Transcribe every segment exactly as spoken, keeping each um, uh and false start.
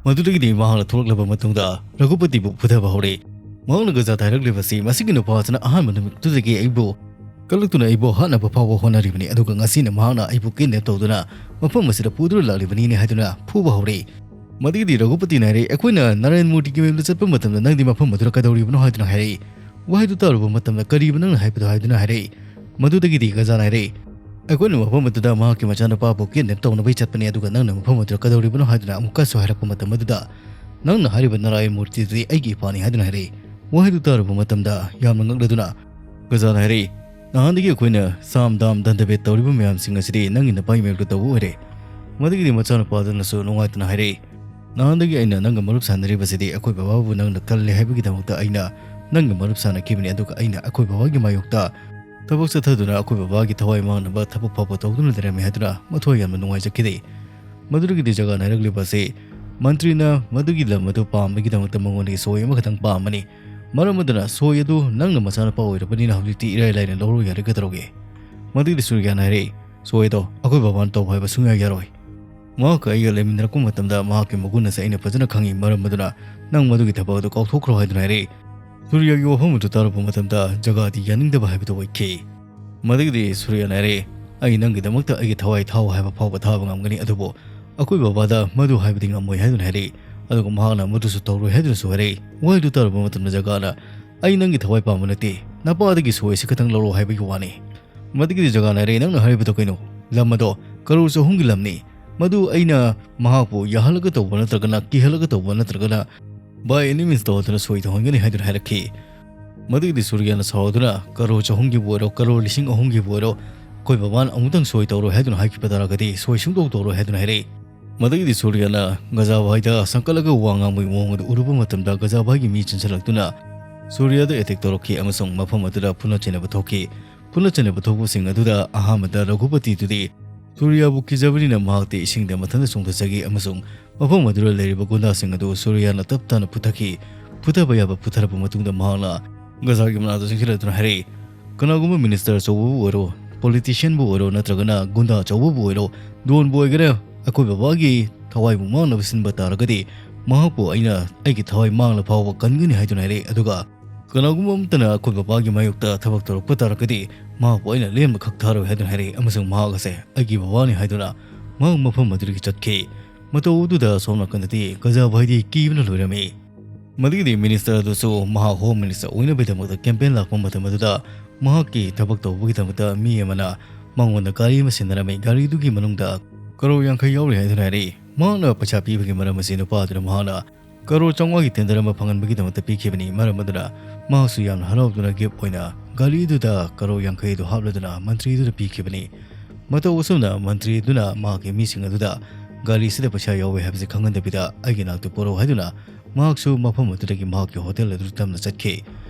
ꯃꯗꯨꯗꯒꯤꯗꯤ ꯃꯍꯥꯛꯅ ꯊꯣꯛꯂꯛꯂꯕ ꯃꯇꯨꯡꯗ ꯔꯘꯨꯄꯇꯤꯕꯨ ꯐꯨꯊꯕ ꯍꯧꯔꯦ꯫ ꯃꯍꯥꯛꯅ ꯒꯖꯥꯗ ꯍꯥꯏꯔꯛꯂꯤꯕꯁꯤ, "ꯃꯁꯤꯒꯤ ꯅꯨꯄꯥ ꯑꯁꯤꯅ ꯑꯍꯥꯟꯕ ꯅꯨꯃꯤꯠꯇꯨꯗꯒꯤ ꯑꯩꯕꯨ ꯀꯜꯂꯛꯇꯨꯅ ꯑꯩꯕꯨ ꯍꯥꯠꯅꯕ ꯐꯥꯎꯕ ꯍꯣꯠꯅꯔꯤꯕꯅꯤ, ꯑꯗꯨꯒ ꯉꯁꯤꯅ ꯃꯍꯥꯛꯅ ꯑꯩꯕꯨ ꯀꯤꯗꯅꯦꯞ ꯇꯧꯗꯨꯅ ꯃꯐꯝ ꯑꯁꯤꯗ ꯄꯨꯗꯨꯅ ꯂꯥꯛꯂꯤꯕꯅꯤꯅꯦ" ꯍꯥꯏꯗꯨꯅ ꯐꯨꯕ ꯍꯧꯔꯦ꯫ ꯃꯗꯨꯒꯤꯗꯤ ꯔꯘꯨꯄꯇꯤꯅ ꯍꯥꯏꯔꯛꯏ, "ꯑꯩꯈꯣꯏꯅ ꯅꯥꯔꯥꯌꯟ ꯃꯨꯔꯇꯤꯒꯤ ꯃꯌꯨꯝꯗ ꯆꯠꯄ ꯃꯇꯝꯗ ꯅꯪꯗꯤ ꯃꯐꯝ ꯑꯗꯨꯗ ꯀꯩꯗꯧꯔꯤꯕꯅꯣ?" ꯍꯥꯏꯗꯨꯅ ꯍꯥꯏꯔꯛꯏ꯫ ꯋꯥꯍꯩꯗꯨ ꯇꯥꯔꯨꯕ ꯃꯇꯝꯗ, "ꯀꯔꯤꯕꯨ ꯅꯪꯅ ꯍꯥꯏꯕꯗꯣ?" ꯍꯥꯏꯗꯨꯅ ꯍꯥꯏꯔꯛꯏ꯫ ꯃꯗꯨꯗꯒꯤꯗꯤ ꯒꯖꯥꯅ ꯍꯥꯏꯔꯛꯏ, "ꯑꯩꯈꯣꯏꯅ ꯃꯐꯝ ꯑꯗꯨꯗ ꯃꯍꯥꯛꯀꯤ ꯃꯆꯥꯅꯨꯄꯥꯕꯨ ꯀꯤꯗꯅꯦꯞ ꯇꯧꯅꯕꯩ ꯆꯠꯄꯅꯤ, ꯑꯗꯨꯒ ꯅꯪꯅ ꯃꯐꯝ ꯑꯗꯨꯗ ꯀꯩꯗꯧꯔꯤꯕꯅꯣ?" ꯍꯥꯏꯗꯨꯅ ꯑꯃꯨꯛꯀꯁꯨ ꯍꯥꯏꯔꯛꯄ ꯃꯇꯝ ꯑꯗꯨꯗ, "ꯅꯪꯅ ꯍꯥꯏꯔꯤꯕ ꯅꯥꯔꯥꯌꯟ ꯃꯨꯔꯇꯤꯗꯨꯗꯤ ꯑꯩꯒꯤ ꯏꯄꯥꯅꯤ" ꯍꯥꯏꯗꯨꯅ ꯍꯥꯏꯔꯛꯏ꯫ ꯋꯥꯍꯩꯗꯨ ꯇꯥꯔꯨꯕ ꯃꯇꯝꯗ ꯌꯥꯝꯅ ꯉꯛꯂꯗꯨꯅ ꯒꯖꯥꯅ ꯍꯥꯏꯔꯛꯏ, "ꯅꯍꯥꯟꯗꯒꯤ ꯑꯩꯈꯣꯏꯅ ꯁꯥꯝ, ꯗꯥꯝ, ꯗꯟꯗꯕꯦꯠ ꯇꯧꯔꯤꯕ ꯃꯌꯥꯝꯁꯤꯡ ꯑꯁꯤꯗꯤ ꯅꯪꯒꯤ ꯅꯄꯥꯒꯤ ꯃꯥꯌꯣꯛꯇ ꯇꯧꯕ ꯑꯣꯏꯔꯦ"꯫ ꯃꯗꯨꯒꯤꯗꯤ ꯃꯆꯥꯅꯨꯄꯥꯗꯨꯅꯁꯨ ꯅꯨꯡꯉꯥꯏꯇꯅ ꯍꯥꯏꯔꯛꯏ, "ꯅꯍꯥꯟꯗꯒꯤ ꯑꯩꯅ ꯅꯪꯒ ꯃꯔꯨꯞ ꯁꯥꯟꯅꯔꯤꯕꯁꯤꯗꯤ ꯑꯩꯈꯣꯏ ꯕꯕꯥꯕꯨ ꯅꯪꯅ ꯀꯜꯂꯦ ꯍꯥꯏꯕꯒꯤꯗꯃꯛꯇ ꯑꯩꯅ ꯅꯪꯒ ꯃꯔꯨꯞ ꯁꯥꯟꯅꯈꯤꯕꯅꯤ, ꯑꯗꯨꯒ ꯑꯩꯅ ꯑꯩꯈꯣꯏ ꯕꯕꯥꯒꯤ ꯃꯥꯌꯣꯛꯇ ꯊꯕꯛ ꯆꯠꯊꯗꯨꯅ ꯑꯩꯈꯣꯏ ꯕꯕꯥꯒꯤ ꯊꯋꯥꯏ ꯃꯥꯡꯅꯕ ꯊꯕꯛ ꯐꯥꯎꯕ ꯇꯧꯗꯨꯅ ꯂꯩꯔꯝꯃꯤ" ꯍꯥꯏꯗꯨꯅ ꯃꯊ꯭ꯋꯥꯏ ꯌꯥꯝꯅ ꯅꯨꯡꯉꯥꯏꯖꯈꯤꯗꯦ꯫ ꯃꯗꯨꯗꯒꯤꯗꯤ ꯖꯒꯥꯅ ꯍꯥꯏꯔꯛꯂꯤꯕ ꯑꯁꯤ, ꯃꯟꯇ꯭ꯔꯤꯅ ꯃꯗꯨꯒꯤ ꯂꯝ ꯑꯗꯨ ꯄꯥꯝꯕꯒꯤꯗꯃꯛꯇ ꯃꯉꯣꯟꯗꯒꯤ ꯁꯣꯏ ꯑꯃꯈꯛꯇꯪ ꯄꯥꯝꯕꯅꯤ꯫ ꯃꯔꯝ ꯑꯗꯨꯅ ꯁꯣꯏ ꯑꯗꯨ ꯅꯪꯅ ꯃꯆꯥꯅꯨꯄꯥ ꯑꯣꯏꯔꯕꯅꯤꯅ ꯍꯧꯖꯤꯛꯇꯤ ꯏꯔꯥꯏ ꯂꯥꯏꯅ ꯂꯧꯔꯣ ꯌꯥꯔꯦ, ꯀꯩꯗꯧꯔꯒꯦ? ꯃꯗꯨꯒꯤꯗꯤ ꯁꯨꯔꯤꯌꯥꯅ ꯍꯥꯏꯔꯛꯏ, "ꯁꯣꯏ ꯑꯗꯣ ꯑꯩꯈꯣꯏ ꯕꯕꯥꯅ ꯇꯧꯕ ꯍꯥꯏꯕ ꯁꯨꯡꯌꯥ ꯌꯥꯔꯣꯏ꯫ ꯃꯍꯥꯛꯀ ꯑꯩꯒ ꯂꯩꯃꯤꯟꯅꯔꯛꯄ ꯃꯇꯝꯗ ꯃꯍꯥꯛꯀꯤ ꯃꯒꯨꯟ ꯑꯁꯦ ꯑꯩꯅ ꯐꯖꯅ ꯈꯪꯉꯤ, ꯃꯔꯝ ꯑꯗꯨꯅ ꯅꯪ ꯃꯗꯨꯒꯤ ꯊꯕꯛ ꯑꯗꯨ ꯀꯥꯎꯊꯣꯛꯈ꯭ꯔꯣ" ꯍꯥꯏꯗꯨꯅ ꯍꯥꯏꯔꯛꯏ꯫ ꯁꯨꯔꯤꯌꯥꯒꯤ ꯋꯥꯐꯝ ꯑꯗꯨ ꯇꯥꯔꯨꯕ ꯃꯇꯝꯗ ꯖꯒꯥꯗꯤ ꯌꯥꯅꯤꯡꯗꯕ ꯍꯥꯏꯕꯗꯨ ꯑꯣꯏꯈꯤ꯫ ꯃꯗꯨꯒꯤꯗꯤ ꯁꯨꯔꯤꯌꯥꯅ ꯍꯥꯏꯔꯛꯏ, "ꯑꯩ ꯅꯪꯒꯤꯗꯃꯛꯇ ꯑꯩꯒꯤ ꯊꯋꯥꯏ ꯊꯥꯎ ꯍꯥꯏꯕ ꯐꯥꯎꯕ ꯊꯥꯕ ꯉꯝꯒꯅꯤ, ꯑꯗꯨꯕꯨ ꯑꯩꯈꯣꯏ ꯕꯕꯥꯗ ꯃꯗꯨ ꯍꯥꯏꯕꯗꯤ ꯉꯝꯃꯣꯏ" ꯍꯥꯏꯗꯨꯅ ꯍꯥꯏꯔꯛꯏ꯫ ꯑꯗꯨꯒ ꯃꯍꯥꯛꯅ ꯃꯗꯨꯁꯨ ꯇꯧꯔꯣꯏ ꯍꯥꯏꯗꯨꯅꯁꯨ ꯍꯥꯏꯔꯛꯏ꯫ ꯋꯥꯍꯩꯗꯨ ꯇꯥꯔꯨꯕ ꯃꯇꯝꯗ ꯖꯒꯥꯅ, "ꯑꯩ ꯅꯪꯒꯤ ꯊꯋꯥꯏ ꯄꯥꯝꯕ ꯅꯠꯇꯦ, ꯅꯄꯥꯗꯒꯤ ꯁꯣꯏ ꯑꯁꯤ ꯈꯛꯇꯪ ꯂꯧꯔꯣ ꯍꯥꯏꯕꯒꯤ ꯋꯥꯅꯤ"꯫ ꯃꯗꯨꯒꯤꯗꯤ ꯖꯒꯥꯅ ꯍꯥꯏꯔꯛꯏ, "ꯅꯪꯅ ꯍꯥꯏꯔꯤꯕꯗꯣ ꯀꯩꯅꯣ? ꯂꯝ ꯑꯗꯣ ꯀꯔꯣꯔ ꯆꯍꯨꯝꯒꯤ ꯂꯝꯅꯤ꯫ ꯃꯗꯨ ꯑꯩꯅ ꯃꯍꯥꯛꯄꯨ ꯌꯥꯍꯜꯂꯒ ꯇꯧꯕ ꯅꯠꯇ꯭ꯔꯒꯅ ꯀꯤꯍꯜꯂꯒ ꯇꯧꯕ ꯅꯠꯇ꯭ꯔꯒꯅ by any means ꯇꯧꯗꯨꯅ ꯁꯣꯏ ꯇꯧꯍꯟꯒꯅꯤ" ꯍꯥꯏꯗꯨꯅ ꯍꯥꯏꯔꯛꯈꯤ꯫ ꯃꯗꯨꯒꯤꯗꯤ ꯁꯨꯔꯤꯌꯥꯅ ꯁꯥꯎꯗꯨꯅ, "ꯀꯔꯣꯔ ꯆꯍꯨꯝꯒꯤꯕꯨ ꯑꯣꯏꯔꯣ, ꯀꯔꯣꯔ ꯂꯤꯁꯤꯡ ꯑꯍꯨꯝꯒꯤꯕꯨ ꯑꯣꯏꯔꯣ, ꯑꯩꯈꯣꯏ ꯕꯕꯥꯅ ꯑꯃꯨꯛꯇꯪ ꯁꯣꯏ ꯇꯧꯔꯣꯏ ꯍꯥꯏꯗꯨꯅ ꯍꯥꯏꯈꯤꯕ ꯇꯥꯔꯒꯗꯤ ꯁꯣꯏ ꯁꯨꯡꯇꯧ ꯇꯧꯔꯣꯏ" ꯍꯥꯏꯗꯨꯅ ꯍꯥꯏꯔꯛꯏ꯫ ꯃꯗꯨꯒꯤꯗꯤ ꯁꯨꯔꯤꯌꯥꯅ ꯒꯖꯥꯚꯥꯏꯗ ꯁꯪꯀꯠꯂꯒ ꯋꯥ ꯉꯥꯡꯕꯒꯤ ꯃꯑꯣꯡ ꯑꯗꯨ ꯎꯔꯨꯕ ꯃꯇꯝꯗ ꯒꯖꯥꯚꯥꯏꯒꯤ ꯃꯤ ꯆꯦꯟꯁꯤꯜꯂꯛꯇꯨꯅ ꯁꯨꯔꯤꯌꯥꯗ attack ꯇꯧꯔꯛꯈꯤ ꯑꯃꯁꯨꯡ ꯃꯐꯝ ꯑꯗꯨꯗ ꯐꯨꯅ ꯆꯩꯅꯕ ꯊꯣꯛꯈꯤ꯫ ꯐꯨꯅ ꯆꯩꯅꯕ ꯊꯣꯛꯄꯁꯤꯡ ꯑꯗꯨꯗ ꯑꯍꯥꯟꯕꯗ ꯔꯘꯨꯄꯇꯤꯗꯨꯗꯤ ꯁꯨꯔꯤꯌꯥꯕꯨ ꯀꯤꯖꯕꯅꯤꯅ ꯃꯍꯥꯛꯇꯤ ꯏꯁꯤꯡꯗ ꯃꯊꯟꯇ ꯆꯣꯡꯊꯖꯈꯤ ꯑꯃꯁꯨꯡ ꯃꯐꯝ ꯑꯗꯨꯗ ꯂꯩꯔꯤꯕ ꯒꯨꯟꯗꯥꯁꯤꯡ ꯑꯗꯨ ꯁꯨꯔꯤꯌꯥꯅ ꯇꯞ ꯇꯥꯅ ꯐꯨꯊꯈꯤ꯫ ꯐꯨꯊꯕ ꯌꯥꯕ ꯐꯨꯊꯔꯕ ꯃꯇꯨꯡꯗ ꯃꯍꯥꯛꯅ ꯒꯖꯥꯒꯤ ꯃꯅꯥꯛꯇ ꯆꯪꯁꯤꯜꯂꯛꯇꯨꯅ ꯍꯥꯏꯔꯛꯏ, "ꯀꯅꯥꯒꯨꯝꯕ minister ꯑꯆꯧꯕꯕꯨ ꯑꯣꯏꯔꯣ, politicianꯕꯨ ꯑꯣꯏꯔꯣ, ꯅꯠꯇ꯭ꯔꯒꯅ ꯒꯨꯟꯗꯥ ꯑꯆꯧꯕꯕꯨ ꯑꯣꯏꯔꯣ, ꯗꯣꯟꯕꯨ ꯑꯣꯏꯒꯦꯔꯥ, ꯑꯩꯈꯣꯏ ꯕꯕꯥꯒꯤ ꯊꯋꯥꯏꯕꯨ ꯃꯥꯡꯅꯕ ꯁꯤꯟꯕ ꯇꯥꯔꯒꯗꯤ, ꯃꯍꯥꯛꯄꯨ ꯑꯩꯅ ꯑꯩꯒꯤ ꯊꯋꯥꯏ ꯃꯥꯡꯂ ꯐꯥꯎꯕ ꯀꯟꯒꯅꯤ ꯍꯥꯏꯗꯨꯅ ꯍꯥꯏꯔꯛꯏ꯫ ꯑꯗꯨꯒ ꯀꯅꯥꯒꯨꯝꯕ ꯑꯃꯠꯇꯅ ꯑꯩꯈꯣꯏ ꯕꯕꯥꯒꯤ ꯃꯥꯌꯣꯛꯇ ꯊꯕꯛ ꯇꯧꯔꯛꯄ ꯇꯥꯔꯒꯗꯤ, ꯃꯍꯥꯛꯄꯨ ꯑꯩꯅ ꯂꯦꯝꯅ ꯈꯛ ꯊꯥꯔꯣꯏ ꯍꯥꯏꯗꯨꯅ ꯍꯥꯏꯔꯛꯏ꯫ ꯑꯃꯁꯨꯡ ꯃꯍꯥꯛ ꯑꯁꯦ ꯑꯩꯒꯤ ꯕꯕꯥꯅꯤ ꯍꯥꯏꯗꯨꯅ ꯃꯍꯥꯛ ꯃꯐꯝ ꯑꯗꯨꯗꯒꯤ ꯆꯠꯈꯤ꯫ ꯃꯇꯧ ꯑꯗꯨꯗ ꯑꯁꯣꯝ ꯅꯥꯀꯟꯗꯗꯤ ꯀꯖꯥꯕꯥꯏꯗꯤ ꯀꯤꯕꯅ ꯂꯣꯏꯔꯝꯃꯤ꯫ ꯃꯗꯨꯒꯤꯗꯤ ꯃꯤꯅꯤꯁꯇꯔ ꯑꯗꯨꯁꯨ ꯃꯍꯥꯛ ꯍꯣꯝ ꯃꯤꯅꯤꯁꯇꯔ ꯑꯣꯏꯅꯕꯒꯤꯗꯃꯛꯇ ꯀꯦꯝꯄꯦꯟ ꯂꯥꯛꯄ ꯃꯇꯝ ꯑꯗꯨꯗ, ꯃꯍꯥꯛꯀꯤ ꯊꯕꯛ ꯇꯧꯕꯒꯤꯗꯃꯛꯇ ꯃꯤ ꯑꯃꯅ ꯃꯉꯣꯟꯗ ꯒꯥꯔꯤ ꯑꯃ ꯁꯤꯟꯅꯔꯝꯃꯤ꯫ ꯒꯥꯔꯤꯗꯨꯒꯤ ꯃꯅꯨꯡꯗ ꯀꯔꯣꯔ ꯌꯥꯡꯈꯩ ꯌꯥꯎꯔꯤ ꯍꯥꯏꯗꯨꯅ ꯍꯥꯏꯔꯛꯏ꯫ ꯃꯍꯥꯛꯅ ꯄꯩꯁꯥ ꯄꯤꯕꯒꯤ ꯃꯔꯝ ꯑꯁꯤ ꯅꯨꯄꯥ ꯑꯗꯨꯅ ꯃꯍꯥꯛꯅ ꯀꯔꯣꯔ ꯆꯥꯝꯃꯉꯥꯒꯤ ꯇꯦꯟꯗꯔ ꯑꯃ ꯐꯪꯍꯟꯕꯒꯤꯗꯃꯛꯇ ꯄꯤꯈꯤꯕꯅꯤ꯫ ꯃꯔꯝ ꯑꯗꯨꯅ ꯃꯍꯥꯛꯁꯨ ꯌꯥꯝꯅ ꯍꯔꯥꯎꯗꯨꯅ ꯒꯤꯐ ꯑꯣꯏꯅ ꯒꯥꯔꯤꯗꯨꯗ ꯀꯔꯣꯔ ꯌꯥꯡꯈꯩ ꯑꯗꯨ ꯍꯥꯞꯂꯗꯨꯅ ꯃꯟꯇ꯭ꯔꯤꯗꯨꯗ ꯄꯤꯈꯤꯕꯅꯤ꯫ ꯃꯇꯧ ꯑꯁꯨꯝꯅ ꯃꯟꯇ꯭ꯔꯤ ꯑꯗꯨꯅ ꯃꯍꯥꯛꯀꯤ ꯃꯤꯁꯤꯡ ꯑꯗꯨꯗ ꯒꯥꯔꯤꯁꯤꯗ ꯄꯩꯁꯥ ꯌꯥꯎꯋꯦ ꯍꯥꯏꯕꯁꯤ ꯈꯪꯍꯟꯗꯕꯤꯗ ꯑꯩꯒꯤ ꯅꯥꯛꯇ ꯄꯨꯔꯛꯎ ꯍꯥꯏꯗꯨꯅ ꯃꯍꯥꯛꯁꯨ ꯃꯐꯝ ꯑꯗꯨꯗꯒꯤ ꯃꯍꯥꯛꯀꯤ ꯍꯣꯇꯦꯜ ꯑꯗꯨꯗ ꯇꯞꯅ ꯆꯠꯈꯤ꯫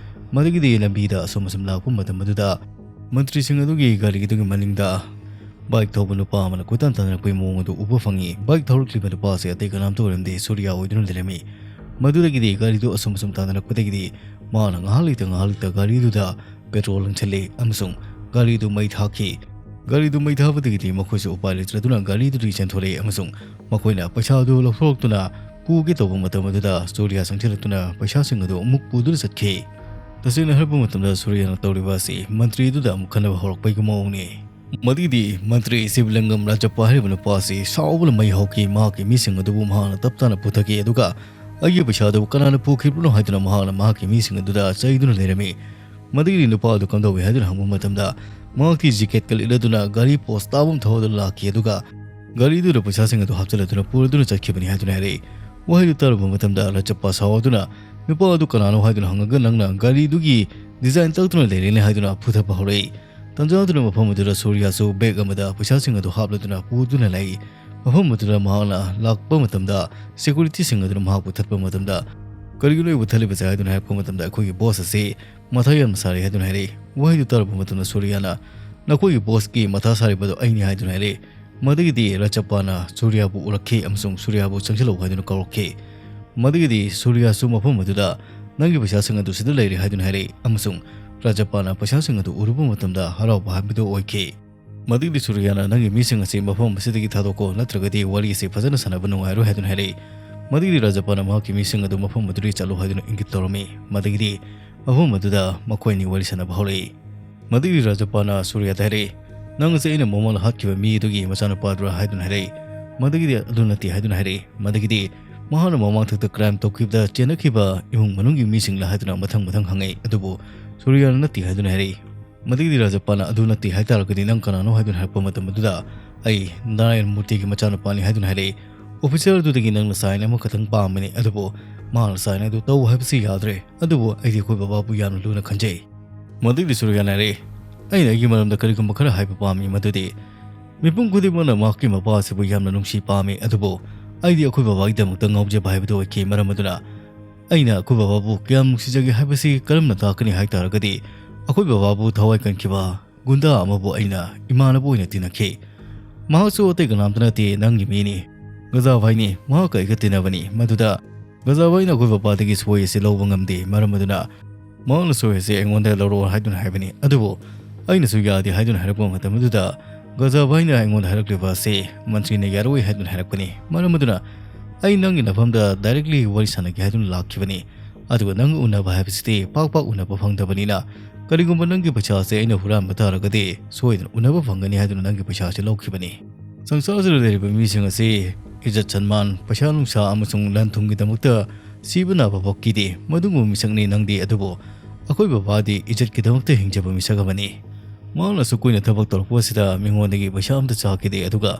ꯃꯗꯨꯒꯤꯗꯤ ꯂꯝꯕꯤꯗ ꯑꯁꯨꯝ ꯑꯁꯨꯝ ꯂꯥꯛꯄ ꯃꯇꯝ ꯑꯗꯨꯗ ꯃꯟꯇ꯭ꯔꯤꯁꯤꯡ ꯑꯗꯨꯒꯤ ꯒꯥꯔꯤ ꯑꯗꯨꯒꯤ ꯃꯅꯤꯡꯗ ꯕꯥꯏꯛ ꯊꯧꯕ ꯅꯨꯄꯥ ꯑꯃꯅ ꯀꯣꯏꯇꯥꯟ ꯇꯥꯟꯅꯔꯛꯄꯒꯤ ꯃꯑꯣꯡ ꯑꯗꯨ ꯎꯕ ꯐꯪꯉꯤ꯫ ꯕꯥꯏꯛ ꯊꯧꯔꯛꯂꯤꯕ ꯅꯨꯄꯥ ꯑꯁꯤ ꯑꯇꯩ ꯀꯅꯥꯝꯇ ꯑꯣꯏꯔꯝꯗꯦ, ꯁꯨꯔꯤꯌꯥ ꯑꯣꯏꯗꯨꯅ ꯂꯩꯔꯝꯃꯤ꯫ ꯃꯗꯨꯗꯒꯤꯗꯤ ꯒꯥꯔꯤꯗꯨ ꯑꯁꯨꯝ ꯑꯁꯨꯝ ꯇꯥꯟꯅꯔꯛꯄꯗꯒꯤꯗꯤ ꯃꯍꯥꯛꯅ ꯉꯥꯏꯍꯥꯛ ꯂꯩꯇ ꯉꯥꯏꯍꯥꯛ ꯂꯩꯇ ꯒꯥꯔꯤꯗꯨꯗ ꯄꯦꯇ꯭ꯔꯣꯜ ꯂꯪꯁꯤꯜꯂꯤ ꯑꯃꯁꯨꯡ ꯒꯥꯔꯤꯗꯨ ꯃꯩ ꯊꯥꯈꯤ꯫ ꯒꯥꯔꯤꯗꯨ ꯃꯩ ꯊꯥꯕꯗꯒꯤꯗꯤ ꯃꯈꯣꯏꯁꯨ ꯎꯄꯥꯏ ꯂꯩꯇ꯭ꯔꯗꯨꯅ ꯒꯥꯔꯤꯗꯨꯗꯒꯤ ꯆꯦꯟꯊꯣꯔꯛꯏ ꯑꯃꯁꯨꯡ ꯃꯈꯣꯏꯅ ꯄꯩꯁꯥ ꯑꯗꯨ ꯂꯧꯊꯣꯔꯛꯇꯨꯅ ꯄꯨꯒꯦ ꯇꯧꯕ ꯃꯇꯝ ꯑꯗꯨꯗ ꯁꯨꯔꯤꯌꯥ ꯆꯪꯁꯤꯜꯂꯛꯇꯨꯅ ꯄꯩꯁꯥꯁꯤꯡ ꯑꯗꯨ ꯑꯃꯨꯛ ꯄꯨꯗꯨꯅ ꯆꯠꯈꯤ꯫ ꯇꯁꯦꯡꯅ ꯍꯥꯏꯔꯛꯄ ꯃꯇꯝꯗ ꯁꯨꯔꯤꯌꯥꯅ ꯇꯧꯔꯤꯕ ꯑꯁꯤ ꯃꯟꯇ꯭ꯔꯤ ꯑꯗꯨꯗ ꯑꯃꯨꯛ ꯈꯟꯅꯕ ꯍꯧꯔꯛꯄꯒꯤ ꯃꯑꯣꯡꯅꯤ꯫ ꯃꯗꯨꯒꯤꯗꯤ ꯃꯟꯇ꯭ꯔꯤ ꯁꯤꯕꯂꯤꯡꯒꯝ ꯔꯥꯖꯞꯄ ꯍꯥꯏꯔꯤꯕ ꯅꯨꯄꯥ ꯑꯁꯤ ꯁꯥꯎꯕꯅ ꯃꯩ ꯍꯧꯈꯤ꯫ ꯃꯍꯥꯛꯀꯤ ꯃꯤꯁꯤꯡ ꯑꯗꯨꯕꯨ ꯃꯍꯥꯛꯅ ꯇꯞ ꯇꯥꯅ ꯄꯨꯊꯈꯤ, ꯑꯗꯨꯒ ꯑꯩꯒꯤ ꯄꯩꯁꯥ ꯑꯗꯨꯕꯨ ꯀꯅꯥꯅ ꯄꯨꯈꯤꯕꯅꯣ ꯍꯥꯏꯗꯨꯅ ꯃꯍꯥꯛꯅ ꯃꯍꯥꯛꯀꯤ ꯃꯤꯁꯤꯡ ꯑꯗꯨꯗ ꯆꯩꯗꯨꯅ ꯂꯩꯔꯝꯃꯤ꯫ ꯃꯗꯨꯒꯤꯗꯤ ꯅꯨꯄꯥ ꯑꯗꯨ ꯀꯝꯗꯧꯏ ꯍꯥꯏꯗꯨꯅ ꯍꯪꯕ ꯃꯇꯝꯗ, ꯃꯍꯥꯛꯇꯤ ꯖꯤꯀꯦꯠꯀ ꯂꯤꯠꯂꯗꯨꯅ ꯒꯥꯔꯤ ꯄꯣꯁ ꯇꯥꯕ ꯑꯃ ꯊꯧꯗꯨꯅ ꯂꯥꯛꯈꯤ, ꯑꯗꯨꯒ ꯒꯥꯔꯤꯗꯨꯗ ꯄꯩꯁꯥꯁꯤꯡ ꯑꯗꯨ ꯍꯥꯞꯆꯤꯜꯂꯗꯨꯅ ꯄꯨꯔꯗꯨꯅ ꯆꯠꯈꯤꯕꯅꯤ ꯍꯥꯏꯗꯨꯅ ꯍꯥꯏꯔꯛꯏ꯫ ꯋꯥꯍꯩꯗꯨ ꯇꯥꯔꯨꯕ ꯃꯇꯝꯗ ꯔꯥꯖꯞꯄ ꯁꯥꯎꯗꯨꯅ ꯅꯨꯄꯥ ꯑꯗꯨ ꯀꯅꯥꯅꯣ ꯍꯥꯏꯗꯨꯅ ꯍꯪꯉꯒ, ꯅꯪꯅ ꯒꯥꯔꯤꯗꯨꯒꯤ ꯗꯤꯖꯥꯏꯟ ꯇꯛꯇꯨꯅ ꯂꯩꯔꯦꯅꯦ ꯍꯥꯏꯗꯨꯅ ꯐꯨꯊꯠꯄ ꯍꯧꯔꯛꯏ꯫ ꯇꯟꯖꯥꯗꯨꯅ ꯃꯐꯝ ꯑꯗꯨꯗ ꯁꯨꯔꯤꯌꯥꯁꯨ ꯕꯦꯒ ꯑꯃꯗ ꯄꯩꯁꯥꯁꯤꯡ ꯑꯗꯨ ꯍꯥꯞꯂꯗꯨꯅ ꯄꯨꯗꯨꯅ ꯂꯩ꯫ ꯃꯐꯝ ꯑꯗꯨꯗ ꯃꯍꯥꯛꯅ ꯂꯥꯛꯄ ꯃꯇꯝꯗ ꯁꯦꯀ꯭ꯌꯨꯔꯤꯇꯤꯁꯤꯡ ꯑꯗꯨꯅ ꯃꯍꯥꯛꯄꯨ ꯊꯠꯄ ꯃꯇꯝꯗ, "ꯀꯔꯤꯒꯤꯅꯣ ꯑꯩꯕꯨ ꯊꯠꯂꯤꯕꯁꯦ?" ꯍꯥꯏꯗꯨꯅ ꯍꯥꯏꯔꯛꯄ ꯃꯇꯝꯗ, "ꯑꯩꯈꯣꯏꯒꯤ ꯕꯣꯁ ꯑꯁꯤ ꯃꯊꯥ ꯌꯥꯝꯅ ꯁꯥꯔꯦ" ꯍꯥꯏꯗꯨꯅ ꯍꯥꯏꯔꯛꯏ꯫ ꯋꯥꯍꯩꯗꯨ ꯇꯥꯔꯨꯕ ꯃꯇꯝꯗ ꯁꯨꯔꯤꯌꯥꯅ, "ꯅꯈꯣꯏꯒꯤ ꯕꯣꯁꯀꯤ ꯃꯊꯥ ꯁꯥꯔꯤꯕꯗꯨ ꯑꯩꯅꯤ" ꯍꯥꯏꯗꯨꯅ ꯍꯥꯏꯔꯛꯏ꯫ ꯃꯗꯨꯒꯤꯗꯤ ꯔꯥꯖꯞꯄꯥꯅ ꯁꯨꯔꯤꯌꯥꯕꯨ ꯎꯔꯛꯈꯤ ꯑꯃꯁꯨꯡ ꯁꯨꯔꯤꯌꯥꯕꯨ ꯆꯪꯁꯤꯜꯂꯛꯎ ꯍꯥꯏꯗꯨꯅ ꯀꯧꯔꯛꯈꯤ꯫ ꯃꯗꯨꯒꯤꯗꯤ ꯁꯨꯔꯤꯌꯥꯁꯨ ꯃꯐꯝ ꯑꯗꯨꯗ "ꯅꯪꯒꯤ ꯄꯩꯁꯥꯁꯤꯡ ꯑꯗꯨ ꯁꯤꯗ ꯂꯩꯔꯦ" ꯍꯥꯏꯗꯨꯅ ꯍꯥꯏꯔꯛꯏ ꯑꯃꯁꯨꯡ ꯔꯥꯖꯞꯄꯥꯅ ꯄꯩꯁꯥꯁꯤꯡ ꯑꯗꯨ ꯎꯔꯨꯕ ꯃꯇꯝꯗ ꯍꯔꯥꯎꯕ ꯍꯥꯏꯕꯗꯨ ꯑꯣꯏꯈꯤ꯫ ꯃꯗꯨꯒꯤꯗꯤ ꯁꯨꯔꯤꯌꯥꯅ ꯅꯪꯒꯤ ꯃꯤꯁꯤꯡ ꯑꯁꯤ ꯃꯐꯝ ꯑꯁꯤꯗꯒꯤ ꯊꯥꯗꯣꯛꯀꯣ, ꯅꯠꯇ꯭ꯔꯒꯗꯤ ꯋꯥꯔꯤ ꯑꯁꯤ ꯐꯖꯅ ꯁꯥꯟꯅꯕ ꯅꯨꯡꯉꯥꯏꯔꯣꯏ ꯍꯥꯏꯗꯨꯅ ꯍꯥꯏꯔꯛꯏ꯫ ꯃꯗꯨꯒꯤꯗꯤ ꯔꯥꯖꯄꯥꯅ ꯃꯍꯥꯛꯀꯤ ꯃꯤꯁꯤꯡ ꯑꯗꯨ ꯃꯐꯝ ꯑꯗꯨꯗꯒꯤ ꯆꯠꯂꯣ ꯍꯥꯏꯗꯨꯅ ꯏꯪꯒꯤꯠ ꯇꯧꯔꯝꯃꯤ꯫ ꯃꯗꯨꯒꯤꯗꯤ ꯃꯐꯝ ꯑꯗꯨꯗ ꯃꯈꯣꯏ ꯑꯅꯤ ꯋꯥꯔꯤ ꯁꯥꯟꯅꯕ ꯍꯧꯔꯛꯏ꯫ ꯃꯗꯨꯒꯤꯗꯤ ꯔꯥꯖꯄꯥꯅ ꯁꯨꯔꯤꯌꯥꯗ ꯍꯥꯏꯔꯛꯏ, "ꯅꯪ ꯑꯁꯤ ꯑꯩꯅ ꯃꯃꯥꯡꯗ ꯍꯥꯠꯈꯤꯕ ꯃꯤ ꯑꯗꯨꯒꯤ ꯃꯆꯥꯅꯨꯄꯥꯗꯨꯔꯥ?" ꯍꯥꯏꯗꯨꯅ ꯍꯥꯏꯔꯛꯏ꯫ ꯃꯗꯨꯒꯤꯗꯤ ꯑꯗꯨ ꯅꯠꯇꯦ ꯍꯥꯏꯗꯨꯅ ꯍꯥꯏꯔꯛꯏ꯫ ꯃꯗꯨꯒꯤꯗꯤ ꯃꯍꯥꯛꯅ ꯃꯃꯥꯡꯊꯛꯇ ꯀ꯭ꯔꯥꯏꯝ ꯇꯧꯈꯤꯕꯗ ꯆꯦꯟꯅꯈꯤꯕ ꯏꯃꯨꯡ ꯃꯅꯨꯡꯒꯤ ꯃꯤꯁꯤꯡꯂ ꯍꯥꯏꯗꯨꯅ ꯃꯊꯪ ꯃꯊꯪ ꯍꯪꯉꯛꯏ꯫ ꯑꯗꯨꯕꯨ ꯁꯨꯔꯤꯌꯥꯅ ꯅꯠꯇꯦ ꯍꯥꯏꯗꯨꯅ ꯍꯥꯏꯔꯛꯏ꯫ ꯃꯗꯨꯒꯤꯗꯤ ꯔꯥꯖꯄꯥꯟꯅ ꯑꯗꯨ ꯅꯠꯇꯦ ꯍꯥꯏꯇꯥꯔꯒꯗꯤ ꯅꯪ ꯀꯅꯥꯅꯣ ꯍꯥꯏꯗꯨꯅ ꯍꯥꯏꯔꯛꯄ ꯃꯇꯝ ꯑꯗꯨꯗ, "ꯑꯩ ꯅꯥꯔꯥꯌꯟ ꯃꯨꯔꯇꯤꯒꯤ ꯃꯆꯥꯅꯨꯄꯥꯅꯤ" ꯍꯥꯏꯗꯨꯅ ꯍꯥꯏꯔꯛꯏ꯫ "ꯑꯣꯐꯤꯁꯔ ꯑꯗꯨꯗꯒꯤ ꯅꯪꯅ ꯁꯥꯏꯟ ꯑꯃꯈꯛꯇꯪ ꯄꯥꯝꯕꯅꯤ, ꯑꯗꯨꯕꯨ ꯃꯍꯥꯛꯅ ꯁꯥꯏꯟ ꯑꯗꯨ ꯇꯧ ꯍꯥꯏꯕꯁꯤ ꯌꯥꯗ꯭ꯔꯦ꯫ ꯑꯗꯨꯕꯨ ꯑꯩꯗꯤ ꯑꯩꯈꯣꯏ ꯕꯕꯥꯕꯨ ꯌꯥꯝꯅ ꯂꯨꯅ ꯈꯟꯖꯩ"꯫ ꯃꯗꯨꯒꯤꯗꯤ ꯁꯨꯔꯤꯌꯥꯅ ꯍꯥꯏꯔꯛꯏ, "ꯑꯩꯅ ꯑꯩꯒꯤ ꯃꯔꯝꯗ ꯀꯔꯤꯒꯨꯝꯕ ꯈꯔ ꯍꯥꯏꯕ ꯄꯥꯝꯃꯤ, ꯃꯗꯨꯗꯤ ꯃꯤꯄꯨꯝ ꯈꯨꯗꯤꯡꯃꯛꯅ ꯃꯍꯥꯛꯀꯤ ꯃꯄꯥ ꯑꯁꯤꯕꯨ ꯌꯥꯝꯅ ꯅꯨꯡꯁꯤ ꯄꯥꯝꯃꯤ, ꯑꯗꯨꯕꯨ ꯑꯩꯗꯤ ꯑꯩꯈꯣꯏ ꯕꯕꯥꯒꯤꯗꯃꯛꯇ ꯉꯥꯎꯖꯕ ꯍꯥꯏꯕꯗꯨ ꯑꯣꯏꯈꯤ꯫ ꯃꯔꯝ ꯑꯗꯨꯅ ꯑꯩꯅ ꯑꯩꯈꯣꯏ ꯕꯕꯥꯕꯨ ꯀꯌꯥꯝ ꯅꯨꯡꯁꯤꯖꯒꯦ ꯍꯥꯏꯕꯁꯤ ꯀꯔꯝꯅ ꯇꯥꯛꯀꯅꯤ ꯍꯥꯏ ꯇꯥꯔꯒꯗꯤ, ꯑꯩꯈꯣꯏ ꯕꯕꯥꯕꯨ ꯊꯋꯥꯏ ꯀꯟꯈꯤꯕ ꯒꯨꯟꯗꯥ ꯑꯃꯕꯨ ꯑꯩꯅ ꯏꯃꯥꯟꯅꯕ ꯑꯣꯏꯅ ꯇꯤꯟꯅꯈꯤ꯫ ꯃꯍꯥꯛꯁꯨ ꯑꯇꯩ ꯀꯅꯥꯝꯇ ꯅꯠꯇꯦ, ꯅꯪꯒꯤ ꯃꯤꯅꯤ, ꯒꯖꯥꯚꯥꯏꯅꯤ꯫ ꯃꯍꯥꯛꯀ ꯑꯩꯒ ꯇꯤꯟꯅꯕꯅꯤ꯫ ꯃꯗꯨꯗ ꯒꯖꯥꯚꯥꯏꯅ ꯑꯩꯈꯣꯏ ꯕꯕꯥꯗꯒꯤ ꯁꯣꯏ ꯑꯁꯤ ꯂꯧꯕ ꯉꯝꯗꯦ꯫ ꯃꯔꯝ ꯑꯗꯨꯅ ꯃꯍꯥꯛꯅ ꯁꯣꯏ ꯑꯁꯤ ꯑꯩꯉꯣꯟꯗ ꯂꯧꯔꯛꯑꯣ ꯍꯥꯏꯗꯨꯅ ꯍꯥꯏꯕꯅꯤ꯫ ꯑꯗꯨꯕꯨ ꯑꯩꯅꯁꯨ ꯌꯥꯗꯦ ꯍꯥꯏꯗꯨꯅ ꯍꯥꯏꯔꯛꯄ ꯃꯇꯝ ꯑꯗꯨꯗ ꯒꯖꯥꯚꯥꯏꯅ ꯑꯩꯉꯣꯟꯗ ꯍꯥꯏꯔꯛꯂꯤꯕ ꯑꯁꯤ ꯃꯟꯇ꯭ꯔꯤꯅ ꯌꯥꯔꯛꯑꯣꯏ ꯍꯥꯏꯗꯨꯅ ꯍꯥꯏꯔꯛꯄꯅꯤ꯫ ꯃꯔꯝ ꯑꯗꯨꯅ ꯑꯩ ꯅꯪꯒꯤ ꯅꯐꯝꯗ directly ꯋꯥꯔꯤ ꯁꯥꯟꯅꯒꯦ ꯍꯥꯏꯗꯨꯅ ꯂꯥꯛꯈꯤꯕꯅꯤ꯫ ꯑꯗꯨꯒ ꯅꯪꯒ ꯎꯅꯕ ꯍꯥꯏꯕꯁꯤꯗꯤ ꯄꯥꯛ ꯄꯥꯛ ꯎꯅꯕ ꯐꯪꯗꯕꯅꯤꯅ, ꯀꯔꯤꯒꯨꯝꯕ ꯅꯪꯒꯤ ꯄꯩꯁꯥ ꯑꯁꯤ ꯑꯩꯅ ꯍꯨꯔꯥꯟꯕ ꯇꯥꯔꯒꯗꯤ ꯁꯣꯏꯗꯅ ꯎꯅꯕ ꯐꯪꯒꯅꯤ ꯍꯥꯏꯗꯨꯅ ꯅꯪꯒꯤ ꯄꯩꯁꯥ ꯑꯁꯤ ꯂꯧꯈꯤꯕꯅꯤ꯫ ꯁꯪꯁꯥꯔꯁꯤꯗ ꯂꯩꯔꯤꯕ ꯃꯤꯁꯤꯡ ꯑꯁꯤ ꯏꯖꯠ ꯁꯟꯃꯥꯟ, ꯄꯩꯁꯥ ꯅꯨꯡꯁꯥ ꯑꯃꯁꯨꯡ ꯂꯟ ꯊꯨꯝꯒꯤꯗꯃꯛꯇ ꯁꯤꯕ ꯅꯥꯕ ꯐꯥꯎ ꯀꯤꯗꯦ꯫ ꯃꯗꯨꯒꯨꯝꯕ ꯃꯤꯁꯛꯅꯤ ꯅꯪꯗꯤ꯫ ꯑꯗꯨꯕꯨ ꯑꯩꯈꯣꯏ ꯕꯕꯥꯗꯤ ꯏꯖꯠꯀꯤꯗꯃꯛꯇ ꯍꯤꯡꯖꯕ ꯃꯤꯁꯛ ꯑꯃꯅꯤ꯫ ꯃꯍꯥꯛꯅ ꯑꯁꯨꯛ ꯀꯨꯏꯅ ꯊꯕꯛ ꯇꯧꯔꯛꯄ ꯑꯁꯤꯗ ꯃꯤꯉꯣꯟꯗꯒꯤ ꯄꯩꯁꯥ ꯑꯝꯇ ꯆꯥꯈꯤꯗꯦ꯫ ꯑꯗꯨꯒ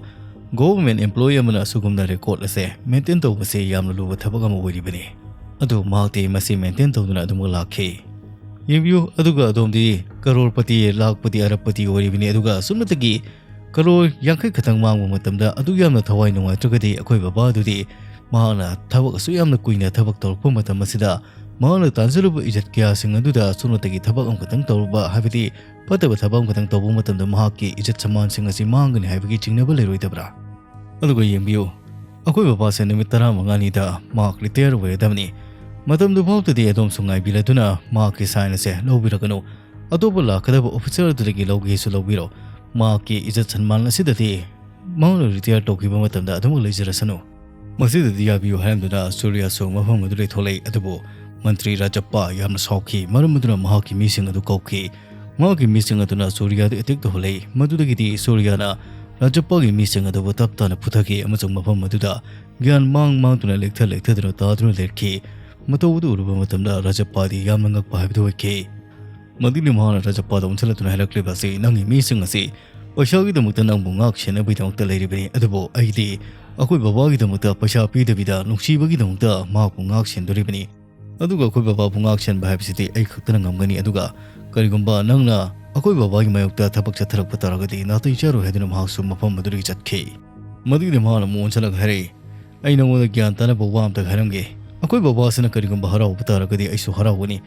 government employee ꯑꯃꯅ ꯑꯁꯤꯒꯨꯝꯅ record ꯑꯁꯦ maintain ꯇꯧꯕꯁꯦ ꯌꯥꯝꯅ ꯂꯨꯕ ꯊꯕꯛ ꯑꯃ ꯑꯣꯏꯔꯤꯕꯅꯤ꯫ ꯑꯗꯨ ꯃꯍꯥꯛꯇꯤ ꯃꯁꯤ maintain ꯇꯧꯗꯨꯅ ꯑꯗꯨꯃꯛ ꯂꯥꯛꯈꯤ꯫ ꯌꯦꯡꯕꯤꯌꯨ, ꯑꯗꯨꯒ ꯑꯗꯣꯝꯗꯤ ꯀꯔꯣꯔꯄꯇꯤ, ꯂꯥꯈꯄꯇꯤ, ꯑꯔꯕꯄꯇꯤ ꯑꯣꯏꯔꯤꯕꯅꯤ꯫ ꯑꯗꯨꯒ ꯑꯁꯨꯝꯅꯇꯒꯤ ꯀꯔꯣꯔ ꯌꯥꯡꯈꯩ ꯈꯛꯇꯪ ꯃꯥꯡꯕ ꯃꯇꯝꯗ ꯑꯗꯨꯛ ꯌꯥꯝꯅ ꯊꯋꯥꯏ ꯅꯨꯡꯉꯥꯏꯇ꯭ꯔꯒꯗꯤ, ꯑꯩꯈꯣꯏ ꯕꯕꯥ ꯑꯗꯨꯗꯤ ꯃꯍꯥꯛꯅ ꯊꯕꯛ ꯑꯁꯨꯛ ꯌꯥꯝꯅ ꯀꯨꯏꯅ ꯊꯕꯛ ꯇꯧꯔꯛꯄ ꯃꯇꯝ ꯑꯁꯤꯗ ꯃꯍꯥꯛꯅ ꯇꯥꯟꯖꯔꯨꯕ ꯏꯖꯠ ꯀꯌꯥꯁꯤꯡ ꯑꯗꯨꯗ ꯁꯨꯞꯅꯇꯒꯤ ꯊꯕꯛ ꯑꯃꯈꯛꯇꯪ ꯇꯧꯔꯨꯕ, ꯍꯥꯏꯕꯗꯤ ꯐꯠꯇꯕ ꯊꯕꯛ ꯑꯃꯈꯛꯇꯪ ꯇꯧꯕ ꯃꯇꯝꯗ ꯃꯍꯥꯛꯀꯤ ꯏꯖꯠ ꯁꯃꯥꯟꯁꯤꯡ ꯑꯁꯤ ꯃꯥꯡꯒꯅꯤ ꯍꯥꯏꯕꯒꯤ ꯆꯤꯡꯅꯕ ꯂꯩꯔꯣꯏꯗꯕ꯭ꯔꯥ? ꯑꯗꯨꯒ ꯌꯦꯡꯕꯤꯌꯨ, ꯑꯩꯈꯣꯏ ꯕꯕꯥꯁꯦ ꯅꯨꯃꯤꯠ ꯇꯔꯥꯃꯉꯥꯅꯤꯗ ꯃꯍꯥꯛ retire ꯑꯣꯏꯔꯗꯕꯅꯤ꯫ ꯃꯇꯝꯗꯨ ꯐꯥꯎꯕꯗꯗꯤ ꯑꯗꯣꯝꯁꯨ ꯉꯥꯏꯕꯤꯔꯗꯨꯅ ꯃꯍꯥꯛꯀꯤ ꯁꯥꯏꯟ ꯑꯁꯦ ꯂꯧꯕꯤꯔꯒꯅꯨ꯫ ꯑꯇꯣꯞꯄ ꯂꯥꯛꯀꯗꯕ ꯑꯣꯐꯤꯁꯔ ꯑꯗꯨꯗꯒꯤ ꯂꯧꯒꯦꯁꯨ ꯂꯧꯕꯤꯔꯣ꯫ ꯃꯍꯥꯛꯀꯤ ꯏꯖꯠ ꯁꯟꯃꯥꯟ ꯑꯁꯤꯗꯗꯤ ꯃꯍꯥꯛꯅ ꯔꯤꯇꯥꯌꯔ ꯇꯧꯈꯤꯕ ꯃꯇꯝꯗ ꯑꯗꯨꯃꯛ ꯂꯩꯖꯔꯁꯅꯨ꯫ ꯃꯁꯤꯗꯗꯤ ꯌꯥꯕꯤꯌꯨ ꯍꯥꯏꯔꯝꯗꯨꯅ ꯁꯨꯔꯤꯌꯥꯁꯨ ꯃꯐꯝ ꯑꯗꯨꯗꯒꯤ ꯊꯣꯛꯂꯛꯏ꯫ ꯑꯗꯨꯕꯨ ꯃꯟꯇ꯭ꯔꯤ ꯔꯥꯖꯞꯄꯥ ꯌꯥꯝꯅ ꯁꯥꯎꯈꯤ꯫ ꯃꯔꯝ ꯑꯗꯨꯅ ꯃꯍꯥꯛꯀꯤ ꯃꯤꯁꯤꯡ ꯑꯗꯨ ꯀꯧꯈꯤ꯫ ꯃꯍꯥꯛꯀꯤ ꯃꯤꯁꯤꯡ ꯑꯗꯨꯅ ꯁꯨꯔꯤꯌꯥꯗ ꯑꯦꯇꯦꯛ ꯇꯧꯍꯜꯂꯛꯏ꯫ ꯃꯗꯨꯗꯒꯤꯗꯤ ꯁꯨꯔꯤꯌꯥꯅ ꯔꯥꯖꯞꯄꯥꯒꯤ ꯃꯤꯁꯤꯡ ꯑꯗꯨꯕꯨ ꯇꯞ ꯇꯥꯅ ꯐꯨꯊꯈꯤ ꯑꯃꯁꯨꯡ ꯃꯐꯝ ꯑꯗꯨꯗ ꯒ꯭ꯌꯥꯟ ꯃꯥꯡ ꯃꯥꯡꯗꯨꯅ ꯂꯦꯛꯊ ꯂꯦꯛꯊꯗꯨꯅ ꯇꯥꯗꯨꯅ ꯂꯩꯔꯛꯈꯤ꯫ ꯃꯇꯧ ꯑꯗꯨ ꯎꯔꯨꯕ ꯃꯇꯝꯗ ꯔꯥꯖꯞꯄꯥꯗꯤ ꯌꯥꯝꯅ ꯉꯛꯄ ꯍꯥꯏꯕꯗꯨ ꯑꯣꯏꯈꯤ꯫ ꯃꯗꯨꯒꯤ ꯃꯍꯥꯛꯅ ꯔꯥꯖꯞꯄꯥꯗ ꯑꯣꯟꯁꯤꯜꯂꯛꯇꯨꯅ ꯍꯥꯏꯔꯛꯂꯤꯕ ꯑꯁꯤ, "ꯅꯪꯒꯤ ꯃꯤꯁꯤꯡ ꯑꯁꯤ ꯄꯩꯁꯥꯒꯤꯗꯃꯛꯇ ꯅꯪꯕꯨ ꯉꯥꯛ ꯁꯦꯟꯅꯕꯒꯤꯗꯃꯛꯇ ꯂꯩꯔꯤꯕꯅꯤ, ꯑꯗꯨꯕꯨ ꯑꯩꯗꯤ ꯑꯩꯈꯣꯏ ꯕꯕꯥꯒꯤꯗꯃꯛꯇ ꯄꯩꯁꯥ ꯄꯤꯗꯕꯤꯗ ꯅꯨꯡꯁꯤꯕꯒꯤꯗꯃꯛꯇ ꯃꯍꯥꯛꯄꯨ ꯉꯥꯛ ꯁꯦꯟꯗꯣꯔꯤꯕꯅꯤ꯫ ꯑꯗꯨꯒ ꯑꯩꯈꯣꯏ ꯕꯕꯥꯕꯨ ꯉꯥꯛ ꯁꯦꯟꯕ ꯍꯥꯏꯕꯁꯤꯗꯤ ꯑꯩ ꯈꯛꯇꯅ ꯉꯝꯒꯅꯤ꯫ ꯑꯗꯨꯒ ꯀꯔꯤꯒꯨꯝꯕ ꯅꯪꯅ ꯑꯩꯈꯣꯏ ꯕꯕꯥꯒꯤ ꯃꯥꯌꯣꯛꯇ ꯊꯕꯛ ꯆꯠꯊꯔꯛꯄ ꯇꯥꯔꯒꯗꯤ ꯅꯥꯇꯩ ꯆꯥꯔꯣꯏ" ꯍꯥꯏꯗꯨꯅ ꯃꯍꯥꯛꯁꯨ ꯃꯐꯝ ꯑꯗꯨꯗꯒꯤ ꯆꯠꯈꯤ꯫ ꯃꯗꯨꯒꯤꯗꯤ ꯃꯍꯥꯛꯅ ꯑꯃꯨꯛ ꯑꯣꯟꯁꯤꯜꯂꯒ ꯍꯥꯏꯔꯛꯏ, "ꯑꯩ ꯅꯉꯣꯟꯗ ꯒ꯭ꯌꯥꯟ ꯇꯥꯅꯕ ꯋꯥ ꯑꯝꯇ ꯍꯥꯏꯔꯝꯒꯦ꯫ ꯑꯩꯈꯣꯏ ꯕꯕꯥꯁꯤꯅ ꯀꯔꯤꯒꯨꯝꯕ ꯍꯔꯥꯎꯕ ꯇꯥꯔꯒꯗꯤ ꯑꯩꯁꯨ ꯍꯔꯥꯎꯒꯅꯤ꯫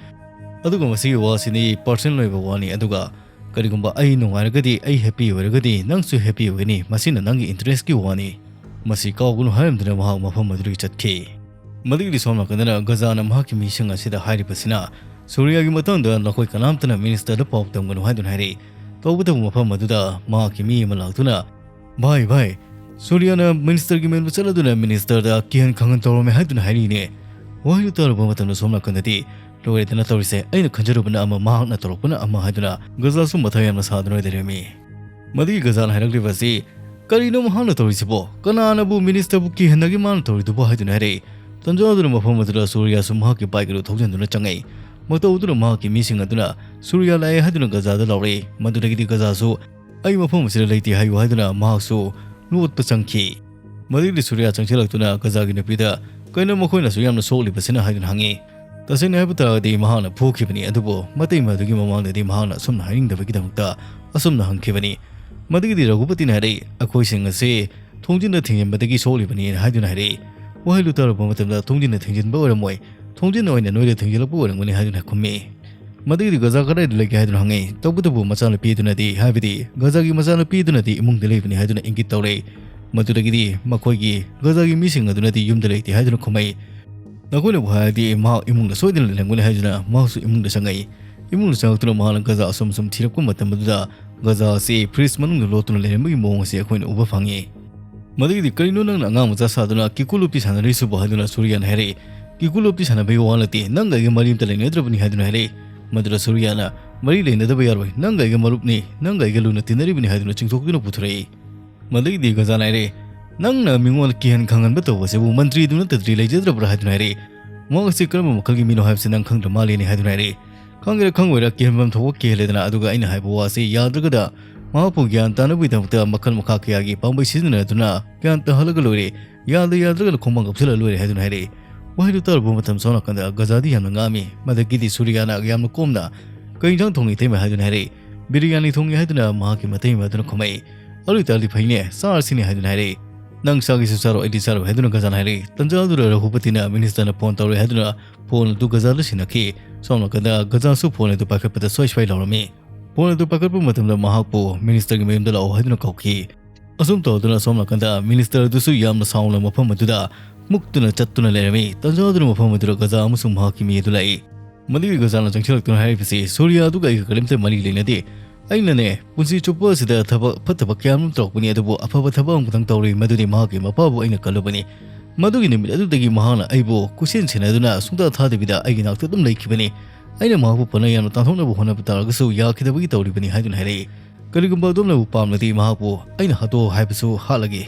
ꯑꯗꯨꯒ ꯃꯁꯤꯒꯤ ꯋꯥꯁꯤꯗꯤ ꯄꯔꯁꯅꯦꯜ ꯑꯣꯏꯕ ꯋꯥꯅꯤ꯫ ꯑꯗꯨꯒ ꯀꯔꯤꯒꯨꯝꯕ ꯑꯩ ꯅꯨꯡꯉꯥꯏꯔꯒꯗꯤ, ꯑꯩ ꯍꯦꯄꯤ ꯑꯣꯏꯔꯒꯗꯤ ꯅꯪꯁꯨ ꯍꯦꯄꯤ ꯑꯣꯏꯒꯅꯤ꯫ ꯃꯁꯤꯅ ꯅꯪꯒꯤ ꯏꯟꯇꯔꯦꯁꯀꯤ ꯋꯥꯅꯤ꯫ ꯃꯁꯤ ꯀꯥꯎꯒꯅꯨ" ꯍꯥꯏꯔꯝꯗꯨꯅ ꯃꯍꯥꯛ ꯃꯐꯝ ꯑꯗꯨꯗꯒꯤ ꯆꯠꯈꯤ꯫ ꯃꯗꯨꯒꯤꯗꯤ ꯁꯣꯝ ꯅꯥꯀꯟꯗꯅ ꯒꯖꯥꯅ ꯃꯍꯥꯛꯀꯤ ꯃꯤꯁꯤꯡ ꯑꯁꯤꯗ ꯍꯥꯏꯔꯤꯕꯁꯤꯅ, "ꯁꯨꯔꯤꯌꯥꯒꯤ ꯃꯇꯥꯡꯗ ꯅꯈꯣꯏ ꯀꯅꯥꯝꯇꯅ ꯃꯤꯅꯤꯁꯇꯔꯗ ꯄꯥꯎ ꯇꯝꯒꯅꯨ" ꯍꯥꯏꯗꯨꯅ ꯍꯥꯏꯔꯛꯏ꯫ ꯇꯧꯕꯇꯕꯨ ꯃꯐꯝ ꯑꯗꯨꯗ ꯃꯍꯥꯛꯀꯤ ꯃꯤ ꯑꯃ ꯂꯥꯛꯇꯨꯅ, "ꯚꯥꯏ, ꯚꯥꯏ, ꯁꯨꯔꯤꯌꯥꯅ ꯃꯤꯅꯤꯁꯇꯔꯒꯤ ꯃꯌꯨꯝꯗ ꯆꯠꯂꯗꯨꯅ ꯃꯤꯅꯤꯁꯇꯔꯗ ꯀꯤꯍꯟ ꯈꯪꯍꯟ ꯇꯧꯔꯝꯃꯦ" ꯍꯥꯏꯗꯨꯅ ꯍꯥꯏꯔꯤꯅꯦ꯫ ꯋꯥꯍꯩꯗꯨ ꯇꯥꯔꯨꯕ ꯃꯇꯝꯗ ꯁꯣꯝ ꯅꯥꯀꯟꯗꯗꯤ, "ꯂꯣꯏꯔꯦꯗꯅ ꯇꯧꯔꯤꯁꯦ, ꯑꯩꯅ ꯈꯟꯖꯔꯨꯕꯅ ꯑꯃ, ꯃꯍꯥꯛꯅ ꯇꯧꯔꯛꯄꯅ ꯑꯃ" ꯍꯥꯏꯗꯨꯅ ꯒꯖꯥꯁꯨ ꯃꯊꯥ ꯌꯥꯝꯅ ꯁꯥꯗꯨꯅ ꯂꯩꯔꯝꯃꯤ꯫ ꯃꯗꯨꯒꯤ ꯒꯖꯥꯅ ꯍꯥꯏꯔꯛꯂꯤꯕ ꯑꯁꯤ, "ꯀꯔꯤꯅꯣ ꯃꯍꯥꯛꯅ ꯇꯧꯔꯤꯁꯤꯕꯣ? ꯀꯅꯥꯅꯕꯨ ꯃꯤꯅꯤꯁꯇꯔꯕꯨ ꯀꯤꯍꯟꯅꯒꯦ ꯃꯥꯅ ꯇꯧꯔꯤꯗꯨꯕꯣ?" ꯍꯥꯏꯗꯨꯅ ꯍꯥꯏꯔꯛꯏ꯫ ꯇꯟꯖꯥ ꯑꯗꯨꯅ ꯃꯐꯝ ꯑꯗꯨꯗ ꯁꯨꯔꯤꯌꯥꯁꯨ ꯃꯍꯥꯛꯀꯤ ꯕꯥꯏꯛ ꯑꯗꯨ ꯊꯧꯖꯤꯟꯗꯨꯅ ꯆꯪꯉꯛꯏ꯫ ꯃꯇꯧ ꯑꯗꯨꯅ ꯃꯍꯥꯛꯀꯤ ꯃꯤꯁꯤꯡ ꯑꯗꯨꯅ ꯁꯨꯔꯤꯌꯥ ꯂꯥꯛꯑꯦ ꯍꯥꯏꯗꯨꯅ ꯒꯖꯥꯗ ꯂꯥꯎꯔꯛꯏ꯫ ꯃꯗꯨꯗꯒꯤꯗꯤ ꯒꯖꯥꯁꯨ "ꯑꯩ ꯃꯐꯝ ꯑꯁꯤꯗ ꯂꯩꯇꯦ" ꯍꯥꯏꯌꯨ ꯍꯥꯏꯗꯨꯅ ꯃꯍꯥꯛꯁꯨ ꯂꯣꯠꯄ ꯆꯪꯈꯤ꯫ ꯃꯗꯨꯒꯤꯗꯤ ꯁꯨꯔꯤꯌꯥ ꯆꯪꯁꯤꯜꯂꯛꯇꯨꯅ ꯒꯖꯥꯒꯤ ꯅꯨꯄꯤꯗ, "ꯀꯩꯅꯣ ꯃꯈꯣꯏꯅꯁꯨ ꯌꯥꯝꯅ ꯁꯣꯛꯂꯤꯕꯁꯤꯅ?" ꯍꯥꯏꯗꯨꯅ ꯍꯪꯉꯤ꯫ ꯇꯁꯦꯡꯅ ꯍꯥꯏꯕ ꯇꯥꯔꯒꯗꯤ ꯃꯍꯥꯛꯅ ꯐꯨꯈꯤꯕꯅꯤ, ꯑꯗꯨꯕꯨ ꯃꯇꯩ ꯃꯗꯨꯒꯤ ꯃꯃꯥꯡꯗꯗꯤ ꯃꯍꯥꯛꯅ ꯑꯁꯨꯝꯅ ꯍꯥꯏꯅꯤꯡꯗꯕꯒꯤꯗꯃꯛꯇ ꯑꯁꯨꯝꯅ ꯍꯪꯈꯤꯕꯅꯤ꯫ ꯃꯗꯨꯒꯤꯗꯤ ꯔꯘꯨꯄꯇꯤꯅ ꯍꯥꯏꯔꯛꯏ, "ꯑꯩꯈꯣꯏꯁꯤꯡ ꯑꯁꯤ ꯊꯣꯡꯖꯤꯟꯅ ꯊꯤꯡꯖꯤꯟꯕꯗꯒꯤ ꯁꯣꯛꯂꯤꯕꯅꯤ" ꯍꯥꯏꯗꯨꯅ ꯍꯥꯏꯔꯛꯏ꯫ ꯋꯥꯍꯩꯗꯨ ꯇꯥꯔꯨꯕ ꯃꯇꯝꯗ, "ꯊꯣꯡꯖꯤꯟꯅ ꯊꯤꯡꯖꯤꯟꯕ ꯑꯣꯏꯔꯝꯃꯣꯏ, ꯊꯣꯡꯖꯤꯟ ꯑꯣꯏꯅ ꯅꯣꯏꯗ ꯊꯤꯡꯖꯤꯜꯂꯛꯄ ꯑꯣꯏꯔꯝꯒꯅꯤ" ꯍꯥꯏꯗꯨꯅ ꯈꯨꯝꯃꯤ꯫ ꯃꯗꯨꯒꯤꯗꯤ ꯒꯖꯥ ꯀꯗꯥꯏꯗ ꯂꯩꯒꯦ ꯍꯥꯏꯗꯨꯅ ꯍꯪꯉꯤ꯫ ꯇꯧꯕꯇꯕꯨ ꯃꯆꯥꯅꯨꯄꯤ ꯑꯗꯨꯅꯗꯤ, ꯍꯥꯏꯕꯗꯤ ꯒꯖꯥꯒꯤ ꯃꯆꯥꯅꯨꯄꯤ ꯑꯗꯨꯅꯗꯤ ꯏꯃꯨꯡꯗ ꯂꯩꯕꯅꯤ ꯍꯥꯏꯗꯨꯅ ꯏꯪꯒꯤꯠ ꯇꯧꯔꯦ꯫ ꯃꯗꯨꯗꯒꯤꯗꯤ ꯃꯈꯣꯏꯒꯤ ꯒꯖꯥꯒꯤ ꯃꯤꯁꯤꯡ ꯑꯗꯨꯅꯗꯤ ꯌꯨꯝꯗ ꯂꯩꯇꯦ ꯍꯥꯏꯗꯨꯅ ꯈꯨꯝꯃꯛꯏ꯫ ꯅꯈꯣꯏꯅꯕꯨ ꯍꯥꯏꯔꯗꯤ ꯃꯍꯥꯛ ꯏꯃꯨꯡꯗ ꯁꯣꯏꯗꯅ ꯂꯩꯔꯝꯒꯅꯤ ꯍꯥꯏꯗꯨꯅ ꯃꯍꯥꯛꯁꯨ ꯏꯃꯨꯡꯗ ꯆꯪꯉꯛꯏ꯫ ꯏꯃꯨꯡꯗ ꯆꯪꯂꯛꯇꯨꯅ ꯃꯍꯥꯛꯅ ꯒꯖꯥ ꯑꯁꯨꯝ ꯁꯨꯝ ꯊꯤꯔꯛꯄ ꯃꯇꯝ ꯑꯗꯨꯗ ꯒꯖꯥ ꯑꯁꯤ ꯐ꯭ꯔꯤꯖ ꯃꯅꯨꯡꯗ ꯂꯣꯠꯇꯨꯅ ꯂꯩꯔꯝꯕꯒꯤ ꯃꯑꯣꯡ ꯑꯁꯤ ꯑꯩꯈꯣꯏꯅ ꯎꯕ ꯐꯪꯉꯤ꯫ ꯃꯗꯒꯤꯗꯤ "ꯀꯔꯤꯅꯣ ꯅꯪꯅ ꯑꯉꯥꯡ ꯃꯆꯥ ꯁꯥꯗꯨꯅ ꯀꯤꯀꯨ ꯂꯣꯠꯄꯤ ꯁꯥꯟꯅꯔꯤꯁꯤꯕꯨ?" ꯍꯥꯏꯗꯨꯅ ꯁꯨꯔꯤꯌꯥꯅ ꯍꯥꯏꯔꯛꯏ꯫ "ꯀꯤꯀꯨ ꯂꯣꯠꯄꯤ ꯁꯥꯟꯅꯕꯒꯤ ꯋꯥ ꯅꯠꯇꯦ, ꯅꯪꯒ ꯑꯩꯒ ꯃꯔꯤ ꯑꯝꯇ ꯂꯩꯅꯗ꯭ꯔꯕꯅꯤ" ꯍꯥꯏꯗꯨꯅ ꯍꯥꯏꯔꯛꯏ꯫ ꯃꯗꯨꯗ ꯁꯨꯔꯤꯌꯥꯅ "ꯃꯔꯤ ꯂꯩꯅꯗꯕ ꯌꯥꯔꯣꯏ, ꯅꯪꯒ ꯑꯩꯒ ꯃꯔꯨꯞꯅꯤ, ꯅꯪꯒ ꯑꯩꯒ ꯂꯨꯅ ꯇꯤꯟꯅꯔꯤꯕꯅꯤ" ꯍꯥꯏꯗꯨꯅ ꯆꯤꯡꯊꯣꯛꯇꯨꯅ ꯄꯨꯊꯣꯔꯛꯏ꯫ ꯃꯗꯒꯤꯗꯤ ꯒꯖꯥꯅ ꯍꯥꯏꯔꯛꯏ, "ꯅꯪꯅ ꯃꯤꯉꯣꯟꯗ ꯀꯤꯍꯟ ꯈꯪꯍꯟꯕ ꯇꯧꯕꯁꯤꯕꯨ ꯃꯟꯇ꯭ꯔꯤꯗꯨ ꯅꯠꯇꯗ꯭ꯔꯤ ꯂꯩꯖꯗ꯭ꯔꯕ꯭ꯔꯥ?" ꯍꯥꯏꯗꯨꯅ ꯍꯥꯏꯔꯛꯏ꯫ "ꯃꯍꯥꯛ ꯑꯁꯤ ꯀꯔꯝꯕ ꯃꯈꯜꯒꯤ ꯃꯤꯅꯣ ꯍꯥꯏꯕꯁꯤ ꯅꯪ ꯈꯪꯗ꯭ꯔ ꯃꯥꯜꯂꯦꯅꯦ" ꯍꯥꯏꯗꯨꯅ ꯍꯥꯏꯔꯛꯏ꯫ "ꯈꯪꯒꯦꯔꯥ ꯈꯪꯉꯣꯏꯔꯥ ꯀꯤꯍꯟꯐꯝ ꯊꯣꯛꯄ ꯀꯤꯍꯜꯂꯦꯗꯅ, ꯑꯗꯨꯒ ꯑꯩꯅ ꯍꯥꯏꯕ ꯋꯥꯁꯤ ꯌꯥꯗ꯭ꯔꯒꯗ ꯃꯍꯥꯛꯄꯨ ꯒ꯭ꯌꯥꯟ ꯇꯥꯅꯕꯒꯤꯗꯃꯛꯇ ꯃꯈꯜ ꯃꯈꯥ ꯀꯌꯥꯒꯤ ꯄꯥꯝꯕꯩ ꯁꯤꯖꯤꯟꯅꯗꯨꯅ ꯒ꯭ꯌꯥꯟ ꯇꯥꯍꯜꯂꯒ ꯂꯣꯏꯔꯦ, ꯌꯥꯗ ꯌꯥꯗ꯭ꯔꯒꯅ ꯈꯣꯡꯕꯥꯡ ꯀꯥꯞꯁꯤꯜꯂ ꯂꯣꯏꯔꯦ" ꯍꯥꯏꯗꯨꯅ ꯍꯥꯏꯔꯛꯏ꯫ ꯋꯥꯍꯩꯗꯨ ꯇꯥꯔꯨꯕ ꯃꯇꯝ ꯁꯣꯝ ꯅꯥꯀꯟꯗ ꯒꯖꯥꯗꯤ ꯌꯥꯝꯅ ꯉꯥꯡꯃꯤ꯫ ꯃꯗꯒꯤꯗꯤ ꯁꯨꯔꯤꯌꯥꯅ ꯌꯥꯝꯅ ꯀꯣꯝꯅ "ꯀꯩ ꯏꯟꯖꯥꯡ ꯊꯣꯡꯉꯤ ꯏꯇꯩꯃ?" ꯍꯥꯏꯗꯨꯅ ꯍꯥꯏꯔꯛꯏ꯫ "ꯕꯤꯔꯌꯥꯅꯤ ꯊꯣꯡꯉꯤ" ꯍꯥꯏꯗꯨꯅ ꯃꯍꯥꯛꯀꯤ ꯃꯇꯩꯃ ꯑꯗꯨꯅ ꯈꯨꯝꯃꯛꯏ꯫ "ꯑꯗꯨ ꯑꯣꯏꯇꯥꯔꯗꯤ ꯐꯩꯅꯦ, ꯆꯥꯔꯁꯤꯅꯦ" ꯍꯥꯏꯗꯨꯅ ꯍꯥꯏꯔꯛꯏ꯫ "ꯅꯪ ꯆꯥꯒꯦꯁꯨ ꯆꯥꯔꯣ, ꯑꯩꯗꯤ ꯆꯥꯔꯣꯏ" ꯍꯥꯏꯗꯨꯅ ꯒꯖꯥꯅ ꯍꯥꯏꯔꯛꯏ꯫ ꯇꯟꯖꯥ ꯑꯗꯨꯗ ꯔꯘꯨꯄꯇꯤꯅ ꯃꯤꯅꯤꯁꯇꯔꯅ ꯐꯣꯟ ꯇꯧꯔꯛꯑꯦ ꯍꯥꯏꯗꯨꯅ ꯐꯣꯟ ꯑꯗꯨ ꯒꯖꯥꯗ ꯁꯤꯟꯅꯈꯤ꯫ ꯁꯣꯝ ꯅꯥꯀꯟꯗ ꯒꯖꯥꯁꯨ ꯐꯣꯟ ꯑꯗꯨ ꯄꯥꯏꯈꯠꯄꯗ ꯁ꯭ꯋꯥꯏ ꯁ꯭ꯋꯥꯏ ꯂꯥꯎꯔꯝꯃꯤ꯫ ꯐꯣꯟ ꯑꯗꯨ ꯄꯥꯏꯈꯠꯄ ꯃꯇꯝꯗ ꯃꯍꯥꯛꯄꯨ ꯃꯤꯅꯤꯁꯇꯔꯒꯤ ꯃꯌꯨꯝꯗ ꯂꯥꯛꯑꯣ ꯍꯥꯏꯗꯨꯅ ꯀꯧꯈꯤ꯫ ꯑꯁꯨꯝ ꯇꯧꯗꯨꯅ ꯁꯣꯝ ꯅꯥꯀꯟꯗ ꯃꯤꯅꯤꯁꯇꯔ ꯑꯗꯨꯁꯨ ꯌꯥꯝꯅ ꯁꯥꯎꯅ ꯃꯐꯝ ꯑꯗꯨꯗ ꯃꯨꯛꯇꯨꯅ ꯆꯠꯇꯨꯅ ꯂꯩꯔꯝꯃꯤ꯫ ꯇꯟꯖꯥ ꯑꯗꯨꯅ ꯃꯐꯝ ꯑꯗꯨꯗ ꯒꯖꯥ ꯑꯃꯁꯨꯡ ꯃꯍꯥꯛꯀꯤ ꯃꯤ ꯑꯗꯨ ꯂꯥꯛꯏ꯫ ꯃꯗꯨꯒꯤ ꯒꯖꯥꯅ ꯆꯪꯁꯤꯜꯂꯛꯇꯨꯅ ꯍꯥꯏꯔꯤꯕꯁꯤ, "ꯁꯨꯔꯤꯌꯥ ꯑꯗꯨꯒ ꯑꯩꯒ ꯀꯔꯤꯝꯇ ꯃꯔꯤ ꯂꯩꯅꯗꯦ꯫ ꯑꯩꯅꯅꯦ, ꯄꯨꯟꯁꯤ ꯆꯨꯞꯄ ꯑꯁꯤꯗ ꯊꯕꯛ ꯐꯠꯇꯕ ꯀꯌꯥ ꯑꯃ ꯇꯧꯔꯛꯄꯅꯤ, ꯑꯗꯨꯕꯨ ꯑꯐꯕ ꯊꯕꯛ ꯑꯃꯈꯛꯇꯪ ꯇꯧꯔꯤ, ꯃꯗꯨꯗꯤ ꯃꯍꯥꯛꯀꯤ ꯃꯄꯥꯕꯨ ꯑꯩꯅ ꯀꯜꯂꯨꯕꯅꯤ꯫ ꯃꯗꯨꯒꯤ ꯅꯨꯃꯤꯠ ꯑꯗꯨꯗꯒꯤ ꯃꯍꯥꯛꯅ ꯑꯩꯕꯨ ꯀꯣꯏꯁꯦꯟ ꯁꯦꯟꯅꯗꯨꯅ ꯁꯨꯡꯊꯥ ꯊꯥꯗꯕꯤꯗ ꯑꯩꯒꯤ ꯅꯥꯛꯇ ꯑꯗꯨꯝ ꯂꯩꯈꯤꯕꯅꯤ꯫ ꯑꯩꯅ ꯃꯍꯥꯛꯄꯨ ꯐꯅ ꯌꯥꯝꯅ ꯇꯥꯟꯊꯣꯛꯅꯕ ꯍꯣꯠꯅꯕ ꯇꯥꯔꯒꯁꯨ ꯌꯥꯈꯤꯗꯕꯒꯤ ꯇꯧꯔꯤꯕꯅꯤ" ꯍꯥꯏꯗꯨꯅ ꯍꯥꯏꯔꯛꯏ꯫ "ꯀꯔꯤꯒꯨꯝꯕ ꯑꯗꯣꯝꯅꯕꯨ ꯄꯥꯝꯂꯗꯤ ꯃꯍꯥꯛꯄꯨ ꯑꯩꯅ ꯍꯥꯠꯇꯣꯛꯑꯣ ꯍꯥꯏꯕꯁꯨ ꯍꯥꯠꯂꯒꯦ"꯫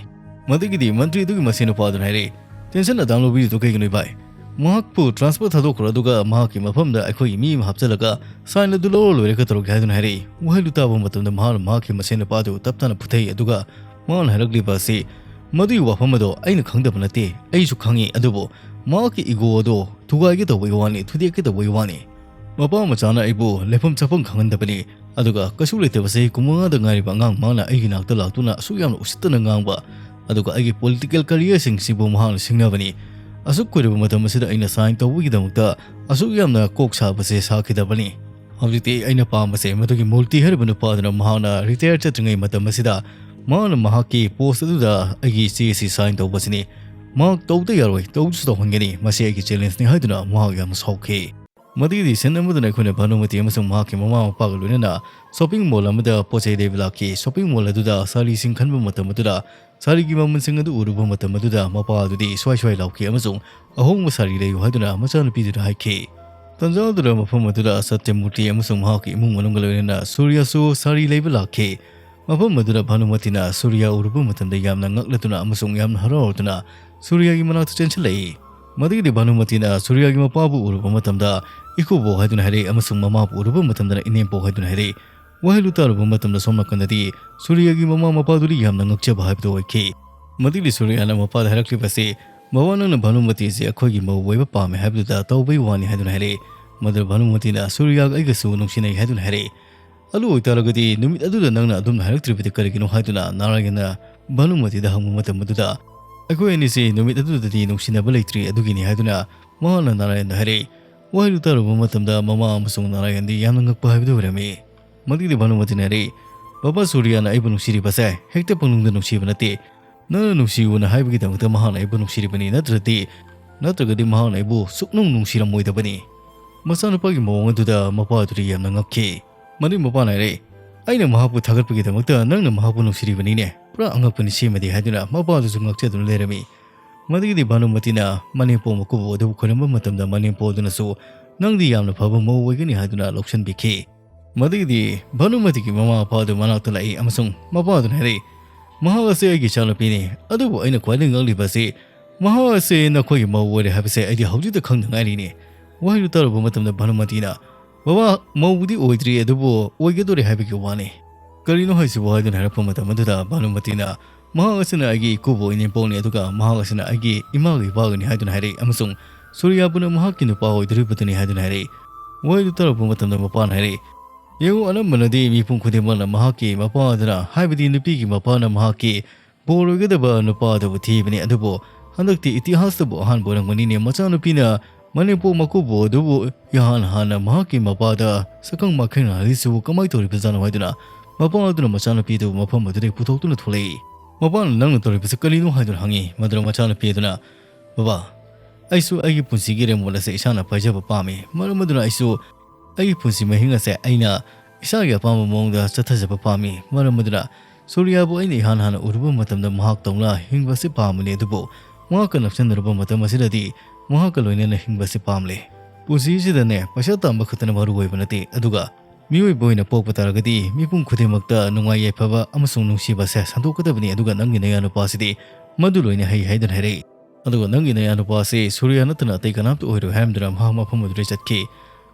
ꯃꯗꯨꯒꯤꯗꯤ ꯃꯟꯇ꯭ꯔꯤ ꯑꯗꯨꯒꯤ ꯃꯁꯦꯟ ꯅꯨꯄꯥ ꯑꯗꯨꯅ ꯍꯥꯏꯔꯛꯏ, "ꯇꯦꯟꯁꯟ ꯑꯗꯥꯡ ꯂꯧꯕꯤꯔꯤꯗꯨ ꯀꯩꯒꯤꯅꯣ ꯏꯕꯥꯏ? ꯃꯍꯥꯛꯄꯨ ꯇ꯭ꯔꯥꯟꯁꯐꯔ ꯊꯥꯗꯣꯛꯈ꯭ꯔꯣ, ꯑꯗꯨꯒ ꯃꯍꯥꯛꯀꯤ ꯃꯐꯝꯗ ꯑꯩꯈꯣꯏꯒꯤ ꯃꯤ ꯑꯃ ꯍꯥꯞꯆꯤꯜꯂꯒ ꯁꯥꯏꯟ ꯑꯗꯨ ꯂꯧꯔ ꯂꯣꯏꯔꯦ, ꯀꯩꯗꯧꯔꯒꯦ?" ꯍꯥꯏꯗꯨꯅ ꯍꯥꯏꯔꯛꯏ꯫ ꯋꯥꯍꯩꯗꯨ ꯇꯥꯕ ꯃꯇꯝꯗ ꯃꯍꯥꯛꯅ ꯃꯍꯥꯛꯀꯤ ꯃꯁꯦꯟ ꯅꯨꯄꯥ ꯑꯗꯨ ꯇꯞ ꯇꯥꯅ ꯐꯨꯊꯩ, ꯑꯗꯨꯒ ꯃꯍꯥꯛꯅ ꯍꯥꯏꯔꯛꯂꯤꯕ ꯑꯁꯤ, "ꯃꯗꯨꯒꯤ ꯋꯥꯐꯝ ꯑꯗꯣ ꯑꯩꯅ ꯈꯪꯗꯕ ꯅꯠꯇꯦ, ꯑꯩꯁꯨ ꯈꯪꯉꯤ, ꯑꯗꯨꯕꯨ ꯃꯍꯥꯛꯀꯤ ꯏꯒꯣ ꯑꯗꯣ ꯊꯨꯒꯥꯏꯒꯦ ꯇꯧꯕꯒꯤ ꯋꯥꯅꯤ, ꯊꯨꯗꯦꯛꯀꯦ ꯇꯧꯕꯒꯤ ꯋꯥꯅꯤ꯫ ꯃꯄꯥ ꯃꯆꯥꯅ ꯑꯩꯕꯨ ꯂꯩꯐꯝ ꯆꯥꯐꯝ ꯈꯪꯍꯟꯗꯕꯅꯤ, ꯑꯗꯨꯒ ꯀꯩꯁꯨ ꯂꯩꯇꯕꯁꯦ ꯀꯨꯟꯃꯉꯥꯗ ꯉꯥꯏꯔꯤꯕ ꯑꯉꯥꯡ ꯃꯍꯥꯛꯅ ꯑꯩꯒꯤ ꯅꯥꯛꯇ ꯂꯥꯛꯇꯨꯅ ꯑꯁꯨꯛ ꯌꯥꯝꯅ ꯎꯁꯤꯠꯇꯅ ꯉꯥꯡꯕ, ꯑꯗꯨꯒ ꯑꯩꯒꯤ ꯄꯣꯂꯤꯇꯤꯀꯦꯜ ꯀꯔꯤꯌꯔꯁꯤꯡꯁꯤꯕꯨ ꯃꯍꯥꯛꯅ ꯁꯤꯡꯅꯕꯅꯤ꯫ ꯑꯁꯨꯛ ꯀꯨꯏꯔꯕ ꯃꯇꯝ ꯑꯁꯤꯗ ꯑꯩꯅ ꯁꯥꯏꯟ ꯇꯧꯕꯒꯤꯗꯃꯛꯇ ꯑꯁꯨꯛ ꯌꯥꯝꯅ ꯀꯣꯛ ꯁꯥꯕꯁꯦ ꯁꯥꯈꯤꯗꯕꯅꯤ꯫ ꯍꯧꯖꯤꯛꯇꯤ ꯑꯩꯅ ꯄꯥꯝꯕꯁꯦ ꯃꯗꯨꯒꯤ ꯃꯨꯔꯇꯤ ꯍꯥꯏꯔꯤꯕ ꯅꯨꯄꯥꯗꯨꯅ ꯃꯍꯥꯛꯅ ꯔꯤꯇꯥꯌꯔ ꯆꯠꯇ꯭ꯔꯤꯉꯩ ꯃꯇꯝ ꯑꯁꯤꯗ ꯃꯍꯥꯛꯅ ꯃꯍꯥꯛꯀꯤ ꯄꯣꯁ ꯑꯗꯨꯗ ꯑꯩꯒꯤ ꯆꯦ ꯑꯁꯤ ꯁꯥꯏꯟ ꯇꯧꯕꯁꯤꯅꯤ꯫ ꯃꯍꯥꯛ ꯇꯧꯗ ꯌꯥꯔꯣꯏ, ꯇꯧꯗꯁꯨ ꯇꯧꯍꯟꯒꯅꯤ, ꯃꯁꯤ ꯑꯩꯒꯤ ꯆꯦꯂꯦꯟꯖꯅꯤ" ꯍꯥꯏꯗꯨꯅ ꯃꯍꯥꯛ ꯌꯥꯝꯅ ꯁꯥꯎꯈꯤ꯫ ꯃꯗꯨꯒꯤꯗꯤ ꯁꯤꯟ ꯑꯃꯗꯅ ꯑꯩꯈꯣꯏꯅ ꯚꯥꯅꯨꯃꯇꯤ ꯑꯃꯁꯨꯡ ꯃꯍꯥꯛꯀꯤ ꯃꯃꯥ ꯃꯄꯥꯒ ꯂꯣꯏꯅꯅ ꯁꯣꯄꯤꯡ ꯃꯣꯜ ꯑꯃꯗ ꯄꯣꯠ ꯆꯩ ꯂꯩꯕ ꯂꯥꯛꯈꯤ꯫ ꯁꯣꯄꯤꯡ ꯃꯣꯜ ꯑꯗꯨꯗ ꯁꯥꯔꯤꯁꯤꯡ ꯈꯟꯕ ꯃꯇꯝ ꯑꯗꯨꯗ ꯁꯥꯔꯤꯒꯤ ꯃꯃꯜꯁꯤꯡ ꯑꯗꯨ ꯎꯔꯨꯕ ꯃꯇꯝ ꯑꯗꯨꯗ ꯃꯄꯥ ꯑꯗꯨꯗꯤ ꯁ꯭ꯋꯥꯏ ꯁ꯭ꯋꯥꯏ ꯂꯥꯎꯈꯤ ꯑꯃꯁꯨꯡ ꯑꯍꯣꯡꯕ ꯁꯥꯔꯤ ꯂꯩꯌꯨ ꯍꯥꯏꯗꯨꯅ ꯃꯆꯥꯅꯨꯄꯤꯗꯨꯗ ꯍꯥꯏꯈꯤ꯫ ꯇꯟꯖꯥ ꯑꯗꯨꯗ ꯃꯐꯝ ꯑꯗꯨꯗ ꯁꯇ꯭ꯌꯃꯨꯔꯇꯤ ꯑꯃꯁꯨꯡ ꯃꯍꯥꯛꯀꯤ ꯏꯃꯨꯡ ꯃꯅꯨꯡꯒ ꯂꯣꯏꯅꯅ ꯁꯨꯔꯤꯌꯥꯁꯨ ꯁꯥꯔꯤ ꯂꯩꯕ ꯂꯥꯛꯈꯤ꯫ ꯃꯐꯝ ꯑꯗꯨꯗ ꯚꯥꯅꯨꯃꯇꯤꯅ ꯁꯨꯔꯤꯌꯥ ꯎꯔꯨꯕ ꯃꯇꯝꯗ ꯌꯥꯝꯅ ꯉꯛꯂꯗꯨꯅ ꯑꯃꯁꯨꯡ ꯌꯥꯝꯅ ꯍꯔꯥꯎꯔꯗꯨꯅ ꯁꯨꯔꯤꯌꯥꯒꯤ ꯃꯅꯥꯛꯇ ꯆꯦꯟꯁꯤꯜꯂꯛꯏ꯫ ꯃꯗꯨꯒꯤꯗꯤ ꯚꯥꯅꯨꯃꯇꯤꯅ ꯁꯨꯔꯤꯌꯥꯒꯤ ꯃꯄꯥꯕꯨ ꯎꯔꯨꯕ ꯃꯇꯝꯗ ꯏꯀꯨꯕꯣꯛ ꯍꯥꯏꯗꯨꯅ ꯍꯥꯏꯔꯛꯏ ꯑꯃꯁꯨꯡ ꯃꯃꯥꯕꯨ ꯎꯔꯨꯕ ꯃꯇꯝꯗꯅ ꯏꯅꯦꯝꯄꯣꯛ ꯍꯥꯏꯗꯨꯅ ꯍꯥꯏꯔꯛꯏ꯫ ꯋꯥꯍꯩꯗꯨ ꯇꯥꯔꯨꯕ ꯃꯇꯝꯗ ꯁꯣꯝ ꯅꯥꯀꯟꯗꯗꯤ ꯁꯨꯔꯤꯌꯥꯒꯤ ꯃꯃꯥ ꯃꯄꯥꯗꯨꯗꯤ ꯌꯥꯝꯅ ꯉꯛꯆꯕ ꯍꯥꯏꯕꯗꯨ ꯑꯣꯏꯈꯤ꯫ ꯃꯗꯨꯒꯤꯗꯤ ꯁꯨꯔꯤꯌꯥꯅ ꯃꯄꯥꯗ ꯍꯥꯏꯔꯛꯂꯤꯕꯁꯤ, "ꯕꯕꯥ, ꯅꯪꯅ ꯚꯥꯅꯨꯃꯇꯤꯁꯤ ꯑꯩꯈꯣꯏꯒꯤ ꯃꯧ ꯑꯣꯏꯕ ꯄꯥꯝꯃꯦ ꯍꯥꯏꯕꯗꯨꯗ ꯇꯧꯕꯩ ꯋꯥꯅꯤ" ꯍꯥꯏꯗꯨꯅ ꯍꯥꯏꯔꯛꯏ꯫ ꯃꯗꯨꯗ ꯚꯥꯅꯨꯃꯇꯤꯅ ꯁꯨꯔꯤꯌꯥꯒ ꯑꯩꯒꯁꯨ ꯅꯨꯡꯁꯤꯅꯩ ꯍꯥꯏꯗꯨꯅ ꯍꯥꯏꯔꯛꯏ꯫ "ꯑꯗꯨ ꯑꯣꯏꯇꯥꯔꯒꯗꯤ ꯅꯨꯃꯤꯠ ꯑꯗꯨꯗ ꯅꯪꯅ ꯑꯗꯨꯝꯅ ꯍꯥꯏꯔꯛꯇ꯭ꯔꯤꯕꯗꯤ ꯀꯔꯤꯒꯤꯅꯣ?" ꯍꯥꯏꯗꯨꯅ ꯅꯥꯔꯥꯌꯟꯅ ꯚꯥꯅꯨꯃꯇꯤꯗ ꯍꯪꯕ ꯃꯇꯝ ꯑꯗꯨꯗ, "ꯑꯩꯈꯣꯏ ꯑꯅꯤꯁꯤ ꯅꯨꯃꯤꯠ ꯑꯗꯨꯗꯗꯤ ꯅꯨꯡꯁꯤꯅꯕ ꯂꯩꯇ꯭ꯔꯤ, ꯑꯗꯨꯒꯤꯅꯤ" ꯍꯥꯏꯗꯨꯅ ꯃꯍꯥꯛꯅ ꯅꯥꯔꯥꯌꯟꯗ ꯍꯥꯏꯔꯛꯏ꯫ ꯋꯥꯍꯩꯗꯨ ꯇꯥꯔꯨꯕ ꯃꯇꯝꯗ ꯃꯃꯥ ꯑꯃꯁꯨꯡ ꯅꯥꯔꯥꯌꯟꯗꯤ ꯌꯥꯝꯅ ꯉꯛꯄ ꯍꯥꯏꯕꯗꯨ ꯑꯣꯏꯔꯝꯃꯤ꯫ ꯃꯗꯨꯒꯤꯗꯤ ꯚꯥꯅꯨꯃꯇꯤꯅ ꯍꯥꯏꯔꯛꯏ, "ꯕꯕꯥ, ꯁꯨꯔꯤꯌꯥꯅ ꯑꯩꯕꯨ ꯅꯨꯡꯁꯤꯔꯤꯕꯁꯦ ꯍꯦꯛꯇ ꯄꯪꯅꯨꯡꯗ ꯅꯨꯡꯁꯤꯕ ꯅꯠꯇꯦ꯫ ꯅꯪꯅ ꯅꯨꯡꯁꯤꯌꯨꯅ ꯍꯥꯏꯕꯒꯤꯗꯃꯛꯇ ꯃꯍꯥꯛꯅ ꯑꯩꯕꯨ ꯅꯨꯡꯁꯤꯔꯤꯕꯅꯤ, ꯅꯠꯇ꯭ꯔꯗꯤ, ꯅꯠꯇ꯭ꯔꯒꯗꯤ ꯃꯍꯥꯛꯅ ꯑꯩꯕꯨ ꯁꯨꯛꯅꯨꯡ ꯅꯨꯡꯁꯤꯔꯝꯃꯣꯏꯗꯕꯅꯤ꯫" ꯃꯆꯥꯅꯨꯄꯥꯒꯤ ꯃꯑꯣꯡ ꯑꯗꯨꯗ ꯃꯄꯥ ꯑꯗꯨꯗꯤ ꯌꯥꯝꯅ ꯉꯛꯈꯤ꯫ ꯃꯗꯨꯒꯤ ꯃꯄꯥꯅ ꯍꯥꯏꯔꯛꯏ, "ꯑꯩꯅ ꯃꯍꯥꯛꯄꯨ ꯊꯥꯒꯠꯄꯒꯤꯗꯃꯛꯇ ꯅꯪꯅ ꯃꯍꯥꯛꯄꯨ ꯅꯨꯡꯁꯤꯔꯤꯕꯅꯤꯅꯦ꯫ ꯄꯨꯔꯥ ꯑꯉꯛꯄꯅꯤ ꯁꯤꯃꯗꯤ" ꯍꯥꯏꯗꯨꯅ ꯃꯄꯥ ꯑꯗꯨꯁꯨ ꯉꯛꯆꯗꯨꯅ ꯂꯩꯔꯝꯃꯤ꯫ ꯃꯗꯨꯒꯤꯗꯤ ꯚꯥꯅꯨꯃꯇꯤꯅ ꯃꯅꯦꯝꯄꯣꯛ ꯃꯀꯨꯕꯣꯛ ꯑꯗꯨꯕꯨ ꯈꯣꯏꯔꯝꯕ ꯃꯇꯝꯗ ꯃꯅꯦꯝꯄꯣꯛ ꯑꯗꯨꯅꯁꯨ, "ꯅꯪꯗꯤ ꯌꯥꯝꯅ ꯐꯕ ꯃꯧ ꯑꯣꯏꯒꯅꯤ" ꯍꯥꯏꯗꯨꯅ ꯂꯧꯁꯤꯟꯕꯤꯈꯤ꯫ ꯃꯗꯨꯒꯤꯗꯤ ꯚꯥꯅꯨꯃꯇꯤꯒꯤ ꯃꯃꯥ ꯃꯄꯥ ꯑꯗꯨ ꯃꯅꯥꯛꯇ ꯂꯥꯛꯏ ꯑꯃꯁꯨꯡ ꯃꯄꯥ ꯑꯗꯨꯅ ꯍꯥꯏꯔꯛꯏ, "ꯃꯍꯥꯛ ꯑꯁꯤ ꯑꯩꯒꯤ ꯏꯆꯥꯅꯨꯄꯤꯅꯤ, ꯑꯗꯨꯕꯨ ꯑꯩꯅ ꯈ꯭ꯋꯥꯏꯗꯒꯤ ꯉꯛꯂꯤꯕ ꯑꯁꯤ, ꯃꯍꯥꯛ ꯑꯁꯤ ꯅꯈꯣꯏꯒꯤ ꯃꯧ ꯑꯣꯏꯔꯦ ꯍꯥꯏꯕꯁꯦ ꯑꯩꯗꯤ ꯍꯧꯖꯤꯛꯇ ꯈꯪꯗ ꯉꯥꯏꯔꯤꯅꯤ꯫" ꯋꯥꯍꯩꯗꯨ ꯇꯥꯔꯨꯕ ꯃꯇꯝꯗ ꯚꯥꯅꯨꯃꯇꯤꯅ, "ꯕꯕꯥ, ꯃꯧꯕꯨꯗꯤ ꯑꯣꯏꯗ꯭ꯔꯤ, ꯑꯗꯨꯕꯨ ꯑꯣꯏꯒꯗꯧꯔꯦ ꯍꯥꯏꯕꯒꯤ ꯋꯥꯅꯤ꯫ ꯀꯔꯤꯅꯣ ꯍꯥꯏꯁꯤꯕꯨ?" ꯍꯥꯏꯗꯨꯅ ꯍꯥꯏꯔꯛꯄ ꯃꯇꯝ ꯑꯗꯨꯗ ꯚꯥꯅꯨꯃꯇꯤꯅ, "ꯃꯍꯥꯛ ꯑꯁꯤꯅ ꯑꯩꯒꯤ ꯏꯀꯨꯕꯣꯛ ꯏꯅꯦꯝꯄꯣꯛꯅꯤ, ꯑꯗꯨꯒ ꯃꯍꯥꯛ ꯑꯁꯤꯅ ꯑꯩꯒꯤ ꯏꯃꯥꯒ ꯏꯄꯥꯒꯅꯤ" ꯍꯥꯏꯗꯨꯅ ꯍꯥꯏꯔꯛꯏ ꯑꯃꯁꯨꯡ ꯁꯨꯔꯤꯌꯥꯕꯨꯅ ꯃꯍꯥꯛꯀꯤ ꯅꯨꯄꯥ ꯑꯣꯏꯗꯣꯔꯤꯕꯗꯨꯅꯤ ꯍꯥꯏꯗꯨꯅ ꯍꯥꯏꯔꯛꯏ꯫ ꯋꯥꯍꯩꯗꯨ ꯇꯥꯔꯛꯄ ꯃꯇꯝꯗ ꯃꯄꯥꯅ ꯍꯥꯏꯔꯛꯏ, "ꯌꯦꯡꯉꯨ, ꯑꯅꯝꯕꯅꯗꯤ ꯃꯤꯄꯨꯝ ꯈꯨꯗꯤꯡꯃꯛꯅ ꯃꯍꯥꯛꯀꯤ ꯃꯄꯥ ꯑꯗꯨꯅ, ꯍꯥꯏꯕꯗꯤ ꯅꯨꯄꯤꯒꯤ ꯃꯄꯥꯅ ꯃꯍꯥꯛꯀꯤ ꯕꯣꯔ ꯑꯣꯏꯒꯗꯕ ꯅꯨꯄꯥ ꯑꯗꯨꯕꯨ ꯊꯤꯕꯅꯤ, ꯑꯗꯨꯕꯨ ꯍꯟꯗꯛꯇꯤ ꯏꯇꯤꯍꯥꯁꯇꯕꯨ ꯑꯍꯥꯟꯕ ꯑꯣꯏꯔꯝꯒꯅꯤꯅꯦ, ꯃꯆꯥꯅꯨꯄꯤꯅ ꯃꯅꯦꯝꯄꯣꯛ ꯃꯀꯨꯕꯣꯛ ꯑꯗꯨꯕꯨ ꯏꯍꯥꯟ ꯍꯥꯟꯅ ꯃꯍꯥꯛꯀꯤ ꯃꯄꯥꯗ ꯁꯛꯈꯪ ꯃꯥꯏꯈꯪꯅꯍꯜꯂꯤꯁꯤꯕꯨ ꯀꯃꯥꯏ ꯇꯧꯔꯤꯕꯖꯥꯠꯅꯣ?" ꯍꯥꯏꯗꯨꯅ ꯃꯄꯥ ꯑꯗꯨꯅ ꯃꯆꯥꯅꯨꯄꯤꯗꯨ ꯃꯐꯝ ꯑꯗꯨꯗꯒꯤ ꯄꯨꯊꯣꯛꯇꯨꯅ ꯊꯣꯛꯂꯛꯏ꯫ ꯃꯄꯥꯅ, "ꯅꯪꯅ ꯇꯧꯔꯤꯕꯁꯤ ꯀꯔꯤꯅꯣ?" ꯍꯥꯏꯗꯨꯅ ꯍꯪꯉꯤ꯫ ꯃꯗꯨꯗ ꯃꯆꯥꯅꯨꯄꯤ ꯑꯗꯨꯅ, "ꯕꯕꯥ, ꯑꯩꯁꯨ ꯑꯩꯒꯤ ꯄꯨꯟꯁꯤꯒꯤ ꯔꯦꯃꯣꯠ ꯑꯁꯦ ꯏꯁꯥꯅ ꯄꯥꯏꯖꯕ ꯄꯥꯝꯃꯤ꯫ ꯃꯔꯝ ꯑꯗꯨꯅ ꯑꯩꯁꯨ ꯑꯩꯒꯤ ꯄꯨꯟꯁꯤ ꯃꯍꯤꯡ ꯑꯁꯦ ꯑꯩꯅ ꯏꯁꯥꯒꯤ ꯑꯄꯥꯝꯕ ꯃꯑꯣꯡꯗ ꯆꯠꯊꯖꯕ ꯄꯥꯝꯃꯤ꯫ ꯃꯔꯝ ꯑꯗꯨꯅ ꯁꯨꯔꯤꯌꯥꯕꯨ ꯑꯩꯅ ꯏꯍꯥꯟ ꯍꯥꯟꯅ ꯎꯔꯨꯕ ꯃꯇꯝꯗ ꯃꯍꯥꯛ ꯇꯧꯅ ꯍꯤꯡꯕ ꯑꯁꯤ ꯄꯥꯝꯕꯅꯤ, ꯑꯗꯨꯕꯨ ꯃꯍꯥꯛꯀ ꯅꯛꯁꯤꯟꯅꯔꯨꯕ ꯃꯇꯝ ꯑꯁꯤꯗꯗꯤ ꯃꯍꯥꯛꯀ ꯂꯣꯏꯅꯅ ꯍꯤꯡꯕ ꯑꯁꯤ ꯄꯥꯝꯂꯦ꯫ ꯄꯨꯟꯁꯤꯁꯤꯗꯅꯦ, ꯄꯩꯁꯥ ꯇꯥꯟꯕ ꯈꯛꯇꯅ ꯃꯔꯨ ꯑꯣꯏꯕ ꯅꯠꯇꯦ, ꯑꯗꯨꯒ ꯃꯤꯑꯣꯏꯕ ꯑꯣꯏꯅ ꯄꯣꯛꯄ ꯇꯥꯔꯒꯗꯤ ꯃꯤꯄꯨꯝ ꯈꯨꯗꯤꯡꯃꯛꯇ ꯅꯨꯡꯉꯥꯏ ꯌꯥꯏꯐꯕ ꯑꯃꯁꯨꯡ ꯅꯨꯡꯁꯤꯕ ꯑꯁꯦ ꯁꯟꯗꯣꯛꯀꯗꯕꯅꯤ꯫ ꯑꯗꯨꯒ ꯅꯪꯒꯤ ꯅꯌꯥꯅꯨꯄꯥꯁꯤꯗꯤ ꯃꯗꯨ ꯂꯣꯏꯅ ꯍꯩ ꯍꯥꯏꯗꯨꯅ ꯍꯥꯏꯔꯛꯏ꯫ ꯑꯗꯨꯒ ꯅꯪꯒꯤ ꯅꯌꯥꯅꯨꯄꯥ ꯑꯁꯤ ꯁꯨꯔꯤꯌꯥ ꯅꯠꯇꯅ ꯑꯇꯩ ꯀꯅꯥꯝꯇ ꯑꯣꯏꯔꯣꯏ ꯍꯥꯏꯔꯝꯗꯨꯅ ꯃꯍꯥꯛ ꯃꯐꯝ ꯑꯗꯨꯗ ꯆꯠꯈꯤ꯫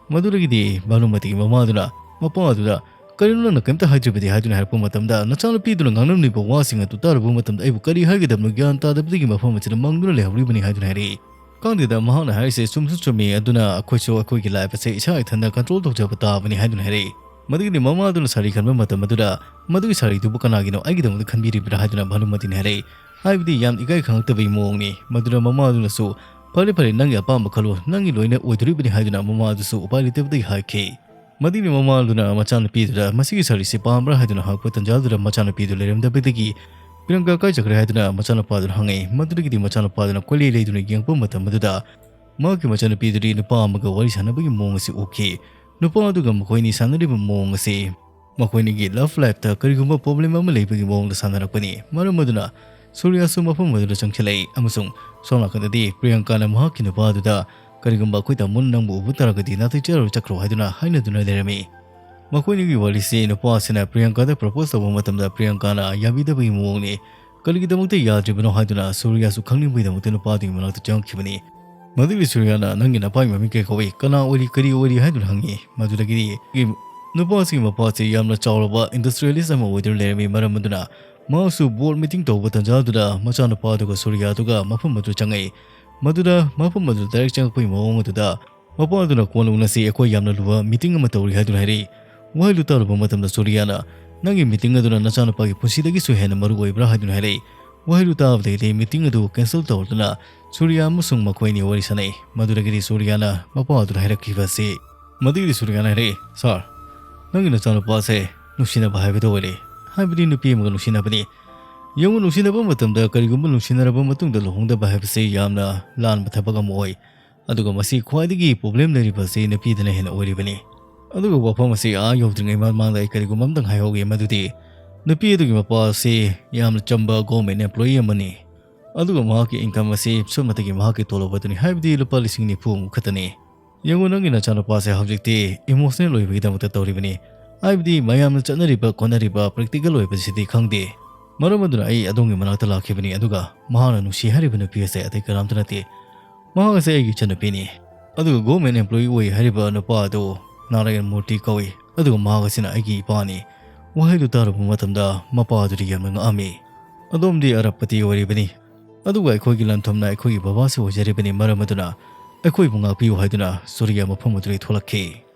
ꯃꯗꯨꯗꯒꯤꯗꯤ ꯚꯥꯅꯨꯃꯇꯤꯒꯤ ꯃꯃꯥꯗꯨꯅ ꯃꯄꯥ ꯑꯗꯨꯗ, "ꯀꯔꯤꯅꯣ ꯅꯪꯅ ꯀꯔꯤꯝꯇ ꯍꯥꯏꯗ꯭ꯔꯤꯕꯗꯤ?" ꯍꯥꯏꯗꯨꯅ ꯍꯥꯏꯔꯛꯄ ꯃꯇꯝꯗ, "ꯅꯆꯥꯅꯨꯄꯤꯗꯨꯅ ꯉꯥꯡꯂꯝꯂꯤꯕ ꯋꯥꯁꯤꯡ ꯑꯗꯨ ꯇꯥꯔꯨꯕ ꯃꯇꯝꯗ ꯑꯩꯕꯨ ꯀꯔꯤ ꯍꯥꯏꯒꯗꯕꯅꯣ ꯒ꯭ꯌꯥꯟ ꯇꯥꯗꯕꯗꯒꯤ ꯃꯐꯝ ꯑꯁꯤꯗ ꯃꯪꯗꯨꯅ ꯂꯩꯍꯧꯔꯤꯕꯅꯤ" ꯍꯥꯏꯗꯨꯅ ꯍꯥꯏꯔꯛꯏ꯫ "ꯈꯪꯗꯦꯗ, ꯃꯍꯥꯛꯅ ꯍꯥꯏꯔꯤꯁꯦ ꯆꯨꯝꯁꯨ ꯆꯨꯝꯃꯤ, ꯑꯗꯨꯅ ꯑꯩꯈꯣꯏꯁꯨ ꯑꯩꯈꯣꯏꯒꯤ ꯂꯥꯏꯐ ꯑꯁꯦ ꯏꯁꯥ ꯏꯊꯟꯗ ꯀꯟꯇ꯭ꯔꯣꯜ ꯇꯧꯖꯕ ꯇꯥꯕꯅꯤ" ꯍꯥꯏꯗꯨꯅ ꯍꯥꯏꯔꯛꯏ꯫ ꯃꯗꯨꯒꯤꯗꯤ ꯃꯃꯥꯗꯨꯅ ꯁꯥꯔꯤ ꯈꯟꯕ ꯃꯇꯝ ꯑꯗꯨꯗ, "ꯃꯗꯨꯒꯤ ꯁꯥꯔꯤꯗꯨꯕꯨ ꯀꯅꯥꯒꯤꯅꯣ? ꯑꯩꯒꯤꯗꯃꯛꯇ ꯈꯟꯕꯤꯔꯤꯕ꯭ꯔꯥ?" ꯍꯥꯏꯗꯨꯅ ꯚꯥꯅꯨꯃꯇꯤꯅ ꯍꯥꯏꯔꯛꯏ꯫ ꯍꯥꯏꯕꯗꯤ ꯌꯥꯝ ꯏꯀꯥꯏ ꯈꯪꯂꯛꯇꯕꯒꯤ ꯃꯑꯣꯡꯅꯤ꯫ ꯃꯗꯨꯗ ꯃꯃꯥꯗꯨꯅꯁꯨ, "ꯐꯔꯦ ꯐꯔꯦ, ꯅꯪꯒꯤ ꯑꯄꯥꯝꯕ ꯈꯜꯂꯣ, ꯅꯪꯒꯤ ꯂꯣꯏꯅ ꯑꯣꯏꯗꯣꯔꯤꯕꯅꯤ" ꯍꯥꯏꯗꯨꯅ ꯃꯃꯥꯗꯨꯁꯨ ꯎꯄꯥꯏ ꯂꯩꯇꯕꯗꯒꯤ ꯍꯥꯏꯈꯤ꯫ ꯃꯗꯨꯒꯤ ꯃꯃꯥꯗꯨꯅ ꯃꯆꯥꯅꯨꯄꯤꯗꯨꯗ, "ꯃꯁꯤꯒꯤ ꯁꯥꯔꯤꯁꯤ ꯄꯥꯝꯕ꯭ꯔꯥ?" ꯍꯥꯏꯗꯨꯅ ꯍꯪꯉꯛꯄ ꯇꯟꯖꯥꯗꯨꯗ ꯃꯆꯥꯅꯨꯄꯤꯗꯨ ꯂꯩꯔꯝꯗꯕꯗꯒꯤ, "ꯄ꯭ꯔꯤꯌꯥꯡꯀꯥ ꯀꯥꯏ ꯆꯠꯈ꯭ꯔꯦ?" ꯍꯥꯏꯗꯨꯅ ꯃꯆꯥꯅꯨꯄꯥꯗꯨꯅ ꯍꯪꯉꯛꯏ꯫ ꯃꯗꯨꯗꯒꯤꯗꯤ ꯃꯆꯥꯅꯨꯄꯥꯗꯨꯅ ꯀꯣꯏꯂꯩ ꯂꯩꯗꯨꯅ ꯌꯦꯡꯉꯛꯄ ꯃꯇꯝ ꯑꯗꯨꯗ ꯃꯍꯥꯛꯀꯤ ꯃꯆꯥꯅꯨꯄꯤꯗꯨꯗꯤ ꯅꯨꯄꯥ ꯑꯃꯒ ꯋꯥꯔꯤ ꯁꯥꯟꯅꯕꯒꯤ ꯃꯑꯣꯡ ꯑꯁꯤ ꯎꯈꯤ꯫ ꯅꯨꯄꯥ ꯑꯗꯨꯒ ꯃꯈꯣꯏ ꯑꯅꯤ ꯁꯥꯟꯅꯔꯤꯕ ꯃꯑꯣꯡ ꯑꯁꯤ ꯃꯈꯣꯏ ꯑꯅꯤꯒꯤ ꯂꯚ ꯂꯥꯏꯐꯇ ꯀꯔꯤꯒꯨꯝꯕ ꯄ꯭ꯔꯣꯕ꯭ꯂꯦꯝ ꯑꯃ ꯂꯩꯕꯒꯤ ꯃꯑꯣꯡꯗ ꯁꯥꯟꯅꯔꯛꯄꯅꯤ꯫ ꯃꯔꯝ ꯑꯗꯨꯅ ꯁꯨꯔꯤꯌꯥꯁꯨ ꯃꯐꯝ ꯑꯗꯨꯗ ꯆꯪꯁꯤꯜꯂꯛꯏ ꯑꯃꯁꯨꯡ ꯁꯣꯝ ꯅꯥꯀꯟꯗꯗꯤ ꯄ꯭ꯔꯤꯌꯥꯡꯀꯥꯅ ꯃꯍꯥꯛꯀꯤ ꯅꯨꯄꯥꯗꯨꯗ, "ꯀꯔꯤꯒꯨꯝꯕ ꯑꯩꯈꯣꯏ ꯇꯥꯃꯣꯅ ꯅꯪꯕꯨ ꯎꯕ ꯇꯥꯔꯒꯗꯤ ꯅꯥꯇꯩ ꯆꯥꯔꯣꯏ, ꯆꯠꯈ꯭ꯔꯣ" ꯍꯥꯏꯗꯨꯅ ꯍꯥꯏꯅꯗꯨꯅ ꯂꯩꯔꯝꯃꯤ꯫ ꯃꯈꯣꯏ ꯑꯅꯤꯒꯤ ꯋꯥꯔꯤꯁꯤ ꯅꯨꯄꯥ ꯑꯁꯤꯅ ꯄ꯭ꯔꯤꯌꯥꯡꯀꯥꯗ ꯄ꯭ꯔꯄꯣꯁ ꯇꯧꯕ ꯃꯇꯝꯗ ꯄ꯭ꯔꯤꯌꯥꯡꯀꯥꯅ ꯌꯥꯕꯤꯗꯕꯒꯤ ꯃꯑꯣꯡꯅꯤ꯫ ꯀꯔꯤꯒꯤꯗꯃꯛꯇ ꯌꯥꯗ꯭ꯔꯤꯕꯅꯣ ꯍꯥꯏꯗꯨꯅ ꯁꯨꯔꯤꯌꯥꯁꯨ ꯈꯪꯅꯤꯡꯕꯒꯤꯗꯃꯛꯇ ꯅꯨꯄꯥꯗꯨꯒꯤ ꯃꯅꯥꯛꯇ ꯆꯪꯉꯛꯈꯤꯕꯅꯤ꯫ ꯃꯗꯨꯒꯤ ꯁꯨꯔꯤꯌꯥꯅ, "ꯅꯪꯒꯤ ꯅꯄꯥꯒꯤ ꯃꯃꯤꯡ ꯀꯩ ꯀꯧꯏ? ꯀꯅꯥ ꯑꯣꯏꯔꯤ, ꯀꯔꯤ ꯑꯣꯏꯔꯤ?" ꯍꯥꯏꯗꯨꯅ ꯍꯪꯉꯤ꯫ ꯃꯗꯨꯗꯒꯤꯗꯤ ꯅꯨꯄꯥꯁꯤꯒꯤ ꯃꯄꯥꯁꯤ ꯌꯥꯝꯅ ꯆꯥꯎꯔꯕ ꯏꯟꯗꯁꯇ꯭ꯔꯤꯌꯦꯂꯤꯁ ꯑꯃ ꯑꯣꯏꯗꯨꯅ ꯂꯩꯔꯝꯃꯤ꯫ ꯃꯔꯝ ꯑꯗꯨꯅ ꯃꯍꯥꯛꯁꯨ ꯕꯣꯔꯗ ꯃꯤꯇꯤꯡ ꯇꯧꯕ ꯇꯟꯖꯥꯗꯨꯗ ꯃꯆꯥꯅꯨꯄꯥꯗꯨꯒ ꯁꯨꯔꯤꯌꯥꯗꯨꯒ ꯃꯐꯝ ꯑꯗꯨ ꯆꯪꯉꯛꯏ꯫ ꯃꯗꯨꯗ ꯃꯐꯝ ꯑꯗꯨ ꯗꯥꯏꯔꯦꯛ ꯆꯪꯉꯛꯄꯒꯤ ꯃꯑꯣꯡ ꯑꯗꯨꯗ ꯃꯄꯥ ꯑꯗꯨꯅ, "ꯀꯣꯟꯅ ꯎꯅꯁꯤ, ꯑꯩꯈꯣꯏ ꯌꯥꯝꯅ ꯂꯨꯕ ꯃꯤꯇꯤꯡ ꯑꯃ ꯇꯧꯔꯤ" ꯍꯥꯏꯗꯨꯅ ꯍꯥꯏꯔꯛꯏ꯫ ꯋꯥꯍꯩꯗꯨ ꯇꯥꯔꯨꯕ ꯃꯇꯝꯗ ꯁꯨꯔꯤꯌꯥꯅ, "ꯅꯪꯒꯤ ꯃꯤꯇꯤꯡ ꯑꯗꯨꯅ ꯅꯆꯥꯅꯨꯄꯥꯒꯤ ꯄꯨꯟꯁꯤꯗꯒꯤꯁꯨ ꯍꯦꯟꯅ ꯃꯔꯨ ꯑꯣꯏꯕ꯭ꯔꯥ?" ꯍꯥꯏꯗꯨꯅ ꯍꯥꯏꯔꯛꯏ꯫ ꯋꯥꯍꯩꯗꯨ ꯇꯥꯕꯗꯒꯤꯗꯤ ꯃꯤꯇꯤꯡ ꯑꯗꯨ ꯀꯦꯟꯁꯦꯜ ꯇꯧꯔꯗꯨꯅ ꯁꯨꯔꯤꯌꯥ ꯑꯃꯁꯨꯡ ꯃꯈꯣꯏ ꯑꯅꯤ ꯋꯥꯔꯤ ꯁꯥꯟꯅꯩ꯫ ꯃꯗꯨꯗꯒꯤꯗꯤ ꯁꯨꯔꯤꯌꯥꯅ ꯃꯄꯥ ꯑꯗꯨꯗ ꯍꯥꯏꯔꯛꯈꯤꯕ ꯑꯁꯤ, ꯃꯗꯨꯒꯤꯗꯤ ꯁꯨꯔꯤꯌꯥꯅ ꯍꯥꯏꯔꯛꯏ, "ꯁꯥꯔ, ꯅꯪꯒꯤ ꯅꯆꯥꯅꯨꯄꯥꯁꯦ ꯅꯨꯡꯁꯤꯅꯕ ꯍꯥꯏꯕꯗꯨ ꯑꯣꯏꯔꯦ, ꯍꯥꯏꯕꯗꯤ ꯅꯨꯄꯤ ꯑꯃꯒ ꯅꯨꯡꯁꯤꯅꯕꯅꯤ꯫ ꯌꯦꯡꯉꯨ, ꯅꯨꯡꯁꯤꯅꯕ ꯃꯇꯝꯗ ꯀꯔꯤꯒꯨꯝꯕ ꯅꯨꯡꯁꯤꯅꯔꯕ ꯃꯇꯨꯡꯗ ꯂꯨꯍꯣꯡꯗꯕ ꯍꯥꯏꯕꯁꯤ ꯌꯥꯝꯅ ꯂꯥꯟꯕ ꯊꯕꯛ ꯑꯃ ꯑꯣꯏ꯫ ꯑꯗꯨꯒ ꯃꯁꯤ ꯈ꯭ꯋꯥꯏꯗꯒꯤ problem ꯂꯩꯔꯤꯕ ꯑꯁꯤ ꯅꯨꯄꯤꯗꯅ ꯍꯦꯟꯅ ꯑꯣꯏꯔꯤꯕꯅꯤ꯫ ꯑꯗꯨꯒ ꯋꯥꯐꯝ ꯑꯁꯤ ꯑꯥ ꯌꯧꯗ꯭ꯔꯤꯉꯩ ꯃꯃꯥꯡꯗ ꯑꯩ ꯀꯔꯤꯒꯨꯝꯕ ꯑꯝꯇꯪ ꯍꯥꯏꯍꯧꯒꯦ, ꯃꯗꯨꯗꯤ ꯅꯨꯄꯤ ꯑꯗꯨꯒꯤ ꯃꯄꯥ ꯑꯁꯤ ꯌꯥꯝꯅ ꯆꯝꯕ government employee ꯑꯃꯅꯤ꯫ ꯑꯗꯨꯒ ꯃꯍꯥꯛꯀꯤ income ꯑꯁꯤ ꯁꯨꯞꯅꯇꯒꯤ ꯃꯍꯥꯛꯀꯤ ꯇꯣꯂꯣꯞ ꯑꯗꯨꯅꯤ, ꯍꯥꯏꯕꯗꯤ ꯂꯨꯄꯥ ꯂꯤꯁꯤꯡ ꯅꯤꯐꯨ ꯃꯨꯛ ꯈꯛꯇꯅꯤ꯫ ꯌꯦꯡꯉꯨ, ꯅꯪꯒꯤ ꯅꯆꯥꯅꯨꯄꯥꯁꯦ ꯍꯧꯖꯤꯛꯇꯤ emotional ꯑꯣꯏꯕꯒꯤꯗꯃꯛꯇ ꯇꯧꯔꯤꯕꯅꯤ꯫ ꯍꯥꯏꯕꯗꯤ ꯃꯌꯥꯝꯅ ꯆꯠꯅꯔꯤꯕ ꯈꯣꯠꯅꯔꯤꯕ practical ꯑꯣꯏꯕꯁꯤꯗꯤ ꯈꯪꯗꯦ꯫ ꯃꯔꯝ ꯑꯗꯨꯅ ꯑꯩ ꯑꯗꯣꯝꯒꯤ ꯃꯅꯥꯛꯇ ꯂꯥꯛꯈꯤꯕꯅꯤ, ꯑꯗꯨꯒ ꯃꯍꯥꯛꯅ ꯅꯨꯡꯁꯤ ꯍꯥꯏꯔꯤꯕ ꯅꯨꯄꯤ ꯑꯁꯦ ꯑꯇꯩ ꯀꯅꯥꯝꯇ ꯅꯠꯇꯦ꯫ ꯃꯍꯥꯛ ꯑꯁꯦ ꯑꯩꯒꯤ ꯏꯆꯟꯅꯨꯄꯤꯅꯤ꯫ ꯑꯗꯨꯒ government employee ꯑꯣꯏ ꯍꯥꯏꯔꯤꯕ ꯅꯨꯄꯥ ꯑꯗꯨ ꯅꯥꯔꯥꯌꯟ ꯃꯨꯔꯇꯤ ꯀꯧꯏ꯫ ꯑꯗꯨꯒ ꯃꯍꯥꯛ ꯑꯁꯤꯅ ꯑꯩꯒꯤ ꯏꯄꯥꯅꯤ꯫ ꯋꯥꯍꯩꯗꯨ ꯇꯥꯔꯨꯕ ꯃꯇꯝꯗ ꯃꯄꯥ ꯑꯗꯨꯗꯤ ꯌꯥꯝꯅ ꯉꯛꯑꯝꯃꯤ꯫ ꯑꯗꯣꯝꯗꯤ ꯑꯔꯕꯄꯇꯤ ꯑꯣꯏꯔꯤꯕꯅꯤ꯫ ꯑꯗꯨꯒ ꯑꯩꯈꯣꯏꯒꯤ ꯂꯟꯊꯨꯝꯅ ꯑꯩꯈꯣꯏꯒꯤ ꯕꯕꯥꯁꯨ ꯑꯣꯏꯖꯔꯤꯕꯅꯤ꯫ ꯃꯔꯝ ꯑꯗꯨꯅ ꯑꯩꯈꯣꯏꯕꯨ ꯉꯥꯛꯄꯤꯌꯨ ꯍꯥꯏꯗꯨꯅ ꯁꯨꯔꯤꯌꯥ ꯃꯐꯝ ꯑꯗꯨꯗꯒꯤ ꯊꯣꯛꯂꯛꯈꯤ꯫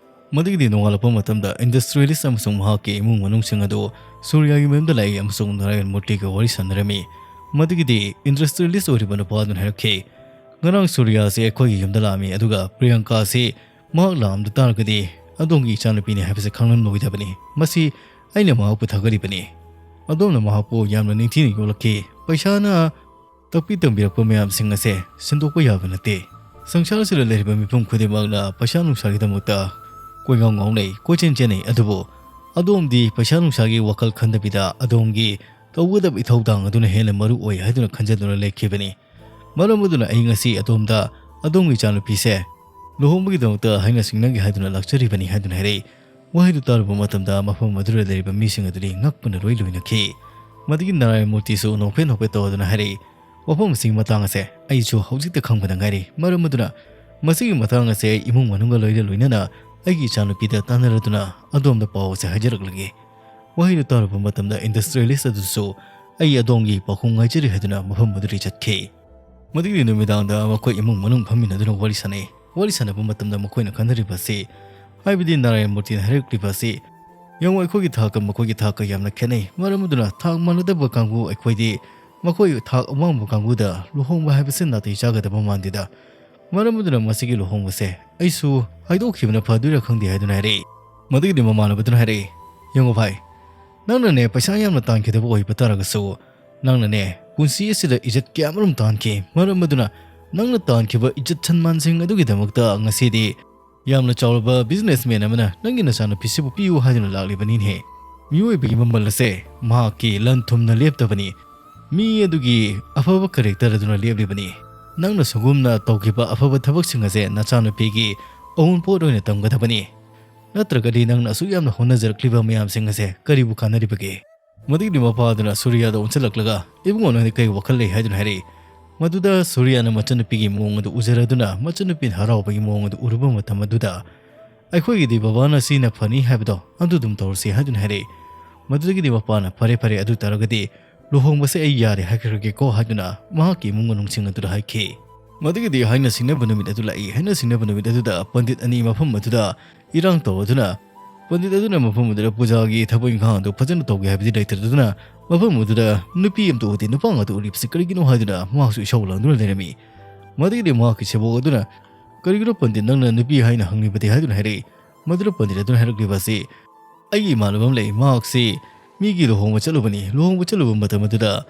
ꯃꯗꯨꯒꯤꯗꯤ ꯅꯣꯡꯉꯥꯜꯂꯛꯄ ꯃꯇꯝꯗ industrialist ꯑꯃꯁꯨꯡ ꯃꯍꯥꯛꯀꯤ ꯏꯃꯨꯡ ꯃꯅꯨꯡꯁꯤꯡ ꯑꯗꯨ ꯁꯨꯔꯤꯌꯥꯒꯤ ꯃꯌꯨꯝꯗ ꯂꯥꯛꯏ ꯑꯃꯁꯨꯡ ꯅꯥꯔꯥꯌꯟ ꯃꯨꯔꯇꯤꯒ ꯋꯥꯔꯤ ꯁꯥꯟꯅꯔꯝꯃꯤ꯫ ꯃꯗꯨꯒꯤꯗꯤ industrialist ꯑꯣꯏꯔꯤꯕ ꯅꯨꯄꯥ ꯑꯗꯨꯅ ꯍꯥꯏꯔꯛꯈꯤ, "ꯉꯔꯥꯡ ꯁꯨꯔꯤꯌꯥ ꯑꯁꯤ ꯑꯩꯈꯣꯏꯒꯤ ꯌꯨꯝꯗ ꯂꯥꯛꯑꯝꯃꯤ, ꯑꯗꯨꯒ ꯄ꯭ꯔꯤꯌꯪꯀꯥ ꯑꯁꯤ ꯃꯍꯥꯛ ꯂꯥꯛꯑꯝꯗ ꯇꯥꯔꯒꯗꯤ ꯑꯗꯣꯝꯒꯤ ꯏꯆꯥꯅꯨꯄꯤꯅꯤ ꯍꯥꯏꯕꯁꯤ ꯈꯪꯂꯝꯂꯣꯏꯗꯕꯅꯤ꯫ ꯃꯁꯤ ꯑꯩꯅ ꯃꯍꯥꯛꯄꯨ ꯊꯥꯒꯠꯂꯤꯕꯅꯤ꯫ ꯑꯗꯣꯝꯅ ꯃꯍꯥꯛꯄꯨ ꯌꯥꯝꯅ ꯅꯤꯡꯊꯤꯅ ꯌꯣꯛꯂꯛꯈꯤ꯫ ꯄꯩꯁꯥꯅ ꯇꯥꯛꯄꯤ ꯇꯝꯕꯤꯔꯛꯄ ꯃꯌꯥꯝꯁꯤꯡ ꯑꯁꯦ ꯁꯤꯟꯗꯣꯛꯄ ꯌꯥꯕ ꯅꯠꯇꯦ꯫ ꯁꯪꯁꯥꯔꯁꯤꯗ ꯂꯩꯔꯤꯕ ꯃꯤꯄꯨꯝ ꯈꯨꯗꯤꯡꯃꯛꯅ ꯄꯩꯁꯥ ꯅꯨꯡꯁꯥꯒꯤꯗꯃꯛꯇ ꯀꯣꯏꯉꯥꯎ ꯉꯥꯎꯅꯩ, ꯀꯣꯏꯆꯦꯟ ꯆꯦꯟꯅꯩ꯫ ꯑꯗꯨꯕꯨ ꯑꯗꯣꯝꯗꯤ ꯄꯩꯁꯥ ꯅꯨꯡꯁꯥꯒꯤ ꯋꯥꯈꯜ ꯈꯟꯗꯕꯤꯗ ꯑꯗꯣꯝꯒꯤ ꯇꯧꯒꯗꯕ ꯏꯊꯧꯗꯥꯡ ꯑꯗꯨꯅ ꯍꯦꯟꯅ ꯃꯔꯨ ꯑꯣꯏ ꯍꯥꯏꯗꯨꯅ ꯈꯟꯖꯗꯨꯅ ꯂꯩꯈꯤꯕꯅꯤ꯫ ꯃꯔꯝ ꯑꯗꯨꯅ ꯑꯩ ꯉꯁꯤ ꯑꯗꯣꯝꯗ ꯑꯗꯣꯝꯒꯤ ꯏꯆꯥꯅꯨꯄꯤꯁꯦ ꯂꯨꯍꯣꯡꯕꯒꯤꯗꯃꯛꯇ ꯍꯥꯏꯅ ꯁꯤꯡꯅꯒꯦ ꯍꯥꯏꯗꯨꯅ ꯂꯥꯛꯆꯔꯤꯕꯅꯤ" ꯍꯥꯏꯗꯨꯅ ꯍꯥꯏꯔꯛꯏ꯫ ꯋꯥꯍꯩꯗꯨ ꯇꯥꯔꯨꯕ ꯃꯇꯝꯗ ꯃꯐꯝ ꯑꯗꯨꯗ ꯂꯩꯔꯤꯕ ꯃꯤꯁꯤꯡ ꯑꯗꯨꯗꯤ ꯉꯛꯄꯅ ꯂꯣꯏ ꯂꯣꯏꯅꯈꯤ꯫ ꯃꯗꯨꯒꯤ ꯅꯥꯔꯥꯌꯟ ꯃꯨꯔꯇꯤꯁꯨ ꯅꯣꯛꯐꯦꯠ ꯅꯣꯛꯐꯦꯠ ꯇꯧꯗꯨꯅ ꯍꯥꯏꯔꯛꯏ, "ꯋꯥꯐꯝ ꯑꯁꯤꯒꯤ ꯃꯇꯥꯡ ꯑꯁꯦ ꯑꯩꯁꯨ ꯍꯧꯖꯤꯛꯇ ꯈꯪꯕꯗ ꯉꯥꯏꯔꯤ꯫ ꯃꯔꯝ ꯑꯗꯨꯅ ꯃꯁꯤꯒꯤ ꯃꯇꯥꯡ ꯑꯁꯦ ꯑꯩ ꯏꯃꯨꯡ ꯃꯅꯨꯡꯒ ꯂꯣꯏꯅ ꯂꯣꯏꯅꯅ ꯑꯩꯒꯤ ꯏꯆꯥꯅꯨꯄꯤꯗ ꯇꯥꯟꯅꯔꯗꯨꯅ ꯑꯗꯣꯝꯗ ꯄꯥꯎ ꯑꯁꯦ ꯍꯥꯏꯖꯔꯛꯂꯒꯦ"꯫ ꯋꯥꯍꯩꯗꯨ ꯇꯥꯔꯨꯕ ꯃꯇꯝꯗ industrialist ꯑꯗꯨꯁꯨ "ꯑꯩ ꯑꯗꯣꯝꯒꯤ ꯄꯥꯎꯈꯨꯝ ꯉꯥꯏꯖꯔꯤ" ꯍꯥꯏꯗꯨꯅ ꯃꯐꯝ ꯑꯗꯨꯗꯒꯤ ꯆꯠꯈꯤ꯫ ꯃꯗꯨꯒꯤ ꯅꯨꯃꯤꯗꯥꯡꯗ ꯃꯈꯣꯏ ꯏꯃꯨꯡ ꯃꯅꯨꯡ ꯐꯝꯃꯤꯟꯅꯗꯨꯅ ꯋꯥꯔꯤ ꯁꯥꯟꯅꯩ꯫ ꯋꯥꯔꯤ ꯁꯥꯟꯅꯕ ꯃꯇꯝꯗ ꯃꯈꯣꯏꯅ ꯈꯟꯅꯔꯤꯕ ꯑꯁꯤ, ꯍꯥꯏꯕꯗꯤ ꯅꯥꯔꯥꯌꯟ ꯃꯨꯔꯇꯤꯅ ꯍꯥꯏꯔꯛꯂꯤꯕ ꯑꯁꯤ, "ꯌꯦꯡꯉꯨ, ꯑꯩꯈꯣꯏꯒꯤ ꯊꯥꯛꯀ ꯃꯈꯣꯏꯒꯤ ꯊꯥꯛꯀ ꯌꯥꯝꯅ ꯈꯦꯠꯅꯩ꯫ ꯃꯔꯝ ꯑꯗꯨꯅ ꯊꯥꯛ ꯃꯥꯟꯅꯗꯕ ꯀꯥꯡꯕꯨ ꯑꯩꯈꯣꯏꯗꯤ ꯃꯈꯣꯏ ꯊꯥꯛ ꯑꯋꯥꯡꯕ ꯀꯥꯡꯕꯨꯗ ꯂꯨꯍꯣꯡꯕ ꯍꯥꯏꯕꯁꯤ ꯅꯥꯇꯩ ꯆꯥꯒꯗꯕ ꯃꯥꯟꯗꯦꯗ꯫ ꯃꯔꯝ ꯑꯗꯨꯅ ꯃꯁꯤꯒꯤ ꯂꯨꯍꯣꯡꯕꯁꯦ ꯑꯩꯁꯨ ꯍꯥꯏꯗꯣꯛꯈꯤꯕꯅ ꯐꯗꯣꯏꯔꯥ ꯈꯪꯗꯦ" ꯍꯥꯏꯗꯨꯅ ꯍꯥꯏꯔꯛꯏ꯫ ꯃꯗꯨꯒꯤꯗꯤ ꯃꯃꯥꯟꯅꯕꯗꯨꯅ ꯍꯥꯏꯔꯛꯏ, "ꯌꯦꯡꯉꯨ ꯚꯥꯏ, ꯅꯪꯅꯅꯦ ꯄꯩꯁꯥ ꯌꯥꯝꯅ ꯇꯥꯟꯈꯤꯗꯕ ꯑꯣꯏꯕ ꯇꯥꯔꯒꯁꯨ "ꯅꯪꯅꯅꯦ, ꯄꯨꯟꯁꯤ ꯑꯁꯤꯗ ꯏꯖꯠ ꯀꯌꯥꯃꯔꯨꯝ ꯇꯥꯟꯈꯤ꯫ ꯃꯔꯝ ꯑꯗꯨꯅ ꯅꯪꯅ ꯇꯥꯟꯈꯤꯕ ꯏꯖꯠ ꯁꯟꯃꯥꯟꯁꯤꯡ ꯑꯗꯨꯒꯤꯗꯃꯛꯇ ꯉꯁꯤꯗꯤ ꯌꯥꯝꯅ ꯆꯥꯎꯔꯕ businessman ꯑꯃꯅ ꯅꯪꯒꯤ ꯅꯆꯥꯅꯨꯄꯤꯁꯤꯕꯨ ꯄꯤꯌꯨ ꯍꯥꯏꯗꯨꯅ ꯂꯥꯛꯂꯤꯕꯅꯤꯅꯦ꯫" ꯃꯤꯑꯣꯏꯕꯒꯤ ꯃꯃꯜ ꯑꯁꯦ ꯃꯍꯥꯛꯀꯤ ꯂꯟ ꯊꯨꯝꯅ ꯂꯦꯞꯇꯕꯅꯤ꯫ ꯃꯤ ꯑꯗꯨꯒꯤ ꯑꯐꯕ character ꯑꯗꯨꯅ ꯂꯦꯞꯂꯤꯕꯅꯤ꯫ ꯅꯪꯅ ꯁꯨꯒꯨꯝꯅ ꯇꯧꯈꯤꯕ ꯑꯐꯕ ꯊꯕꯛꯁꯤꯡ ꯑꯁꯦ ꯅꯆꯥꯅꯨꯄꯤꯒꯤ ꯑꯋꯨꯟꯄꯣꯠ ꯑꯣꯏꯅ ꯇꯝꯒꯗꯕꯅꯤ꯫ ꯅꯠꯇ꯭ꯔꯒꯗꯤ ꯅꯪꯅ ꯑꯁꯨꯛ ꯌꯥꯝꯅ ꯍꯣꯠꯅꯖꯔꯛꯂꯤꯕ ꯃꯌꯥꯝꯁꯤꯡ ꯑꯁꯦ ꯀꯔꯤꯕꯨ ꯀꯥꯟꯅꯔꯤꯕꯒꯦ? ꯃꯗꯨꯒꯤꯗꯤ ꯃꯄꯥꯗꯨꯅ ꯁꯨꯔꯤꯌꯥꯗ ꯑꯣꯟꯁꯤꯜꯂꯛꯂꯒ, "ꯏꯕꯨꯡꯉꯣ, ꯅꯪꯗꯤ ꯀꯔꯤ ꯋꯥꯈꯜ ꯂꯩ?" ꯍꯥꯏꯗꯨꯅ ꯍꯥꯏꯔꯛꯏ꯫ ꯃꯗꯨꯗ ꯁꯨꯔꯤꯌꯥꯅ ꯃꯆꯟꯅꯨꯄꯤꯒꯤ ꯃꯑꯣꯡ ꯑꯗꯨ ꯎꯖꯔꯗꯨꯅ, ꯃꯆꯟꯅꯨꯄꯤꯅ ꯍꯔꯥꯎꯕꯒꯤ ꯃꯑꯣꯡ ꯑꯗꯨ ꯎꯔꯨꯕ ꯃꯇꯝ ꯑꯗꯨꯗ, "ꯑꯩꯈꯣꯏꯒꯤꯗꯤ ꯕꯕꯥꯅ ꯁꯤꯅ ꯐꯅꯤ ꯍꯥꯏꯕꯗꯣ ꯑꯗꯨ ꯑꯗꯨꯝ ꯇꯧꯔꯁꯤ" ꯍꯥꯏꯗꯨꯅ ꯍꯥꯏꯔꯛꯏ꯫ ꯃꯗꯨꯗꯒꯤꯗꯤ ꯃꯄꯥꯅ, "ꯐꯔꯦ, ꯐꯔꯦ, ꯑꯗꯨ ꯇꯥꯔꯒꯗꯤ ꯂꯨꯍꯣꯡꯕꯁꯦ ꯑꯩ ꯌꯥꯔꯦ ꯍꯥꯏꯈ꯭ꯔꯒꯦꯀꯣ" ꯍꯥꯏꯗꯨꯅ ꯃꯍꯥꯛꯀꯤ ꯏꯃꯨꯡ ꯃꯅꯨꯡꯁꯤꯡ ꯑꯗꯨꯗ ꯍꯥꯏꯈꯤ꯫ ꯃꯗꯨꯒꯤꯗꯤ ꯍꯥꯏꯅ ꯁꯤꯡꯅꯕ ꯅꯨꯃꯤꯠ ꯑꯗꯨ ꯂꯥꯛꯏ꯫ ꯍꯥꯏꯅ ꯁꯤꯡꯅꯕ ꯅꯨꯃꯤꯠ ꯑꯗꯨꯗ ꯄꯟꯗꯤꯠ ꯑꯅꯤ ꯃꯐꯝ ꯑꯗꯨꯗ ꯏꯔꯥꯡ ꯇꯧꯔꯗꯨꯅ, ꯄꯟꯗꯤꯠ ꯑꯗꯨꯅ ꯃꯐꯝ ꯑꯗꯨꯗ ꯄꯨꯖꯥꯒꯤ ꯊꯕꯛ ꯏꯪꯈꯥꯡ ꯑꯗꯨ ꯐꯖꯅ ꯇꯧꯒꯦ ꯍꯥꯏꯕꯗꯤ ꯂꯩꯇ꯭ꯔꯗꯨꯅ, ꯃꯐꯝ ꯑꯗꯨꯗ ꯅꯨꯄꯤ ꯑꯃꯇ ꯎꯗꯦ, ꯅꯨꯄꯥ ꯉꯥꯛꯇ ꯎꯔꯤꯕꯁꯤ ꯀꯔꯤꯒꯤꯅꯣ ꯍꯥꯏꯗꯨꯅ ꯃꯍꯥꯛꯁꯨ ꯏꯁꯧ ꯂꯥꯡꯗꯨꯅ ꯂꯩꯔꯝꯃꯤ꯫ ꯃꯗꯨꯒꯤꯗꯤ ꯃꯍꯥꯛꯀꯤ ꯁꯦꯕꯣꯛ ꯑꯗꯨꯅ, "ꯀꯔꯤꯒꯤꯅꯣ ꯄꯟꯗꯤꯠ, ꯅꯪꯅ ꯅꯨꯄꯤ ꯍꯥꯏꯅ ꯍꯪꯂꯤꯕꯗꯤ?" ꯍꯥꯏꯗꯨꯅ ꯍꯥꯏꯔꯛꯏ꯫ ꯃꯗꯨꯗ ꯄꯟꯗꯤꯠ ꯑꯗꯨꯅ ꯍꯥꯏꯔꯛꯂꯤꯕ ꯑꯁꯤ, "ꯑꯩꯒꯤ ꯏꯃꯥꯟꯅꯕ ꯑꯃ ꯂꯩ, ꯃꯍꯥꯛꯁꯤ ꯃꯤꯒꯤ ꯂꯨꯍꯣꯡꯕ ꯆꯠꯂꯨꯕꯅꯤ꯫ ꯂꯨꯍꯣꯡꯕ ꯆꯠꯂꯨꯕ ꯃꯇꯝ ꯑꯗꯨꯗ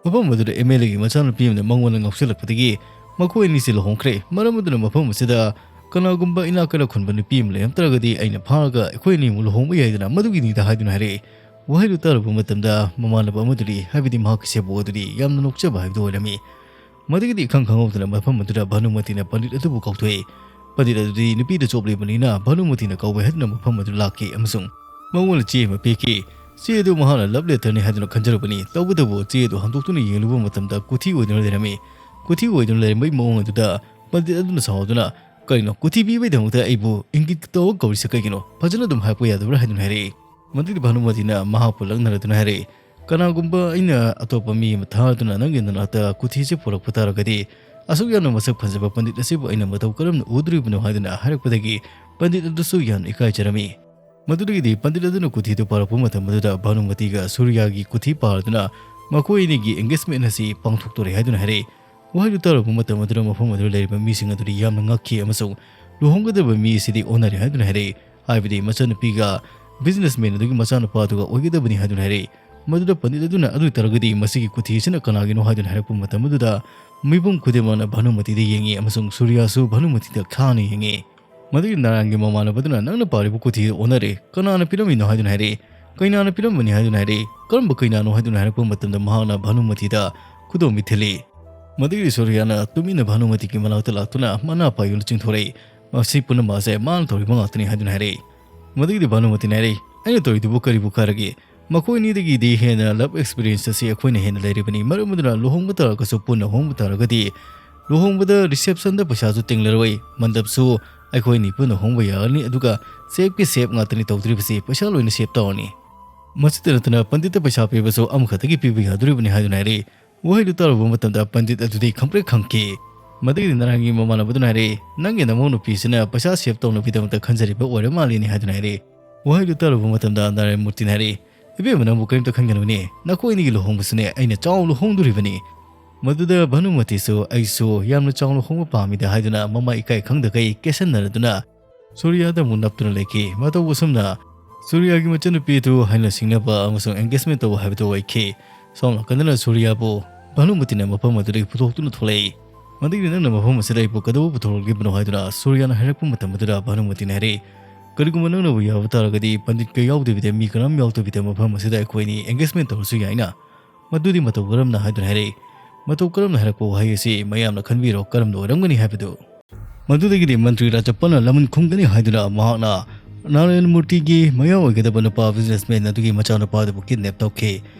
ꯃꯐꯝ ꯑꯗꯨꯗ ꯑꯦꯝ ꯑꯦꯜ ꯑꯦꯒꯤ ꯃꯆꯥꯅꯨꯄꯤ ꯑꯃꯅ ꯃꯉꯣꯟꯗ ꯉꯥꯎꯁꯤꯜꯂꯛꯄꯗꯒꯤ ꯃꯈꯣꯏ ꯑꯅꯤꯁꯤ ꯂꯨꯍꯣꯡꯈ꯭ꯔꯦ꯫ ꯃꯔꯝ ꯑꯗꯨꯅ ꯃꯐꯝ ꯑꯁꯤꯗ ꯀꯅꯥꯒꯨꯝꯕ ꯏꯅꯥꯛ ꯀꯩꯔꯥꯛ ꯈꯨꯟꯕ ꯅꯨꯄꯤ ꯑꯃ ꯂꯩꯔꯝ ꯇꯥꯔꯒꯗꯤ ꯑꯩꯅ ꯐꯥꯔꯒ ꯑꯩꯈꯣꯏ ꯑꯅꯤꯃꯨꯛ ꯂꯨꯍꯣꯡꯕ ꯌꯥꯏꯗꯅ, ꯃꯗꯨꯒꯤꯅꯤꯗ" ꯍꯥꯏꯗꯨꯅ ꯍꯥꯏꯔꯛꯏ꯫ ꯋꯥꯍꯩꯗꯨ ꯇꯥꯔꯨꯕ ꯃꯇꯝꯗ ꯃꯃꯥꯟꯅꯕ ꯑꯃꯗꯨꯗꯤ, ꯍꯥꯏꯕꯗꯤ ꯃꯍꯥꯛꯀꯤ ꯁꯦꯕꯣꯛ ꯑꯗꯨꯗꯤ, ꯌꯥꯝꯅ ꯅꯣꯛꯆꯕ ꯍꯥꯏꯕꯗꯨ ꯑꯣꯏꯔꯝꯃꯤ꯫ ꯃꯗꯨꯒꯤꯗꯤ ꯏꯈꯪ ꯈꯪꯍꯧꯗꯅ ꯃꯐꯝ ꯑꯗꯨꯗ ꯚꯥꯅꯨꯃꯇꯤꯅ ꯄꯟꯗꯤꯠ ꯑꯗꯨꯕꯨ ꯀꯧꯊꯣꯛꯏ꯫ ꯄꯟꯗꯤꯠ ꯑꯗꯨꯗꯤ ꯅꯨꯄꯤꯗ ꯆꯣꯞꯂꯤꯕꯅꯤꯅ ꯚꯥꯅꯨꯃꯇꯤꯅ ꯀꯧꯕ ꯍꯥꯏꯗꯨꯅ ꯃꯐꯝ ꯑꯗꯨ ꯂꯥꯛꯈꯤ ꯑꯃꯁꯨꯡ ꯃꯉꯣꯟꯗ ꯆꯦ ꯑꯃ ꯄꯤꯈꯤ꯫ ꯆꯦ ꯑꯗꯨ ꯃꯍꯥꯛꯅ love letterꯅꯤ ꯍꯥꯏꯗꯨꯅ ꯈꯟꯖꯔꯨꯕꯅꯤ꯫ ꯇꯧꯕꯇꯕꯨ ꯆꯦ ꯑꯗꯨ ꯍꯥꯡꯗꯣꯛꯇꯨꯅ ꯌꯦꯡꯂꯨꯕ ꯃꯇꯝꯗ ꯀꯨꯊꯤ ꯑꯣꯏꯗꯨꯅ ꯂꯩꯔꯝꯃꯤ꯫ ꯀꯨꯊꯤ ꯑꯣꯏꯗꯨꯅ ꯂꯩꯔꯝꯕꯒꯤ ꯃꯑꯣꯡ ꯑꯗꯨꯗ ꯄꯟꯗꯤꯠ ꯑꯗꯨꯅ ꯁꯥꯎꯗꯨꯅ, "ꯀꯔꯤꯅꯣ, ꯀꯨꯊꯤ ꯄꯤꯕꯒꯤꯗꯃꯛꯇ ꯑꯩꯕꯨ ꯏꯪꯒꯤꯠ ꯇꯧꯔꯒ ꯀꯧꯔꯤꯁꯦ ꯀꯩꯒꯤꯅꯣ? ꯐꯖꯅ ꯑꯗꯨꯝ ꯍꯥꯏꯔꯛꯄ ꯌꯥꯗꯕ꯭ꯔꯥ?" ꯍꯥꯏꯗꯨꯅ ꯍꯥꯏꯔꯛꯏ꯫ ꯃꯗꯨꯒꯤ ꯚꯥꯅꯨꯃꯇꯤꯅ ꯃꯍꯥꯛꯄꯨ ꯂꯛꯅꯔꯗꯨꯅ ꯍꯥꯏꯔꯛꯏ, "ꯀꯅꯥꯒꯨꯝꯕ ꯑꯩꯅ ꯑꯇꯣꯞꯄ ꯃꯤ ꯑꯃ ꯊꯥꯗꯨꯅ ꯅꯪꯒꯤ ꯅꯅꯥꯛꯇ ꯀꯨꯊꯤꯁꯦ ꯄꯨꯔꯛꯄ ꯇꯥꯔꯒꯗꯤ, ꯑꯁꯨꯛ ꯌꯥꯝꯅ ꯃꯁꯛ ꯐꯖꯕ ꯄꯟꯗꯤꯠ ꯑꯁꯤꯕꯨ ꯑꯩꯅ ꯃꯇꯧ ꯀꯔꯝꯅ ꯎꯗꯣꯔꯤꯕꯅꯣ?" ꯍꯥꯏꯗꯨꯅ ꯍꯥꯏꯔꯛꯄꯗꯒꯤ ꯄꯟꯗꯤꯠ ꯑꯗꯨꯁꯨ ꯌꯥꯝꯅ ꯏꯀꯥꯏꯖꯔꯝꯃꯤ꯫ ꯃꯗꯨꯗꯒꯤꯗꯤ ꯄꯟꯗꯤꯠ ꯑꯗꯨꯅ ꯀꯨꯊꯤꯗꯨ ꯄꯥꯔꯛꯄ ꯃꯇꯝ ꯑꯗꯨꯗ ꯚꯥꯅꯨꯃꯇꯤꯒ ꯁꯨꯔꯤꯌꯥꯒꯤ ꯀꯨꯊꯤ ꯄꯥꯔꯗꯨꯅ ꯃꯈꯣꯏ ꯑꯅꯤꯒꯤ engagement ꯑꯁꯤ ꯄꯥꯡꯊꯣꯛꯇꯣꯔꯦ ꯍꯥꯏꯗꯨꯅ ꯍꯥꯏꯔꯛꯏ꯫ ꯋꯥꯍꯩꯗꯨ ꯇꯥꯔꯨꯕ ꯃꯇꯝ ꯑꯗꯨꯗ ꯃꯐꯝ ꯑꯗꯨꯗ ꯂꯩꯔꯤꯕ ꯃꯤꯁꯤꯡ ꯑꯗꯨꯗꯤ ꯌꯥꯝꯅ ꯉꯛꯈꯤ ꯑꯃꯁꯨꯡ ꯂꯨꯍꯣꯡꯒꯗꯕ ꯃꯤ ꯑꯁꯤꯗꯤ ꯑꯣꯟꯅꯔꯦ ꯍꯥꯏꯗꯨꯅ ꯍꯥꯏꯔꯛꯏ꯫ ꯍꯥꯏꯕꯗꯤ ꯃꯆꯟꯅꯨꯄꯤꯒ businessman ꯑꯗꯨꯒꯤ ꯃꯆꯥꯅꯨꯄꯥꯗꯨꯒ ꯑꯣꯏꯒꯗꯕꯅꯤ ꯍꯥꯏꯗꯨꯅ ꯍꯥꯏꯔꯛꯏ꯫ ꯃꯗꯨꯗ ꯄꯟꯗꯤꯠ ꯑꯗꯨꯅ, "ꯑꯗꯨ ꯑꯣꯏꯇꯥꯔꯒꯗꯤ ꯃꯁꯤꯒꯤ ꯀꯨꯊꯤ ꯑꯁꯤꯅ ꯀꯅꯥꯒꯤꯅꯣ?" ꯍꯥꯏꯗꯨꯅ ꯍꯥꯏꯔꯛꯄ ꯃꯇꯝ ꯑꯗꯨꯗ ꯃꯤꯄꯨꯝ ꯈꯨꯗꯤꯡꯃꯛꯅ ꯚꯥꯅꯨꯃꯇꯤꯗ ꯌꯦꯡꯉꯤ ꯑꯃꯁꯨꯡ ꯁꯨꯔꯤꯌꯥꯁꯨ ꯚꯥꯅꯨꯃꯇꯤꯗ ꯈꯥꯅ ꯌꯦꯡꯉꯤ꯫ ꯃꯗꯨꯒꯤ ꯅꯥꯔꯥꯌꯟꯒꯤ ꯃꯃꯥꯟꯅꯕꯗꯨꯅ, "ꯅꯪꯅ ꯄꯥꯔꯤꯕ ꯀꯨꯊꯤ ꯑꯗꯨ ꯑꯣꯟꯅꯔꯦ꯫ ꯀꯅꯥꯅ ꯄꯤꯔꯝꯃꯤꯅꯣ?" ꯍꯥꯏꯗꯨꯅ ꯍꯥꯏꯔꯛꯏ꯫ "ꯀꯩꯅꯥꯅ ꯄꯤꯔꯝꯕꯅꯤ" ꯍꯥꯏꯗꯨꯅ ꯍꯥꯏꯔꯛꯏ꯫ "ꯀꯔꯝꯕ ꯀꯩꯅꯥꯅꯣ?" ꯍꯥꯏꯗꯨꯅ ꯍꯥꯏꯔꯛꯄ ꯃꯇꯝꯗ ꯃꯍꯥꯛꯅ ꯚꯥꯅꯨꯃꯇꯤꯗ ꯈꯨꯗꯣꯝꯕꯤ ꯊꯤꯜꯂꯤ꯫ ꯃꯗꯨꯒꯤꯗꯤ ꯁꯨꯔꯤꯌꯥꯅ ꯇꯨꯃꯤꯟꯅ ꯚꯥꯅꯨꯃꯇꯤꯒꯤ ꯃꯅꯥꯛꯇ ꯂꯥꯛꯇꯨꯅ ꯃꯅꯥ ꯄꯥꯏꯗꯨꯅ ꯆꯤꯡꯊꯣꯔꯛꯏ꯫ "ꯃꯁꯤ ꯄꯨꯝꯅꯃꯛ ꯑꯁꯦ ꯃꯥꯅ ꯇꯧꯔꯤꯕ ꯉꯥꯛꯇꯅꯤ" ꯍꯥꯏꯗꯨꯅ ꯍꯥꯏꯔꯛꯏ꯫ ꯃꯗꯨꯒꯤꯗꯤ ꯚꯥꯅꯨꯃꯇꯤꯅ ꯍꯥꯏꯔꯛꯏ, "ꯑꯩꯅ ꯇꯧꯔꯤꯗꯨꯕꯨ ꯀꯔꯤꯕꯨ ꯀꯥꯏꯔꯒꯦ? ꯃꯈꯣꯏ ꯑꯅꯤꯗꯒꯤꯗꯤ ꯍꯦꯟꯅ love experience ꯑꯁꯤ ꯑꯩꯈꯣꯏꯅ ꯍꯦꯟꯅ ꯂꯩꯔꯤꯕꯅꯤ꯫ ꯃꯔꯝ ꯑꯗꯨꯅ ꯂꯨꯍꯣꯡꯕ ꯇꯥꯔꯒꯁꯨ ꯄꯨꯟꯅ ꯍꯣꯡꯕ ꯇꯥꯔꯒꯗꯤ ꯂꯨꯍꯣꯡꯕꯗ receptionꯗ ꯄꯩꯁꯥꯁꯨ ꯇꯤꯡꯂꯔꯣꯏ, ꯃꯟꯗꯞꯁꯨ ꯑꯩꯈꯣꯏ ꯑꯅꯤ ꯄꯨꯟꯅ ꯍꯣꯡꯕ ꯌꯥꯔꯅꯤ, ꯑꯗꯨꯒ saveꯀꯤ save ꯉꯥꯛꯇꯅꯤ ꯇꯧꯗꯣꯔꯤꯕꯁꯤ, ꯄꯩꯁꯥ ꯂꯣꯏꯅ save ꯇꯧꯔꯅꯤ꯫ ꯃꯁꯤꯇ ꯅꯠꯇꯅ ꯄꯟꯗꯤꯠꯇ ꯄꯩꯁꯥ ꯄꯤꯕꯁꯨ ꯑꯃꯈꯛꯇꯒꯤ ꯄꯤꯕ ꯌꯥꯗꯣꯔꯤꯕꯅꯤ" ꯍꯥꯏꯗꯨꯅ ꯍꯥꯏꯔꯛꯏ꯫ ꯋꯥꯍꯩꯗꯨ ꯇꯥꯔꯨꯕ ꯃꯇꯝꯗ ꯄꯟꯗꯤꯠ ꯑꯗꯨꯗꯤ ꯈꯪꯄ꯭ꯔꯦꯛ ꯈꯪꯈꯤ꯫ ꯃꯗꯨꯒꯤꯗꯤ ꯅꯥꯔꯥꯌꯟꯒꯤ ꯃꯃꯥꯟꯅꯕꯗꯨꯅ ꯍꯥꯏꯔꯛꯏ, "ꯅꯪꯒꯤ ꯅꯃꯧ ꯅꯨꯄꯤꯁꯤꯅ ꯄꯩꯁꯥ save ꯇꯧꯅꯕꯒꯤꯗꯃꯛꯇ ꯈꯟꯖꯔꯤꯕ ꯑꯣꯏꯔ ꯃꯥꯜꯂꯤꯅꯦ" ꯍꯥꯏꯗꯨꯅ ꯍꯥꯏꯔꯛꯏ꯫ ꯋꯥꯍꯩꯗꯨ ꯇꯥꯔꯨꯕ ꯃꯇꯝꯗ ꯅꯥꯔꯥꯌꯟ ꯃꯨꯔꯇꯤꯅ ꯍꯥꯏꯔꯛꯏ, "ꯏꯕꯦꯝꯃ, ꯅꯪꯕꯨ ꯀꯔꯤꯝꯇ ꯈꯟꯒꯅꯨꯅꯦ, ꯅꯈꯣꯏ ꯑꯅꯤꯒꯤ ꯂꯨꯍꯣꯡꯕꯁꯤꯅꯦ ꯑꯩꯅ ꯆꯥꯎꯅ ꯍꯣꯡꯗꯣꯔꯤꯕꯅꯤ"꯫ ꯃꯗꯨꯗ ꯚꯥꯅꯨꯃꯇꯤꯁꯨ, "ꯑꯩꯁꯨ ꯌꯥꯝꯅ ꯆꯥꯎꯅ ꯍꯣꯡꯕ ꯄꯥꯝꯃꯤꯗ" ꯍꯥꯏꯗꯨꯅ ꯃꯃꯥ ꯏꯀꯥꯏ ꯈꯪꯗꯈꯩ ꯀꯦꯁꯟꯅꯔꯗꯨꯅ ꯁꯨꯔꯤꯌꯥꯗ ꯑꯃꯨꯛ ꯅꯞꯇꯨꯅ ꯂꯩꯈꯤ꯫ ꯃꯇꯧ ꯑꯁꯨꯝꯅ ꯁꯨꯔꯤꯌꯥꯒꯤ ꯃꯆꯟꯅꯨꯄꯤ ꯑꯗꯨ ꯍꯥꯏꯅ ꯁꯤꯡꯅꯕ ꯑꯃꯁꯨꯡ engagement ꯇꯧꯕ ꯍꯥꯏꯕꯗꯨ ꯑꯣꯏꯈꯤ꯫ ꯁꯣꯝ ꯅꯥꯀꯟꯗꯅ ꯁꯨꯔꯤꯌꯥꯕꯨ ꯚꯥꯅꯨꯃꯇꯤꯅ ꯃꯐꯝ ꯑꯗꯨꯗꯒꯤ ꯄꯨꯊꯣꯛꯇꯨꯅ ꯊꯣꯛꯂꯛꯏ꯫ ꯃꯗꯨꯒꯤ ꯅꯪꯅ ꯃꯐꯝ ꯑꯁꯤꯗ ꯑꯩꯕꯨ ꯀꯩꯗꯧꯕ ꯄꯨꯊꯣꯛꯂꯛꯂꯤꯕꯅꯣ ꯍꯥꯏꯗꯨꯅ ꯁꯨꯔꯤꯌꯥꯅ ꯍꯥꯏꯔꯛꯄ ꯃꯇꯝ ꯑꯗꯨꯗ ꯚꯥꯅꯨꯃꯇꯤꯅ ꯍꯥꯏꯔꯛꯏ, "ꯀꯔꯤꯒꯨꯝꯕ ꯅꯪꯅꯕꯨ ꯌꯥꯕ ꯇꯥꯔꯒꯗꯤ ꯄꯟꯗꯤꯠꯀ ꯌꯥꯎꯗꯕꯤꯗ, ꯃꯤ ꯀꯅꯥꯝ ꯌꯥꯎꯗꯕꯤꯗ ꯃꯐꯝ ꯑꯁꯤꯗ ꯑꯩꯈꯣꯏ ꯑꯅꯤ engagement ꯇꯧꯔꯁꯨ ꯌꯥꯏꯅ"꯫ "ꯃꯗꯨꯗꯤ ꯃꯇꯧ ꯀꯔꯝꯅ?" ꯍꯥꯏꯗꯨꯅ ꯍꯥꯏꯔꯛꯏ꯫ ꯃꯇꯧ ꯀꯔꯝꯅ ꯍꯥꯏꯔꯛꯄ ꯋꯥꯍꯩ ꯑꯁꯤ ꯃꯌꯥꯝꯅ ꯈꯟꯕꯤꯔꯣ ꯀꯔꯝꯅ ꯑꯣꯏꯔꯝꯒꯅꯤ ꯍꯥꯏꯕꯗꯨ꯫ ꯃꯗꯨꯗꯒꯤꯗꯤ ꯃꯟꯇ꯭ꯔꯤ ꯔꯥꯖꯞꯄꯟꯅ ꯂꯃꯟ ꯈꯨꯝꯒꯅꯤ ꯍꯥꯏꯗꯨꯅ ꯃꯍꯥꯛꯅ ꯅꯥꯔꯥꯌꯟ ꯃꯨꯔꯇꯤꯒꯤ ꯃꯌꯥ ꯑꯣꯏꯒꯗꯕ ꯅꯨꯄꯥ businessman ꯑꯗꯨꯒꯤ ꯃꯆꯥꯅꯨꯄꯥ ꯑꯗꯨꯕꯨ kidnap ꯇꯧꯈꯤ꯫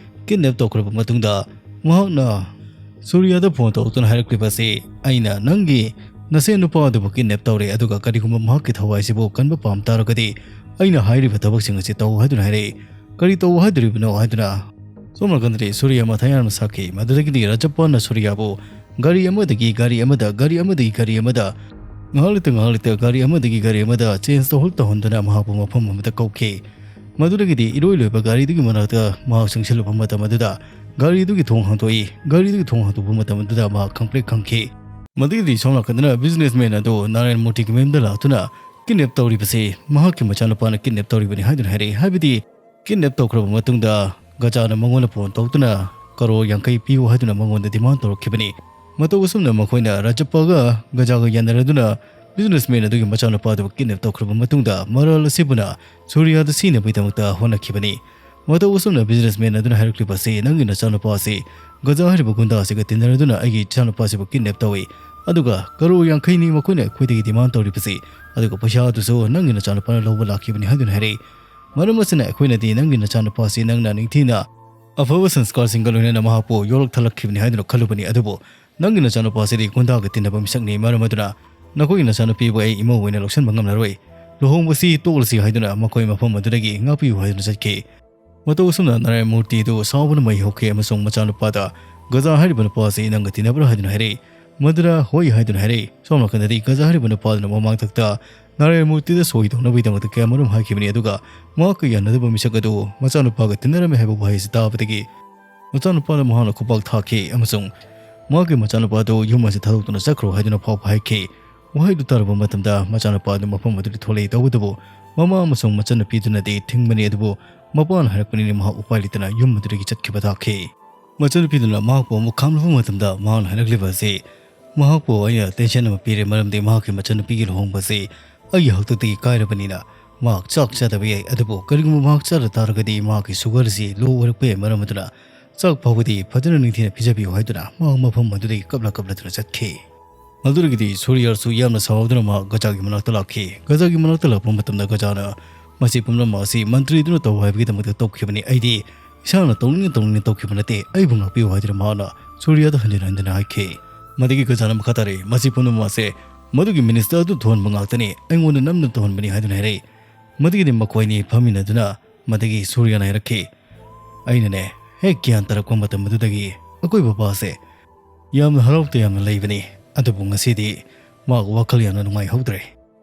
Kidnap ꯇꯧꯈ꯭ꯔꯕ ꯃꯇꯨꯡꯗ ꯃꯍꯥꯛꯅ ꯁꯨꯔꯤꯌꯥꯗ ꯐꯣꯟ ꯇꯧꯔꯛꯇꯨꯅ ꯍꯥꯏꯔꯛꯂꯤꯕ ꯑꯁꯤ, "ꯑꯩꯅ ꯅꯪꯒꯤ ꯅꯁꯦꯟ ꯅꯨꯄꯥ ꯑꯗꯨꯕꯨ kidnap ꯇꯧꯔꯦ, ꯑꯗꯨꯒ ꯀꯔꯤꯒꯨꯝꯕ ꯃꯍꯥꯛꯀꯤ ꯊꯋꯥꯏꯁꯤꯕꯨ ꯀꯟꯕ ꯄꯥꯝ ꯇꯥꯔꯒꯗꯤ ꯑꯩꯅ ꯍꯥꯏꯔꯤꯕ ꯊꯕꯛꯁꯤꯡ ꯑꯁꯤ ꯇꯧ" ꯍꯥꯏꯗꯨꯅ ꯍꯥꯏꯔꯛꯏ꯫ "ꯀꯔꯤ ꯇꯧ ꯍꯥꯏꯗꯣꯔꯤꯕꯅꯣ?" ꯍꯥꯏꯗꯨꯅ ꯁꯣꯝ ꯅꯥꯀꯟꯗꯗꯤ ꯁꯨꯔꯤꯌꯥ ꯃꯊꯥ ꯌꯥꯝꯅ ꯁꯥꯈꯤ꯫ ꯃꯗꯨꯗꯒꯤꯗꯤ ꯔꯥꯖꯞꯄꯟꯅ ꯁꯨꯔꯤꯌꯥꯕꯨ ꯒꯥꯔꯤ ꯑꯃꯗꯒꯤ ꯒꯥꯔꯤ ꯑꯃꯗ, ꯒꯥꯔꯤ ꯑꯃꯗꯒꯤ ꯒꯥꯔꯤ ꯑꯃꯗ, ꯉꯥꯏꯍꯥꯛ ꯂꯩꯇ ꯉꯥꯏꯍꯥꯛ ꯂꯩꯇ ꯒꯥꯔꯤ ꯑꯃꯗꯒꯤ ꯒꯥꯔꯤ ꯑꯃꯗ change ꯇꯧꯍꯟ ꯇꯧꯍꯟꯗꯨꯅ ꯃꯍꯥꯛꯄꯨ ꯃꯐꯝ ꯑꯃꯗ ꯀꯧꯈꯤ꯫ ꯃꯗꯨꯗꯒꯤꯗꯤ ꯏꯔꯣꯏ ꯂꯣꯏꯕ ꯒꯥꯔꯤꯗꯨꯒꯤ ꯃꯅꯥꯛꯇ ꯃꯍꯥꯛ ꯆꯪꯁꯤꯜꯂꯨꯕ ꯃꯇꯝ ꯑꯗꯨꯗ ꯒꯥꯔꯤꯗꯨꯒꯤ ꯊꯣꯡ ꯍꯥꯡꯗꯣꯛꯏ꯫ ꯒꯥꯔꯤꯗꯨꯒꯤ ꯊꯣꯡ ꯍꯥꯡꯗꯣꯛꯄ ꯃꯇꯝ ꯑꯗꯨꯗ ꯃꯍꯥꯛ ꯈꯪꯄ꯭ꯔꯦꯛ ꯈꯪꯈꯤ꯫ ꯃꯗꯨꯒꯤꯗꯤ ꯁꯣꯝ ꯅꯥꯀꯟꯗꯅ businessman ꯑꯗꯨ ꯅꯥꯔꯥꯌꯟ ꯃꯨꯔꯇꯤꯒꯤ ꯃꯌꯨꯝꯗ ꯂꯥꯛꯇꯨꯅ kidnap ꯇꯧꯔꯤꯕꯁꯤ ꯃꯍꯥꯛꯀꯤ ꯃꯆꯥꯅꯨꯄꯥꯅ kidnap ꯇꯧꯔꯤꯕꯅꯤ ꯍꯥꯏꯗꯨꯅ ꯍꯥꯏꯔꯛꯏ꯫ ꯍꯥꯏꯕꯗꯤ kidnap ꯇꯧꯈ꯭ꯔꯕ ꯃꯇꯨꯡꯗ ꯒꯖꯥꯅ ꯃꯉꯣꯟꯗ ꯐꯣꯟ ꯇꯧꯗꯨꯅ ꯀꯔꯣꯔ ꯌꯥꯡꯈꯩ ꯄꯤꯌꯨ ꯍꯥꯏꯗꯨꯅ ꯃꯉꯣꯟꯗ ꯗꯤꯃꯥꯟ ꯇꯧꯔꯛꯈꯤꯕꯅꯤ꯫ ꯃꯇꯧ ꯑꯁꯨꯝꯅ ꯃꯈꯣꯏꯅ ꯔꯥꯖꯞꯄꯒ ꯒꯖꯥꯒ ꯌꯥꯅꯔꯗꯨꯅ ꯕꯤꯖꯤꯅꯦꯁꯃꯦꯟ ꯑꯗꯨꯒꯤ ꯃꯆꯥꯅꯨꯄꯥꯗꯨꯕꯨ ꯀꯤꯗꯅꯦꯞ ꯇꯧꯈ꯭ꯔꯕ ꯃꯇꯨꯡꯗ ꯃꯔꯥꯜ ꯑꯁꯤꯕꯨꯅ ꯁꯨꯔꯤꯌꯥꯗ ꯁꯤꯅꯕꯒꯤꯗꯃꯛꯇ ꯍꯣꯠꯅꯈꯤꯕꯅꯤ꯫ ꯃꯇꯧ ꯑꯁꯨꯝꯅ ꯕꯤꯖꯤꯅꯦꯁꯃꯦꯟ ꯑꯗꯨꯅ ꯍꯥꯏꯔꯛꯂꯤꯕ ꯑꯁꯤ, "ꯅꯪꯒꯤ ꯅꯆꯥꯅꯨꯄꯥ ꯑꯁꯤ ꯒꯖꯥ ꯍꯥꯏꯔꯤꯕ ꯒꯨꯟꯗꯥ ꯑꯁꯤꯒ ꯇꯤꯟꯅꯔꯗꯨꯅ ꯑꯩꯒꯤ ꯏꯆꯥꯅꯨꯄꯥꯁꯤꯕꯨ ꯀꯤꯗꯅꯦꯞ ꯇꯧꯏ꯫ ꯑꯗꯨꯒ ꯀꯔꯣꯔ ꯌꯥꯡꯈꯩꯅꯤ ꯃꯈꯣꯏꯅ ꯑꯩꯈꯣꯏꯗꯒꯤ ꯗꯤꯃꯥꯟ ꯇꯧꯔꯤꯕꯁꯤ꯫ ꯑꯗꯨꯒ ꯄꯩꯁꯥ ꯑꯗꯨꯁꯨ ꯅꯪꯒꯤ ꯅꯆꯥꯅꯨꯄꯥꯅ ꯂꯧꯕ ꯂꯥꯛꯈꯤꯕꯅꯤ" ꯍꯥꯏꯗꯨꯅ ꯍꯥꯏꯔꯛꯏ꯫ ꯃꯔꯝ ꯑꯁꯤꯅ ꯑꯩꯈꯣꯏꯅꯗꯤ ꯅꯪꯒꯤ ꯅꯆꯥꯅꯨꯄꯥ ꯑꯁꯤ ꯅꯪꯅ ꯅꯤꯡꯊꯤꯅ ꯑꯐꯕ ꯁꯪꯁꯀꯥꯔꯁꯤꯡꯒ ꯂꯣꯏꯅꯅ ꯃꯍꯥꯛꯄꯨ ꯌꯣꯛꯂꯛ ꯊꯜꯂꯛꯈꯤꯕꯅꯤ ꯍꯥꯏꯗꯨꯅ ꯈꯜꯂꯨꯕꯅꯤ꯫ ꯑꯗꯨꯕꯨ ꯅꯪꯒꯤ ꯅꯆꯥꯅꯨꯄꯥ ꯑꯁꯤꯗꯤ ꯒꯨꯟꯗꯥꯒ ꯇꯤꯟꯅꯕ ꯃꯤꯁꯛꯅꯤ꯫ ꯃꯔꯝ ꯑꯗꯨꯅ ꯅꯈꯣꯏꯒꯤ ꯅꯆꯥꯅꯨꯄꯤꯕꯨ ꯑꯩ ꯏꯃꯧ ꯑꯣꯏꯅ ꯂꯧꯁꯤꯟꯕ ꯉꯝꯂꯔꯣꯏ꯫ ꯂꯨꯍꯣꯡꯕꯁꯤ ꯇꯣꯛꯂꯁꯤ ꯍꯥꯏꯗꯨꯅ ꯃꯈꯣꯏ ꯃꯐꯝ ꯑꯗꯨꯗꯒꯤ ꯉꯥꯛꯄꯤꯌꯨ ꯍꯥꯏꯗꯨꯅ ꯆꯠꯈꯤ꯫ ꯃꯇꯧ ꯑꯁꯨꯝꯅ ꯅꯥꯔꯥꯌꯟ ꯃꯨꯔꯇꯤꯗꯨ ꯁꯥꯎꯕꯅ ꯃꯩ ꯍꯧꯈꯤ ꯑꯃꯁꯨꯡ ꯃꯆꯥꯅꯨꯄꯥꯗ, "ꯒꯖꯥ ꯍꯥꯏꯔꯤꯕ ꯅꯨꯄꯥ ꯑꯁꯤ ꯅꯪꯒ ꯇꯤꯟꯅꯕ꯭ꯔꯥ?" ꯍꯥꯏꯗꯨꯅ ꯍꯥꯏꯔꯛꯏ꯫ ꯃꯗꯨꯗ ꯍꯣꯏ ꯍꯥꯏꯗꯨꯅ ꯍꯥꯏꯔꯛꯏ꯫ ꯁꯣꯝ ꯅꯥꯀꯟꯗꯗꯤ ꯒꯖꯥ ꯍꯥꯏꯔꯤꯕ ꯅꯨꯄꯥꯗꯨꯅ ꯃꯃꯥꯡꯊꯛꯇ ꯅꯥꯔꯥꯌꯟ ꯃꯨꯔꯇꯤꯗ ꯁꯣꯏ ꯇꯧꯅꯕꯒꯤꯗꯃꯛꯇ ꯀꯌꯥꯃꯔꯨꯝ ꯍꯥꯏꯈꯤꯕꯅꯤ, ꯑꯗꯨꯒ ꯃꯍꯥꯛꯀ ꯌꯥꯅꯗꯕ ꯃꯤꯁꯛ ꯑꯗꯨ ꯃꯆꯥꯅꯨꯄꯥꯒ ꯇꯤꯟꯅꯔꯝꯃꯤ ꯍꯥꯏꯕ ꯋꯥꯍꯩ ꯑꯁꯤ ꯇꯥꯕꯗꯒꯤ ꯃꯆꯥꯅꯨꯄꯥꯗ ꯃꯍꯥꯛꯅ ꯈꯨꯄꯥꯛ ꯊꯥꯈꯤ ꯑꯃꯁꯨꯡ ꯃꯍꯥꯛꯀꯤ ꯃꯆꯥꯅꯨꯄꯥꯗꯨ ꯌꯨꯝ ꯑꯁꯤ ꯊꯥꯗꯣꯛꯇꯨꯅ ꯆꯠꯈ꯭ꯔꯣ ꯍꯥꯏꯗꯨꯅ ꯐꯥꯎꯕ ꯍꯥꯏꯈꯤ꯫ ꯋꯥꯍꯩꯗꯨ ꯇꯥꯔꯕ ꯃꯇꯝꯗ ꯃꯆꯥꯅꯨꯄꯥ ꯑꯗꯨ ꯃꯐꯝ ꯑꯗꯨꯗ ꯊꯣꯛꯂꯛꯏ꯫ ꯇꯧꯕꯇꯕꯨ ꯃꯃꯥ ꯑꯃꯁꯨꯡ ꯃꯆꯟꯅꯨꯄꯤꯗꯨꯅꯗꯤ ꯊꯤꯡꯕꯅꯤ, ꯑꯗꯨꯕꯨ ꯃꯄꯥꯅ ꯍꯥꯏꯔꯛꯄꯅꯤꯅ ꯃꯍꯥꯛ ꯎꯄꯥꯏ ꯂꯩꯇꯅ ꯌꯨꯝ ꯑꯗꯨꯗꯒꯤ ꯆꯠꯈꯤꯕ ꯇꯥꯈꯤ꯫ ꯃꯆꯟꯅꯨꯄꯤꯗꯨꯅ ꯃꯍꯥꯛꯄꯨ ꯑꯃꯨꯛ ꯈꯥꯝꯂꯨꯕ ꯃꯇꯝꯗ ꯃꯍꯥꯛꯅ ꯍꯥꯏꯔꯛꯂꯤꯕ ꯑꯁꯤ, "ꯃꯍꯥꯛꯄꯨ ꯑꯩꯅ ꯇꯦꯟꯁꯟ ꯑꯃ ꯄꯤꯔꯦ, ꯃꯔꯝꯗꯤ ꯃꯍꯥꯛꯀꯤ ꯃꯆꯟꯅꯨꯄꯤꯒꯤ ꯂꯨꯍꯣꯡꯕ ꯑꯁꯤ ꯑꯩꯒꯤ ꯍꯥꯛꯇꯛꯇꯒꯤ ꯀꯥꯏꯔꯕꯅꯤꯅ ꯃꯍꯥꯛ ꯆꯥꯛ ꯆꯥꯗꯕ ꯌꯥꯏ꯫ ꯑꯗꯨꯕꯨ ꯀꯔꯤꯒꯨꯝꯕ ꯃꯍꯥꯛ ꯆꯥꯗ ꯇꯥꯔꯒꯗꯤ ꯃꯍꯥꯛꯀꯤ ꯁꯨꯒꯔ ꯑꯁꯤ ꯂꯣ ꯑꯣꯏꯔꯛꯄ ꯌꯥꯏ꯫ ꯃꯔꯝ ꯑꯗꯨꯅ ꯆꯥꯛ ꯐꯥꯎꯕꯗꯤ ꯐꯖꯅ ꯅꯤꯡꯊꯤꯅ ꯄꯤꯖꯕꯤꯌꯨ" ꯍꯥꯏꯗꯨꯅ ꯃꯍꯥꯛ ꯃꯐꯝ ꯑꯗꯨꯗꯒꯤ ꯀꯞꯂ ꯀꯞꯂꯗꯨꯅ ꯆꯠꯈꯤ꯫ ꯑꯗꯨꯗꯒꯤꯗꯤ ꯁꯨꯔꯤꯌꯥꯔꯁꯨ ꯌꯥꯝꯅ ꯁꯥꯎꯗꯨꯅ ꯃꯍꯥꯛ ꯒꯖꯥꯒꯤ ꯃꯅꯥꯛꯇ ꯂꯥꯛꯈꯤ꯫ ꯒꯖꯥꯒꯤ ꯃꯅꯥꯛꯇ ꯂꯥꯛꯄ ꯃꯇꯝꯗ ꯒꯖꯥꯅ, "ꯃꯁꯤ ꯄꯨꯝꯅꯃꯛ ꯑꯁꯤ ꯃꯟꯇ꯭ꯔꯤꯗꯨꯅ ꯇꯧ ꯍꯥꯏꯕꯒꯤꯗꯃꯛꯇ ꯇꯧꯈꯤꯕꯅꯤ꯫ ꯑꯩꯗꯤ ꯏꯁꯥꯅ ꯇꯧꯅꯤꯡꯅ ꯇꯧꯅꯤꯡꯅ ꯇꯧꯈꯤꯕ ꯅꯠꯇꯦ꯫ ꯑꯩꯕꯨ ꯉꯥꯛꯄꯤꯌꯨ" ꯍꯥꯏꯗꯨꯅ ꯃꯍꯥꯛꯅ ꯁꯨꯔꯤꯌꯥꯗ ꯍꯟꯖꯤꯟ ꯍꯟꯖꯤꯟ ꯍꯥꯏꯈꯤ꯫ ꯃꯗꯨꯒꯤ ꯒꯖꯥꯅ ꯃꯈꯥ ꯇꯥꯔꯛꯏ, "ꯃꯁꯤ ꯄꯨꯝꯅꯃꯛ ꯑꯁꯦ ꯃꯗꯨꯒꯤ ꯃꯤꯅꯤꯁꯇꯔ ꯑꯗꯨ ꯊꯣꯛꯍꯟꯕ ꯉꯥꯛꯇꯅꯤ꯫ ꯑꯩꯉꯣꯟꯗ ꯅꯝꯗꯨꯅ ꯇꯧꯍꯟꯕꯅꯤ" ꯍꯥꯏꯗꯨꯅ ꯍꯥꯏꯔꯛꯏ꯫ ꯃꯗꯨꯒꯤꯗꯤ ꯃꯈꯣꯏ ꯑꯅꯤ ꯐꯝꯃꯤꯟꯅꯗꯨꯅ ꯃꯗꯒꯤ ꯁꯨꯔꯤꯌꯥꯅ ꯍꯥꯏꯔꯛꯈꯤ, "ꯑꯩꯅꯅꯦ, ꯍꯦꯛ ꯒ꯭ꯌꯥꯟ ꯇꯥꯔꯛꯄ ꯃꯇꯝ ꯑꯗꯨꯗꯒꯤ ꯑꯩꯈꯣꯏ ꯕꯕꯥꯁꯦ ꯌꯥꯝꯅ ꯍꯔꯥꯎ ꯇꯌꯥꯝꯅ ꯂꯩꯕꯅꯤ꯫ ꯑꯗꯨꯕꯨ ꯉꯁꯤꯗꯤ ꯃꯍꯥꯛ ꯋꯥꯈꯜ ꯌꯥꯝꯅ ꯅꯨꯡꯉꯥꯏꯍꯧꯗ꯭ꯔꯦ꯫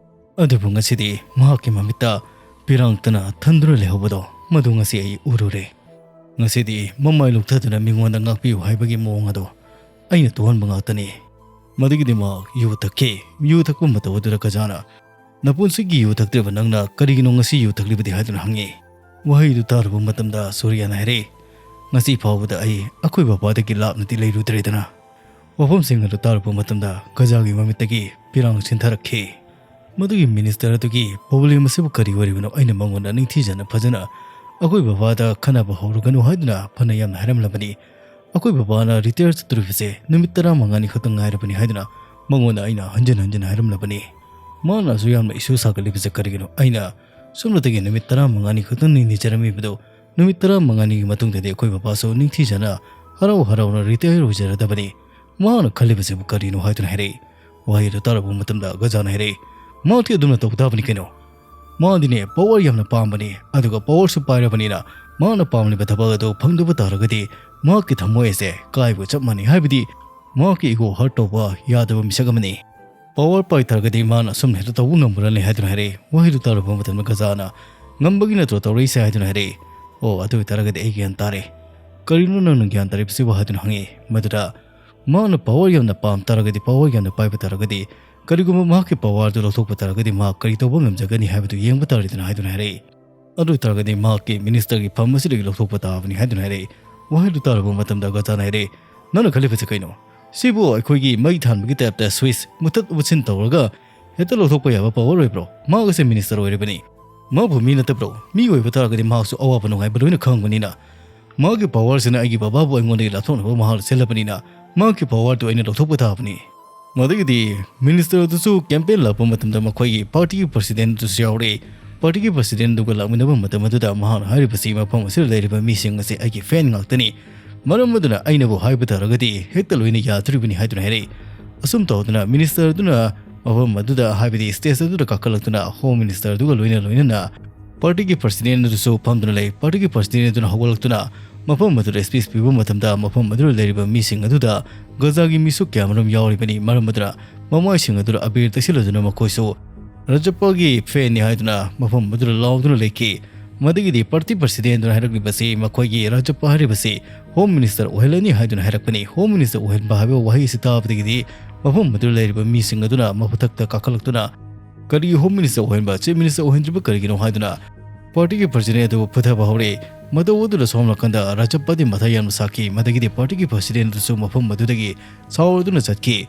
ꯑꯗꯨꯕꯨ ꯉꯁꯤꯗꯤ ꯃꯍꯥꯛꯀꯤ ꯃꯃꯤꯠꯇ ꯄꯤꯔꯥꯡꯇꯅ ꯊꯟꯗꯨꯅ ꯂꯩꯍꯧꯕꯗꯣ, ꯃꯗꯨ ꯉꯁꯤ ꯑꯩ ꯎꯔꯨꯔꯦ꯫ ꯉꯁꯤꯗꯤ ꯃꯃꯥꯏ ꯂꯨꯞꯊꯗꯨꯅ ꯃꯤꯉꯣꯟꯗ ꯉꯥꯛꯄꯤꯌꯨ ꯍꯥꯏꯕꯒꯤ ꯃꯑꯣꯡ ꯑꯗꯣ ꯑꯩꯅ ꯇꯧꯍꯟꯕ ꯉꯥꯛꯇꯅꯤ꯫" ꯃꯗꯨꯒꯤꯗꯤ ꯃꯍꯥꯛ ꯌꯨ ꯊꯛꯈꯤ꯫ ꯌꯨ ꯊꯛꯄ ꯃꯇꯧ ꯑꯗꯨꯗ ꯒꯖꯥꯅ, "ꯅꯄꯨꯟꯁꯤꯒꯤ ꯌꯨ ꯊꯛꯇ꯭ꯔꯤꯕ ꯅꯪꯅ ꯀꯔꯤꯒꯤꯅꯣ ꯉꯁꯤ ꯌꯨ ꯊꯛꯂꯤꯕꯗꯤ?" ꯍꯥꯏꯗꯨꯅ ꯍꯪꯉꯤ꯫ ꯋꯥꯍꯩꯗꯨ ꯇꯥꯔꯨꯕ ꯃꯇꯝꯗ ꯁꯨꯔꯤꯌꯥꯅ ꯍꯥꯏꯔꯛꯏ, "ꯉꯁꯤ ꯐꯥꯎꯕꯗ ꯑꯩ ꯑꯩꯈꯣꯏ ꯕꯕꯥꯗꯒꯤ ꯂꯥꯞꯅꯗꯤ ꯂꯩꯔꯨꯗ꯭ꯔꯦꯗꯅ?" ꯋꯥꯐꯝꯁꯤꯡ ꯑꯗꯨ ꯇꯥꯔꯨꯕ ꯃꯇꯝꯗ ꯒꯖꯥꯒꯤ ꯃꯃꯤꯠꯇꯒꯤ ꯄꯤꯔꯥꯡ ꯆꯤꯟꯊꯔꯛꯈꯤ꯫ ꯃꯗꯨꯒꯤ ꯃꯤꯅꯤꯁꯇꯔ ꯑꯗꯨꯒꯤ ꯄ꯭ꯔꯣꯕ꯭ꯂꯦꯝ ꯑꯁꯤꯕꯨ ꯀꯔꯤ ꯑꯣꯏꯔꯤꯕꯅꯣ? ꯑꯩꯅ ꯃꯉꯣꯟꯗ ꯅꯤꯡꯊꯤꯖꯅ ꯐꯖꯅ ꯑꯩꯈꯣꯏ ꯕꯕꯥꯗ ꯈꯟꯅꯕ ꯍꯧꯔꯨꯒꯅꯨ ꯍꯥꯏꯗꯨꯅ ꯐꯅ ꯌꯥꯝꯅ ꯍꯥꯏꯔꯝꯂꯕꯅꯤ꯫ ꯑꯩꯈꯣꯏ ꯕꯕꯥꯅ ꯔꯤꯇꯥꯌꯔ ꯆꯠꯇꯣꯔꯤꯕꯁꯦ ꯅꯨꯃꯤꯠ ꯇꯔꯥꯃꯉꯥꯅꯤ ꯈꯛꯇ ꯉꯥꯏꯔꯕꯅꯤ ꯍꯥꯏꯗꯨꯅ ꯃꯉꯣꯟꯗ ꯑꯩꯅ ꯍꯟꯖꯤꯟ ꯍꯟꯖꯤꯟ ꯍꯥꯏꯔꯝꯂꯕꯅꯤ꯫ ꯃꯥꯅꯁꯨ ꯌꯥꯝꯅ ꯏꯁꯨ ꯁꯥꯒꯠꯂꯤꯕꯁꯦ ꯀꯔꯤꯒꯤꯅꯣ? ꯑꯩꯅ ꯁꯣꯝꯗꯒꯤ ꯅꯨꯃꯤꯠ ꯇꯔꯥꯃꯉꯥꯅꯤ ꯈꯛꯇꯪ ꯅꯤꯡꯖꯔꯝꯃꯤꯕꯗꯨ, ꯅꯨꯃꯤꯠ ꯇꯔꯥꯃꯉꯥꯅꯤꯒꯤ ꯃꯇꯨꯡꯗꯗꯤ ꯑꯩꯈꯣꯏ ꯕꯕꯥꯁꯨ ꯅꯤꯡꯊꯤꯖꯅ ꯍꯔꯥꯎ ꯍꯔꯥꯎꯅ ꯔꯤꯇꯥꯌꯔ ꯑꯣꯏꯖꯔꯗꯕꯅꯤ꯫ ꯃꯍꯥꯛꯅ ꯈꯜꯂꯤꯕꯁꯤꯕꯨ ꯀꯔꯤꯅꯣ ꯍꯥꯏꯗꯨꯅ ꯍꯥꯏꯔꯛꯏ꯫ ꯋꯥꯍꯩꯗꯨ ꯇꯥꯔꯕ ꯃꯇꯝꯗ ꯒꯖꯥꯅ ꯍꯥꯏꯔꯛꯏ, "ꯃꯍꯥꯛꯇꯤ ꯑꯗꯨꯝꯅ ꯇꯧꯕ ꯇꯥꯕꯅꯤ ꯀꯩꯅꯣ꯫ ꯃꯥꯗꯤꯅꯦ ꯄꯋꯥꯔ ꯌꯥꯝꯅ ꯄꯥꯝꯕꯅꯤ, ꯑꯗꯨꯒ ꯄꯋꯥꯔꯁꯨ ꯄꯥꯏꯔꯕꯅꯤꯅ ꯃꯥꯅ ꯄꯥꯝꯂꯤꯕ ꯊꯕꯛ ꯑꯗꯨ ꯐꯪꯗꯕ ꯇꯥꯔꯒꯗꯤ ꯃꯍꯥꯛꯀꯤ ꯊꯃꯣꯏ ꯑꯁꯦ ꯀꯥꯏꯕꯒ ꯆꯞ ꯃꯥꯟꯅꯩ, ꯍꯥꯏꯕꯗꯤ ꯃꯍꯥꯛꯀꯤ ꯏꯒꯣ ꯍꯔꯠ ꯇꯧꯕ ꯌꯥꯗꯕ ꯃꯤꯁꯛ ꯑꯃꯅꯤ꯫ ꯄꯋꯥꯔ ꯄꯥꯏ ꯇꯥꯔꯒꯗꯤ ꯃꯥꯅ ꯑꯁꯨꯝꯅ ꯍꯦꯛꯇ ꯇꯧꯕ ꯉꯝꯕ꯭ꯔꯅꯦ?" ꯍꯥꯏꯗꯨꯅ ꯍꯥꯏꯔꯛꯏ꯫ ꯋꯥꯍꯩꯗꯨ ꯇꯥꯔꯕ ꯃꯇꯝꯗ ꯒꯖꯥꯅ, "ꯉꯝꯕꯒꯤ ꯅꯠꯇ꯭ꯔꯣ ꯇꯧꯔꯛꯏꯁꯦ?" ꯍꯥꯏꯗꯨꯅ ꯍꯥꯏꯔꯛꯏ꯫ "ꯑꯣ, ꯑꯗꯨ ꯑꯣꯏꯇꯥꯔꯒꯗꯤ ꯑꯩ ꯒ꯭ꯌꯥꯟ ꯇꯥꯔꯦ꯫ ꯀꯔꯤꯅꯣ ꯅꯪꯅ ꯒ꯭ꯌꯥꯟ ꯇꯥꯔꯤꯕꯁꯤꯕꯨ?" ꯍꯥꯏꯗꯨꯅ ꯍꯪꯉꯛꯏ꯫ ꯃꯗꯨꯗ ꯃꯥꯅ ꯄꯋꯥꯔ ꯌꯥꯝꯅ ꯄꯥꯝ ꯇꯥꯔꯒꯗꯤ, ꯄꯋꯥꯔ ꯌꯥꯝꯅ ꯄꯥꯏꯕ ꯇꯥꯔꯒꯗꯤ, ꯀꯔꯤꯒꯨꯝꯕ ꯃꯍꯥꯛꯀꯤ ꯄꯋꯥꯔꯗꯨ ꯂꯧꯊꯣꯛꯄ ꯇꯥꯔꯒꯗꯤ ꯃꯍꯥꯛ ꯀꯔꯤ ꯇꯧꯕ ꯉꯝꯖꯒꯅꯤ ꯍꯥꯏꯕꯗꯨ ꯌꯦꯡꯕ ꯇꯥꯔꯦꯗꯅ ꯍꯥꯏꯗꯨꯅ ꯍꯥꯏꯔꯛꯏ꯫ "ꯑꯗꯨ ꯑꯣꯏꯇꯥꯔꯒꯗꯤ ꯃꯍꯥꯛꯀꯤ ꯃꯤꯅꯤꯁꯇꯔꯒꯤ ꯐꯝ ꯑꯁꯤꯗꯒꯤ ꯂꯧꯊꯣꯛꯄ ꯇꯥꯕꯅꯤ" ꯍꯥꯏꯗꯨꯅ ꯍꯥꯏꯔꯛꯏ꯫ ꯋꯥꯍꯩꯗꯨ ꯇꯥꯔꯕ ꯃꯇꯝꯗ ꯒꯖꯥꯅ ꯍꯥꯏꯔꯛꯏ, "ꯅꯪꯅ ꯈꯜꯂꯤꯕꯁꯤ ꯀꯩꯅꯣ? ꯁꯤꯕꯨ ꯑꯩꯈꯣꯏꯒꯤ ꯃꯩ ꯊꯥꯟꯕꯒꯤ ꯇꯥꯏꯞꯇ ꯁ꯭ꯋꯤꯆ ꯃꯨꯊꯠ ꯃꯨꯠꯁꯤꯟ ꯇꯧꯔꯒ ꯍꯦꯛꯇ ꯂꯧꯊꯣꯛꯄ ꯌꯥꯕ ꯄꯋꯥꯔ ꯑꯣꯏꯕ꯭ꯔꯣ? ꯃꯍꯥꯛ ꯑꯁꯦ ꯃꯤꯅꯤꯁꯇꯔ ꯑꯣꯏꯔꯤꯕꯅꯤ꯫ ꯃꯥꯕꯨ ꯃꯤ ꯅꯠꯇꯕ꯭ꯔꯣ? ꯃꯤ ꯑꯣꯏꯕ ꯇꯥꯔꯒꯗꯤ ꯃꯍꯥꯛꯁꯨ ꯑꯋꯥꯕ ꯅꯨꯡꯉꯥꯏꯕ ꯂꯣꯏꯅ ꯈꯪꯕꯅꯤꯅ꯫ ꯃꯍꯥꯛꯀꯤ ꯄꯋꯥꯔꯁꯤꯅ ꯑꯩꯒꯤ ꯕꯕꯥꯕꯨ ꯑꯩꯉꯣꯟꯗꯒꯤ ꯂꯥꯞꯊꯣꯛꯅꯕ ꯃꯍꯥꯛꯅ ꯁꯤꯜꯂꯕꯅꯤꯅ ꯃꯍꯥꯛꯀꯤ ꯄꯋꯥꯔꯗꯨ ꯑꯩꯅ ꯂꯧꯊꯣꯛꯄ ꯇꯥꯕꯅꯤ꯫" ꯃꯗꯒꯤꯗꯤ ꯃꯤꯅꯤꯁꯇꯔ ꯑꯗꯨꯁꯨ ꯀꯦꯝꯄꯦꯟ ꯂꯥꯛꯄ ꯃꯇꯝꯗ ꯃꯈꯣꯏꯒꯤ ꯄꯥꯔꯇꯤꯒꯤ ꯄ꯭ꯔꯁꯤꯗꯦꯟ ꯑꯗꯨꯁꯨ ꯌꯥꯎꯔꯛꯏ꯫ ꯄꯥꯔꯇꯤꯒꯤ ꯄ꯭ꯔꯁꯤꯗꯦꯟ ꯑꯗꯨꯒ ꯂꯥꯛꯃꯤꯟꯅꯕ ꯃꯇꯝ ꯑꯗꯨꯗ ꯃꯍꯥꯛꯅ ꯍꯥꯏꯔꯤꯕꯁꯤ, "ꯃꯐꯝ ꯑꯁꯤꯗ ꯂꯩꯔꯤꯕ ꯃꯤꯁꯤꯡ ꯑꯁꯤ ꯑꯩꯒꯤ ꯐꯦꯟ ꯉꯥꯛꯇꯅꯤ꯫ ꯃꯔꯝ ꯑꯗꯨꯅ ꯑꯩꯅꯕꯨ ꯍꯥꯏꯕ ꯇꯥꯔꯒꯗꯤ ꯍꯦꯛꯇ ꯂꯣꯏꯅ ꯌꯥꯗꯣꯔꯤꯕꯅꯤ" ꯍꯥꯏꯗꯨꯅ ꯍꯥꯏꯔꯛꯏ꯫ ꯑꯁꯨꯝ ꯇꯧꯗꯨꯅ ꯃꯤꯅꯤꯁꯇꯔ ꯑꯗꯨꯅ ꯃꯐꯝ ꯑꯗꯨꯗ, ꯍꯥꯏꯕꯗꯤ ꯁ꯭ꯇꯦꯖ ꯑꯗꯨꯗ ꯀꯥꯈꯠꯂꯛꯇꯨꯅ ꯍꯣꯝ ꯃꯤꯅꯤꯁꯇꯔ ꯑꯗꯨꯒ ꯂꯣꯏꯅ ꯂꯣꯏꯅꯅ ꯄꯥꯔꯇꯤꯒꯤ ꯄ꯭ꯔꯁꯤꯗꯦꯟ ꯑꯗꯨꯁꯨ ꯐꯝꯗꯨꯅ ꯂꯩ꯫ ꯄꯥꯔꯇꯤꯒꯤ ꯄ꯭ꯔꯁꯤꯗꯦꯟ ꯑꯗꯨꯅ ꯍꯧꯒꯠꯂꯛꯇꯨꯅ ꯃꯐꯝ ꯑꯗꯨꯗ ꯁ꯭ꯄꯤꯆ ꯄꯤꯕ ꯃꯇꯝꯗ ꯃꯐꯝ ꯑꯗꯨꯗ ꯂꯩꯔꯤꯕ ꯃꯤꯁꯤꯡ ꯑꯗꯨꯗ ꯒꯖꯥꯒꯤ ꯃꯤꯁꯨ ꯀꯌꯥꯃꯔꯨꯝ ꯌꯥꯎꯔꯤꯕꯅꯤ꯫ ꯃꯔꯝ ꯑꯗꯨꯅ ꯃꯃꯥꯏꯁꯤꯡ ꯑꯗꯨꯗ ꯑꯕꯤꯔ ꯇꯩꯁꯤꯜꯂꯗꯨꯅ ꯃꯈꯣꯏꯁꯨ ꯔꯥꯖꯄꯒꯤ ꯐꯦꯟꯅꯤ ꯍꯥꯏꯗꯨꯅ ꯃꯐꯝ ꯑꯗꯨꯗ ꯂꯥꯎꯗꯨꯅ ꯂꯩꯈꯤ꯫ ꯃꯗꯒꯤꯗꯤ ꯄꯥꯔꯇꯤ ꯄ꯭ꯔꯁꯤꯗꯦꯟ ꯑꯗꯨꯅ ꯍꯥꯏꯔꯛꯂꯤꯕꯁꯤ ꯃꯈꯣꯏꯒꯤ ꯔꯥꯖꯄ ꯍꯥꯏꯔꯤꯕꯁꯤ ꯍꯣꯝ ꯃꯤꯅꯤꯁꯇꯔ ꯑꯣꯏꯍꯜꯂꯅꯤ ꯍꯥꯏꯗꯨꯅ ꯍꯥꯏꯔꯛꯄꯅꯤ꯫ ꯍꯣꯝ ꯃꯤꯅꯤꯁꯇꯔ ꯑꯣꯏꯍꯟꯕ ꯍꯥꯏꯕ ꯋꯥꯍꯩ ꯑꯁꯤ ꯇꯥꯕꯗꯒꯤꯗꯤ ꯃꯐꯝ ꯑꯗꯨꯗ ꯂꯩꯔꯤꯕ ꯃꯤꯁꯤꯡ ꯑꯗꯨꯅ ꯃꯊꯛꯇ ꯀꯥꯈꯠꯂꯛꯇꯨꯅ, "ꯀꯔꯤ ꯍꯣꯝ ꯃꯤꯅꯤꯁꯇꯔ ꯑꯣꯏꯍꯟꯕ? ꯆꯤꯐ ꯃꯤꯅꯤꯁꯇꯔ ꯑꯣꯏꯍꯟꯗ꯭ꯔꯤꯕ ꯀꯔꯤꯒꯤꯅꯣ?" ꯍꯥꯏꯗꯨꯅ ꯄꯥꯔꯇꯤꯒꯤ ꯄ꯭ꯔꯁꯤꯗꯦꯟ ꯑꯗꯨꯕꯨ ꯐꯨꯊꯕ ꯍꯧꯔꯛꯏ꯫ ꯃꯇꯧ ꯑꯗꯨꯗ ꯁꯣꯝ ꯅꯥꯀꯟꯗ ꯔꯥꯖꯞꯄꯗꯤ ꯃꯊꯥ ꯌꯥꯝꯅ ꯁꯥꯈꯤ꯫ ꯃꯗꯒꯤꯗꯤ ꯄꯥꯔꯇꯤꯒꯤ ꯄ꯭ꯔꯁꯤꯗꯦꯟ ꯑꯗꯨꯁꯨ ꯃꯐꯝ ꯑꯗꯨꯗꯒꯤ ꯁꯥꯎꯔꯗꯨꯅ ꯆꯠꯈꯤ꯫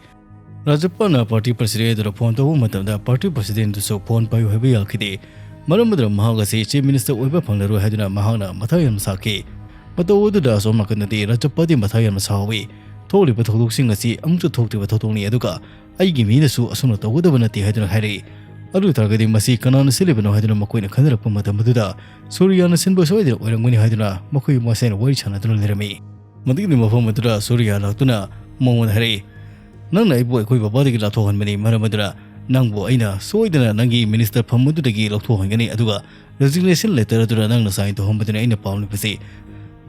ꯔꯥꯖꯞꯄꯅ ꯄꯥꯔꯇꯤ ꯄ꯭ꯔꯁꯤꯗꯦꯟ ꯑꯗꯨꯗ ꯐꯣꯟ ꯇꯧꯕ ꯃꯇꯝꯗ ꯄꯥꯔꯇꯤ ꯄ꯭ꯔꯁꯤꯗꯦꯟ ꯑꯗꯨꯁꯨ ꯐꯣꯟ ꯄꯥꯏꯌꯨ ꯍꯥꯏꯕ ꯌꯥꯈꯤꯗꯦ꯫ ꯃꯔꯝ ꯑꯗꯨꯅ ꯃꯍꯥꯛ ꯑꯁꯤ ꯆꯤꯐ ꯃꯤꯅꯤꯁꯇꯔ ꯑꯣꯏꯕ ꯐꯪꯂꯔꯣꯏ ꯍꯥꯏꯗꯨꯅ ꯃꯍꯥꯛꯅ ꯃꯊꯥ ꯌꯥꯝꯅ ꯁꯥꯈꯤ꯫ ꯃꯇꯧ ꯑꯗꯨꯗ ꯑꯁꯣꯝ ꯅꯥꯀꯟꯗꯗꯤ ꯔꯥꯖꯞꯄꯗꯤ ꯃꯊꯥ ꯌꯥꯝꯅ ꯁꯥꯍꯧꯏ꯫ ꯊꯣꯛꯂꯤꯕ ꯊꯧꯗꯣꯛꯁꯤꯡ ꯑꯁꯤ ꯑꯃꯨꯛꯇ ꯊꯣꯛꯇ꯭ꯔꯤꯕ ꯊꯧꯗꯣꯛꯅꯤ, ꯑꯗꯨꯒ ꯑꯩꯒꯤ ꯃꯤꯅꯁꯨ ꯑꯁꯨꯝꯅ ꯇꯧꯒꯗꯕ ꯅꯠꯇꯦ ꯍꯥꯏꯗꯨꯅ ꯍꯥꯏꯔꯛꯏ꯫ ꯑꯗꯨ ꯑꯣꯏ ꯇꯥꯔꯒꯗꯤ ꯃꯁꯤ ꯀꯅꯥꯅ ꯁꯤꯜꯂꯤꯕꯅꯣ ꯍꯥꯏꯗꯨꯅ ꯃꯈꯣꯏꯅ ꯈꯟꯅꯔꯛꯄ ꯃꯇꯝ ꯑꯗꯨꯗ ꯁꯨꯔꯤꯌꯥꯅ ꯁꯤꯟꯕ ꯁꯣꯏꯗꯅ ꯑꯣꯏꯔꯝꯒꯅꯤ ꯍꯥꯏꯗꯨꯅ ꯃꯈꯣꯏ ꯃꯁꯦꯟ ꯋꯥꯔꯤ ꯁꯥꯟꯅꯗꯨꯅ ꯂꯩꯔꯝꯃꯤ꯫ ꯃꯗꯨꯒꯤ ꯃꯐꯝ ꯑꯗꯨꯗ ꯁꯨꯔꯤꯌꯥ ꯂꯥꯛꯇꯨꯅ ꯃꯉꯣꯟꯗ ꯍꯥꯏꯔꯛꯏ, "ꯅꯪꯅ ꯑꯩꯕꯨ ꯑꯩꯈꯣꯏ ꯕꯕꯥꯗꯒꯤ ꯂꯥꯞꯊꯣꯛꯍꯟꯕꯅꯤ, ꯃꯔꯝ ꯑꯗꯨꯅ ꯅꯪꯕꯨ ꯑꯩꯅ ꯁꯣꯏꯗꯅ ꯅꯪꯒꯤ ꯃꯤꯅꯤꯁꯇꯔ ꯐꯝ ꯑꯗꯨꯗꯒꯤ ꯂꯧꯊꯣꯛꯍꯟꯒꯅꯤ, ꯑꯗꯨꯒ ꯔꯤꯖꯤꯒꯅꯦꯁꯟ ꯂꯦꯇꯔ ꯑꯗꯨꯗ ꯅꯪꯅ ꯁꯥꯏꯟ ꯇꯧꯍꯟꯕꯗꯨꯅ ꯑꯩꯅ ꯄꯥꯝꯂꯤꯕꯁꯤ꯫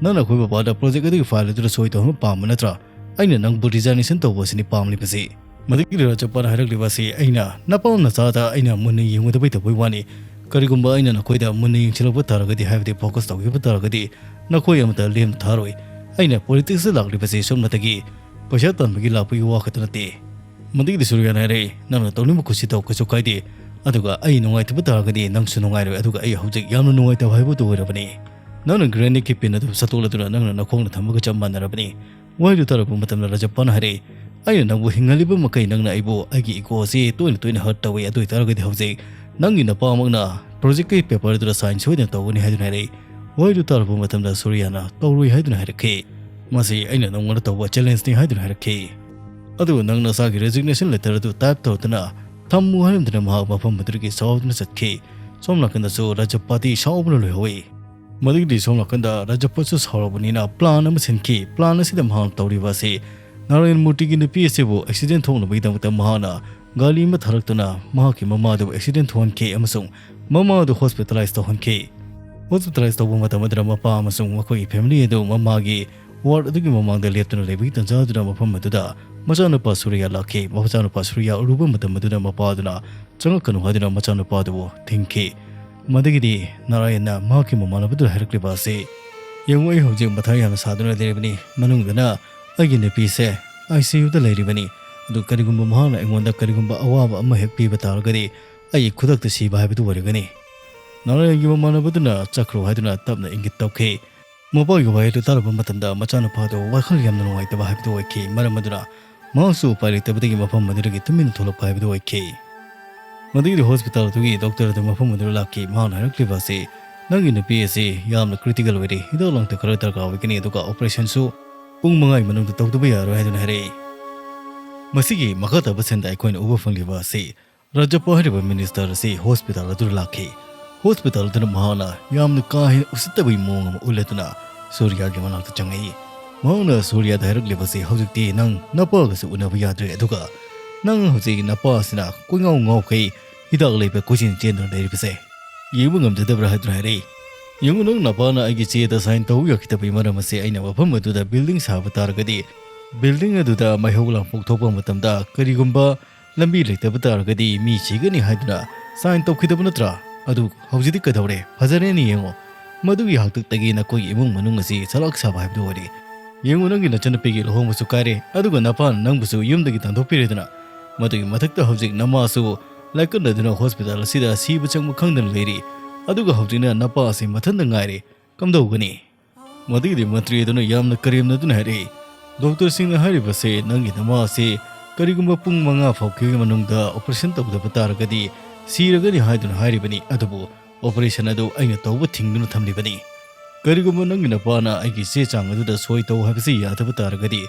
ꯅꯪꯅ ꯑꯩꯈꯣꯏ ꯕꯕꯥꯗ ꯄ꯭ꯔꯣꯖꯦꯛ ꯑꯗꯨꯒꯤ ꯐꯥꯏꯜ ꯑꯗꯨꯗ ꯁꯣꯏ ꯇꯧꯍꯟꯕ ꯄꯥꯝꯕ ꯅꯠꯇ꯭ꯔꯥ? ꯑꯩꯅ ꯅꯪꯕꯨ ꯔꯤꯖꯥꯏꯅꯦꯁꯟ ꯇꯧꯕ ꯑꯁꯤꯅꯤ ꯄꯥꯝꯂꯤꯕꯁꯤ꯫" ꯃꯗꯨꯒꯤ ꯔꯥꯖꯄꯥꯠꯅ ꯍꯥꯏꯔꯛꯂꯤꯕ ꯑꯁꯤ ꯑꯩꯅ ꯅꯄꯥ ꯅꯆꯥꯗ ꯑꯩꯅ ꯃꯨꯟꯅ ꯌꯦꯡꯉꯨꯗꯕꯩ ꯇꯧꯕꯩ ꯋꯥꯅꯤ꯫ ꯀꯔꯤꯒꯨꯝꯕ ꯑꯩꯅ ꯅꯈꯣꯏꯗ ꯃꯨꯟꯅ ꯌꯦꯡꯁꯤꯜꯂꯛꯄ ꯇꯥꯔꯒꯗꯤ, ꯍꯥꯏꯕꯗꯤ ꯐꯣꯀꯁ ꯇꯧꯈꯤꯕ ꯇꯥꯔꯒꯗꯤ, ꯅꯈꯣꯏ ꯑꯃꯠꯇ ꯂꯦꯝꯅ ꯊꯥꯔꯣꯏ꯫ ꯑꯩꯅ ꯄꯣꯂꯤꯇꯤꯛꯁꯇ ꯂꯥꯛꯂꯤꯕꯁꯤ ꯁꯨꯞꯅꯇꯒꯤ ꯄꯩꯁꯥ ꯇꯥꯟꯕꯒꯤ ꯂꯥꯛꯄꯒꯤ ꯋꯥ ꯈꯛꯇ ꯅꯠꯇꯦ꯫ ꯃꯗꯨꯒꯤꯗꯤ ꯁꯨꯔꯤꯌꯥꯅ ꯍꯥꯏꯔꯛꯏ, "ꯅꯪꯅ ꯇꯧꯅꯤꯡꯕ ꯀꯨꯁꯤ ꯇꯧ, ꯀꯩꯁꯨ ꯀꯥꯏꯗꯦ꯫ ꯑꯗꯨꯒ ꯑꯩ ꯅꯨꯡꯉꯥꯏꯇꯕ ꯇꯥꯔꯒꯗꯤ ꯅꯪꯁꯨ ꯅꯨꯡꯉꯥꯏꯔꯣꯏ꯫ ꯑꯗꯨꯒ ꯑꯩ ꯍꯧꯖꯤꯛ ꯌꯥꯝꯅ ꯅꯨꯡꯉꯥꯏꯇꯕ ꯍꯥꯏꯕꯗꯨ ꯑꯣꯏꯔꯕꯅꯤ꯫ ꯅꯪꯅ ꯒ꯭ꯔꯦꯅꯦꯗꯀꯤ ꯄꯤꯟ ꯑꯗꯨ ꯁꯠꯇꯣꯛꯂꯗꯨꯅ ꯅꯪꯅ ꯅꯈꯣꯡꯅ ꯊꯝꯕꯒ ꯆꯞ ꯃꯥꯟꯅꯔꯕꯅꯤ꯫" ꯋꯥꯍꯩꯗꯨ ꯇꯥꯔꯛꯄ ꯃꯇꯝꯗ ꯔꯥꯖꯄꯥꯟꯅ ꯍꯥꯏꯔꯛꯏ, "ꯑꯩꯅ ꯅꯪꯕꯨ ꯍꯤꯡꯍꯜꯂꯤꯕ ꯃꯈꯩ ꯅꯪꯅ ꯑꯩꯕꯨ ꯑꯩꯒꯤ ꯏꯒꯣ ꯑꯁꯤ ꯇꯣꯏꯅ ꯇꯣꯏꯅ ꯍꯔꯠ ꯇꯧꯏ꯫ ꯑꯗꯨ ꯑꯣꯏꯇꯥꯔꯒꯗꯤ ꯍꯧꯖꯤꯛ ꯅꯪꯒꯤ ꯅꯄꯥꯃꯛꯅ ꯄ꯭ꯔꯣꯖꯦꯛꯀꯤ ꯄꯦꯄꯔ ꯑꯗꯨꯗ ꯁꯥꯏꯟ ꯁꯣꯏꯗꯅ ꯇꯧꯒꯅꯤ" ꯍꯥꯏꯗꯨꯅ ꯍꯥꯏꯔꯛꯏ꯫ ꯋꯥꯍꯩꯗꯨ ꯇꯥꯔꯛꯄ ꯃꯇꯝꯗ ꯁꯨꯔꯤꯌꯥꯅ "ꯇꯧꯔꯣꯏ" ꯍꯥꯏꯗꯨꯅ ꯍꯥꯏꯔꯛꯈꯤ꯫ "ꯃꯁꯤ ꯑꯩꯅ ꯅꯪꯉꯣꯟꯗ ꯇꯧꯕ ꯆꯦꯂꯦꯟꯖꯅꯤ" ꯍꯥꯏꯗꯨꯅ ꯍꯥꯏꯔꯛꯈꯤ꯫ ꯑꯗꯨꯒ ꯅꯪ ꯅꯁꯥꯒꯤ ꯔꯦꯖꯤꯒꯅꯦꯁꯟ ꯂꯦꯇꯔ ꯑꯗꯨ ꯇꯥꯏꯞ ꯇꯧꯗꯨꯅ ꯊꯝꯃꯨ ꯍꯥꯏꯔꯝꯗꯨꯅ ꯃꯍꯥꯛ ꯃꯐꯝ ꯑꯗꯨꯗꯒꯤ ꯁꯥꯎꯗꯨꯅ ꯆꯠꯈꯤ꯫ ꯁꯣꯝ ꯅꯥꯀꯟꯗꯁꯨ ꯔꯥꯖꯄꯥꯇꯤ ꯁꯥꯎꯕꯅ ꯂꯣꯏꯍꯧꯏ꯫ ꯃꯗꯨꯒꯤꯗꯤ ꯁꯣꯝ ꯅꯥꯀꯟꯗ ꯔꯥꯖꯄꯠꯁꯨ ꯁꯥꯎꯔꯕꯅꯤꯅ ꯄ꯭ꯂꯥꯟ ꯑꯃ ꯁꯤꯟꯈꯤ꯫ ꯄ꯭ꯂꯥꯟ ꯑꯁꯤꯗ ꯃꯍꯥꯛꯅ ꯇꯧꯔꯤꯕ ꯑꯁꯤ ꯅꯥꯔꯥꯌꯟ ꯃꯨꯔꯇꯤꯒꯤ ꯅꯨꯄꯤ ꯑꯁꯤꯕꯨ ꯑꯦꯛꯁꯤꯗꯦꯟ ꯊꯣꯛꯅꯕꯒꯤꯗꯃꯛꯇ ꯃꯍꯥꯛꯅ ꯒꯥꯔꯤ ꯑꯃ ꯊꯥꯔꯛꯇꯨꯅ ꯃꯍꯥꯛꯀꯤ ꯃꯃꯥꯗꯨ ꯑꯦꯛꯁꯤꯗꯦꯟ ꯊꯣꯛꯍꯟꯈꯤ ꯑꯃꯁꯨꯡ ꯃꯃꯥꯗꯨ ꯍꯣꯁꯄꯤꯇꯥꯂꯥꯏꯁ ꯇꯧꯍꯟꯈꯤ꯫ ꯍꯣꯁꯄꯤꯇꯥꯂꯥꯏꯁ ꯇꯧꯕ ꯃꯇꯝ ꯑꯗꯨꯗ ꯃꯄꯥ ꯑꯃꯁꯨꯡ ꯃꯈꯣꯏꯒꯤ ꯐꯦꯃꯤꯂꯤ ꯑꯗꯨ ꯃꯃꯥꯒꯤ ꯋꯥꯔꯗ ꯑꯗꯨꯒꯤ ꯃꯃꯥꯡꯗ ꯂꯦꯞꯇꯨꯅ ꯂꯩꯕꯒꯤ ꯇꯥꯟꯖꯥ ꯑꯗꯨꯗ ꯃꯐꯝ ꯑꯗꯨꯗ ꯃꯆꯥꯅꯨꯄꯥ ꯁꯨꯔꯤꯌꯥ ꯂꯥꯛꯈꯤ꯫ ꯃꯆꯥꯅꯨꯄꯥ ꯁꯨꯔꯤꯌꯥ ꯎꯔꯨꯕ ꯃꯇꯝ ꯑꯗꯨꯗ ꯃꯄꯥ ꯑꯗꯨꯅ ꯆꯪꯉꯛꯀꯅꯨ ꯍꯥꯏꯗꯨꯅ ꯃꯆꯥꯅꯨꯄꯥ ꯑꯗꯨꯕꯨ ꯊꯤꯡꯈꯤ꯫ ꯃꯗꯨꯒꯤꯗꯤ ꯅꯥꯔꯥꯌꯟꯅ ꯃꯍꯥꯛꯀꯤ ꯃꯃꯥꯟꯅꯕꯗꯨꯗ ꯍꯥꯏꯔꯛꯂꯤꯕ ꯑꯁꯤ, "ꯌꯦꯡꯉꯨ, ꯑꯩ ꯍꯧꯖꯤꯛ ꯃꯊꯥ ꯌꯥꯝꯅ ꯁꯥꯗꯨꯅ ꯂꯩꯔꯤꯕꯅꯤ꯫ ꯃꯅꯨꯡꯗꯅ ꯑꯩꯒꯤ ꯅꯨꯄꯤꯁꯦ ꯑꯥꯏ ꯁꯤ ꯌꯨꯗ ꯂꯩꯔꯤꯕꯅꯤ꯫ ꯑꯗꯨ ꯀꯔꯤꯒꯨꯝꯕ ꯃꯍꯥꯛꯅ ꯑꯩꯉꯣꯟꯗ ꯀꯔꯤꯒꯨꯝꯕ ꯑꯋꯥꯕ ꯑꯃ ꯍꯦꯛ ꯄꯤꯕ ꯇꯥꯔꯒꯗꯤ ꯑꯩ ꯈꯨꯗꯛꯇ ꯁꯤꯕ ꯍꯥꯏꯕꯗꯨ ꯑꯣꯏꯔꯒꯅꯤ꯫" ꯅꯥꯔꯥꯌꯟꯒꯤ ꯃꯃꯥꯟꯅꯕꯗꯨꯅ ꯆꯠꯈ꯭ꯔꯣ ꯍꯥꯏꯗꯨꯅ ꯇꯞꯅ ꯏꯪꯒꯤꯠ ꯇꯧꯈꯤ꯫ ꯃꯄꯥꯒꯤ ꯋꯥꯍꯩꯗꯨ ꯇꯥꯔꯕ ꯃꯇꯝꯗ ꯃꯆꯥꯅꯨꯄꯥꯗꯨ ꯋꯥꯈꯜ ꯌꯥꯝꯅ ꯅꯨꯡꯉꯥꯏꯇꯕ ꯍꯥꯏꯕꯗꯨ ꯑꯣꯏꯈꯤ꯫ ꯃꯔꯝ ꯑꯗꯨꯅ ꯃꯍꯥꯛꯁꯨ ꯎꯄꯥꯏ ꯂꯩꯇꯕꯗꯒꯤ ꯃꯐꯝ ꯑꯗꯨꯗꯒꯤ ꯇꯨꯃꯤꯟꯅ ꯊꯣꯛꯂꯛꯄ ꯍꯥꯏꯕꯗꯨ ꯑꯣꯏꯈꯤ꯫ ꯃꯗꯨꯒꯤꯗꯤ ꯍꯣꯁꯄꯤꯇꯥꯜ ꯑꯗꯨꯒꯤ ꯗꯣꯛꯇꯔ ꯑꯗꯨ ꯃꯐꯝ ꯑꯗꯨꯗ ꯂꯥꯛꯈꯤ꯫ ꯃꯍꯥꯛꯅ ꯍꯥꯏꯔꯛꯂꯤꯕ ꯑꯁꯤ, "ꯅꯪꯒꯤ ꯅꯨꯄꯤ ꯑꯁꯤ ꯌꯥꯝꯅ ꯀ꯭ꯔꯤꯇꯤꯀꯦꯜ ꯑꯣꯏꯔꯤ, ꯍꯤꯗꯥꯛ ꯂꯥꯡꯊꯛ ꯈꯔ ꯗꯔꯀꯥꯔ ꯑꯣꯏꯒꯅꯤ, ꯑꯗꯨꯒ ꯑꯣꯄꯔꯦꯁꯟꯁꯨ ꯄꯨꯡ ꯃꯉꯥꯒꯤ ꯃꯅꯨꯡꯗ ꯇꯧꯗꯕ ꯌꯥꯔꯣꯏ" ꯍꯥꯏꯗꯨꯅ ꯍꯥꯏꯔꯛꯏ꯫ ꯃꯁꯤꯒꯤ ꯃꯈꯥ ꯇꯥꯕ ꯁꯤꯟꯗ ꯑꯩꯈꯣꯏꯅ ꯎꯕ ꯐꯪꯂꯤꯕ ꯑꯁꯤ, ꯔꯥꯖꯞꯄ ꯍꯥꯏꯔꯤꯕ ꯃꯤꯅꯤꯁꯇꯔ ꯑꯁꯤ ꯍꯣꯁꯄꯤꯇꯥꯜ ꯑꯗꯨꯗ ꯂꯥꯛꯈꯤ꯫ ꯍꯣꯁꯄꯤꯇꯥꯜ ꯑꯗꯨꯅ ꯃꯍꯥꯛꯅ ꯌꯥꯝꯅ ꯀꯥ ꯍꯦꯟꯅ ꯎꯁꯤꯠꯇꯕꯒꯤ ꯃꯑꯣꯡ ꯑꯃ ꯎꯠꯂꯗꯨꯅ ꯁꯨꯔꯤꯌꯥꯒꯤ ꯃꯅꯥꯛꯇ ꯆꯪꯉꯛꯏ꯫ ꯃꯍꯥꯛꯅ ꯁꯨꯔꯤꯌꯥꯗ ꯍꯥꯏꯔꯛꯂꯤꯕꯁꯤ, "ꯍꯧꯖꯤꯛꯇꯤ ꯅꯪ ꯅꯄꯥꯒꯁꯨ ꯎꯅꯕ ꯌꯥꯗ꯭ꯔꯦ, ꯑꯗꯨꯒ ꯅꯪ ꯍꯧꯖꯤꯛ ꯅꯄꯥ ꯑꯁꯤꯅ ꯀꯣꯏꯉꯥꯎ ꯉꯥꯎꯈꯩ ꯍꯤꯗꯥꯛ ꯂꯩꯕ ꯀꯣꯏꯆꯦꯟ ꯆꯦꯟꯗꯨꯅ ꯂꯩꯔꯤꯕꯁꯦ ꯌꯦꯡꯕ ꯉꯝꯖꯗꯕ꯭ꯔꯥ?" ꯍꯥꯏꯗꯨꯅ ꯍꯥꯏꯔꯛꯏ꯫ "ꯌꯦꯡꯉꯨ, ꯅꯪ ꯅꯄꯥꯅ ꯑꯩꯒꯤ ꯆꯦꯗ ꯁꯥꯏꯟ ꯇꯧꯕ ꯌꯥꯈꯤꯗꯕꯒꯤ ꯃꯔꯝ ꯑꯁꯤ ꯑꯩꯅ ꯃꯐꯝ ꯑꯗꯨꯗ ꯕꯤꯜꯗꯤꯡ ꯁꯥꯕ ꯇꯥꯔꯒꯗꯤ, ꯕꯤꯜꯗꯤꯡ ꯑꯗꯨꯗ ꯃꯩꯍꯧ ꯂꯥꯡꯄꯣꯛ ꯊꯣꯛꯄ ꯃꯇꯝꯗ ꯀꯔꯤꯒꯨꯝꯕ ꯂꯝꯕꯤ ꯂꯩꯇꯕ ꯇꯥꯔꯒꯗꯤ ꯃꯤ ꯁꯤꯒꯅꯤ ꯍꯥꯏꯗꯨꯅ ꯁꯥꯏꯟ ꯇꯧꯈꯤꯗꯕ ꯅꯠꯇ꯭ꯔꯥ? ꯑꯗꯨ ꯍꯧꯖꯤꯛꯇꯤ ꯀꯩꯗꯧꯔꯦ? ꯐꯖꯔꯦꯅꯦ ꯌꯦꯡꯉꯣ꯫ ꯃꯗꯨꯒꯤ ꯍꯥꯛꯇꯛꯇꯒꯤ ꯅꯈꯣꯏꯒꯤ ꯏꯃꯨꯡ ꯃꯅꯨꯡ ꯑꯁꯤ ꯁꯂꯥꯛ ꯁꯥꯕ ꯍꯥꯏꯕꯗꯨ ꯑꯣꯏꯔꯦ꯫ ꯌꯦꯡꯉꯨ, ꯅꯪꯒꯤ ꯅꯆꯟꯅꯨꯄꯤꯒꯤ ꯂꯨꯍꯣꯡꯕꯁꯨ ꯀꯥꯏꯔꯦ, ꯑꯗꯨꯒ ꯅꯄꯥꯅ ꯅꯪꯕꯨꯁꯨ ꯌꯨꯝꯗꯒꯤ ꯇꯥꯟꯊꯣꯛꯄꯤꯔꯦꯗꯅ꯫ ꯃꯗꯨꯒꯤ ꯃꯊꯛꯇ ꯍꯧꯖꯤꯛ ꯅꯃꯥꯁꯨ ꯂꯥꯏꯀꯠꯅꯗꯨꯅ ꯍꯣꯁꯄꯤꯇꯥꯜ ꯑꯁꯤꯗ ꯁꯤꯕ ꯆꯪꯕ ꯈꯪꯗꯅ ꯂꯩꯔꯤ꯫ ꯑꯗꯨꯒ ꯍꯧꯖꯤꯛꯅ ꯅꯄꯥ ꯑꯁꯤ ꯃꯊꯟꯇ ꯉꯥꯏꯔꯦ꯫ ꯀꯝꯗꯧꯒꯅꯤ?" ꯃꯗꯨꯒꯤꯗꯤ ꯃꯟꯇ꯭ꯔꯤ ꯑꯗꯨꯅ ꯌꯥꯝꯅ ꯀꯔꯦꯝꯅꯗꯨꯅ ꯍꯥꯏꯔꯛꯏ, "ꯗꯣꯛꯇꯔꯁꯤꯡꯅ ꯍꯥꯏꯔꯤꯕꯁꯦ, ꯅꯪꯒꯤ ꯅꯃꯥ ꯑꯁꯤ ꯀꯔꯤꯒꯨꯝꯕ ꯄꯨꯡ ꯃꯉꯥ ꯐꯥꯎꯕꯒꯤ ꯃꯅꯨꯡꯗ ꯑꯣꯄꯔꯦꯁꯟ ꯇꯧꯗꯕ ꯇꯥꯔꯒꯗꯤ ꯁꯤꯔꯒꯅꯤ ꯍꯥꯏꯗꯨꯅ ꯍꯥꯏꯔꯤꯕꯅꯤ, ꯑꯗꯨꯕꯨ ꯑꯣꯄꯔꯦꯁꯟ ꯑꯗꯨ ꯑꯩꯅ ꯇꯧꯕ ꯊꯤꯡꯗꯨꯅ ꯊꯝꯂꯤꯕꯅꯤ꯫ ꯀꯔꯤꯒꯨꯝꯕ ꯅꯪꯒꯤ ꯅꯄꯥꯅ ꯑꯩꯒꯤ ꯆꯦ ꯆꯥꯡ ꯑꯗꯨꯗ ꯁꯣꯏ ꯇꯧ ꯍꯥꯏꯕꯁꯤ ꯌꯥꯗꯕ ꯇꯥꯔꯒꯗꯤ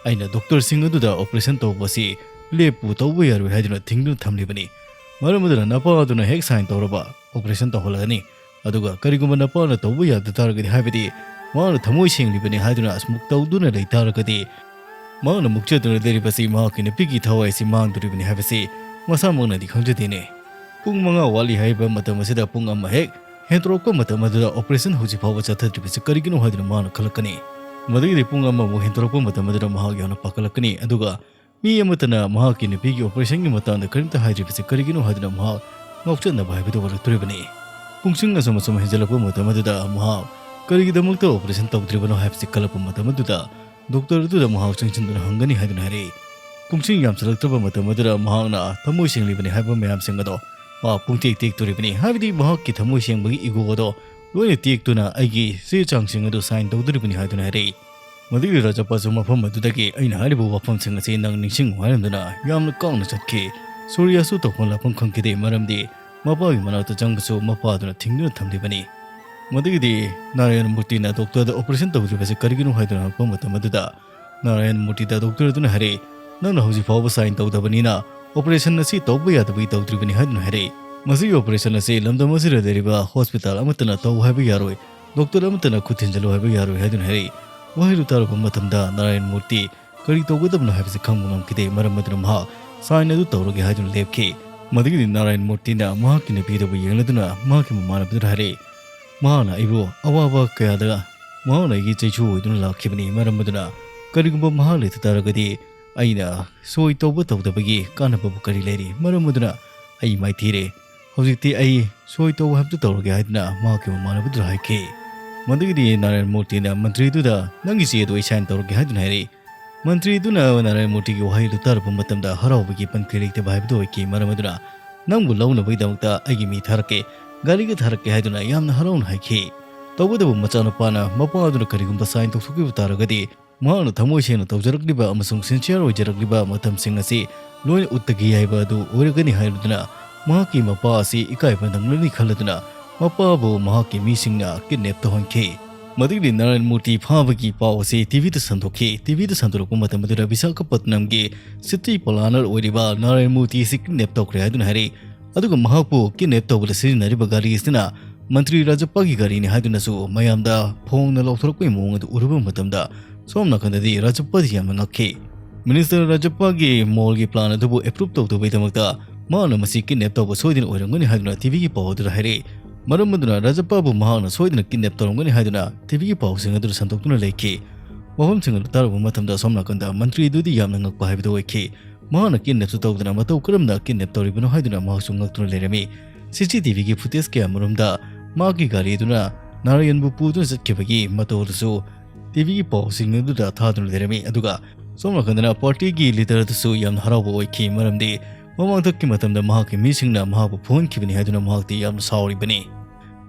ꯑꯩꯅ ꯗꯣꯛꯇꯔꯁꯤꯡ ꯑꯗꯨꯗ ꯑꯣꯄꯔꯦꯁꯟ ꯇꯧꯕ ꯑꯁꯤ ꯂꯦꯞꯄꯨ, ꯇꯧꯕ ꯌꯥꯔꯣꯏ ꯍꯥꯏꯗꯨꯅ ꯊꯤꯡꯗꯨꯅ ꯊꯝꯂꯤꯕꯅꯤ꯫ ꯃꯔꯝ ꯑꯗꯨꯅ ꯅꯄꯥ ꯑꯗꯨꯅ ꯍꯦꯛ ꯁꯥꯏꯟ ꯇꯧꯔꯕ ꯑꯣꯄꯔꯦꯁꯟ ꯇꯧꯍꯜꯂꯒꯅꯤ꯫ ꯑꯗꯨꯒ ꯀꯔꯤꯒꯨꯝꯕ ꯅꯄꯥꯅ ꯇꯧꯕ ꯌꯥꯗ ꯇꯥꯔꯒꯗꯤ, ꯍꯥꯏꯕꯗꯤ ꯃꯥꯅ ꯊꯃꯣꯏ ꯁꯦꯡꯂꯤꯕꯅꯤ ꯍꯥꯏꯗꯨꯅ ꯑꯁꯃꯨꯛ ꯇꯧꯗꯨꯅ ꯂꯩ ꯇꯥꯔꯒꯗꯤ, ꯃꯍꯥꯛꯅ ꯃꯨꯛꯆꯗꯨꯅ ꯂꯩꯔꯤꯕꯁꯤ ꯃꯍꯥꯛꯀꯤ ꯅꯨꯄꯤꯒꯤ ꯊꯋꯥꯏ ꯑꯁꯤ ꯃꯥꯡꯗꯣꯔꯤꯕꯅꯤ ꯍꯥꯏꯕꯁꯤ ꯃꯁꯥꯃꯛꯅꯗꯤ ꯈꯪꯖꯗꯦꯅꯦ꯫ ꯄꯨꯡ ꯃꯉꯥ ꯋꯥꯠꯂꯤ ꯍꯥꯏꯔꯤꯕ ꯃꯇꯝ ꯑꯁꯤꯗ ꯄꯨꯡ ꯑꯃ ꯍꯦꯛ ꯍꯦꯟꯗꯣꯔꯛꯄ ꯃꯇꯝ ꯑꯗꯨꯗ ꯑꯣꯄꯔꯦꯁꯟ ꯍꯧꯖꯤꯛ ꯐꯥꯎꯕ ꯆꯠꯊꯗ꯭ꯔꯤꯕꯁꯤ ꯀꯔꯤꯒꯤꯅꯣ ꯍꯥꯏꯗꯨꯅ ꯃꯍꯥꯛꯅ ꯈꯜꯂꯛꯀꯅꯤ꯫ ꯃꯗꯨꯒꯤꯗꯤ ꯄꯨꯡ ꯑꯃꯃꯨꯛ ꯍꯦꯟꯗꯣꯔꯛꯄ ꯃꯇꯝ ꯑꯗꯨꯗ ꯃꯍꯥꯛ ꯌꯥꯝꯅ ꯄꯥꯈꯠꯂꯛꯀꯅꯤ, ꯑꯗꯨꯒ ꯃꯤ ꯑꯃꯠꯇꯅ ꯃꯍꯥꯛꯀꯤ ꯅꯨꯄꯤꯒꯤ ꯑꯣꯄꯔꯦꯁꯟꯒꯤ ꯃꯇꯥꯡꯗ ꯀꯔꯤꯝꯇ ꯍꯥꯏꯗ꯭ꯔꯤꯕꯁꯤ ꯀꯔꯤꯒꯤꯅꯣ ꯍꯥꯏꯗꯨꯅ ꯃꯍꯥꯛ ꯉꯥꯎꯆꯠꯅꯕ ꯍꯥꯏꯕꯗꯨ ꯑꯣꯏꯔꯛꯇꯣꯔꯤꯕꯅꯤ꯫ ꯄꯨꯡꯁꯤꯡ ꯑꯁꯨꯝ ꯑꯁꯨꯝ ꯍꯦꯟꯖꯜꯂꯛꯄ ꯃꯇꯝ ꯑꯗꯨꯗ ꯃꯍꯥꯛ ꯀꯔꯤꯒꯤꯗꯃꯛꯇ ꯑꯣꯄꯔꯦꯁꯟ ꯇꯧꯗ꯭ꯔꯤꯕꯅꯣ ꯍꯥꯏꯕꯁꯤ ꯈꯜꯂꯛꯄ ꯃꯇꯝ ꯑꯗꯨꯗ ꯗꯣꯛꯇꯔ ꯑꯗꯨꯗ ꯃꯍꯥꯛ ꯆꯪꯁꯤꯟꯗꯨꯅ ꯍꯪꯒꯅꯤ ꯍꯥꯏꯗꯨꯅ ꯍꯥꯏꯔꯛꯏ꯫ ꯄꯨꯡꯁꯤꯡ ꯌꯥꯝꯁꯤꯜꯂꯛꯇ꯭ꯔꯕ ꯃꯇꯝ ꯑꯗꯨꯗ ꯃꯍꯥꯛꯅ ꯊꯃꯣꯏ ꯁꯦꯡꯂꯤꯕꯅꯤ ꯍꯥꯏꯕ ꯃꯌꯥꯝꯁꯤꯡ ꯑꯗꯣ ꯃꯥ ꯄꯨꯡꯇꯦꯛ ꯇꯦꯛꯇꯣꯔꯤꯕꯅꯤ, ꯍꯥꯏꯕꯗꯤ ꯃꯍꯥꯛꯀꯤ ꯊꯃꯣꯏ ꯁꯦꯡꯕꯒꯤ ꯏꯒꯣ ꯑꯗꯣ ꯂꯣꯏꯅ ꯇꯦꯛꯇꯨꯅ ꯑꯩꯒꯤ ꯆꯦ ꯆꯥꯡꯁꯤꯡ ꯑꯗꯨ ꯁꯥꯏꯟ ꯇꯧꯗꯣꯔꯤꯕꯅꯤ ꯍꯥꯏꯗꯨꯅ ꯍꯥꯏꯔꯛꯏ꯫ ꯃꯗꯨꯒꯤ ꯔꯥꯖꯞꯄꯥꯁꯨ ꯃꯐꯝ ꯑꯗꯨꯗꯒꯤ ꯑꯩꯅ ꯍꯥꯏꯔꯤꯕ ꯋꯥꯐꯝꯁꯤꯡ ꯑꯁꯤ ꯅꯪ ꯅꯤꯡꯁꯤꯡꯉꯨ ꯍꯥꯏꯔꯝꯗꯨꯅ ꯌꯥꯝꯅ ꯀꯥꯎꯅ ꯆꯠꯈꯤ꯫ ꯁꯨꯔꯤꯌꯥꯁꯨ ꯇꯧꯐꯝ ꯂꯥꯛꯐꯝ ꯈꯪꯈꯤꯗꯦ, ꯃꯔꯝꯗꯤ ꯃꯄꯥꯒꯤ ꯃꯅꯥꯛꯇ ꯆꯪꯕꯁꯨ ꯃꯄꯥꯗꯨꯅ ꯊꯤꯡꯗꯨꯅ ꯊꯝꯂꯤꯕꯅꯤ꯫ ꯃꯗꯨꯒꯤꯗꯤ ꯅꯥꯔꯥꯌꯟ ꯃꯨꯔꯇꯤꯅ ꯗꯣꯛꯇꯔꯗ ꯑꯣꯄꯔꯦꯁꯟ ꯇꯧꯗ꯭ꯔꯤꯕꯁꯤ ꯀꯔꯤꯒꯤꯅꯣ ꯍꯥꯏꯗꯨꯅ ꯍꯪꯂꯛꯄ ꯃꯇꯝ ꯑꯗꯨꯗ ꯅꯥꯔꯥꯌꯟ ꯃꯨꯔꯇꯤꯗ ꯗꯣꯛꯇꯔ ꯑꯗꯨꯅ ꯍꯥꯏꯔꯛꯏ, "ꯅꯪꯅ ꯍꯧꯖꯤꯛ ꯐꯥꯎꯕ ꯁꯥꯏꯟ ꯇꯧꯗꯕꯅꯤꯅ ꯑꯣꯄꯔꯦꯁꯟ ꯑꯁꯤ ꯇꯧꯕ ꯌꯥꯗꯕꯒꯤ ꯇꯧꯗ꯭ꯔꯤꯕꯅꯤ" ꯍꯥꯏꯗꯨꯅ ꯍꯥꯏꯔꯛꯏ꯫ "ꯃꯁꯤꯒꯤ ꯑꯣꯄꯔꯦꯁꯟ ꯑꯁꯤ ꯂꯝꯗꯝ ꯑꯁꯤꯗ ꯂꯩꯔꯤꯕ ꯍꯣꯁꯄꯤꯇꯥꯜ ꯑꯃꯠꯇꯅ ꯇꯧ ꯍꯥꯏꯕ ꯌꯥꯔꯣꯏ, ꯗꯣꯛꯇꯔ ꯑꯃꯠꯇꯅ ꯈꯨꯠ ꯊꯤꯟꯖꯤꯜꯂꯨ ꯍꯥꯏꯕ ꯌꯥꯔꯣꯏ" ꯍꯥꯏꯗꯨꯅ ꯍꯥꯏꯔꯛꯏ꯫ ꯋꯥꯍꯩꯗꯨ ꯇꯥꯔꯨꯕ ꯃꯇꯝꯗ ꯅꯥꯔꯥꯌꯟ ꯃꯨꯔꯇꯤ ꯀꯔꯤ ꯇꯧꯒꯗꯕꯅꯣ ꯍꯥꯏꯕꯁꯤ ꯈꯪꯕ ꯉꯝꯈꯤꯗꯦ, ꯃꯔꯝ ꯑꯗꯨꯅ ꯃꯍꯥꯛ ꯁꯥꯏꯟ ꯑꯗꯨ ꯇꯧꯔꯒꯦ ꯍꯥꯏꯗꯨꯅ ꯂꯦꯞꯈꯤ꯫ ꯃꯗꯨꯒꯤꯗꯤ ꯅꯥꯔꯥꯌꯟ ꯃꯨꯔꯇꯤꯅ ꯃꯍꯥꯛꯀꯤ ꯅꯨꯄꯤꯗꯨꯕꯨ ꯌꯦꯡꯂꯗꯨꯅ ꯃꯍꯥꯛꯀꯤ ꯃꯃꯥꯟꯅꯕꯗꯨꯗ ꯍꯥꯏꯔꯛꯏ, "ꯃꯍꯥꯛꯅ ꯑꯩꯕꯨ ꯑꯋꯥꯕ ꯀꯌꯥꯗ ꯃꯍꯥꯛꯅ ꯑꯩꯒꯤ ꯆꯩꯁꯨ ꯑꯣꯏꯗꯨꯅ ꯂꯥꯛꯈꯤꯕꯅꯤ, ꯃꯔꯝ ꯑꯗꯨꯅ ꯀꯔꯤꯒꯨꯝꯕ ꯃꯍꯥꯛ ꯂꯩꯇ ꯇꯥꯔꯒꯗꯤ ꯑꯩꯅ ꯁꯣꯏ ꯇꯧꯕ ꯇꯧꯗꯕꯒꯤ ꯀꯥꯟꯅꯕꯕꯨ ꯀꯔꯤ ꯂꯩꯔꯤ? ꯃꯔꯝ ꯑꯗꯨꯅ ꯑꯩ ꯃꯥꯏꯊꯤꯔꯦ꯫ ꯍꯧꯖꯤꯛꯇꯤ ꯑꯩ ꯁꯣꯏ ꯇꯧꯕ ꯍꯥꯏꯕꯗꯨ ꯇꯧꯔꯒꯦ" ꯍꯥꯏꯗꯨꯅ ꯃꯍꯥꯛꯀꯤ ꯃꯃꯥꯟꯅꯕꯗꯨꯗ ꯍꯥꯏꯈꯤ꯫ ꯃꯗꯨꯒꯤꯗꯤ ꯅꯥꯔꯥꯌꯟ ꯃꯨꯔꯇꯤꯅ ꯃꯟꯇ꯭ꯔꯤꯗꯨꯗ, "ꯅꯪꯒꯤ ꯆꯦ ꯑꯗꯨ ꯑꯩ ꯁꯥꯏꯟ ꯇꯧꯔꯒꯦ" ꯍꯥꯏꯗꯨꯅ ꯍꯥꯏꯔꯛꯏ꯫ ꯃꯟꯇ꯭ꯔꯤ ꯑꯗꯨꯅ ꯅꯥꯔꯥꯌꯟ ꯃꯨꯔꯇꯤꯒꯤ ꯋꯥꯍꯩꯗꯨ ꯇꯥꯔꯨꯕ ꯃꯇꯝꯗ ꯍꯔꯥꯎꯕꯒꯤ ꯄꯟꯈꯩ ꯂꯩꯇꯕ ꯍꯥꯏꯕꯗꯨ ꯑꯣꯏꯈꯤ, ꯃꯔꯝ ꯑꯗꯨꯅ "ꯅꯪꯕꯨ ꯂꯧꯅꯕꯒꯤꯗꯃꯛꯇ ꯑꯩꯒꯤ ꯃꯤ ꯊꯥꯔꯛꯀꯦ, ꯒꯥꯔꯤꯒ ꯊꯥꯔꯛꯀꯦ" ꯍꯥꯏꯗꯨꯅ ꯌꯥꯝꯅ ꯍꯔꯥꯎꯅ ꯍꯥꯏꯈꯤ꯫ ꯇꯧꯕꯇꯕꯨ ꯃꯆꯥꯅꯨꯄꯥꯅ ꯃꯄꯥ ꯑꯗꯨꯅ ꯀꯔꯤꯒꯨꯝꯕ ꯁꯥꯏꯟ ꯇꯧꯊꯣꯛꯈꯤꯕ ꯇꯥꯔꯒꯗꯤ ꯃꯍꯥꯛꯅ ꯊꯃꯣꯏ ꯁꯦꯡꯅ ꯇꯧꯖꯔꯛꯂꯤꯕ ꯑꯃꯁꯨꯡ ꯁꯤꯟꯁꯤꯌꯔ ꯑꯣꯏꯖꯔꯛꯂꯤꯕ ꯃꯇꯝꯁꯤꯡ ꯑꯁꯤ ꯂꯣꯏꯅ ꯎꯠꯇꯒꯦ ꯍꯥꯏꯕ ꯑꯗꯨ ꯑꯣꯏꯔꯒꯅꯤ ꯍꯥꯏꯔꯗꯨꯅ ꯃꯍꯥꯛꯀꯤ ꯃꯄꯥ ꯑꯁꯤ ꯏꯀꯥꯏꯕ ꯅꯪꯂꯅꯤ ꯈꯜꯂꯗꯨꯅ ꯃꯄꯥꯕꯨ ꯃꯍꯥꯛꯀꯤ ꯃꯤꯁꯤꯡꯅ ꯀꯤꯗꯅꯦꯞ ꯇꯧꯍꯟꯈꯤ꯫ ꯃꯗꯨꯒꯤꯗꯤ ꯅꯥꯔꯥꯌꯟ ꯃꯨꯔꯇꯤ ꯐꯥꯕꯒꯤ ꯄꯥꯎ ꯑꯁꯤ ꯇꯤꯚꯤꯗ ꯁꯟꯗꯣꯛꯈꯤ꯫ ꯇꯤꯚꯤꯗ ꯁꯟꯗꯣꯔꯛꯄ ꯃꯇꯝ ꯑꯗꯨꯗ ꯕꯤꯁꯥꯈꯥꯄꯠꯅꯝꯒꯤ ꯁꯤꯇꯤ ꯄ꯭ꯂꯥꯅꯔ ꯑꯣꯏꯔꯤꯕ ꯅꯥꯔꯥꯌꯟ ꯃꯨꯔꯇꯤ ꯑꯁꯤ ꯀꯤꯗꯅꯦꯞ ꯇꯧꯈ꯭ꯔꯦ ꯍꯥꯏꯗꯨꯅ ꯍꯥꯏꯔꯛꯏ꯫ ꯑꯗꯨꯒ ꯃꯍꯥꯛꯄꯨ ꯀꯤꯗꯅꯦꯞ ꯇꯧꯕꯗ ꯁꯤꯖꯤꯟꯅꯔꯤꯕ ꯒꯥꯔꯤ ꯑꯁꯤꯅ ꯃꯟꯇ꯭ꯔꯤ ꯔꯥꯖꯞꯄꯥꯒꯤ ꯒꯥꯔꯤꯅꯤ ꯍꯥꯏꯗꯨꯅꯁꯨ ꯃꯌꯥꯝꯗ ꯐꯣꯡꯅ ꯂꯥꯎꯊꯣꯔꯛꯄꯒꯤ ꯃꯑꯣꯡ ꯑꯗꯨ ꯎꯔꯨꯕ ꯃꯇꯝꯗ ꯁꯣꯝ ꯅꯥꯀꯟꯗꯗꯤ ꯔꯥꯖꯞꯄꯥꯗꯤ ꯌꯥꯝꯅ ꯉꯛꯈꯤ꯫ ꯃꯤꯅꯤꯁꯇꯔ ꯔꯥꯖꯞꯄꯥꯒꯤ ꯃꯣꯜꯒꯤ ꯄ꯭ꯂꯥꯟ ꯑꯗꯨꯕꯨ ꯑꯦꯄ꯭ꯔꯨꯞ ꯇꯧꯗꯕꯒꯤꯗꯃꯛꯇ ꯃꯍꯥꯛꯅ ꯃꯁꯤ ꯀꯤꯗꯅꯦꯞ ꯇꯧꯕ ꯁꯣꯏꯗꯅ ꯑꯣꯏꯔꯝꯒꯅꯤ ꯍꯥꯏꯗꯨꯅ ꯇꯤꯚꯤꯒꯤ ꯄꯥꯎ ꯑꯗꯨꯗ ꯍꯥꯏꯔꯛꯏ꯫ ꯃꯔꯝ ꯑꯗꯨꯅ ꯔꯥꯖꯞꯄꯥꯕꯨ ꯃꯍꯥꯛꯅ ꯁꯣꯏꯗꯅ ꯀꯤꯗꯅꯦꯞ ꯇꯧꯔꯝꯒꯅꯤ ꯍꯥꯏꯗꯨꯅ ꯇꯤꯚꯤꯒꯤ ꯄꯥꯎꯁꯤꯡ ꯑꯗꯨꯗ ꯁꯟꯗꯣꯛꯇꯨꯅ ꯂꯩꯈꯤ꯫ ꯋꯥꯐꯝꯁꯤꯡ ꯑꯗꯨ ꯇꯥꯔꯨꯕ ꯃꯇꯝꯗ ꯁꯣꯝ ꯅꯥꯀꯟꯗ ꯃꯟꯇ꯭ꯔꯤ ꯑꯗꯨꯗꯤ ꯌꯥꯝꯅ ꯉꯛꯄ ꯍꯥꯏꯕꯗꯨ ꯑꯣꯏꯈꯤ꯫ ꯃꯍꯥꯛꯅ ꯀꯤꯗꯅꯦꯞꯁꯨ ꯇꯧꯗꯅ ꯃꯇꯧ ꯀꯔꯝꯅ ꯀꯤꯗꯅꯦꯞ ꯇꯧꯔꯤꯕꯅꯣ ꯍꯥꯏꯗꯨꯅ ꯃꯍꯥꯛꯁꯨ ꯉꯛꯇꯨꯅ ꯂꯩꯔꯝꯃꯤ꯫ ꯁꯤ ꯁꯤ ꯇꯤ ꯚꯤꯒꯤ ꯐꯨꯇꯦꯖ ꯀꯌꯥꯃꯔꯨꯝꯗ ꯃꯍꯥꯛꯀꯤ ꯒꯥꯔꯤ ꯑꯗꯨꯅ ꯅꯥꯔꯥꯌꯟꯕꯨ ꯄꯨꯗꯨꯅ ꯆꯠꯈꯤꯕꯒꯤ ꯃꯇꯧ ꯑꯗꯨꯁꯨ ꯇꯤꯚꯤꯒꯤ ꯄꯥꯎꯁꯤꯡ ꯑꯗꯨꯗ ꯊꯥꯗꯨꯅ ꯂꯩꯔꯝꯃꯤ꯫ ꯑꯗꯨꯒ ꯁꯣꯝ ꯅꯥꯀꯟꯗꯅ ꯄꯥꯔꯇꯤꯒꯤ ꯂꯤꯗꯔ ꯑꯗꯨꯁꯨ ꯌꯥꯝꯅ ꯍꯔꯥꯎꯕ ꯑꯣꯏꯈꯤ, ꯃꯔꯝꯗꯤ ꯃꯃꯥꯡꯊꯛꯀꯤ ꯃꯇꯝꯗ ꯃꯍꯥꯛꯀꯤ ꯃꯤꯁꯤꯡꯅ ꯃꯍꯥꯛꯄꯨ ꯐꯨꯍꯟꯈꯤꯕꯅꯤ ꯍꯥꯏꯗꯨꯅ ꯃꯍꯥꯛꯇꯤ ꯌꯥꯝꯅ ꯁꯥꯎꯔꯤꯕꯅꯤ꯫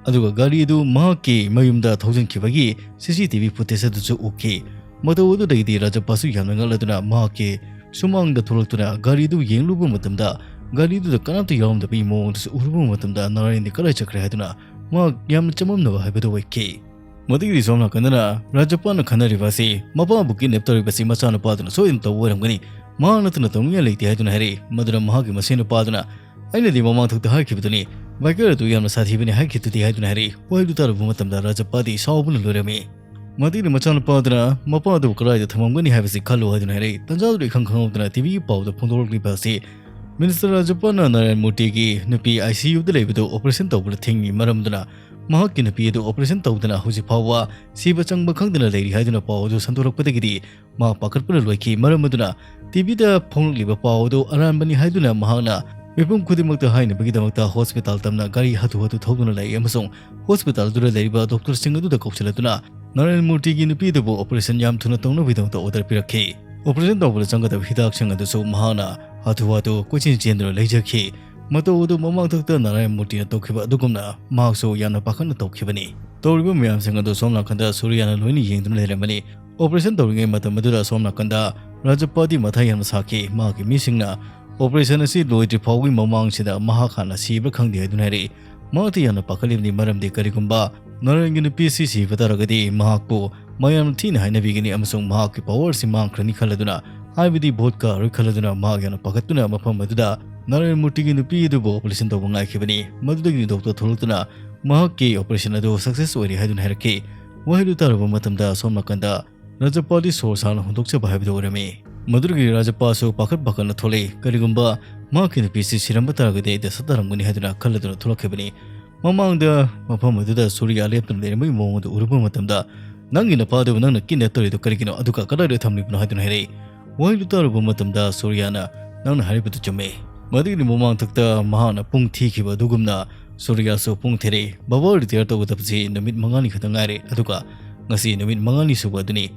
ꯑꯗꯨꯒ ꯒꯥꯔꯤ ꯑꯗꯨ ꯃꯍꯥꯛꯀꯤ ꯃꯌꯨꯝꯗ ꯊꯧꯖꯤꯟꯈꯤꯕꯒꯤ C C T V footage ꯑꯗꯨꯁꯨ ꯎꯈꯤ꯫ ꯃꯇꯧ ꯑꯗꯨꯗꯒꯤꯗꯤ ꯔꯥꯖꯞꯄꯥꯁꯨ ꯌꯥꯝꯅ ꯉꯛꯂꯗꯨꯅ ꯃꯍꯥꯛꯀꯤ ꯁꯨꯃꯥꯡꯗ ꯊꯣꯛꯂꯛꯇꯨꯅ ꯒꯥꯔꯤꯗꯨ ꯌꯦꯡꯂꯨꯕ ꯃꯇꯝꯗ, ꯒꯥꯔꯤꯗꯨꯗ ꯀꯅꯥꯝꯇ ꯌꯥꯎꯔꯝꯗꯕꯒꯤ ꯃꯑꯣꯡꯗꯨꯁꯨ ꯎꯔꯨꯕ ꯃꯇꯝꯗ, ꯅꯥꯔꯥꯌꯟꯗꯤ ꯀꯗꯥꯏ ꯆꯠꯈ꯭ꯔꯦ ꯍꯥꯏꯗꯨꯅ ꯃꯍꯥꯛ ꯌꯥꯝꯅ ꯆꯃꯝꯅꯕ ꯍꯥꯏꯕꯗꯨ ꯑꯣꯏꯈꯤ꯫ ꯃꯗꯨꯒꯤꯗꯤ ꯁꯣꯝ ꯅꯥꯀꯟꯗꯅ ꯔꯥꯖꯞꯄꯥꯅ ꯈꯟꯅꯔꯤꯕ ꯑꯁꯤ ꯃꯄꯥꯕꯨ kidnap ꯇꯧꯔꯤꯕꯁꯤ ꯃꯆꯥꯅꯨꯄꯥꯗꯨꯅ ꯁꯣꯏꯗꯅ ꯇꯧꯕ ꯑꯣꯏꯔꯝꯒꯅꯤ, ꯃꯍꯥꯛ ꯅꯠꯇꯅ ꯇꯧꯅꯤꯡꯉꯥꯏ ꯂꯩꯇꯦ ꯍꯥꯏꯗꯨꯅ ꯍꯥꯏꯔꯛꯏ꯫ ꯃꯗꯨꯗ ꯃꯍꯥꯛꯀꯤ ꯃꯁꯦꯟ ꯅꯨꯄꯥꯗꯨꯅ, "ꯑꯩꯅꯗꯤ ꯃꯃꯥꯡꯊꯛꯇ ꯍꯥꯏꯈꯤꯕꯗꯨꯅꯤ, biker ꯑꯗꯨ ꯌꯥꯝꯅ ꯁꯥꯊꯤꯕꯅꯤ ꯍꯥꯏꯈꯤꯗꯨꯗꯤ" ꯍꯥꯏꯗꯨꯅ ꯍꯥꯏꯔꯛꯏ꯫ ꯋꯥꯍꯩꯗꯨ ꯇꯥꯔꯨꯕ ꯃꯇꯝꯗ ꯔꯥꯖꯞꯄꯥꯗꯤ ꯁꯥꯎꯕꯅ ꯂꯣꯏꯔꯝꯃꯤ꯫ ꯃꯗꯨꯒꯤ ꯃꯆꯥꯅꯨꯄꯥꯗꯨꯅ ꯃꯄꯥꯗꯨ ꯀꯗꯥꯏꯗ ꯊꯝꯃꯝꯒꯅꯤ ꯍꯥꯏꯕꯁꯤ ꯈꯜꯂꯨ ꯍꯥꯏꯗꯨꯅ ꯍꯥꯏꯔꯛꯏ꯫ ꯇꯟꯖꯥꯗꯨꯗ ꯏꯈꯪ ꯈꯪꯍꯧꯗꯅ T V ꯒꯤ ꯄꯥꯎꯗ ꯐꯣꯡꯗꯣꯔꯛꯂꯤꯕ ꯑꯁꯤ ꯃꯤꯅꯤꯁꯇꯔ ꯔꯥꯖꯞꯄꯥꯅ ꯅꯥꯔꯥꯌꯟ ꯃꯨꯔꯇꯤꯒꯤ ꯅꯨꯄꯤ I C U ꯗ ꯂꯩꯕꯗꯨ operation ꯇꯧꯕꯗ ꯊꯤꯡꯉꯤ ꯃꯔꯝ ꯑꯗꯨꯅ ꯃꯍꯥꯛꯀꯤ ꯅꯨꯄꯤ ꯑꯗꯨ operation ꯇꯧꯗꯅ ꯍꯧꯖꯤꯛ ꯐꯥꯎꯕ ꯁꯤꯕ ꯆꯪꯕ ꯈꯪꯗꯅ ꯂꯩꯔꯤ ꯍꯥꯏꯗꯨꯅ ꯄꯥꯎ ꯑꯗꯨ ꯁꯟꯗꯣꯔꯛꯄꯗꯒꯤꯗꯤ ꯃꯥ ꯄꯥꯈꯠꯄꯅ ꯂꯣꯏꯈꯤ꯫ ꯃꯔꯝ ꯑꯗꯨꯅ T V ꯗ ꯐꯣꯡꯂꯛꯂꯤꯕ ꯄꯥꯎ ꯑꯗꯨ ꯑꯔꯥꯟꯕꯅꯤ ꯍꯥꯏꯗꯨꯅ ꯃꯍꯥꯛꯅ ꯃꯤꯄꯨꯝ ꯈꯨꯗꯤꯡꯃꯛꯇ ꯍꯥꯏꯅꯕꯒꯤꯗꯃꯛꯇ hospital ꯇꯝꯅ ꯒꯥꯔꯤ ꯍꯥꯊꯨ ꯍꯥꯊꯨ ꯊꯧꯗꯨꯅ ꯂꯥꯛꯏ ꯑꯃꯁꯨꯡ hospital ꯗꯨꯗ ꯂꯩꯔꯤꯕ doctor ꯁꯤꯡ ꯑꯗꯨꯗ ꯀꯧꯁꯤꯜꯂꯗꯨꯅ ꯅꯥꯔꯥꯌꯟ ꯃꯨꯔꯇꯤꯒꯤ ꯅꯨꯄꯤ ꯑꯗꯨꯕꯨ operation ꯌꯥꯝ ꯊꯨꯅ ꯇꯧꯅꯕꯒꯤꯗꯃꯛꯇ order ꯄꯤꯔꯛꯈꯤ꯫ Operation ꯇꯧꯕꯗ ꯆꯪꯒꯗꯕ ꯍꯤꯗꯥꯛꯁꯤꯡ ꯑꯗꯨꯁꯨ ꯃꯍꯥꯛꯅ ꯍꯥꯊꯨ ꯍꯥꯊꯨ ꯀꯣꯏꯆꯦꯟ ꯆꯦꯟꯗꯨꯅ ꯂꯩꯖꯈꯤ꯫ ꯃꯇꯧ ꯑꯗꯨ ꯃꯃꯥꯡꯊꯛꯇ ꯅꯥꯔꯥꯌꯟ ꯃꯨꯔꯇꯤꯅ ꯇꯧꯈꯤꯕ ꯑꯗꯨꯒꯨꯝꯅ ꯃꯍꯥꯛꯁꯨ ꯌꯥꯝꯅ ꯄꯥꯈꯠꯅ ꯇꯧꯈꯤꯕꯅꯤ꯫ ꯇꯧꯔꯤꯕ ꯃꯌꯥꯝꯁꯤꯡ ꯑꯗꯨ ꯁꯣꯝ ꯅꯥꯀꯟꯗ ꯁꯨꯔꯤꯌꯥꯅ ꯂꯣꯏꯅ ꯌꯦꯡꯗꯨꯅ ꯂꯩꯔꯝꯕꯅꯤ꯫ Operation ꯇꯧꯔꯤꯉꯩ ꯃꯇꯝ ꯑꯗꯨꯗ ꯁꯣꯝ ꯅꯥꯀꯟꯗ ꯔꯥꯖꯞꯄꯥꯗꯤ ꯃꯊꯥ ꯌꯥꯝꯅ ꯁꯥꯈꯤ꯫ ꯃꯍꯥꯛꯀꯤ ꯃꯤꯁꯤꯡꯅ operation ꯑꯁꯤ ꯂꯣꯏꯗ꯭ꯔꯤ ꯐꯥꯎꯕꯒꯤ ꯃꯃꯥꯡꯁꯤꯗ ꯃꯍꯥꯛ ꯍꯥꯟꯅ ꯁꯤꯕ꯭ꯔꯥ ꯈꯪꯗꯦ ꯍꯥꯏꯗꯨꯅ ꯍꯥꯏꯔꯛꯏ꯫ ꯃꯍꯥꯛꯇꯤ ꯌꯥꯝꯅ ꯄꯥꯈꯠꯂꯤꯕꯅꯤ, ꯃꯔꯝꯗꯤ ꯀꯔꯤꯒꯨꯝꯕ ꯅꯥꯔꯥꯌꯟꯒꯤ ꯅꯨꯄꯤ ꯑꯁꯤ ꯁꯤꯕ ꯇꯥꯔꯒꯗꯤ ꯃꯍꯥꯛꯄꯨ ꯃꯌꯥꯝꯅ ꯊꯤꯅ ꯍꯥꯏꯅꯕꯤꯒꯅꯤ ꯑꯃꯁꯨꯡ ꯃꯍꯥꯛꯀꯤ power ꯑꯁꯤ ꯃꯥꯡꯈ꯭ꯔꯅꯤ ꯈꯜꯂꯗꯨꯅ, ꯍꯥꯏꯕꯗꯤ vote ꯀꯥꯔꯣꯏ ꯈꯜꯂꯗꯨꯅ ꯃꯍꯥꯛ ꯌꯥꯝꯅ ꯄꯥꯈꯠꯇꯨꯅ ꯃꯐꯝ ꯑꯗꯨꯗ ꯅꯥꯔꯥꯌꯟ ꯃꯨꯔꯇꯤꯒꯤ ꯅꯨꯄꯤ ꯑꯗꯨꯕꯨ operation ꯇꯧꯕ ꯉꯥꯏꯈꯤꯕꯅꯤ꯫ ꯃꯗꯨꯗꯒꯤ doctor ꯊꯣꯛꯂꯛꯇꯨꯅ ꯃꯍꯥꯛꯀꯤ operation ꯑꯗꯨ success ꯑꯣꯏꯔꯦ ꯍꯥꯏꯗꯨꯅ ꯍꯥꯏꯔꯛꯈꯤ꯫ ꯋꯥꯍꯩꯗꯨ ꯇꯥꯔꯨꯕ ꯃꯇꯝꯗ ꯁꯣꯝ ꯅꯥꯀꯟꯗ ꯔꯥꯖꯞꯄꯥꯗꯤ ꯁꯣꯔ ꯁꯥꯡꯅ ꯍꯣꯟꯗꯣꯛꯆꯕ ꯍꯥꯏꯕꯗꯨ ꯑꯣꯏꯔꯝꯃꯤ꯫ ꯃꯗꯨꯗꯒꯤ ꯔꯥꯖꯞꯄꯥꯁꯨ ꯄꯥꯈꯠ ꯄꯥꯈꯠꯅ ꯊꯣꯛꯂꯛꯏ꯫ ꯀꯔꯤꯒꯨꯝꯕ ꯃꯍꯥꯛꯀꯤ ꯅꯨꯄꯤꯁꯤ ꯁꯤꯔꯝꯕ ꯇꯥꯔꯒꯗꯤ ꯑꯩ ꯗꯁꯥ ꯇꯥꯔꯝꯒꯅꯤ ꯍꯥꯏꯗꯨꯅ ꯈꯜꯂꯗꯨꯅ ꯊꯣꯛꯂꯛꯈꯤꯕꯅꯤ꯫ ꯃꯃꯥꯡꯗ ꯃꯐꯝ ꯑꯗꯨꯗ ꯁꯨꯔꯤꯌꯥ ꯂꯦꯞꯇꯨꯅ ꯂꯩꯔꯝꯕꯒꯤ ꯃꯑꯣꯡ ꯑꯗꯨ ꯎꯔꯨꯕ ꯃꯇꯝꯗ, "ꯅꯪꯒꯤ ꯅꯨꯄꯥꯗꯨꯕꯨ ꯅꯪꯅ kidnap ꯇꯧꯔꯤꯗꯨ ꯀꯔꯤꯒꯤꯅꯣ? ꯑꯗꯨꯒ ꯀꯗꯥꯏꯗ ꯊꯝꯂꯤꯕꯅꯣ?" ꯍꯥꯏꯗꯨꯅ ꯍꯥꯏꯔꯛꯏ꯫ ꯋꯥꯍꯩꯗꯨ ꯇꯥꯔꯨꯕ ꯃꯇꯝꯗ ꯁꯨꯔꯤꯌꯥꯅ, "ꯅꯪꯅ ꯍꯥꯏꯔꯤꯕꯗꯨ ꯆꯨꯝꯃꯦ꯫ ꯃꯗꯨꯒꯤ ꯃꯃꯥꯡꯊꯛꯇ ꯃꯍꯥꯛꯅ ꯄꯨꯡ ꯊꯤꯈꯤꯕ ꯑꯗꯨꯒꯨꯝꯅ ꯁꯨꯔꯤꯌꯥꯁꯨ ꯄꯨꯡ ꯊꯤꯔꯛꯏ꯫ ꯕꯥꯕꯥ retire ꯇꯧꯒꯗꯕꯁꯤ ꯅꯨꯃꯤꯠ ꯃꯉꯥꯅꯤ ꯈꯛꯇ ꯉꯥꯏꯔꯦ, ꯑꯗꯨꯒ ꯉꯁꯤ ꯅꯨꯃꯤꯠ ꯃꯉꯥꯅꯤ ꯁꯨꯕ ꯑꯗꯨꯅꯤ꯫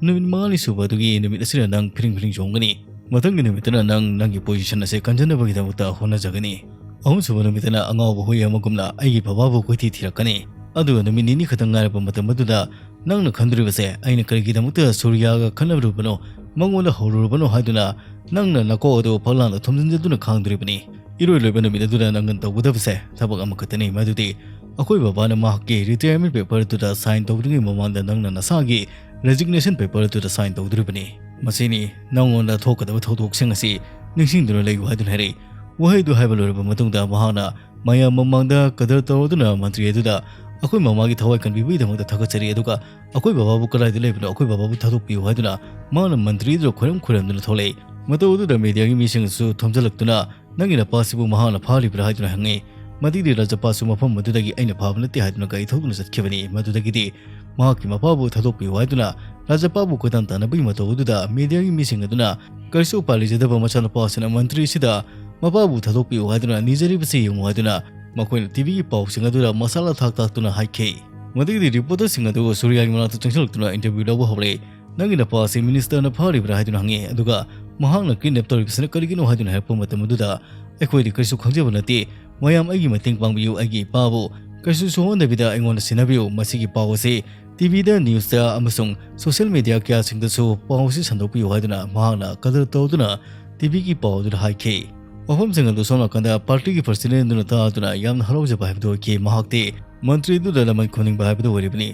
ꯅꯨꯃꯤꯠ ꯃꯉꯥꯅꯤ ꯁꯨꯕ ꯑꯗꯨꯒꯤ ꯅꯨꯃꯤꯠ ꯑꯁꯤꯗ ꯅꯪ ꯐꯤꯔꯤꯡ ꯐꯤꯔꯤꯡ ꯆꯣꯡꯒꯅꯤ꯫ ꯃꯊꯪꯒꯤ ꯅꯨꯃꯤꯠꯇꯅ ꯅꯪ ꯅꯪꯒꯤ position ꯑꯁꯤ ꯀꯟꯖꯅꯕꯒꯤꯗꯃꯛꯇ ꯍꯣꯠꯅꯖꯒꯅꯤ꯫ ꯑꯍꯨꯝꯁꯨꯕ ꯅꯨꯃꯤꯠꯇꯅ ꯑꯉꯥꯎꯕ ꯍꯨꯏ ꯑꯃꯒꯨꯝꯅ ꯑꯩꯒꯤ ꯕꯕꯥꯕꯨ ꯀꯣꯏꯊꯤ ꯊꯤꯔꯛꯀꯅꯤ꯫ ꯑꯗꯨꯒ ꯅꯨꯃꯤꯠ ꯅꯤꯅꯤ ꯈꯛꯇꯪ ꯉꯥꯏꯔꯕ ꯃꯇꯝ ꯑꯗꯨꯗ ꯅꯪꯅ ꯈꯟꯗꯣꯔꯤꯕꯁꯦ, "ꯑꯩꯅ ꯀꯔꯤꯒꯤꯗꯃꯛꯇ ꯁꯨꯔꯤꯌꯥꯒ ꯈꯠꯅꯔꯨꯕꯅꯣ, ꯃꯉꯣꯟꯗ ꯍꯧꯔꯨꯔꯕꯅꯣ?" ꯍꯥꯏꯗꯨꯅ ꯅꯪꯅ ꯅꯀꯣꯛ ꯑꯗꯨ ꯐꯛꯂꯥꯡꯗ ꯊꯣꯝꯖꯤꯟꯖꯗꯨꯅ ꯈꯥꯡꯗꯣꯔꯤꯕꯅꯤ꯫ ꯏꯔꯣꯏ ꯂꯣꯏꯕ ꯅꯨꯃꯤꯠ ꯑꯗꯨꯗ ꯅꯪꯅ ꯇꯧꯒꯗꯕꯁꯦ ꯊꯕꯛ ꯑꯃꯈꯛꯇꯅꯤ, ꯃꯗꯨꯗꯤ ꯑꯩꯈꯣꯏ ꯕꯕꯥꯅ ꯃꯍꯥꯛꯀꯤ retirement paper ꯑꯗꯨꯗ sign ꯇꯧꯗ꯭ꯔꯤꯉꯩ ꯃꯃꯥꯡꯗ ꯅꯪꯅ ꯅꯁꯥꯒꯤ resignation paper ꯑꯗꯨꯗ sign ꯇꯧꯗꯣꯔꯤꯕꯅꯤ꯫ ꯃꯁꯤꯅꯤ ꯅꯉꯣꯟꯗ ꯊꯣꯛꯀꯗꯕ ꯊꯧꯗꯣꯛꯁꯤꯡ ꯑꯁꯤ ꯅꯤꯡꯁꯤꯡꯗꯨꯅ ꯂꯩꯌꯨ ꯍꯥꯏꯗꯨꯅ ꯍꯥꯏꯔꯛꯏ꯫ ꯋꯥꯍꯩꯗꯨ ꯍꯥꯏꯕ ꯂꯣꯏꯔꯕ ꯃꯇꯨꯡꯗ ꯃꯍꯥꯛꯅ ꯃꯌꯥꯝ ꯃꯃꯥꯡꯗ ꯀꯗꯔ ꯇꯧꯔꯗꯨꯅ ꯃꯟꯇ꯭ꯔꯤ ꯑꯗꯨꯗ ꯑꯩꯈꯣꯏ ꯃꯃꯥꯒꯤ ꯊꯋꯥꯏ ꯀꯟꯕꯤꯕꯒꯤꯗꯃꯛꯇ ꯊꯥꯒꯠꯆꯔꯤ, ꯑꯗꯨꯒ ꯑꯩꯈꯣꯏ ꯕꯕꯥꯕꯨ ꯀꯗꯥꯏꯗ ꯂꯩꯕꯅꯣ, ꯑꯩꯈꯣꯏ ꯕꯕꯥꯕꯨ ꯊꯥꯗꯣꯛꯄꯤꯌꯨ ꯍꯥꯏꯗꯨꯅ ꯃꯍꯥꯛꯅ ꯃꯟꯇ꯭ꯔꯤ ꯑꯗꯨꯗ ꯈꯣꯏꯔꯝ ꯈꯣꯏꯔꯝꯗꯨꯅ ꯊꯣꯛꯂꯛꯏ꯫ ꯃꯇꯧ ꯑꯗꯨꯗ mediaꯒꯤ ꯃꯤꯁꯤꯡꯁꯨ ꯊꯣꯝꯖꯤꯜꯂꯛꯇꯨꯅ, "ꯅꯪꯒꯤ ꯅꯄꯥꯁꯤꯕꯨ ꯃꯍꯥꯛꯅ ꯐꯥꯔꯤꯕ꯭ꯔꯥ?" ꯍꯥꯏꯗꯨꯅ ꯍꯪꯉꯤ꯫ ꯃꯗꯨꯒꯤ ꯔꯥꯖꯄꯥꯁꯨ ꯃꯐꯝ ꯑꯗꯨꯗꯒꯤ "ꯑꯩꯅ ꯐꯥꯕ ꯅꯠꯇꯦ" ꯍꯥꯏꯗꯨꯅ ꯒꯥꯔꯤ ꯊꯧꯗꯨꯅ ꯆꯠꯈꯤꯕꯅꯤ꯫ ꯃꯗꯨꯗꯒꯤꯗꯤ ꯃꯍꯥꯛꯀꯤ ꯃꯄꯥꯕꯨ ꯊꯥꯗꯣꯛꯄꯤꯌꯨ ꯍꯥꯏꯗꯨꯅ ꯔꯥꯖꯄꯥꯕꯨ ꯀꯣꯏꯇꯥꯟ ꯇꯥꯟꯅꯕꯒꯤ ꯃꯇꯧ ꯑꯗꯨꯗ mediaꯒꯤ ꯃꯤꯁꯤꯡ ꯑꯗꯨꯅ ꯀꯔꯤꯁꯨ ꯎꯄꯥꯏ ꯂꯩꯖꯗꯕ ꯃꯆꯥꯅꯨꯄꯥꯁꯤꯅ ꯃꯟꯇ꯭ꯔꯤꯁꯤꯗ ꯃꯄꯥꯕꯨ ꯊꯥꯗꯣꯛꯄꯤꯌꯨ ꯍꯥꯏꯗꯨꯅ ꯅꯤꯖꯔꯤꯕꯁꯤ ꯌꯦꯡꯉꯨ ꯍꯥꯏꯗꯨꯅ ꯃꯈꯣꯏꯅ TVꯒꯤ ꯄꯥꯎꯁꯤꯡ ꯑꯗꯨꯗ ꯃꯁꯥꯂꯥ ꯊꯥꯛ ꯇꯥꯛꯇꯨꯅ ꯍꯥꯏꯈꯤ꯫ ꯃꯗꯨꯒꯤꯗꯤ reporterꯁꯤꯡ ꯑꯗꯨ ꯁꯨꯔꯤꯌꯥꯒꯤ ꯃꯅꯥꯛꯇ ꯆꯪꯁꯤꯜꯂꯛꯇꯨꯅ interview ꯂꯧꯕ ꯍꯧꯔꯦ꯫ "ꯅꯪꯒꯤ ꯅꯄꯥ ꯑꯁꯤ ministerꯅ ꯐꯥꯔꯤꯕ꯭ꯔꯥ?" ꯍꯥꯏꯗꯨꯅ ꯍꯪꯉꯤ꯫ ꯑꯗꯨꯒ ꯃꯍꯥꯛꯅ kidnap ꯇꯧꯔꯤꯕꯁꯤꯅ ꯀꯔꯤꯒꯤꯅꯣ ꯍꯥꯏꯗꯨꯅ ꯍꯥꯏꯔꯛꯄ ꯃꯇꯝ ꯑꯗꯨꯗ, "ꯑꯩꯈꯣꯏꯗꯤ ꯀꯔꯤꯁꯨ ꯈꯪꯖꯕ ꯅꯠꯇꯦ, ꯃꯌꯥꯝ ꯑꯩꯒꯤ ꯃꯇꯦꯡ ꯄꯥꯡꯕꯤꯌꯨ, ꯑꯩꯒꯤ ꯏꯄꯥꯕꯨ ꯀꯔꯤꯁꯨ ꯁꯣꯛꯍꯟꯗꯕꯤꯗ ꯑꯩꯉꯣꯟꯗ ꯁꯤꯟꯅꯕꯤꯌꯨ, ꯃꯁꯤꯒꯤ ꯄꯥꯎ ꯑꯁꯤ TVꯗ, newsꯇ ꯑꯃꯁꯨꯡ social media ꯀꯌꯥꯁꯤꯡꯗꯁꯨ ꯄꯥꯎ ꯑꯁꯤ ꯁꯟꯗꯣꯛꯄꯤꯌꯨ" ꯍꯥꯏꯗꯨꯅ ꯃꯍꯥꯛꯅ ꯀꯗꯔ ꯇꯧꯗꯨꯅ TVꯒꯤ ꯄꯥꯎ ꯑꯗꯨꯗ ꯍꯥꯏꯈꯤ꯫ ꯋꯥꯐꯝꯁꯤꯡ ꯑꯗꯨ ꯁꯣꯝ ꯅꯥꯀꯟꯗ partyꯒꯤ president ꯑꯗꯨꯅ ꯇꯥꯗꯨꯅ ꯌꯥꯝꯅ ꯍꯔꯥꯎꯖꯕ ꯍꯥꯏꯕꯗꯨ ꯑꯣꯏꯈꯤ꯫ ꯃꯍꯥꯛꯇꯤ ꯃꯟꯇ꯭ꯔꯤ ꯑꯗꯨꯗ ꯂꯃꯟ ꯈꯨꯝꯅꯤꯡꯕ ꯍꯥꯏꯕꯗꯨ ꯑꯣꯏꯔꯤꯕꯅꯤ꯫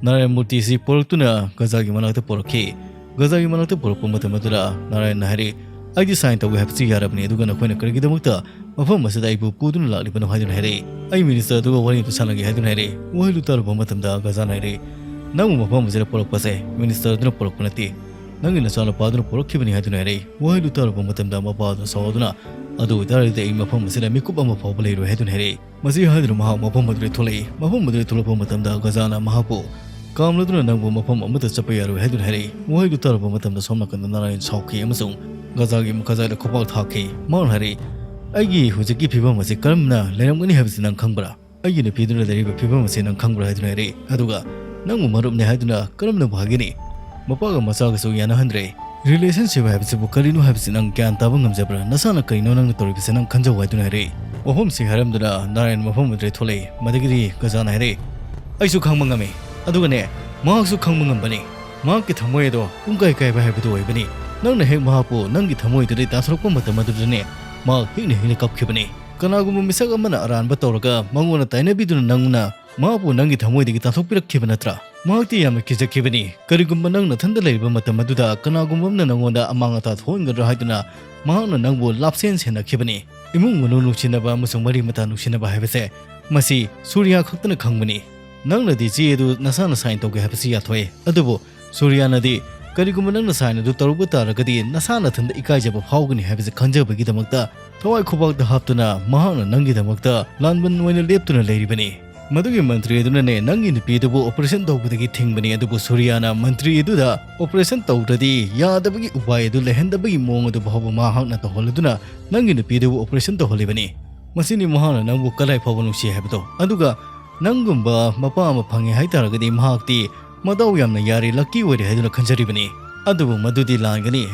ꯅꯥꯔꯥꯌꯟ ꯃꯨꯔꯇꯤ ꯑꯁꯤ ꯄꯨꯔꯛꯇꯨꯅ ꯒꯖꯥꯒꯤ ꯃꯅꯥꯛꯇ ꯄꯨꯔꯛꯈꯤ꯫ ꯒꯖꯥꯒꯤ ꯃꯅꯥꯛꯇ ꯄꯨꯔꯛꯄ ꯃꯇꯝ ꯑꯗꯨꯗ ꯅꯥꯔꯥꯌꯟꯅ ꯍꯥꯏꯔꯤ, "ꯑꯩꯗꯤ sign ꯇꯧꯒꯦ ꯍꯥꯏꯕꯁꯤ ꯌꯥꯔꯕꯅꯤ, ꯑꯗꯨꯒ ꯅꯈꯣꯏꯅ ꯀꯔꯤꯒꯤꯗꯃꯛꯇ ꯃꯐꯝ ꯑꯁꯤꯗ ꯑꯩꯕꯨ ꯄꯨꯗꯨꯅ ꯂꯥꯛꯂꯤꯕꯅꯣ?" ꯍꯥꯏꯗꯨꯅ ꯍꯥꯏꯔꯛꯏ꯫ "ꯑꯩ minister ꯑꯗꯨꯒ ꯋꯥꯔꯤ ꯑꯗꯨ ꯁꯥꯟꯅꯒꯦ" ꯍꯥꯏꯗꯨꯅ ꯍꯥꯏꯔꯛꯏ꯫ ꯋꯥꯍꯩꯗꯨ ꯇꯥꯔꯨꯕ ꯃꯇꯝꯗ ꯒꯖꯥꯅ ꯍꯥꯏꯔꯛꯏ, "ꯅꯪꯕꯨ ꯃꯐꯝ ꯑꯁꯤꯗ ꯄꯨꯔꯛꯄꯁꯦ minister ꯑꯗꯨꯅ ꯄꯨꯔꯛꯄ ꯅꯠꯇꯦ, ꯅꯪꯒꯤ ꯅꯆꯥꯅꯨꯄꯥ ꯑꯗꯨꯅ ꯄꯨꯔꯛꯈꯤꯕꯅꯤ" ꯍꯥꯏꯗꯨꯅ ꯍꯥꯏꯔꯛꯏ꯫ ꯋꯥꯍꯩꯗꯨ ꯇꯥꯔꯨꯕ ꯃꯇꯝꯗ ꯃꯄꯥ ꯑꯗꯨ ꯁꯥꯎꯗꯨꯅ, "ꯑꯗꯨ ꯑꯣꯏꯇꯥꯔꯗꯤ ꯑꯩ ꯃꯐꯝ ꯑꯁꯤꯗ ꯃꯤꯀꯨꯞ ꯑꯃ ꯐꯥꯎꯕ ꯂꯩꯔꯣꯏ" ꯍꯥꯏꯗꯨꯅ ꯍꯥꯏꯔꯛꯏ꯫ ꯃꯁꯤ ꯍꯥꯏꯗꯨꯅ ꯃꯍꯥꯛ ꯃꯐꯝ ꯑꯗꯨꯗꯒꯤ ꯊꯣꯛꯂꯛꯏ꯫ ꯃꯐꯝ ꯑꯗꯨꯗꯒꯤ ꯊꯣꯛꯂꯛꯄ ꯃꯇꯝꯗ ꯒꯖꯥꯅ ꯃꯍꯥꯛꯄꯨ ꯀꯥꯝꯂꯗꯨꯅ, "ꯅꯪꯕꯨ ꯃꯐꯝ ꯑꯃꯠꯇ ꯆꯠꯄ ꯌꯥꯔꯣꯏ" ꯍꯥꯏꯗꯨꯅ ꯍꯥꯏꯔꯛꯏ꯫ ꯋꯥꯍꯩꯗꯨ ꯇꯥꯔꯨꯕ ꯃꯇꯝꯗ ꯁꯣꯝ ꯅꯥꯀꯟꯗ ꯅꯥꯔꯥꯌꯟ ꯁꯥꯎꯈꯤ ꯑꯃꯁꯨꯡ ꯒꯖꯥꯒꯤ ꯃꯈꯥꯖꯥꯏꯗ ꯈꯨꯄꯥꯛ ꯊꯥꯈꯤ꯫ ꯃꯍꯥꯛꯅ ꯍꯥꯏꯔꯛꯏ, "ꯑꯩꯒꯤ ꯍꯧꯖꯤꯛꯀꯤ ꯐꯤꯕꯝ ꯑꯁꯤ ꯀꯔꯝꯅ ꯂꯩꯔꯝꯒꯅꯤ ꯍꯥꯏꯕꯁꯤ ꯅꯪ ꯈꯪꯕ꯭ꯔꯥ? ꯑꯩꯒꯤ ꯅꯨꯄꯤꯗꯨꯅ ꯂꯩꯔꯤꯕ ꯐꯤꯕꯝ ꯑꯁꯤ ꯅꯪ ꯈꯪꯕ꯭ꯔꯥ?" ꯍꯥꯏꯗꯨꯅ ꯍꯥꯏꯔꯛꯏ꯫ ꯑꯗꯨꯒ, "ꯅꯪꯕꯨ ꯃꯔꯨꯞꯅꯦ ꯍꯥꯏꯗꯨꯅ ꯀꯔꯝꯅꯕꯨ ꯍꯥꯏꯒꯅꯤ? ꯃꯄꯥꯒ ꯃꯆꯥꯒꯁꯨ ꯌꯥꯅꯍꯟꯗ꯭ꯔꯦ꯫ "Relationship ꯍꯥꯏꯕꯁꯤꯕꯨ ꯀꯔꯤꯅꯣ ꯍꯥꯏꯕꯁꯤ ꯅꯪ ꯒ꯭ꯌꯥꯟ ꯇꯥꯕ ꯉꯝꯖꯕ꯭ꯔꯥ? ꯅꯁꯥꯅ ꯀꯔꯤꯅꯣ ꯅꯪꯅ ꯇꯧꯔꯤꯕꯁꯦ ꯅꯪ ꯈꯟꯖꯧ" ꯍꯥꯏꯗꯨꯅ ꯍꯥꯏꯔꯛꯏ꯫ ꯋꯥꯐꯝꯁꯤ ꯍꯥꯏꯔꯝꯗꯨꯅ ꯅꯥꯔꯥꯌꯟ ꯃꯐꯝ ꯑꯗꯨꯗꯩ ꯊꯣꯛꯂꯛꯏ꯫ ꯃꯗꯨꯗꯒꯤꯗꯤ ꯒꯖꯥꯅ ꯍꯥꯏꯔꯛꯏ, "ꯑꯩꯁꯨ ꯈꯪꯕ ꯉꯝꯃꯤ, ꯑꯗꯨꯒꯅꯦ, ꯃꯍꯥꯛꯁꯨ ꯈꯪꯕ ꯉꯝꯕꯅꯤ꯫ ꯃꯍꯥꯛꯀꯤ ꯊꯃꯣꯏ ꯑꯗꯣ ꯄꯨꯡꯀꯥꯏ ꯀꯥꯏꯕ ꯍꯥꯏꯕꯗꯨ ꯑꯣꯏꯕꯅꯤ꯫ ꯅꯪꯅ ꯍꯦꯛ ꯃꯍꯥꯛꯄꯨ ꯅꯪꯒꯤ ꯊꯃꯣꯏꯗꯨꯗꯒꯤ ꯇꯥꯟꯊꯣꯔꯛꯄ ꯃꯇꯝ ꯑꯗꯨꯗꯅꯦ, ꯃꯍꯥꯛ ꯍꯤꯛꯅ ꯍꯤꯛꯅ ꯀꯞꯈꯤꯕꯅꯤ꯫ ꯀꯅꯥꯒꯨꯝꯕ ꯃꯤꯁꯛ ꯑꯃꯅ ꯑꯔꯥꯟꯕ ꯇꯧꯔꯒ ꯃꯉꯣꯟꯗ ꯇꯥꯏꯅꯕꯤꯗꯨꯅ ꯅꯪꯅ ꯃꯍꯥꯛꯄꯨ ꯅꯪꯒꯤ ꯊꯃꯣꯏꯗꯒꯤ ꯇꯥꯟꯊꯣꯛꯄꯤꯔꯛꯈꯤꯕ ꯅꯠꯇ꯭ꯔꯥ? ꯃꯍꯥꯛꯇꯤ ꯌꯥꯝꯅ ꯀꯤꯖꯈꯤꯕꯅꯤ꯫ ꯀꯔꯤꯒꯨꯝꯕ ꯅꯪ ꯅꯊꯟꯗ ꯂꯩꯔꯤꯕ ꯃꯇꯝ ꯑꯗꯨꯗ ꯀꯅꯥꯒꯨꯝꯕ ꯑꯃꯅ ꯅꯪꯉꯣꯟꯗ ꯑꯃꯥꯡ ꯑꯇꯥ ꯊꯣꯛꯍꯟꯒꯗ꯭ꯔꯥ ꯍꯥꯏꯗꯨꯅ ꯃꯍꯥꯛꯅ ꯅꯪꯕꯨ ꯂꯥꯞꯁꯦꯟ ꯁꯦꯟꯅꯈꯤꯕꯅꯤ꯫ ꯏꯃꯨꯡ ꯃꯅꯨꯡ ꯅꯨꯡꯁꯤꯅꯕ ꯑꯃꯁꯨꯡ ꯃꯔꯤ ꯃꯇꯥ ꯅꯨꯡꯁꯤꯅꯕ ꯍꯥꯏꯕꯁꯦ ꯃꯁꯤ ꯁꯨꯔꯤꯌꯥ ꯈꯛꯇꯅ ꯈꯪꯕꯅꯤ꯫ ꯅꯪꯅꯗꯤ ꯆꯦ ꯑꯗꯨ ꯅꯁꯥꯅ ꯁꯥꯏꯟ ꯇꯧꯒꯦ ꯍꯥꯏꯕꯁꯤ ꯌꯥꯊꯣꯛꯑꯦ, ꯑꯗꯨꯕꯨ ꯁꯨꯔꯤꯌꯥꯅꯗꯤ ꯀꯔꯤꯒꯨꯝꯕ ꯅꯪꯅ ꯁꯥꯏꯟ ꯑꯗꯨ ꯇꯧꯔꯨꯕ ꯇꯥꯔꯒꯗꯤ ꯅꯁꯥ ꯅꯊꯟꯗ ꯏꯀꯥꯏꯖꯕ ꯐꯥꯎꯒꯅꯤ ꯍꯥꯏꯕꯁꯤ ꯈꯟꯖꯕꯒꯤꯗꯃꯛꯇ ꯊꯋꯥꯏ ꯈꯨꯕꯥꯛꯇ ꯍꯥꯞꯇꯨꯅ ꯃꯍꯥꯛꯅ ꯅꯪꯒꯤꯗꯃꯛꯇ ꯂꯥꯟꯕꯟ ꯑꯣꯏꯅ ꯂꯦꯞꯇꯨꯅ ꯂꯩꯔꯤꯕꯅꯤ꯫ ꯃꯗꯨꯒꯤ ꯃꯟꯇ꯭ꯔꯤ ꯑꯗꯨꯅꯅꯦ ꯅꯪꯒꯤ ꯅꯨꯄꯤ ꯑꯗꯨꯕꯨ ꯑꯣꯄꯔꯦꯁꯟ ꯇꯧꯕꯗꯒꯤ ꯊꯤꯡꯕꯅꯤ, ꯑꯗꯨꯕꯨ ꯁꯨꯔꯤꯌꯥꯅ ꯃꯟꯇ꯭ꯔꯤ ꯑꯗꯨꯗ ꯑꯣꯄꯔꯦꯁꯟ ꯇꯧꯗ꯭ꯔꯗꯤ ꯌꯥꯗꯕꯒꯤ ꯎꯄꯥꯏ ꯑꯗꯨ ꯂꯩꯍꯟꯗꯕꯒꯤ ꯃꯑꯣꯡ ꯑꯗꯨ ꯐꯥꯎꯕ ꯃꯍꯥꯛꯅ ꯇꯧꯍꯜꯂꯗꯨꯅ ꯅꯪꯒꯤ ꯅꯨꯄꯤ ꯑꯗꯨꯕꯨ ꯑꯣꯄꯔꯦꯁꯟ ꯇꯧꯍꯜꯂꯤꯕꯅꯤ꯫ ꯃꯁꯤꯅꯤ ꯃꯍꯥꯛꯅ ꯅꯪꯕꯨ ꯀꯗꯥꯏ ꯐꯥꯎꯕ ꯅꯨꯡꯁꯤ ꯍꯥꯏꯕꯗꯣ꯫ ꯑꯗꯨꯒ ꯅꯪꯒꯨꯝꯕ ꯃꯄꯥ ꯑꯃ ꯐꯪꯉꯦ ꯍꯥꯏꯇꯥꯔꯒꯗꯤ ꯃꯍꯥꯛꯇꯤ ꯃꯗꯥꯎ ꯌꯥꯝꯅ ꯌꯥꯔꯦ, ꯂꯛꯀꯤ ꯑꯣꯏꯔꯦ ꯍꯥꯏꯗꯨꯅ ꯈꯟꯖꯔꯤꯕꯅꯤ꯫ ꯑꯗꯨꯕꯨ ꯃꯗꯨꯗꯤ ꯂꯥꯟꯒꯅꯤ꯫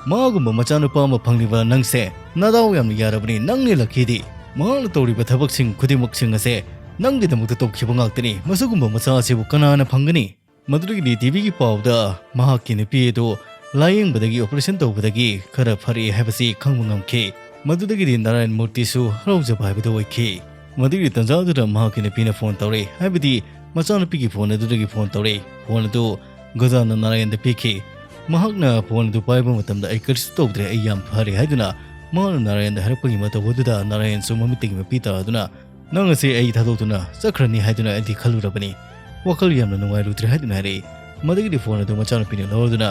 ꯃꯥꯒꯨꯝꯕ ꯃꯆꯥꯅꯨꯄꯥ ꯑꯃ ꯐꯪꯂꯤꯕ ꯅꯪꯁꯦ ꯅꯗꯥꯎ ꯌꯥꯝꯅ ꯌꯥꯔꯕꯅꯤ, ꯅꯪꯅꯤ ꯂꯛꯀꯤꯗꯤ꯫ ꯃꯍꯥꯛꯅ ꯇꯧꯔꯤꯕ ꯊꯕꯛꯁꯤꯡ ꯈꯨꯗꯤꯡꯃꯛꯁꯤꯡ ꯑꯁꯦ ꯅꯪꯒꯤꯗꯃꯛꯇ ꯇꯧꯈꯤꯕ ꯉꯥꯛꯇꯅꯤ꯫ ꯃꯁꯤꯒꯨꯝꯕ ꯃꯆꯥ ꯑꯁꯤꯕꯨ ꯀꯅꯥꯅ ꯐꯪꯒꯅꯤ? ꯃꯗꯨꯗꯒꯤꯗꯤ ꯇꯤꯚꯤꯒꯤ ꯄꯥꯎꯗ ꯃꯍꯥꯛꯀꯤ ꯅꯨꯄꯤ ꯑꯗꯨ ꯂꯥꯌꯦꯡꯕꯗꯒꯤ ꯑꯣꯄꯔꯦꯁꯟ ꯇꯧꯕꯗꯒꯤ ꯈꯔ ꯐꯔꯛꯑꯦ ꯍꯥꯏꯕꯁꯤ ꯈꯪꯕ ꯉꯝꯈꯤ꯫ ꯃꯗꯨꯗꯒꯤꯗꯤ ꯅꯥꯔꯥꯌꯟ ꯃꯨꯔꯇꯤꯁꯨ ꯍꯔꯥꯎꯖꯕ ꯍꯥꯏꯕꯗꯨ ꯑꯣꯏꯈꯤ꯫ ꯃꯗꯨꯒꯤ ꯇꯟꯖꯥꯗꯨꯗ ꯃꯍꯥꯛꯀꯤ ꯅꯨꯄꯤꯅ ꯐꯣꯟ ꯇꯧꯔꯛꯏ, ꯍꯥꯏꯕꯗꯤ ꯃꯆꯥꯅꯨꯄꯤꯒꯤ ꯐꯣꯟ ꯑꯗꯨꯗꯒꯤ ꯐꯣꯟ ꯇꯧꯔꯛꯏ꯫ ꯐꯣꯟ ꯑꯗꯨ ꯒꯖꯥꯅ ꯅꯥꯔꯥꯌꯟꯗ ꯄꯤꯈꯤ꯫ ꯃꯍꯥꯛꯅ ꯐꯣꯟ ꯑꯗꯨ ꯄꯥꯏꯕ ꯃꯇꯝꯗ "ꯑꯩ ꯀꯔꯤꯁꯨ ꯇꯧꯗ꯭ꯔꯦ, ꯑꯩ ꯌꯥꯝ ꯐꯔꯦ" ꯍꯥꯏꯗꯨꯅ ꯃꯍꯥꯛꯅ ꯅꯥꯔꯥꯌꯟꯗ ꯍꯥꯏꯔꯛꯄꯒꯤ ꯃꯇꯧ ꯑꯗꯨꯗ ꯅꯥꯔꯥꯌꯟꯁꯨ ꯃꯃꯤꯠꯇꯒꯤ ꯃꯄꯤ ꯇꯥꯗꯨꯅ "ꯅꯪ ꯑꯁꯤ ꯑꯩ ꯊꯥꯗꯣꯛꯇꯨꯅ ꯆꯠꯈ꯭ꯔꯅꯤ ꯍꯥꯏꯗꯨꯅ ꯑꯩꯗꯤ ꯈꯜꯂꯨꯔꯕꯅꯤ꯫ ꯋꯥꯈꯜ ꯌꯥꯝꯅ ꯅꯨꯡꯉꯥꯏꯔꯨꯗ꯭ꯔꯦ" ꯍꯥꯏꯗꯨꯅ ꯍꯥꯏꯔꯛꯏ꯫ ꯃꯗꯨꯒꯤꯗꯤ ꯐꯣꯟ ꯑꯗꯨ ꯃꯆꯥꯅꯨꯄꯤꯅ ꯂꯧꯔꯗꯨꯅ,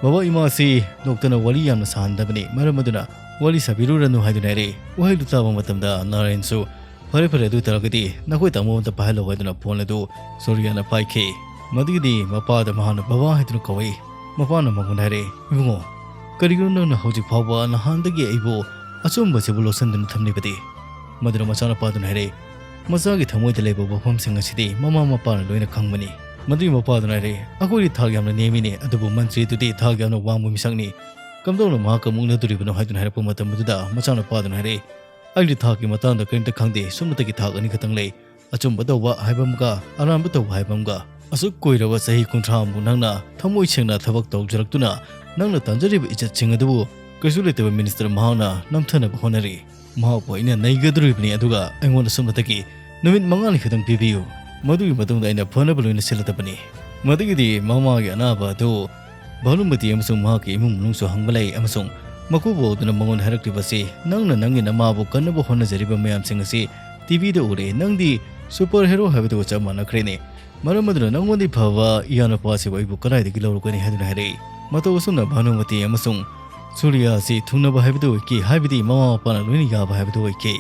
"ꯕꯕꯥ, ꯏꯃꯥꯁꯤ ꯗꯣꯛꯇꯔꯅ ꯋꯥꯔꯤ ꯌꯥꯝꯅ ꯁꯥꯍꯟꯗꯕꯅꯤ, ꯃꯔꯝ ꯑꯗꯨꯅ ꯋꯥꯔꯤ ꯁꯥꯕꯤꯔꯨꯔꯅꯨ" ꯍꯥꯏꯗꯨꯅ ꯍꯥꯏꯔꯛꯏ꯫ ꯋꯥꯍꯩꯗꯨ ꯇꯥꯕ ꯃꯇꯝꯗ ꯅꯥꯔꯥꯌꯟꯁꯨ "ꯐꯔꯦ, ꯐꯔꯦ, ꯑꯗꯨ ꯑꯣꯏꯇꯥꯔꯒꯗꯤ ꯅꯈꯣꯏ ꯇꯥꯃꯣ ꯑꯝꯇ ꯄꯥꯏꯍꯜꯂꯣ" ꯍꯥꯏꯗꯨꯅ ꯐꯣꯟ ꯑꯗꯨ ꯁꯣꯔꯤꯌꯥꯅ ꯄꯥꯏꯈꯤ꯫ ꯃꯗꯨꯒꯤꯗꯤ ꯃꯄꯥꯗ ꯃꯍꯥꯛꯅ "ꯕꯕꯥ" ꯍꯥꯏꯗꯨꯅ ꯀꯧꯏ꯫ ꯃꯄꯥꯅ ꯃꯉꯣꯟꯗ ꯍꯥꯏꯔꯛꯏ, "ꯏꯕꯨꯡꯉꯣ, ꯀꯔꯤꯒꯤꯅꯣ ꯅꯪꯅ ꯍꯧꯖꯤꯛ ꯐꯥꯎꯕ ꯅꯍꯥꯟꯗꯒꯤ ꯑꯩꯕꯨ ꯑꯆꯨꯝꯕꯁꯤꯕꯨ ꯂꯣꯠꯁꯤꯟꯗꯨꯅ ꯊꯝꯂꯤꯕꯗꯤ?" ꯃꯗꯨꯗ ꯃꯆꯥꯅꯨꯄꯥꯗꯨꯅ ꯍꯥꯏꯔꯛꯏ, "ꯃꯆꯥꯒꯤ ꯊꯃꯣꯏꯗ ꯂꯩꯕ ꯋꯥꯐꯝꯁꯤꯡ ꯑꯁꯤꯗꯤ ꯃꯃꯥ ꯃꯄꯥꯅ ꯂꯣꯏꯅ ꯈꯪꯕꯅꯤ꯫ ꯃꯗꯨꯒꯤ ꯃꯄꯥꯗꯨꯅ ꯍꯥꯏꯔꯛꯏ, "ꯑꯩꯈꯣꯏꯗꯤ ꯊꯥꯛ ꯌꯥꯝꯅ ꯅꯦꯝꯃꯤꯅꯦ, ꯑꯗꯨꯕꯨ ꯃꯟꯇ꯭ꯔꯤꯗꯨꯗꯤ ꯊꯥꯛ ꯌꯥꯝꯅ ꯋꯥꯡꯕ ꯃꯤꯁꯛꯅꯤ꯫ ꯀꯝꯗꯧꯅ ꯃꯍꯥꯛꯀ ꯃꯨꯛꯅꯗꯣꯔꯤꯕꯅꯣ?" ꯍꯥꯏꯗꯨꯅ ꯍꯥꯏꯔꯛꯄ ꯃꯇꯝ ꯑꯗꯨꯗ ꯃꯆꯥꯅꯨꯄꯥꯗꯨꯅ ꯍꯥꯏꯔꯛꯏ, "ꯑꯩꯗꯤ ꯊꯥꯛꯀꯤ ꯃꯇꯥꯡꯗ ꯀꯔꯤꯝꯇ ꯈꯪꯗꯦ, ꯁꯨꯞꯅꯇꯒꯤ ꯊꯥꯛ ꯑꯅꯤ ꯈꯛꯇꯪ ꯂꯩ꯫ ꯑꯆꯨꯝꯕ ꯇꯧꯕ ꯍꯥꯏꯕ ꯑꯃꯒ ꯑꯔꯥꯟꯕ ꯇꯧꯕ ꯍꯥꯏꯕ ꯑꯃꯒ꯫ ꯑꯁꯨꯛ ꯀꯨꯏꯔꯕ ꯆꯍꯤ ꯀꯨꯟꯊ꯭ꯔꯥ ꯃꯨꯛ ꯅꯪꯅ ꯊꯃꯣꯏ ꯁꯦꯡꯅ ꯊꯕꯛ ꯇꯧꯖꯔꯛꯇꯨꯅ ꯅꯪꯅ ꯇꯥꯟꯖꯔꯤꯕ ꯏꯖꯠꯁꯤꯡ ꯑꯗꯨꯕꯨ ꯀꯩꯁꯨ ꯂꯩꯇꯕ ꯃꯤꯅꯤꯁꯇꯔ ꯃꯍꯥꯛꯅ ꯅꯝꯊꯅꯕ ꯍꯣꯠꯅꯔꯤ꯫ ꯃꯍꯥꯛꯄꯨ ꯑꯩꯅ ꯅꯩꯒꯗꯧꯔꯤꯕꯅꯤ, ꯑꯗꯨꯒ ꯑꯩꯉꯣꯟꯗ ꯁꯨꯞꯅꯇꯒꯤ ꯅꯨꯃꯤꯠ ꯃꯉꯥꯅꯤ ꯈꯛꯇꯪ ꯄꯤꯕꯤꯌꯨ꯫ ꯃꯗꯨꯒꯤ ꯃꯇꯨꯡꯗ ꯑꯩꯅ ꯐꯅꯕ ꯂꯣꯏꯅ ꯁꯤꯜꯂꯗꯕꯅꯤ꯫" ꯃꯗꯨꯒꯤꯗꯤ ꯃꯃꯥꯒꯤ ꯑꯅꯥꯕ ꯑꯗꯨ ꯚꯥꯅꯨꯃꯇꯤ ꯑꯃꯁꯨꯡ ꯃꯍꯥꯛꯀꯤ ꯏꯃꯨꯡ ꯃꯅꯨꯡꯁꯨ ꯍꯪꯕ ꯂꯩ, ꯑꯃꯁꯨꯡ ꯃꯀꯨꯕꯣꯛ ꯑꯗꯨꯅ ꯃꯉꯣꯟꯗ ꯍꯥꯏꯔꯛꯂꯤꯕꯁꯤ, "ꯅꯪꯅ ꯅꯪꯒꯤ ꯅꯃꯥꯕꯨ ꯀꯟꯅꯕ ꯍꯣꯠꯅꯖꯔꯤꯕ ꯃꯌꯥꯝꯁꯤꯡ ꯑꯁꯤ ꯇꯤꯚꯤꯗ ꯎꯔꯦ꯫ ꯅꯪꯗꯤ ꯁꯨꯄꯔ ꯍꯦꯔꯣ ꯍꯥꯏꯕꯗꯨꯒ ꯆꯞ ꯃꯥꯟꯅꯈ꯭ꯔꯦꯅꯦ꯫ ꯃꯔꯝ ꯑꯗꯨꯅ ꯅꯪꯉꯣꯟꯗꯒꯤ ꯐꯕ ꯏꯌꯥꯅꯨꯄꯥꯁꯤꯕꯨ ꯑꯩꯕꯨ ꯀꯗꯥꯏꯗꯒꯤ ꯂꯧꯔꯨꯒꯅꯤ?" ꯍꯥꯏꯗꯨꯅ ꯍꯥꯏꯔꯛꯏ꯫ ꯃꯇꯧ ꯑꯁꯨꯝꯅ ꯚꯥꯅꯨꯃꯇꯤ ꯑꯃꯁꯨꯡ ꯁꯨꯔꯤꯌꯥ ꯑꯁꯤ ꯊꯨꯡꯅꯕ ꯍꯥꯏꯕꯗꯨ ꯑꯣꯏꯈꯤ, ꯍꯥꯏꯕꯗꯤ ꯃꯃꯥ ꯃꯄꯥꯅ ꯂꯣꯏꯅ ꯌꯥꯕ ꯍꯥꯏꯕꯗꯨ ꯑꯣꯏꯈꯤ꯫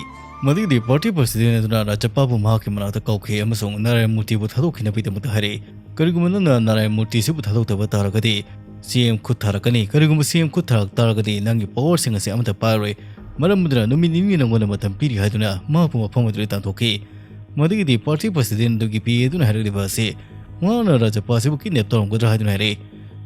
ꯃꯗꯨꯒꯤꯗꯤ ꯄꯥꯔꯇꯤ ꯄ꯭ꯔꯁꯤꯗꯦꯟ ꯑꯗꯨꯅ ꯔꯥꯖꯄꯥꯕꯨ ꯃꯍꯥꯛꯀꯤ ꯃꯅꯥꯛꯇ ꯀꯧꯈꯤ ꯑꯃꯁꯨꯡ ꯅꯥꯔꯥꯌꯟ ꯃꯨꯔꯇꯤꯕꯨ ꯊꯥꯗꯣꯛꯈꯤꯅꯕꯒꯤꯗꯃꯛꯇ ꯍꯥꯏꯔꯛꯏ꯫ "ꯀꯔꯤꯒꯨꯝꯕ ꯅꯪꯅ ꯅꯥꯔꯥꯌꯟ ꯃꯨꯔꯇꯤꯁꯤꯕꯨ ꯊꯥꯗꯣꯛꯇꯕ ꯇꯥꯔꯒꯗꯤ, ꯁꯤ ꯑꯦꯝ ꯈꯨꯠ ꯊꯥꯔꯛꯀꯅꯤ꯫ ꯀꯔꯤꯒꯨꯝꯕ ꯁꯤ ꯑꯦꯝ ꯈꯨꯠ ꯊꯥꯔꯛ ꯇꯥꯔꯒꯗꯤ, ꯅꯪꯒꯤ ꯄꯋꯥꯔꯁꯤꯡ ꯑꯁꯤ ꯑꯃꯠꯇ ꯄꯥꯏꯔꯣꯏ꯫ ꯃꯔꯝ ꯑꯗꯨꯅ ꯅꯨꯃꯤꯠ ꯅꯤꯅꯤ ꯅꯪꯉꯣꯟꯗ ꯃꯇꯝ ꯄꯤꯔꯤ" ꯍꯥꯏꯗꯨꯅ ꯃꯍꯥꯛꯄꯨ ꯃꯐꯝ ꯑꯗꯨꯗ ꯇꯥꯟꯊꯣꯛꯈꯤ꯫ ꯃꯗꯨꯒꯤꯗꯤ ꯄꯥꯔꯇꯤ ꯄ꯭ꯔꯁꯤꯗꯦꯟ ꯑꯗꯨꯒꯤ ꯄꯤ ꯑꯦ ꯑꯗꯨꯅ ꯍꯥꯏꯔꯛꯂꯤꯕ ꯑꯁꯤ, "ꯃꯍꯥꯛꯅ ꯔꯥꯖꯄꯥꯁꯤꯕꯨ ꯀꯤꯗꯅꯦꯞ ꯇꯧꯔꯝꯒꯗ꯭ꯔꯥ?" ꯍꯥꯏꯗꯨꯅ ꯍꯥꯏꯔꯛꯏ꯫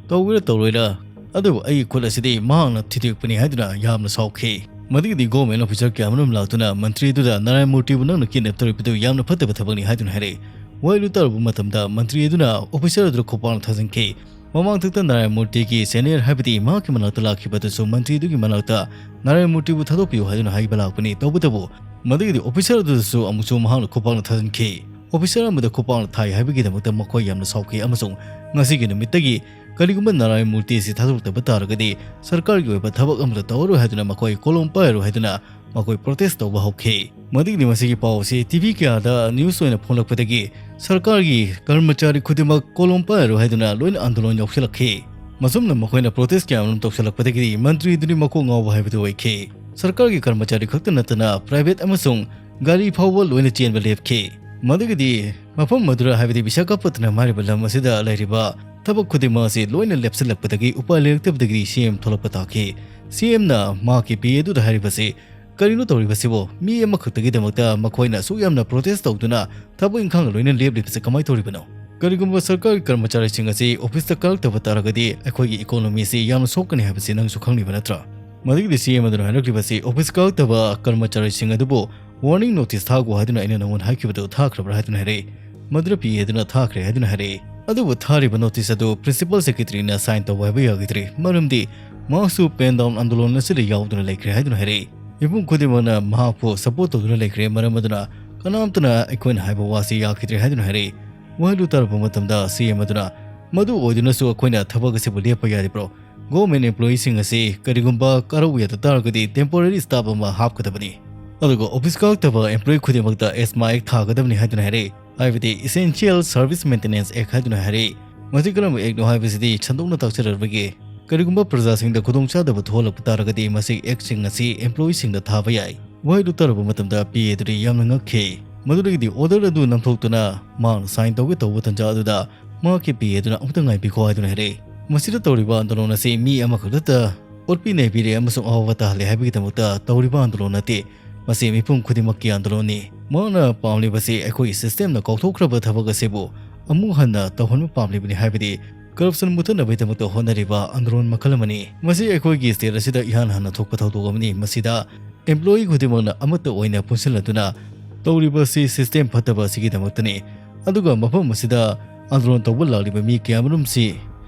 "ꯇꯧꯒꯦꯔꯥ ꯇꯧꯔꯣꯏꯔꯥ, ꯑꯗꯨꯕꯨ ꯑꯩꯒꯤ ꯈꯨꯠ ꯑꯁꯤꯗꯤ ꯃꯍꯥꯛꯅ ꯊꯤꯗꯣꯛꯄꯅꯤ" ꯍꯥꯏꯗꯨꯅ ꯌꯥꯝꯅ ꯁꯥꯎꯈꯤ꯫ ꯃꯗꯨꯒꯤꯗꯤ ꯒꯣꯔꯃꯦꯟ ꯑꯣꯐꯤꯁꯔ ꯀꯌꯥ ꯑꯃꯔꯣꯝ ꯂꯥꯛꯇꯨꯅ ꯃꯟꯇ꯭ꯔꯤ ꯑꯗꯨꯗ "ꯅꯥꯔꯥꯌꯟ ꯃꯨꯔꯇꯤꯕꯨ ꯅꯪꯅ ꯀꯤꯗꯅꯦꯞ ꯇꯧꯔꯤꯕꯗꯨ ꯌꯥꯝꯅ ꯐꯠꯇꯕ ꯊꯕꯛꯅꯤ" ꯍꯥꯏꯗꯨꯅ ꯍꯥꯏꯔꯛꯏ꯫ ꯋꯥꯍꯩꯗꯨ ꯇꯥꯔꯨꯕ ꯃꯇꯝꯗ ꯃꯟꯇ꯭ꯔꯤ ꯑꯗꯨꯅ ꯑꯣꯐꯤꯁꯔ ꯑꯗꯨꯗ ꯈꯨꯄꯥꯛꯅ ꯊꯥꯖꯤꯟꯈꯤ꯫ ꯃꯃꯥꯡꯊꯛꯇ ꯅꯥꯔꯥꯌꯟ ꯃꯨꯔꯇꯤꯒꯤ ꯁꯦꯅꯤꯌꯔ, ꯍꯥꯏꯕꯗꯤ ꯃꯍꯥꯛꯀꯤ ꯃꯅꯥꯛꯇ ꯂꯥꯛꯈꯤꯕꯗꯨꯁꯨ ꯃꯟꯇ꯭ꯔꯤ ꯑꯗꯨꯒꯤ ꯃꯅꯥꯛꯇ "ꯅꯥꯔꯥꯌꯟ ꯃꯨꯔꯇꯤꯕꯨ ꯊꯥꯗꯣꯛꯄꯤꯌꯨ" ꯍꯥꯏꯗꯨꯅ ꯍꯥꯏꯕ ꯂꯥꯛꯄꯅꯤ꯫ ꯇꯧꯕꯇꯕꯨ ꯃꯗꯨꯒꯤꯗꯤ ꯑꯣꯐꯤꯁꯔ ꯑꯗꯨꯗꯁꯨ ꯑꯃꯨꯛꯁꯨ ꯃꯍꯥꯛꯅ ꯈꯨꯄꯥꯛꯅ ꯊꯥꯖꯤꯟꯈꯤ꯫ ꯑꯣꯐꯤꯁꯔ ꯑꯃꯗ ꯈꯨꯄꯥꯛꯅ ꯊꯥꯏ ꯍꯥꯏꯕꯒꯤꯗꯃꯛꯇ ꯃꯈꯣꯏ ꯌꯥꯝꯅ ꯁꯥꯎꯈꯤ ꯑꯃꯁꯨꯡ ꯉꯁꯤꯒꯤ ꯅꯨꯃꯤꯠꯇꯒꯤ ꯀꯔꯤꯒꯨꯝꯕ ꯅꯥꯔꯥꯌꯟ ꯃꯨꯔꯇꯤ ꯑꯁꯤ ꯊꯥꯗꯣꯔꯛꯇꯕ ꯇꯥꯔꯒꯗꯤ ꯁꯔꯀꯥꯔꯒꯤ ꯑꯣꯏꯕ ꯊꯕꯛ ꯑꯃꯠꯇ ꯇꯧꯔꯔꯣꯏ ꯍꯥꯏꯗꯨꯅ ꯃꯈꯣꯏ ꯀꯣꯂꯣꯝ ꯄꯥꯏꯔꯔꯣꯏ ꯍꯥꯏꯗꯨꯅ ꯃꯈꯣꯏ ꯄ꯭ꯔꯣꯇꯦꯁ ꯇꯧꯕ ꯍꯧꯈꯤ꯫ ꯃꯗꯨꯒꯤꯗꯤ ꯃꯁꯤꯒꯤ ꯄꯥꯎ ꯑꯁꯤ ꯇꯤꯚꯤ ꯀꯌꯥꯗ ꯅ꯭ꯌꯨꯁ ꯑꯣꯏꯅ ꯐꯣꯡꯂꯛꯄꯗꯒꯤ ꯁꯔꯀꯥꯔꯒꯤ ꯀꯔꯃꯆꯥꯔꯤ ꯈꯨꯗꯤꯡꯃꯛ ꯀꯣꯂꯣꯝ ꯄꯥꯏꯔꯔꯣꯏ ꯍꯥꯏꯗꯨꯅ ꯂꯣꯏꯅ ꯑꯥꯟꯗꯣꯂꯟ ꯌꯥꯎꯁꯤꯜꯂꯛꯈꯤ꯫ ꯃꯁꯨꯝꯅ ꯃꯈꯣꯏꯅ ꯄ꯭ꯔꯣꯇꯦꯁ ꯀꯌꯥ ꯑꯃꯔꯣꯝ ꯇꯧꯁꯤꯜꯂꯛꯄꯗꯒꯤꯗꯤ ꯃꯟꯇ꯭ꯔꯤ ꯑꯗꯨꯗꯤ ꯃꯀꯣꯛ ꯉꯥꯎꯕ ꯍꯥꯏꯕꯗꯨ ꯑꯣꯏꯈꯤ꯫ ꯁꯔꯀꯥꯔꯒꯤ ꯀꯔꯃꯆꯥꯔꯤ ꯈꯛꯇ ꯅꯠꯇꯅ ꯄ꯭ꯔꯥꯏꯚꯦꯠ ꯑꯃꯁꯨꯡ ꯒꯥꯔꯤ ꯐꯥꯎꯕ ꯂꯣꯏꯅ ꯆꯦꯟꯕ ꯂꯦꯞꯈꯤ꯫ ꯃꯗꯨꯒꯤꯗꯤ ꯃꯐꯝ ꯃꯗꯨꯔ, ꯍꯥꯏꯕꯗꯤ ꯕꯤꯁꯥꯈꯥꯄꯠꯅꯝ ꯍꯥꯏꯔꯤꯕ ꯂꯝ ꯑꯁꯤꯗ ꯂꯩꯔꯤꯕ ꯊꯕꯛ ꯈꯨꯗꯤꯡꯃꯛ ꯑꯁꯤ ꯂꯣꯏꯅ ꯂꯦꯞꯁꯤꯜꯂꯛꯄꯗꯒꯤ ꯎꯄꯥꯏ ꯂꯩꯔꯛꯇꯕꯗꯒꯤ ꯁꯤ ꯑꯦꯝ ꯊꯣꯛꯂꯛꯄ ꯇꯥꯈꯤ꯫ ꯁꯤ ꯑꯦꯝꯅ ꯃꯍꯥꯛꯀꯤ ꯄꯤ ꯑꯦ ꯑꯗꯨꯗ ꯍꯥꯏꯔꯤꯕꯁꯤ, "ꯀꯔꯤꯅꯣ ꯇꯧꯔꯤꯕꯁꯤꯕꯣ? ꯃꯤ ꯑꯃꯈꯛꯇꯒꯤꯗꯃꯛꯇ ꯃꯈꯣꯏꯅ ꯑꯁꯨꯛ ꯌꯥꯝꯅ ꯄ꯭ꯔꯣꯇꯦꯁ ꯇꯧꯗꯨꯅ ꯊꯕꯛ ꯏꯪꯈꯥꯡ ꯂꯣꯏꯅ ꯂꯦꯞꯂꯤꯕꯁꯤ ꯀꯃꯥꯏꯅ ꯇꯧꯔꯤꯕꯅꯣ?" ꯀꯔꯤꯒꯨꯝꯕ ꯁꯔꯀꯥꯔꯒꯤ ꯀꯔꯃꯆꯥꯔꯤꯁꯤꯡ ꯑꯁꯤ ꯑꯣꯐꯤꯁꯇ ꯀꯥꯔꯛꯇꯕ ꯇꯥꯔꯒꯗꯤ ꯑꯩꯈꯣꯏꯒꯤ ꯏꯀꯣꯅꯣꯃꯤ ꯑꯁꯤ ꯌꯥꯝꯅ ꯁꯣꯛꯀꯅꯤ ꯍꯥꯏꯕꯁꯤ ꯅꯪꯁꯨ ꯈꯪꯂꯤꯕ ꯅꯠꯇ꯭ꯔꯥ? ꯃꯗꯨꯒꯤꯗꯤ ꯁꯤꯑꯦꯝ ꯑꯗꯨꯅ ꯍꯥꯏꯔꯛꯂꯤꯕꯁꯤ ꯑꯣꯐꯤꯁ ꯀꯥꯔꯛꯇꯕ ꯀꯔꯃꯆꯥꯔꯤꯁꯤꯡ ꯑꯗꯨꯕꯨ ꯋꯥꯔꯅꯤꯡ ꯅꯣꯇꯤꯁ ꯊꯥꯈꯣ ꯍꯥꯏꯗꯨꯅ ꯑꯩꯅ ꯅꯉꯣꯟꯗ ꯍꯥꯏꯈꯤꯕꯗꯨ ꯊꯥꯈ꯭ꯔꯕ꯭ꯔꯥ ꯍꯥꯏꯗꯨꯅ ꯍꯥꯏꯔꯛꯏ꯫ ꯃꯗꯨꯗ ꯄꯤꯑꯦ ꯑꯗꯨꯅ ꯊꯥꯈ꯭ꯔꯦ ꯍꯥꯏꯗꯨꯅ ꯍꯥꯏꯔꯛꯏ꯫ ꯑꯗꯨꯕꯨ ꯊꯥꯔꯤꯕ ꯅꯣꯇꯤꯁ ꯑꯗꯨ ꯄ꯭ꯔꯤꯟꯁꯤꯄꯥꯜ ꯁꯦꯀ꯭ꯔꯦꯇꯔꯤꯅ ꯁꯥꯏꯟ ꯇꯧꯕ ꯍꯥꯏꯕ ꯌꯥꯈꯤꯗ꯭ꯔꯦ, ꯃꯔꯝꯗꯤ ꯃꯍꯥꯛꯁꯨ ꯄꯦꯟ ꯗꯥꯎꯟ ꯑꯟꯗꯣꯂꯟ ꯑꯁꯤꯗ ꯌꯥꯎꯗꯨꯅ ꯂꯩꯈ꯭ꯔꯦ ꯍꯥꯏꯗꯨꯅ ꯍꯥꯏꯔꯛꯏ꯫ ꯃꯤꯄꯨꯝ ꯈꯨꯗꯤꯡꯃꯛꯅ ꯃꯍꯥꯛꯄꯨ ꯁꯄꯣꯔꯠ ꯇꯧꯗꯨꯅ ꯂꯩꯈ꯭ꯔꯦ, ꯃꯔꯝ ꯑꯗꯨꯅ ꯀꯅꯥꯝꯇꯅ ꯑꯩꯈꯣꯏꯅ ꯍꯥꯏꯕ ꯋꯥꯁꯤ ꯌꯥꯈꯤꯗ꯭ꯔꯦ ꯍꯥꯏꯗꯨꯅ ꯍꯥꯏꯔꯛꯏ꯫ ꯋꯥꯍꯩꯗꯨ ꯇꯥꯔꯛꯄ ꯃꯇꯝꯗ ꯁꯤꯑꯦꯝ ꯑꯗꯨꯅ, "ꯃꯗꯨ ꯑꯣꯏꯗꯨꯅꯁꯨ ꯑꯩꯈꯣꯏꯅ ꯊꯕꯛ ꯑꯁꯤꯕꯨ ꯂꯦꯞꯄ ꯌꯥꯔꯤꯕ꯭ꯔꯣ? ꯒꯣꯔꯃꯦꯟ ꯑꯦꯝꯄ꯭ꯂꯣꯌꯤꯁꯤꯡ ꯑꯁꯤ ꯀꯔꯤꯒꯨꯝꯕ ꯀꯥꯔꯧ ꯌꯥꯗ ꯇꯥꯔꯒꯗꯤ ꯇꯦꯝꯄꯣꯔꯔꯤ ꯁ꯭ꯇꯥꯐ ꯑꯃ ꯍꯥꯞꯀꯗꯕꯅꯤ꯫ ꯑꯗꯨꯒ ꯑꯣꯐꯤꯁ ꯀꯥꯔꯛꯇꯕ ꯑꯦꯝꯄ꯭ꯂꯣꯌꯤ ꯈꯨꯗꯤꯡꯃꯛꯇ ꯑꯦꯁꯃꯥ ꯑꯦꯛ ꯊꯥꯒꯗꯕꯅꯤ" ꯍꯥꯏꯗꯨꯅ ꯍꯥꯏꯔꯛꯏ꯫ ꯍꯥꯏꯕꯗꯤ Essential Service Maintenance Act ꯍꯥꯏꯗꯨꯅ ꯍꯥꯏꯔꯛꯏ꯫ ꯃꯁꯤ ꯀꯔꯝꯕ ꯑꯦꯛꯅꯣ ꯍꯥꯏꯕꯁꯤꯗꯤ ꯁꯟꯗꯣꯛꯅ ꯇꯥꯛꯆꯔꯔꯣꯏꯒꯦ꯫ ꯀꯔꯤꯒꯨꯝꯕ ꯄ꯭ꯔꯖꯥꯁꯤꯡꯗ ꯈꯨꯗꯣꯡꯆꯥꯗꯕ ꯊꯣꯛꯍꯜꯂꯛꯄ ꯇꯥꯔꯒꯗꯤ ꯃꯁꯤ ꯑꯦꯛꯁꯤꯡ ꯑꯁꯤ ꯑꯦꯝꯄ꯭ꯂꯣꯌꯤꯁꯤꯡꯗ ꯊꯥꯕ ꯌꯥꯏ꯫ ꯋꯥꯍꯩꯗꯨ ꯇꯥꯔꯨꯕ ꯃꯇꯝꯗ ꯄꯤꯑꯦ ꯑꯗꯨꯗꯤ ꯌꯥꯝꯅ ꯉꯛꯈꯤ꯫ ꯃꯗꯨꯗꯒꯤꯗꯤ ꯑꯣꯔꯗꯔ ꯑꯗꯨ ꯅꯝꯊꯣꯛꯇꯨꯅ ꯃꯍꯥꯛꯅ ꯁꯥꯏꯟ ꯇꯧꯒꯦ ꯇꯧꯕ ꯇꯟꯖꯥ ꯑꯗꯨꯗ ꯃꯍꯥꯛꯀꯤ ꯄꯤꯑꯦ ꯑꯗꯨꯅ "ꯑꯃꯨꯛꯇ ꯉꯥꯏꯕꯤꯈꯣ" ꯍꯥꯏꯗꯨꯅ ꯍꯥꯏꯔꯛꯏ꯫ ꯃꯁꯤꯗ ꯇꯧꯔꯤꯕ ꯑꯟꯗꯣꯂꯟ ꯑꯁꯤ ꯃꯤ ꯑꯃꯈꯛꯇꯇ ꯑꯣꯠꯄꯤ ꯅꯩꯕꯤꯔꯦ ꯑꯃꯁꯨꯡ ꯑꯋꯥꯕ ꯇꯥꯍꯜꯂꯦ ꯍꯥꯏꯕꯒꯤꯗꯃꯛꯇ ꯇꯧꯔꯤꯕ ꯑꯟꯗꯣꯂꯟ ꯅꯠꯇꯦ꯫ ꯃꯁꯤ ꯃꯤꯄꯨꯝ ꯈꯨꯗꯤꯡꯃꯛꯀꯤ ꯑꯟꯗꯣꯂꯟꯅꯤ꯫ ꯃꯍꯥꯛꯅ ꯄꯥꯝꯂꯤꯕꯁꯤ ꯑꯩꯈꯣꯏꯒꯤ ꯁꯤꯁꯇꯦꯝꯅ ꯀꯥꯎꯊꯣꯛꯈ꯭ꯔꯕ ꯊꯕꯛ ꯑꯁꯤꯕꯨ ꯑꯃꯨꯛ ꯍꯟꯅ ꯇꯧꯍꯟꯕ ꯄꯥꯝꯂꯤꯕꯅꯤ, ꯍꯥꯏꯕꯗꯤ ꯀꯔꯞꯁꯟ ꯃꯨꯊꯠꯅꯕꯒꯤꯗꯃꯛꯇ ꯍꯣꯠꯅꯔꯤꯕ ꯑꯟꯗꯣꯂꯟ ꯃꯈꯜ ꯑꯃꯅꯤ꯫ ꯃꯁꯤ ꯑꯩꯈꯣꯏꯒꯤ ꯁ꯭ꯇꯦꯠ ꯑꯁꯤꯗ ꯏꯍꯥꯟ ꯍꯥꯟꯅ ꯊꯣꯛꯄ ꯊꯧꯗꯣꯛ ꯑꯃꯅꯤ꯫ ꯃꯁꯤꯗ ꯑꯦꯝꯄ꯭ꯂꯣꯌꯤ ꯈꯨꯗꯤꯡꯃꯛꯅ ꯑꯃꯠꯇ ꯑꯣꯏꯅ ꯄꯨꯟꯁꯤꯜꯂꯗꯨꯅ ꯇꯧꯔꯤꯕ ꯑꯁꯤ ꯁꯤꯁꯇꯦꯝ ꯐꯠꯇꯕ ꯑꯁꯤꯒꯤꯗꯃꯛꯇꯅꯤ꯫ ꯑꯗꯨꯒ ꯃꯐꯝ ꯑꯁꯤꯗ ꯑꯟꯗꯣꯂꯟ ꯇꯧꯕ ꯂꯥꯛꯂꯤꯕ ꯃꯤ ꯀꯌꯥꯃꯔꯨꯝꯁꯤ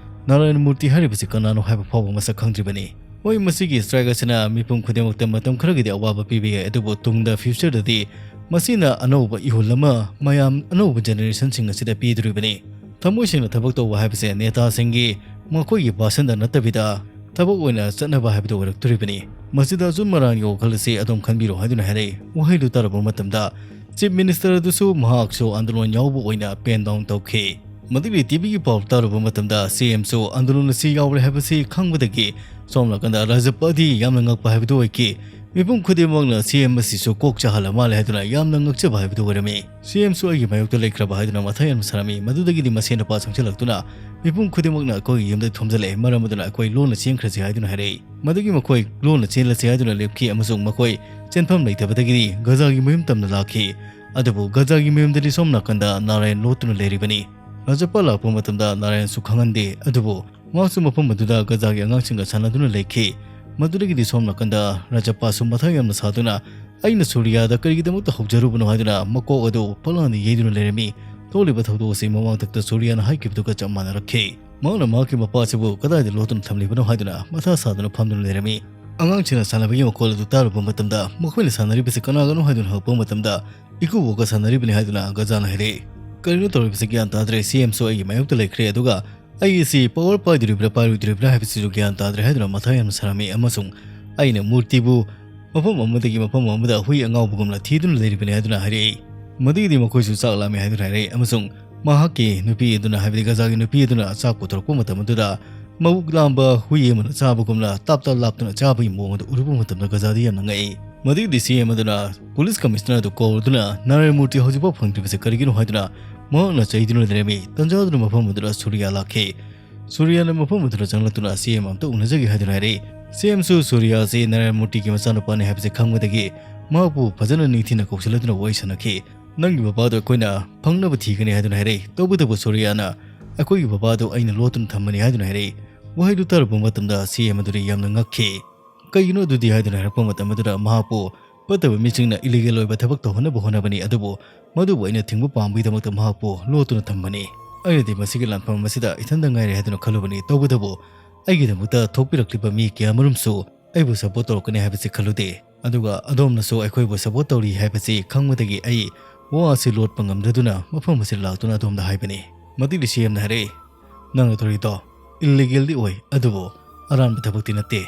ꯅꯥꯔꯥꯌꯟ ꯃꯨꯔꯇꯤ ꯍꯥꯏꯔꯤꯕꯁꯤ ꯀꯅꯥꯅꯣ ꯍꯥꯏꯕ ꯐꯥꯎꯕ ꯃꯁꯛ ꯈꯪꯗ꯭ꯔꯤꯕꯅꯤ꯫ ꯍꯣꯏ, ꯃꯁꯤꯒꯤ ꯁ꯭ꯇ꯭ꯔꯥꯏꯛ ꯑꯁꯤꯅ ꯃꯤꯄꯨꯝ ꯈꯨꯗꯤꯡꯃꯛꯇ ꯃꯇꯝ ꯈꯔꯒꯤꯗꯤ ꯑꯋꯥꯕ ꯄꯤꯕ ꯌꯥꯏ, ꯑꯗꯨꯕꯨ ꯇꯨꯡꯗ ꯐ꯭ꯌꯨꯆꯔꯗꯗꯤ ꯃꯁꯤꯅ ꯑꯅꯧꯕ ꯏꯍꯨꯜ ꯑꯃ ꯃꯌꯥꯝ ꯑꯅꯧꯕ ꯖꯦꯅꯦꯔꯦꯁꯟꯁꯤꯡ ꯑꯁꯤꯗ ꯄꯤꯗꯣꯔꯤꯕꯅꯤ꯫ ꯊꯃꯣꯏ ꯁꯦꯡꯅ ꯊꯕꯛ ꯇꯧꯕ ꯍꯥꯏꯕꯁꯦ ꯅꯦꯇꯥꯁꯤꯡꯒꯤ ꯃꯈꯣꯏꯒꯤ ꯚꯥꯁꯟꯗ ꯅꯠꯇꯕꯤꯗ ꯊꯕꯛ ꯑꯣꯏꯅ ꯆꯠꯅꯕ ꯍꯥꯏꯕꯗꯨ ꯑꯣꯏꯔꯛꯇꯣꯔꯤꯕꯅꯤ꯫ ꯃꯁꯤꯗ ꯑꯆꯨꯝ ꯑꯔꯥꯟꯒꯤ ꯋꯥꯈꯜ ꯑꯁꯤ ꯑꯗꯣꯝ ꯈꯟꯕꯤꯔꯣ ꯍꯥꯏꯗꯨꯅ ꯍꯥꯏꯔꯛꯏ꯫ ꯋꯥꯍꯩꯗꯨ ꯇꯥꯔꯕ ꯃꯇꯝꯗ ꯆꯤꯐ ꯃꯤꯅꯤꯁꯇꯔ ꯑꯗꯨꯁꯨ ꯃꯍꯥꯛꯁꯨ ꯑꯟꯗꯣꯂꯟ ꯌꯥꯎꯕ ꯑꯣꯏꯅ ꯄꯦꯟ ꯗꯥꯎꯟ ꯇꯧꯈꯤ꯫ ꯃꯗꯨꯒꯤ ꯇꯤꯚꯤꯒꯤ ꯄꯥꯎ ꯇꯥꯔꯨꯕ ꯃꯇꯝꯗ ꯁꯤꯑꯦꯝꯁꯨ ꯑꯟꯗꯣꯂꯟ ꯑꯁꯤ ꯌꯥꯎꯔꯦ ꯍꯥꯏꯕꯁꯤ ꯈꯪꯕꯗꯒꯤ ꯁꯣꯝ ꯅꯥꯀꯟꯗ ꯔꯥꯖ꯭ꯌꯄꯥꯗꯤ ꯌꯥꯝꯅ ꯉꯛꯄ ꯍꯥꯏꯕꯗꯨ ꯑꯣꯏꯈꯤ꯫ ꯃꯤꯄꯨꯝ ꯈꯨꯗꯤꯡꯃꯛꯅ ꯁꯤꯑꯦꯝ ꯑꯁꯤꯁꯨ ꯀꯣꯛ ꯆꯥꯍꯜꯂ ꯃꯥꯜꯂꯦ ꯍꯥꯏꯗꯨꯅ ꯌꯥꯝꯅ ꯉꯛꯆꯕ ꯍꯥꯏꯕꯗꯨ ꯑꯣꯏꯔꯝꯃꯤ꯫ ꯁꯤꯑꯦꯝꯁꯨ ꯑꯩꯒꯤ ꯃꯥꯌꯣꯛꯇ ꯂꯩꯈ꯭ꯔꯕ ꯍꯥꯏꯗꯨꯅ ꯃꯊꯥ ꯌꯥꯝꯅ ꯁꯥꯔꯝꯃꯤ꯫ ꯃꯗꯨꯗꯒꯤꯗꯤ ꯃꯁꯦꯟ ꯅꯨꯄꯥ ꯆꯪꯁꯤꯜꯂꯛꯇꯨꯅ ꯃꯤꯄꯨꯝ ꯈꯨꯗꯤꯡꯃꯛꯅ ꯑꯩꯈꯣꯏꯒꯤ ꯌꯨꯝꯗ ꯊꯣꯝꯖꯤꯜꯂꯛꯑꯦ, ꯃꯔꯝ ꯑꯗꯨꯅ ꯑꯩꯈꯣꯏ ꯂꯣꯟꯅ ꯆꯦꯟꯈ꯭ꯔꯁꯤ ꯍꯥꯏꯗꯨꯅ ꯍꯥꯏꯔꯛꯏ꯫ ꯃꯗꯨꯒꯤ ꯃꯈꯣꯏ ꯂꯣꯟꯅ ꯆꯦꯜꯂꯁꯤ ꯍꯥꯏꯗꯨꯅ ꯂꯦꯞꯈꯤ ꯑꯃꯁꯨꯡ ꯃꯈꯣꯏ ꯆꯦꯟꯐꯝ ꯂꯩꯇꯕꯗꯒꯤꯗꯤ ꯒꯖꯥꯒꯤ ꯃꯌꯨꯝ ꯇꯝꯅ ꯂꯥꯛꯈꯤ꯫ ꯑꯗꯨꯕꯨ ꯒꯖꯥꯒꯤ ꯃꯌꯨꯝꯗꯗꯤ ꯁꯣꯝ ꯅꯥꯀꯟꯗ ꯅꯥꯔꯥꯌꯟ ꯂꯣꯠꯇꯨꯅ ꯂꯩꯔꯤꯕꯅꯤ꯫ ꯔꯥꯖꯄꯥ ꯂꯥꯛꯄ ꯃꯇꯝꯗ ꯅꯥꯔꯥꯌꯟꯁꯨ ꯈꯪꯍꯟꯗꯦ, ꯑꯗꯨꯕꯨ ꯃꯍꯥꯛꯁꯨ ꯃꯐꯝ ꯑꯗꯨꯗ ꯒꯖꯥꯒꯤ ꯑꯉꯥꯡꯁꯤꯡꯒ ꯁꯥꯟꯅꯗꯨꯅ ꯂꯩꯈꯤ꯫ ꯃꯗꯨꯗꯒꯤꯗꯤ ꯁꯣꯝ ꯅꯥꯀꯟꯗ ꯔꯥꯖꯄꯥꯁꯨ ꯃꯊꯥ ꯌꯥꯝꯅ ꯁꯥꯗꯨꯅ, "ꯑꯩꯅ ꯁꯨꯔꯤꯌꯥꯗ ꯀꯔꯤꯒꯤꯗꯃꯛꯇ ꯍꯧꯖꯔꯨꯕꯅꯣ?" ꯍꯥꯏꯗꯨꯅ ꯃꯀꯣꯛ ꯑꯗꯨ ꯐꯛꯂꯥꯡꯗ ꯌꯩꯗꯨꯅ ꯂꯩꯔꯝꯃꯤ꯫ ꯊꯣꯛꯂꯤꯕ ꯊꯧꯗꯣꯛ ꯑꯁꯤ ꯃꯃꯥꯡꯊꯛꯇ ꯁꯨꯔꯤꯌꯥꯅ ꯍꯥꯏꯈꯤꯕꯗꯨꯒ ꯆꯞ ꯃꯥꯟꯅꯔꯛꯈꯤ꯫ ꯃꯍꯥꯛꯅ ꯃꯍꯥꯛꯀꯤ ꯃꯄꯥ ꯑꯁꯤꯕꯨ ꯀꯗꯥꯏꯗ ꯂꯣꯠꯇꯨꯅ ꯊꯝꯂꯤꯕꯅꯣ ꯍꯥꯏꯗꯨꯅ ꯃꯊꯥ ꯁꯥꯗꯨꯅ ꯐꯝꯗꯨꯅ ꯂꯩꯔꯝꯃꯤ꯫ ꯑꯉꯥꯡꯁꯤꯡꯅ ꯁꯥꯟꯅꯕꯒꯤ ꯃꯈꯣꯜ ꯑꯗꯨ ꯇꯥꯔꯨꯕ ꯃꯇꯝꯗ, ꯃꯈꯣꯏꯅ ꯁꯥꯟꯅꯔꯤꯕꯁꯤ ꯀꯅꯥꯒꯅꯣ ꯍꯥꯏꯗꯨꯅ ꯍꯪꯉꯛꯄ ꯃꯇꯝꯗ, "ꯏꯀꯨꯕꯣꯛꯀ ꯁꯥꯟꯅꯔꯤꯕꯅꯤ" ꯍꯥꯏꯗꯨꯅ ꯒꯖꯥꯅ ꯍꯥꯏꯔꯛꯏ꯫ ꯀꯔꯤꯅꯣ ꯇꯧꯔꯤꯕꯁꯤ ꯒ꯭ꯌꯥꯟ ꯇꯥꯗ꯭ꯔꯦ, ꯁꯤ ꯑꯦꯝꯁꯨ ꯑꯩꯒꯤ ꯃꯥꯌꯣꯛꯇ ꯂꯩꯈ꯭ꯔꯦ, ꯑꯗꯨꯒ ꯑꯩ ꯑꯁꯤ ꯄꯋꯔ ꯄꯥꯏꯗꯣꯔꯤꯕ꯭ꯔꯥ ꯄꯥꯏꯔꯣꯏꯗꯣꯔꯤꯕ꯭ꯔꯥ ꯍꯥꯏꯕꯁꯤꯁꯨ ꯒ꯭ꯌꯥꯟ ꯇꯥꯗ꯭ꯔꯦ ꯍꯥꯏꯗꯨꯅ ꯃꯊꯥ ꯌꯥꯝꯅ ꯁꯥꯔꯝꯃꯤ, ꯑꯃꯁꯨꯡ ꯑꯩꯅ ꯃꯨꯔꯇꯤꯕꯨ ꯃꯐꯝ ꯑꯃꯗꯒꯤ ꯃꯐꯝ ꯑꯃꯗ ꯍꯨꯏ ꯑꯉꯥꯎꯕꯒꯨꯝꯅ ꯊꯤꯗꯨꯅ ꯂꯩꯔꯤꯕꯅꯤ ꯍꯥꯏꯗꯨꯅ ꯍꯥꯏꯔꯛꯏ꯫ ꯃꯗꯨꯒꯤꯗꯤ ꯃꯈꯣꯏꯁꯨ ꯆꯥꯛ ꯂꯥꯝꯃꯤ ꯍꯥꯏꯗꯨꯅ ꯍꯥꯏꯔꯛꯏ, ꯑꯃꯁꯨꯡ ꯃꯍꯥꯛꯀꯤ ꯅꯨꯄꯤ ꯑꯗꯨꯅ, ꯍꯥꯏꯕꯗꯤ ꯒꯖꯥꯒꯤ ꯅꯨꯄꯤ ꯑꯗꯨꯅ ꯆꯥꯛ ꯄꯨꯊꯣꯔꯛꯄ ꯃꯇꯝ ꯑꯗꯨꯗ ꯃꯕꯨꯛ ꯂꯥꯝꯕ ꯍꯨꯏ ꯑꯃꯅ ꯆꯥꯕꯒꯨꯝꯅ ꯇꯥꯞ ꯇꯥꯞ ꯂꯥꯞꯇꯨꯅ ꯆꯥꯕꯒꯤ ꯃꯑꯣꯡ ꯑꯗꯨ ꯎꯔꯨꯕ ꯃꯇꯝꯗ ꯒꯖꯥꯗꯤ ꯌꯥꯝꯅ ꯉꯛꯏ꯫ ꯃꯗꯨꯒꯤꯗꯤ ꯁꯤ ꯑꯦꯝ ꯑꯗꯨꯅ ꯄꯨꯂꯤꯁ ꯀꯃꯤꯁꯅꯔ ꯑꯗꯨ ꯀꯧꯔꯗꯨꯅ, "ꯅꯥꯔꯥꯌꯟ ꯃꯨꯔꯇꯤ ꯍꯧꯖꯤꯛꯐꯥꯎ ꯐꯪꯗ꯭ꯔꯤꯕꯁꯤ ꯀꯔꯤꯒꯤꯅꯣ?" ꯍꯥꯏꯗꯨꯅ ꯃꯍꯥꯛꯅ ꯆꯩꯗꯨꯅ ꯂꯩꯔꯝꯃꯤ꯫ ꯇꯟꯖꯥꯗꯨꯅ ꯃꯐꯝ ꯑꯗꯨꯗ ꯁꯨꯔꯤꯌꯥ ꯂꯥꯛꯈꯤ꯫ ꯁꯨꯔꯤꯌꯥꯅ ꯃꯐꯝ ꯑꯗꯨꯗ ꯆꯪꯂꯛꯇꯨꯅ ꯁꯤ ꯑꯦꯝ ꯑꯝꯇ ꯎꯅꯖꯒꯦ ꯍꯥꯏꯗꯨꯅ ꯍꯥꯏꯔꯛꯏ꯫ ꯁꯤ ꯑꯦꯝꯁꯨ ꯁꯨꯔꯤꯌꯥ ꯑꯁꯤ ꯅꯥꯔꯥꯌꯟ ꯃꯨꯔꯇꯤꯒꯤ ꯃꯆꯥꯅꯨꯄꯥꯅꯤ ꯍꯥꯏꯕꯁꯤ ꯈꯪꯕꯗꯒꯤ ꯃꯍꯥꯛꯄꯨ ꯐꯖꯅ ꯅꯤꯡꯊꯤꯅ ꯀꯧꯁꯤꯜꯂꯗꯨꯅ ꯋꯥꯔꯤ ꯁꯥꯟꯅꯈꯤ꯫ "ꯅꯪꯒꯤ ꯕꯕꯥꯗꯣ ꯑꯩꯈꯣꯏꯅ ꯐꯪꯅꯕ ꯊꯤꯒꯅꯤ" ꯍꯥꯏꯗꯨꯅ ꯍꯥꯏꯔꯛꯏ꯫ ꯇꯧꯕꯇꯕꯨ ꯁꯨꯔꯤꯌꯥꯅ, "ꯑꯩꯈꯣꯏꯒꯤ ꯕꯕꯥꯗꯣ ꯑꯩꯅ ꯂꯣꯠꯇꯨꯅ ꯊꯝꯕꯅꯤ" ꯍꯥꯏꯗꯨꯅ ꯍꯥꯏꯔꯛꯏ꯫ ꯋꯥꯍꯩꯗꯨ ꯇꯥꯔꯨꯕ ꯃꯇꯝꯗ ꯁꯤ ꯑꯦꯝ ꯑꯗꯨꯗꯤ ꯌꯥꯝꯅ ꯉꯛꯈꯤ꯫ "ꯀꯩꯒꯤꯅꯣ ꯑꯗꯨꯗꯤ?" ꯍꯥꯏꯗꯨꯅ ꯍꯥꯏꯔꯛꯄ ꯃꯇꯝ ꯑꯗꯨꯗ ꯃꯍꯥꯛꯄꯨ ꯐꯠꯇꯕ ꯃꯤꯁꯤꯡꯅ ꯏꯂꯤꯒꯦꯜ ꯑꯣꯏꯕ ꯊꯕꯛ ꯇꯧꯍꯟꯅꯕ ꯍꯣꯠꯅꯕꯅꯤ, ꯑꯗꯨꯕꯨ ꯃꯗꯨꯕꯨ ꯑꯩꯅ ꯊꯤꯡꯕ ꯄꯥꯝꯕꯒꯤꯗꯃꯛꯇ ꯃꯍꯥꯛꯄꯨ ꯂꯣꯠꯇꯨꯅ ꯊꯝꯕꯅꯤ꯫ ꯑꯩꯅꯗꯤ ꯃꯁꯤꯒꯤ ꯂꯥꯟꯐꯝ ꯑꯁꯤꯗ ꯏꯊꯟꯗ ꯉꯥꯏꯔꯦ ꯍꯥꯏꯗꯨꯅ ꯈꯜꯂꯨꯕꯅꯤ, ꯇꯧꯕꯇꯕꯨ ꯑꯩꯒꯤꯗꯃꯛꯇ ꯊꯣꯛꯄꯤꯔꯛꯂꯤꯕ ꯃꯤ ꯀꯌꯥꯃꯔꯨꯝꯁꯨ ꯑꯩꯕꯨ ꯁꯄꯣꯔꯠ ꯇꯧꯔꯛꯀꯅꯤ ꯍꯥꯏꯕꯁꯤ ꯈꯜꯂꯨꯗꯦ꯫ ꯑꯗꯨꯒ ꯑꯗꯣꯝꯅꯁꯨ ꯑꯩꯈꯣꯏꯕꯨ ꯁꯄꯣꯔꯠ ꯇꯧꯔꯤ ꯍꯥꯏꯕꯁꯤ ꯈꯪꯕꯗꯒꯤ ꯑꯩ ꯋꯥ ꯑꯁꯤ ꯂꯣꯠꯄ ꯉꯝꯗꯗꯨꯅ ꯃꯐꯝ ꯑꯁꯤꯗ ꯂꯥꯛꯇꯨꯅ ꯑꯗꯣꯝꯗ ꯍꯥꯏꯕꯅꯤ꯫ ꯃꯗꯨꯒꯤ ꯁꯤ ꯑꯦꯝꯅ ꯍꯥꯏꯔꯛꯏ, "ꯅꯪꯅ ꯇꯧꯔꯤꯗꯣ ꯏꯜꯂꯤꯒꯦꯜꯗꯤ ꯑꯣꯏ, ꯑꯗꯨꯕꯨ ꯑꯔꯥꯟꯕ ꯊꯕꯛꯇꯤ ꯅꯠꯇꯦ꯫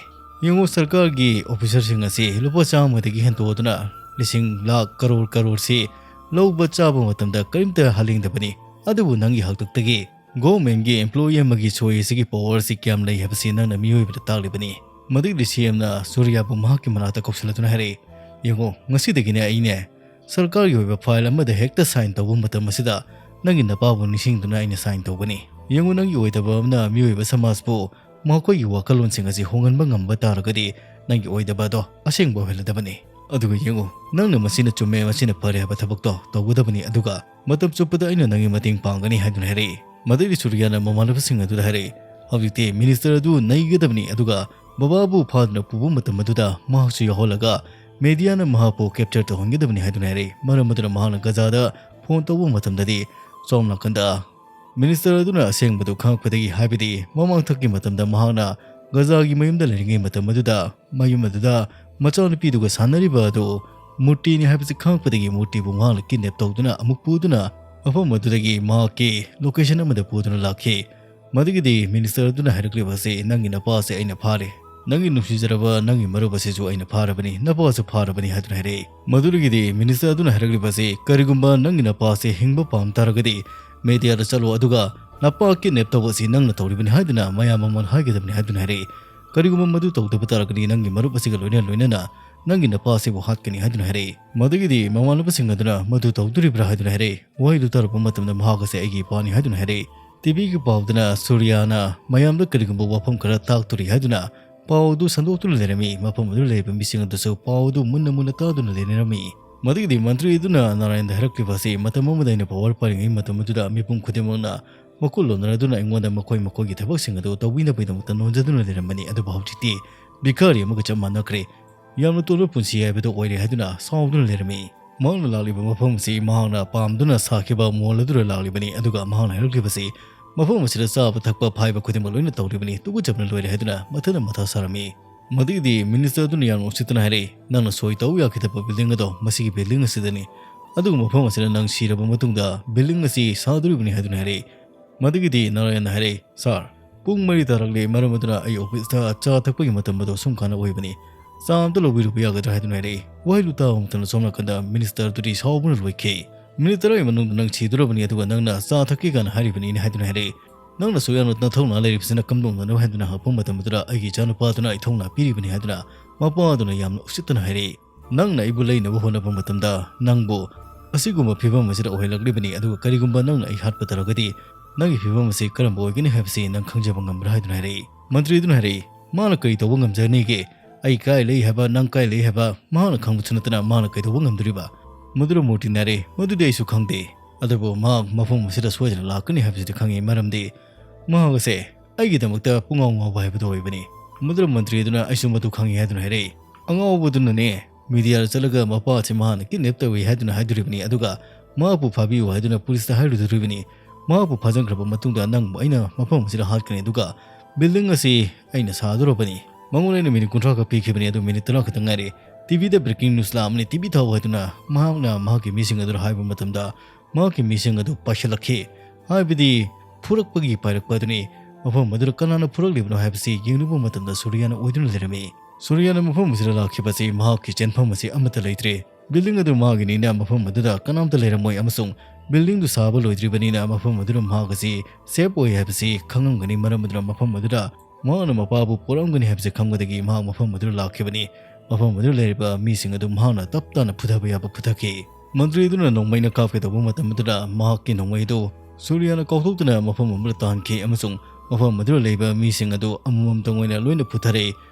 ꯌꯦꯡꯉꯨ, ꯁꯔꯀꯥꯔꯒꯤ ꯑꯣꯐꯤꯁꯔꯁꯤꯡ ꯑꯁꯤ ꯂꯨꯄꯥ ꯆꯥꯝꯃꯗꯒꯤ ꯍꯦꯟꯗꯣꯛꯇꯨꯅ ꯂꯤꯁꯤꯡ, ꯂꯥꯈ, ꯀꯔꯣꯔ ꯀꯔꯣꯔꯁꯤ ꯂꯧꯕ ꯆꯥꯕ ꯃꯇꯝꯗ ꯀꯔꯤꯝꯇ ꯍꯥꯂꯦꯡꯗꯕꯅꯤ꯫ ꯑꯗꯨꯕꯨ ꯅꯪꯒꯤ ꯍꯥꯛꯇꯛꯇꯒꯤ ꯒꯣꯚꯔꯟꯃꯦꯟꯠꯀꯤ ꯑꯦꯝꯄ꯭ꯂꯣꯌꯤ ꯑꯃꯒꯤ ꯁꯣꯏ ꯑꯁꯤꯒꯤ ꯄꯋꯥꯔ ꯑꯁꯤ ꯀꯌꯥꯝ ꯂꯩ ꯍꯥꯏꯕꯁꯤ ꯅꯪꯅ ꯃꯤꯑꯣꯏꯕꯗ ꯇꯥꯛꯂꯤꯕꯅꯤ꯫" ꯃꯗꯨꯒꯤꯗꯤ ꯁꯤ ꯑꯦꯝꯅ ꯁꯨꯔꯤꯌꯥꯕꯨ ꯃꯍꯥꯛꯀꯤ ꯃꯅꯥꯛꯇ ꯀꯧꯁꯤꯜꯂꯗꯨꯅ ꯍꯥꯏꯔꯛꯏ, "ꯌꯦꯡꯉꯨ, ꯉꯁꯤꯗꯒꯤꯅꯦ ꯑꯩꯅꯦ ꯁꯔꯀꯥꯔꯒꯤ ꯑꯣꯏꯕ ꯐꯥꯏꯜ ꯑꯃꯗ ꯍꯦꯛꯇ ꯁꯥꯏꯟ ꯇꯧꯕ ꯃꯇꯝ ꯑꯁꯤꯗ ꯅꯪꯒꯤ ꯅꯄꯥꯕꯨ ꯅꯤꯡꯁꯤꯡꯗꯨꯅ ꯑꯩꯅ ꯁꯥꯏꯟ ꯇꯧꯕꯅꯤ꯫ ꯌꯦꯡꯉꯨ, ꯅꯪꯒꯤ ꯑꯣꯏꯗꯕ ꯑꯃꯅ ꯃꯤꯑꯣꯏꯕ ꯁꯃꯥꯖꯄꯨ ꯃꯈꯣꯏꯒꯤ ꯋꯥꯈꯜꯂꯣꯟꯁꯤꯡ ꯑꯁꯤ ꯍꯣꯡꯍꯟꯕ ꯉꯝꯕ ꯇꯥꯔꯒꯗꯤ ꯅꯪꯒꯤ ꯑꯣꯏꯗꯕ ꯑꯗꯣ ꯑꯁꯦꯡꯕ ꯑꯣꯏꯍꯜꯂꯗꯕꯅꯤ꯫ "ꯑꯗꯨꯒ ꯌꯦꯡꯉꯨ, ꯅꯪꯅ ꯃꯁꯤꯅ ꯆꯨꯝꯃꯦ, ꯃꯁꯤꯅ ꯐꯔꯦ ꯍꯥꯏꯕ ꯊꯕꯛꯇꯣ ꯇꯧꯒꯗꯕꯅꯤ, ꯑꯗꯨꯒ ꯃꯇꯝ ꯆꯨꯞꯄꯗ ꯑꯩꯅ ꯅꯪꯒꯤ ꯃꯇꯦꯡ ꯄꯥꯡꯒꯅꯤ" ꯍꯥꯏꯗꯨꯅ ꯍꯥꯏꯔꯛꯏ꯫ ꯃꯗꯩꯗꯤ ꯁꯨꯔꯤꯌꯥꯅ ꯃꯃꯥꯟꯅꯕꯁꯤꯡ ꯑꯗꯨꯗ ꯍꯥꯏꯔꯛꯏ, "ꯍꯧꯖꯤꯛꯇꯤ ꯃꯤꯅꯤꯁꯇꯔ ꯑꯗꯨ ꯅꯩꯒꯗꯕꯅꯤ, ꯑꯗꯨꯒ ꯕꯕꯥꯕꯨ ꯐꯥꯗꯨꯅ ꯄꯨꯕ ꯃꯇꯝ ꯑꯗꯨꯗ ꯃꯍꯥꯛꯁꯨ ꯌꯥꯎꯍꯜꯂꯒ ꯃꯦꯗꯤꯌꯥꯅ ꯃꯍꯥꯛꯄꯨ ꯀꯦꯞꯆꯔ ꯇꯧꯍꯟꯒꯗꯕꯅꯤ" ꯍꯥꯏꯗꯨꯅ ꯍꯥꯏꯔꯛꯏ꯫ ꯃꯔꯝ ꯑꯗꯨꯅ ꯃꯍꯥꯛꯅ ꯒꯖꯥꯗ ꯐꯣꯟ ꯇꯧꯕ ꯃꯇꯝꯗꯗꯤ ꯁꯣꯝ ꯅꯥꯀꯟꯗ ꯃꯤꯅꯤꯁꯇꯔ ꯑꯗꯨꯅ ꯑꯁꯦꯡꯕꯗꯨ ꯈꯪꯉꯛꯄꯗꯒꯤ, ꯍꯥꯏꯕꯗꯤ ꯃꯃꯥꯡꯊꯛꯀꯤ ꯃꯇꯝꯗ ꯃꯍꯥꯛꯅ ꯒꯖꯥꯒꯤ ꯃꯌꯨꯝꯗ ꯂꯩꯔꯤꯉꯩ ꯃꯇꯝ ꯑꯗꯨꯗ ꯃꯌꯨꯝ ꯑꯗꯨꯗ ꯃꯆꯥꯅꯨꯄꯤꯗꯨꯒ ꯁꯥꯟꯅꯔꯤꯕ ꯑꯗꯨ ꯃꯨꯔꯇꯤꯅꯤ ꯍꯥꯏꯕꯁꯤ ꯈꯪꯉꯛꯄꯗꯒꯤ ꯃꯨꯔꯇꯤꯕꯨ ꯃꯍꯥꯛꯅ ꯀꯤꯗꯅꯦꯞ ꯇꯧꯗꯨꯅ ꯑꯃꯨꯛ ꯄꯨꯗꯨꯅ ꯃꯐꯝ ꯑꯗꯨꯗꯒꯤ ꯃꯍꯥꯛꯀꯤ ꯂꯣꯀꯦꯁꯟ ꯑꯃꯗ ꯄꯨꯗꯨꯅ ꯂꯥꯛꯈꯤ꯫ ꯃꯗꯨꯒꯤꯗꯤ ꯃꯤꯅꯤꯁꯇꯔ ꯑꯗꯨꯅ ꯍꯥꯏꯔꯛꯂꯤꯕ ꯑꯁꯤ, "ꯅꯪꯒꯤ ꯅꯄꯥ ꯑꯁꯤ ꯑꯩꯅ ꯐꯥꯔꯦ, ꯅꯪꯒꯤ ꯅꯨꯡꯁꯤꯖꯔꯕ ꯅꯪꯒꯤ ꯃꯔꯨꯞ ꯑꯁꯤꯁꯨ ꯑꯩꯅ ꯐꯥꯔꯕꯅꯤ, ꯅꯄꯥꯁꯨ ꯐꯥꯔꯕꯅꯤ" ꯍꯥꯏꯗꯨꯅ ꯍꯥꯏꯔꯛꯏ꯫ ꯃꯗꯨꯗꯒꯤꯗꯤ ꯃꯤꯅꯤꯁꯇꯔ ꯑꯗꯨꯅ ꯍꯥꯏꯔꯛꯂꯤꯕ ꯑꯁꯤ, "ꯀꯔꯤꯒꯨꯝꯕ ꯅꯪꯒꯤ ꯅꯄꯥ ꯑꯁꯤ ꯍꯤꯡꯕ ꯄꯥꯝ ꯇꯥꯔꯒꯗꯤ ꯃꯦꯗꯤꯌꯥꯗ ꯆꯠꯂꯣ, ꯑꯗꯨꯒ ꯅꯄꯥ ꯀꯤꯗꯅꯦꯞ ꯇꯧꯕ ꯑꯁꯤ ꯅꯪꯅ ꯇꯧꯔꯤꯕꯅꯤ ꯍꯥꯏꯗꯨꯅ ꯃꯌꯥꯝ ꯃꯃꯥꯡ ꯍꯥꯏꯒꯗꯕꯅꯤ" ꯍꯥꯏꯗꯨꯅ ꯍꯥꯏꯔꯛꯏ꯫ "ꯀꯔꯤꯒꯨꯝꯕ ꯃꯗꯨ ꯇꯧꯗꯕ ꯇꯥꯔꯒꯗꯤ ꯅꯪꯒꯤ ꯃꯔꯨꯞ ꯑꯁꯤꯒ ꯂꯣꯏꯅ ꯂꯣꯏꯅꯅ ꯅꯪꯒꯤ ꯅꯄꯥ ꯑꯁꯤꯕꯨ ꯍꯥꯠꯀꯅꯤ" ꯍꯥꯏꯗꯨꯅ ꯍꯥꯏꯔꯛꯏ꯫ ꯃꯗꯨꯒꯤꯗꯤ ꯃꯃꯥꯟꯅꯕꯁꯤꯡ ꯑꯗꯨꯅ ꯃꯗꯨ ꯇꯧꯗꯣꯔꯤꯕ꯭ꯔꯥ ꯍꯥꯏꯗꯨꯅ ꯍꯥꯏꯔꯛꯏ꯫ ꯋꯥꯍꯩꯗꯨ ꯇꯥꯔꯛꯄ ꯃꯇꯝꯗ ꯃꯍꯥꯛ ꯑꯁꯤ ꯑꯩꯒꯤ ꯏꯄꯥꯅꯤ ꯍꯥꯏꯗꯨꯅ ꯍꯥꯏꯔꯛꯏ꯫ ꯇꯤꯚꯤꯒꯤ ꯄꯥꯎꯗꯅ ꯁꯨꯔꯤꯌꯥꯅ ꯃꯌꯥꯝꯗ ꯀꯔꯤꯒꯨꯝꯕ ꯋꯥꯐꯝ ꯈꯔ ꯇꯥꯛꯇꯣꯔꯤ ꯍꯥꯏꯗꯨꯅ ꯄꯥꯎ ꯑꯗꯨ ꯁꯟꯗꯣꯛꯇꯨꯅ ꯂꯩꯔꯝꯃꯤ꯫ ꯃꯐꯝ ꯑꯗꯨꯗ ꯂꯩꯔꯤꯕ ꯃꯤꯁꯤꯡ ꯑꯗꯨꯁꯨ ꯄꯥꯎ ꯑꯗꯨ ꯃꯨꯟꯅ ꯃꯨꯟꯅ ꯇꯥꯗꯨꯅ ꯂꯩꯅꯔꯝꯃꯤ꯫ ꯃꯗꯨꯒꯤꯗꯤ ꯃꯟꯇ꯭ꯔꯤ ꯑꯗꯨꯅ ꯅꯥꯔꯥꯌꯟꯗ ꯍꯥꯏꯔꯛꯂꯤꯕ ꯑꯁꯤ, "ꯃꯇꯝ ꯑꯃꯗ ꯑꯩꯅ ꯄꯋꯥꯔ ꯄꯥꯏꯔꯤꯉꯩ ꯃꯇꯝ ꯑꯗꯨꯗ ꯃꯤꯄꯨꯝ ꯈꯨꯗꯤꯡꯃꯛꯅ ꯃꯈꯨꯠ ꯂꯣꯟꯅꯔꯗꯨꯅ ꯑꯩꯉꯣꯟꯗ ꯃꯈꯣꯏ ꯃꯈꯣꯏꯒꯤ ꯊꯕꯛꯁꯤꯡ ꯑꯗꯨ ꯇꯧꯕꯤꯅꯕꯒꯤꯗꯃꯛꯇ ꯅꯣꯟꯖꯗꯨꯅ ꯂꯩꯔꯝꯕꯅꯤ꯫ ꯑꯗꯨꯕꯨ ꯍꯧꯖꯤꯛꯇꯤ ꯚꯤꯈꯥꯔꯤ ꯑꯃꯒ ꯆꯞ ꯃꯥꯟꯅꯈ꯭ꯔꯦ꯫ ꯌꯥꯝꯅ ꯇꯣꯟꯕ ꯄꯨꯟꯁꯤ ꯍꯥꯏꯕꯗꯨ ꯑꯣꯏꯔꯦ" ꯍꯥꯏꯗꯨꯅ ꯁꯥꯎꯗꯨꯅ ꯂꯩꯔꯝꯃꯤ꯫ ꯃꯍꯥꯛꯅ ꯂꯥꯛꯂꯤꯕ ꯃꯐꯝ ꯑꯁꯤ ꯃꯍꯥꯛꯅ ꯄꯥꯝꯗꯨꯅ ꯁꯥꯈꯤꯕ ꯃꯣꯜ ꯑꯗꯨꯗ ꯂꯥꯛꯂꯤꯕꯅꯤ, ꯑꯗꯨꯒ ꯃꯍꯥꯛꯅ ꯍꯥꯏꯔꯛꯂꯤꯕꯁꯤ, "ꯃꯐꯝ ꯑꯁꯤꯗ ꯆꯥꯕ ꯊꯛꯄ ꯐꯥꯏꯕ ꯈꯨꯗꯤꯡꯃꯛ ꯂꯣꯏꯅ ꯇꯧꯔꯤꯕꯅꯤ, ꯇꯨꯀꯠꯆꯕꯅ ꯂꯣꯏꯔꯦ" ꯍꯥꯏꯗꯨꯅ ꯃꯊꯟꯇ ꯃꯊꯥ ꯁꯥꯔꯝꯃꯤ꯫ ꯃꯗꯨꯒꯤꯗꯤ ꯃꯤꯅꯤꯁꯇꯔ ꯑꯗꯨꯅ ꯌꯥꯝꯅ ꯎꯁꯤꯠꯇꯅ ꯍꯥꯏꯔꯛꯏ, "ꯅꯪꯅ ꯁꯣꯏ ꯇꯧ ꯌꯥꯈꯤꯗꯕ ꯕꯤꯜꯗꯤꯡ ꯑꯗꯣ ꯃꯁꯤꯒꯤ ꯕꯤꯜꯗꯤꯡ ꯑꯁꯤꯗꯅꯤ꯫ ꯑꯗꯨꯒ ꯃꯐꯝ ꯑꯁꯤꯗ ꯅꯪ ꯁꯤꯔꯕ ꯃꯇꯨꯡꯗ ꯕꯤꯜꯗꯤꯡ ꯑꯁꯤ ꯁꯥꯗꯣꯔꯤꯕꯅꯤ" ꯍꯥꯏꯗꯨꯅ ꯍꯥꯏꯔꯛꯏ꯫ ꯃꯗꯨꯒꯤꯗꯤ ꯅꯥꯔꯥꯌꯟꯅ ꯍꯥꯏꯔꯛꯏ, "ꯁꯥꯔ, ꯄꯨꯡ ꯃꯔꯤ ꯇꯥꯔꯛꯂꯦ, ꯃꯔꯝ ꯑꯗꯨꯅ ꯑꯩ ꯑꯣꯐꯤꯁꯇ ꯆꯥ ꯊꯛꯄꯒꯤ ꯃꯇꯝ ꯑꯗꯨ ꯁꯨꯝ ꯀꯥꯟꯅ ꯑꯣꯏꯕꯅꯤ꯫ ꯆꯥ ꯑꯝꯇ ꯂꯧꯕꯤꯔꯨꯕ ꯌꯥꯒꯗ꯭ꯔꯥ?" ꯍꯥꯏꯗꯨꯅ ꯍꯥꯏꯔꯛꯏ꯫ ꯋꯥꯍꯩꯗꯨ ꯇꯥꯕ ꯃꯇꯝꯗ ꯁꯣꯝ ꯅꯥꯀꯟꯗ ꯃꯤꯅꯤꯁꯇꯔ ꯑꯗꯨꯗꯤ ꯁꯥꯎꯕꯅ ꯂꯣꯏꯈꯤ꯫ "ꯃꯤꯅꯤꯠ ꯇꯔꯥꯒꯤ ꯃꯅꯨꯡꯗ ꯅꯪ ꯁꯤꯗꯣꯔꯕꯅꯤ, ꯑꯗꯨꯒ ꯅꯪꯅ ꯆꯥ ꯊꯛꯀꯦ ꯀꯥꯏꯅ ꯍꯥꯏꯔꯤꯕꯅꯤꯅꯦ" ꯍꯥꯏꯗꯨꯅ ꯍꯥꯏꯔꯛꯏ꯫ "ꯅꯪꯅꯁꯨ ꯌꯥꯝꯅ ꯅꯊꯧꯅꯥ ꯂꯩꯔꯤꯕꯁꯤꯅ ꯀꯝꯗꯧꯅꯅꯣ?" ꯍꯥꯏꯗꯨꯅ ꯍꯪꯉꯛꯄ ꯃꯇꯝ ꯑꯗꯨꯗ, "ꯑꯩꯒꯤ ꯏꯆꯥꯅꯨꯄꯥ ꯑꯗꯨꯅ ꯑꯩ ꯊꯧꯅꯥ ꯄꯤꯔꯤꯕꯅꯤ" ꯍꯥꯏꯗꯨꯅ ꯃꯄꯥ ꯑꯗꯨꯅ ꯌꯥꯝꯅ ꯎꯁꯤꯠꯇꯅ ꯍꯥꯏꯔꯛꯏ꯫ "ꯅꯪꯅ ꯑꯩꯕꯨ ꯂꯩꯅꯕ ꯍꯣꯠꯅꯕ ꯃꯇꯝꯗ ꯅꯪꯕꯨ ꯑꯁꯤꯒꯨꯝꯕ ꯐꯤꯕꯝ ꯑꯁꯤꯗ ꯑꯣꯏꯍꯜꯂꯛꯂꯤꯕꯅꯤ, ꯑꯗꯨꯒ ꯀꯔꯤꯒꯨꯝꯕ ꯅꯪꯅ ꯑꯩ ꯍꯥꯠꯄ ꯇꯥꯔꯒꯗꯤ ꯅꯪꯒꯤ ꯐꯤꯕꯝ ꯑꯁꯤ ꯀꯔꯝꯕ ꯑꯣꯏꯒꯅꯤ ꯍꯥꯏꯕꯁꯤ ꯅꯪ ꯈꯪꯖꯕ ꯉꯝꯕ꯭ꯔꯥ?" ꯍꯥꯏꯗꯨꯅ ꯍꯥꯏꯔꯛꯏ꯫ ꯃꯟꯇ꯭ꯔꯤ ꯑꯗꯨꯅ ꯍꯥꯏꯔꯛꯏ, "ꯃꯥꯅ ꯀꯔꯤ ꯇꯧꯕ ꯉꯝꯖꯒꯅꯤꯒꯦ? ꯑꯩ ꯀꯥꯏ ꯂꯩ ꯍꯥꯏꯕ, ꯅꯪ ꯀꯥꯏ ꯂꯩ ꯍꯥꯏꯕ ꯃꯍꯥꯛꯅ ꯈꯪꯕꯁꯨ ꯅꯠꯇꯅ ꯃꯍꯥꯛꯅ ꯀꯩꯗꯧꯕ ꯉꯝꯗꯣꯔꯤꯕ? ꯃꯗꯨꯔ ꯃꯨꯔꯇꯤꯅ ꯍꯥꯏꯔꯦ, "ꯃꯗꯨꯗꯤ ꯑꯩꯁꯨ ꯈꯪꯗꯦ, ꯑꯗꯨꯕꯨ ꯃꯍꯥꯛ ꯃꯐꯝ ꯑꯁꯤꯗ ꯁꯣꯏꯗꯅ ꯂꯥꯛꯀꯅꯤ ꯍꯥꯏꯕꯁꯤꯗꯤ ꯈꯪꯉꯤ, ꯃꯔꯝꯗꯤ ꯃꯍꯥꯛ ꯑꯁꯦ ꯑꯩꯒꯤꯗꯃꯛꯇ ꯄꯨꯡꯉꯥꯎ ꯉꯥꯎꯕ ꯍꯥꯏꯕꯗꯨ ꯑꯣꯏꯕꯅꯤ꯫" ꯃꯗꯨꯔ ꯃꯟꯇ꯭ꯔꯤ ꯑꯗꯨꯅ, "ꯑꯩꯁꯨ ꯃꯗꯨ ꯈꯪꯉꯤ" ꯍꯥꯏꯗꯨꯅ ꯍꯥꯏꯔꯛꯏ꯫ "ꯑꯉꯥꯎꯕꯗꯨꯅꯅꯦ ꯃꯤꯗꯤꯌꯥꯗ ꯆꯠꯂꯒ ꯃꯄꯥ ꯑꯁꯤ ꯃꯍꯥꯛꯅ ꯀꯤꯗꯅꯦꯞ ꯇꯧꯏ ꯍꯥꯏꯗꯨꯅ ꯍꯥꯏꯗꯣꯔꯤꯕꯅꯤ, ꯑꯗꯨꯒ ꯃꯍꯥꯛꯄꯨ ꯐꯥꯕꯤꯌꯨ ꯍꯥꯏꯗꯨꯅ ꯄꯨꯂꯤꯁꯇ ꯍꯥꯏꯔꯨꯗꯣꯔꯤꯕꯅꯤ꯫ ꯃꯍꯥꯛꯄꯨ ꯐꯥꯖꯤꯟꯈ꯭ꯔꯕ ꯃꯇꯨꯡꯗ ꯅꯪꯕꯨ ꯑꯩꯅ ꯃꯐꯝ ꯑꯁꯤꯗ ꯍꯥꯠꯀꯅꯤ, ꯑꯗꯨꯒ ꯕꯤꯜꯗꯤꯡ ꯑꯁꯤ ꯑꯩꯅ ꯁꯥꯗꯣꯔꯕꯅꯤ꯫ ꯃꯉꯣꯟꯗ ꯑꯩꯅ ꯃꯤꯅꯤꯠ ꯀꯨꯟꯊ꯭ꯔꯥ ꯈꯛ ꯄꯤꯈꯤꯕꯅꯤ, ꯑꯗꯨ ꯃꯤꯅꯤꯠ ꯇꯔꯥ ꯈꯛꯇ ꯉꯥꯏꯔꯦ꯫ ꯇꯤꯚꯤꯗ ꯕ꯭ꯔꯦꯀꯤꯡ ꯅ꯭ꯌꯨꯁ ꯂꯥꯛꯑꯃꯅꯤ, ꯇꯤꯚꯤ ꯊꯥꯎ" ꯍꯥꯏꯗꯨꯅ ꯃꯍꯥꯛꯅ ꯃꯍꯥꯛꯀꯤ ꯃꯤꯁꯤꯡ ꯑꯗꯨꯗ ꯍꯥꯏꯕ ꯃꯇꯝꯗ, ꯃꯍꯥꯛꯀꯤ ꯃꯤꯁꯤꯡ ꯑꯗꯨ ꯄꯥꯏꯁꯤꯜꯂꯛꯈꯤ꯫ ꯍꯥꯏꯕꯗꯤ ꯐꯨꯔꯛꯄꯒꯤ ꯄꯥꯏꯔꯛꯄ ꯑꯗꯨꯅꯤ꯫ ꯃꯐꯝ ꯑꯗꯨꯗ ꯀꯅꯥꯅ ꯐꯨꯔꯛꯂꯤꯕꯅꯣ ꯍꯥꯏꯕꯁꯤ ꯌꯦꯡꯂꯨꯕ ꯃꯇꯝꯗ ꯁꯨꯔꯤꯌꯥꯅ ꯑꯣꯏꯗꯨꯅ ꯂꯩꯔꯝꯃꯤ꯫ ꯁꯨꯔꯤꯌꯥꯅ ꯃꯐꯝ ꯑꯁꯤꯗ ꯂꯥꯛꯈꯤꯕꯁꯤ ꯃꯍꯥꯛꯀꯤ ꯆꯦꯟꯐꯝ ꯑꯁꯤ ꯑꯃꯠꯇ ꯂꯩꯇ꯭ꯔꯦ꯫ ꯕꯤꯜꯗꯤꯡ ꯑꯗꯨ ꯃꯥꯒꯤꯅꯤꯅ ꯃꯐꯝ ꯑꯗꯨꯗ ꯀꯅꯥꯝꯇ ꯂꯩꯔꯝꯃꯣꯏ, ꯑꯃꯁꯨꯡ ꯕꯤꯜꯗꯤꯡꯗꯨ ꯁꯥꯕ ꯂꯣꯏꯗ꯭ꯔꯤꯕꯅꯤꯅ ꯃꯐꯝ ꯑꯗꯨꯗ ꯃꯍꯥꯛ ꯑꯁꯤ ꯁꯦꯐ ꯑꯣꯏ ꯍꯥꯏꯕꯁꯤ ꯈꯪꯉꯝꯒꯅꯤ꯫ ꯃꯔꯝ ꯑꯗꯨꯅ ꯃꯐꯝ ꯑꯗꯨꯗ ꯃꯍꯥꯛꯅ ꯃꯄꯥꯕꯨ ꯄꯣꯔꯛꯑꯝꯒꯅꯤ ꯍꯥꯏꯕꯁꯤ ꯈꯪꯕꯗꯒꯤ ꯃꯍꯥꯛ ꯃꯐꯝ ꯑꯗꯨꯗ ꯂꯥꯛꯈꯤꯕꯅꯤ꯫ ꯃꯐꯝ ꯑꯗꯨꯗ ꯂꯩꯔꯤꯕ ꯃꯤꯁꯤꯡ ꯑꯗꯨ ꯃꯍꯥꯛꯅ ꯇꯞ ꯇꯥꯅ ꯐꯨꯊꯕ ꯌꯥꯕ ꯐꯨꯊꯈꯤ꯫ ꯃꯟꯇ꯭ꯔꯤ ꯑꯗꯨꯅ ꯅꯣꯡꯃꯩꯅ ꯀꯥꯞꯀꯦ ꯇꯧꯕ ꯃꯇꯝ ꯑꯗꯨꯗ ꯃꯍꯥꯛꯀꯤ ꯅꯣꯡꯃꯩ ꯑꯗꯨ ꯁꯨꯔꯤꯌꯥꯅ ꯀꯥꯎꯊꯣꯛꯇꯨꯅ ꯃꯐꯝ ꯑꯃꯗ ꯇꯥꯍꯟꯈꯤ ꯑꯃꯁꯨꯡ ꯃꯐꯝ ꯑꯗꯨꯗ ꯂꯩꯕ ꯃꯤꯁꯤꯡ ꯑꯗꯨ ꯑꯃꯃꯝꯇꯪ ꯑꯣꯏꯅ ꯂꯣꯏꯅ ꯐꯨꯊꯔꯦ꯫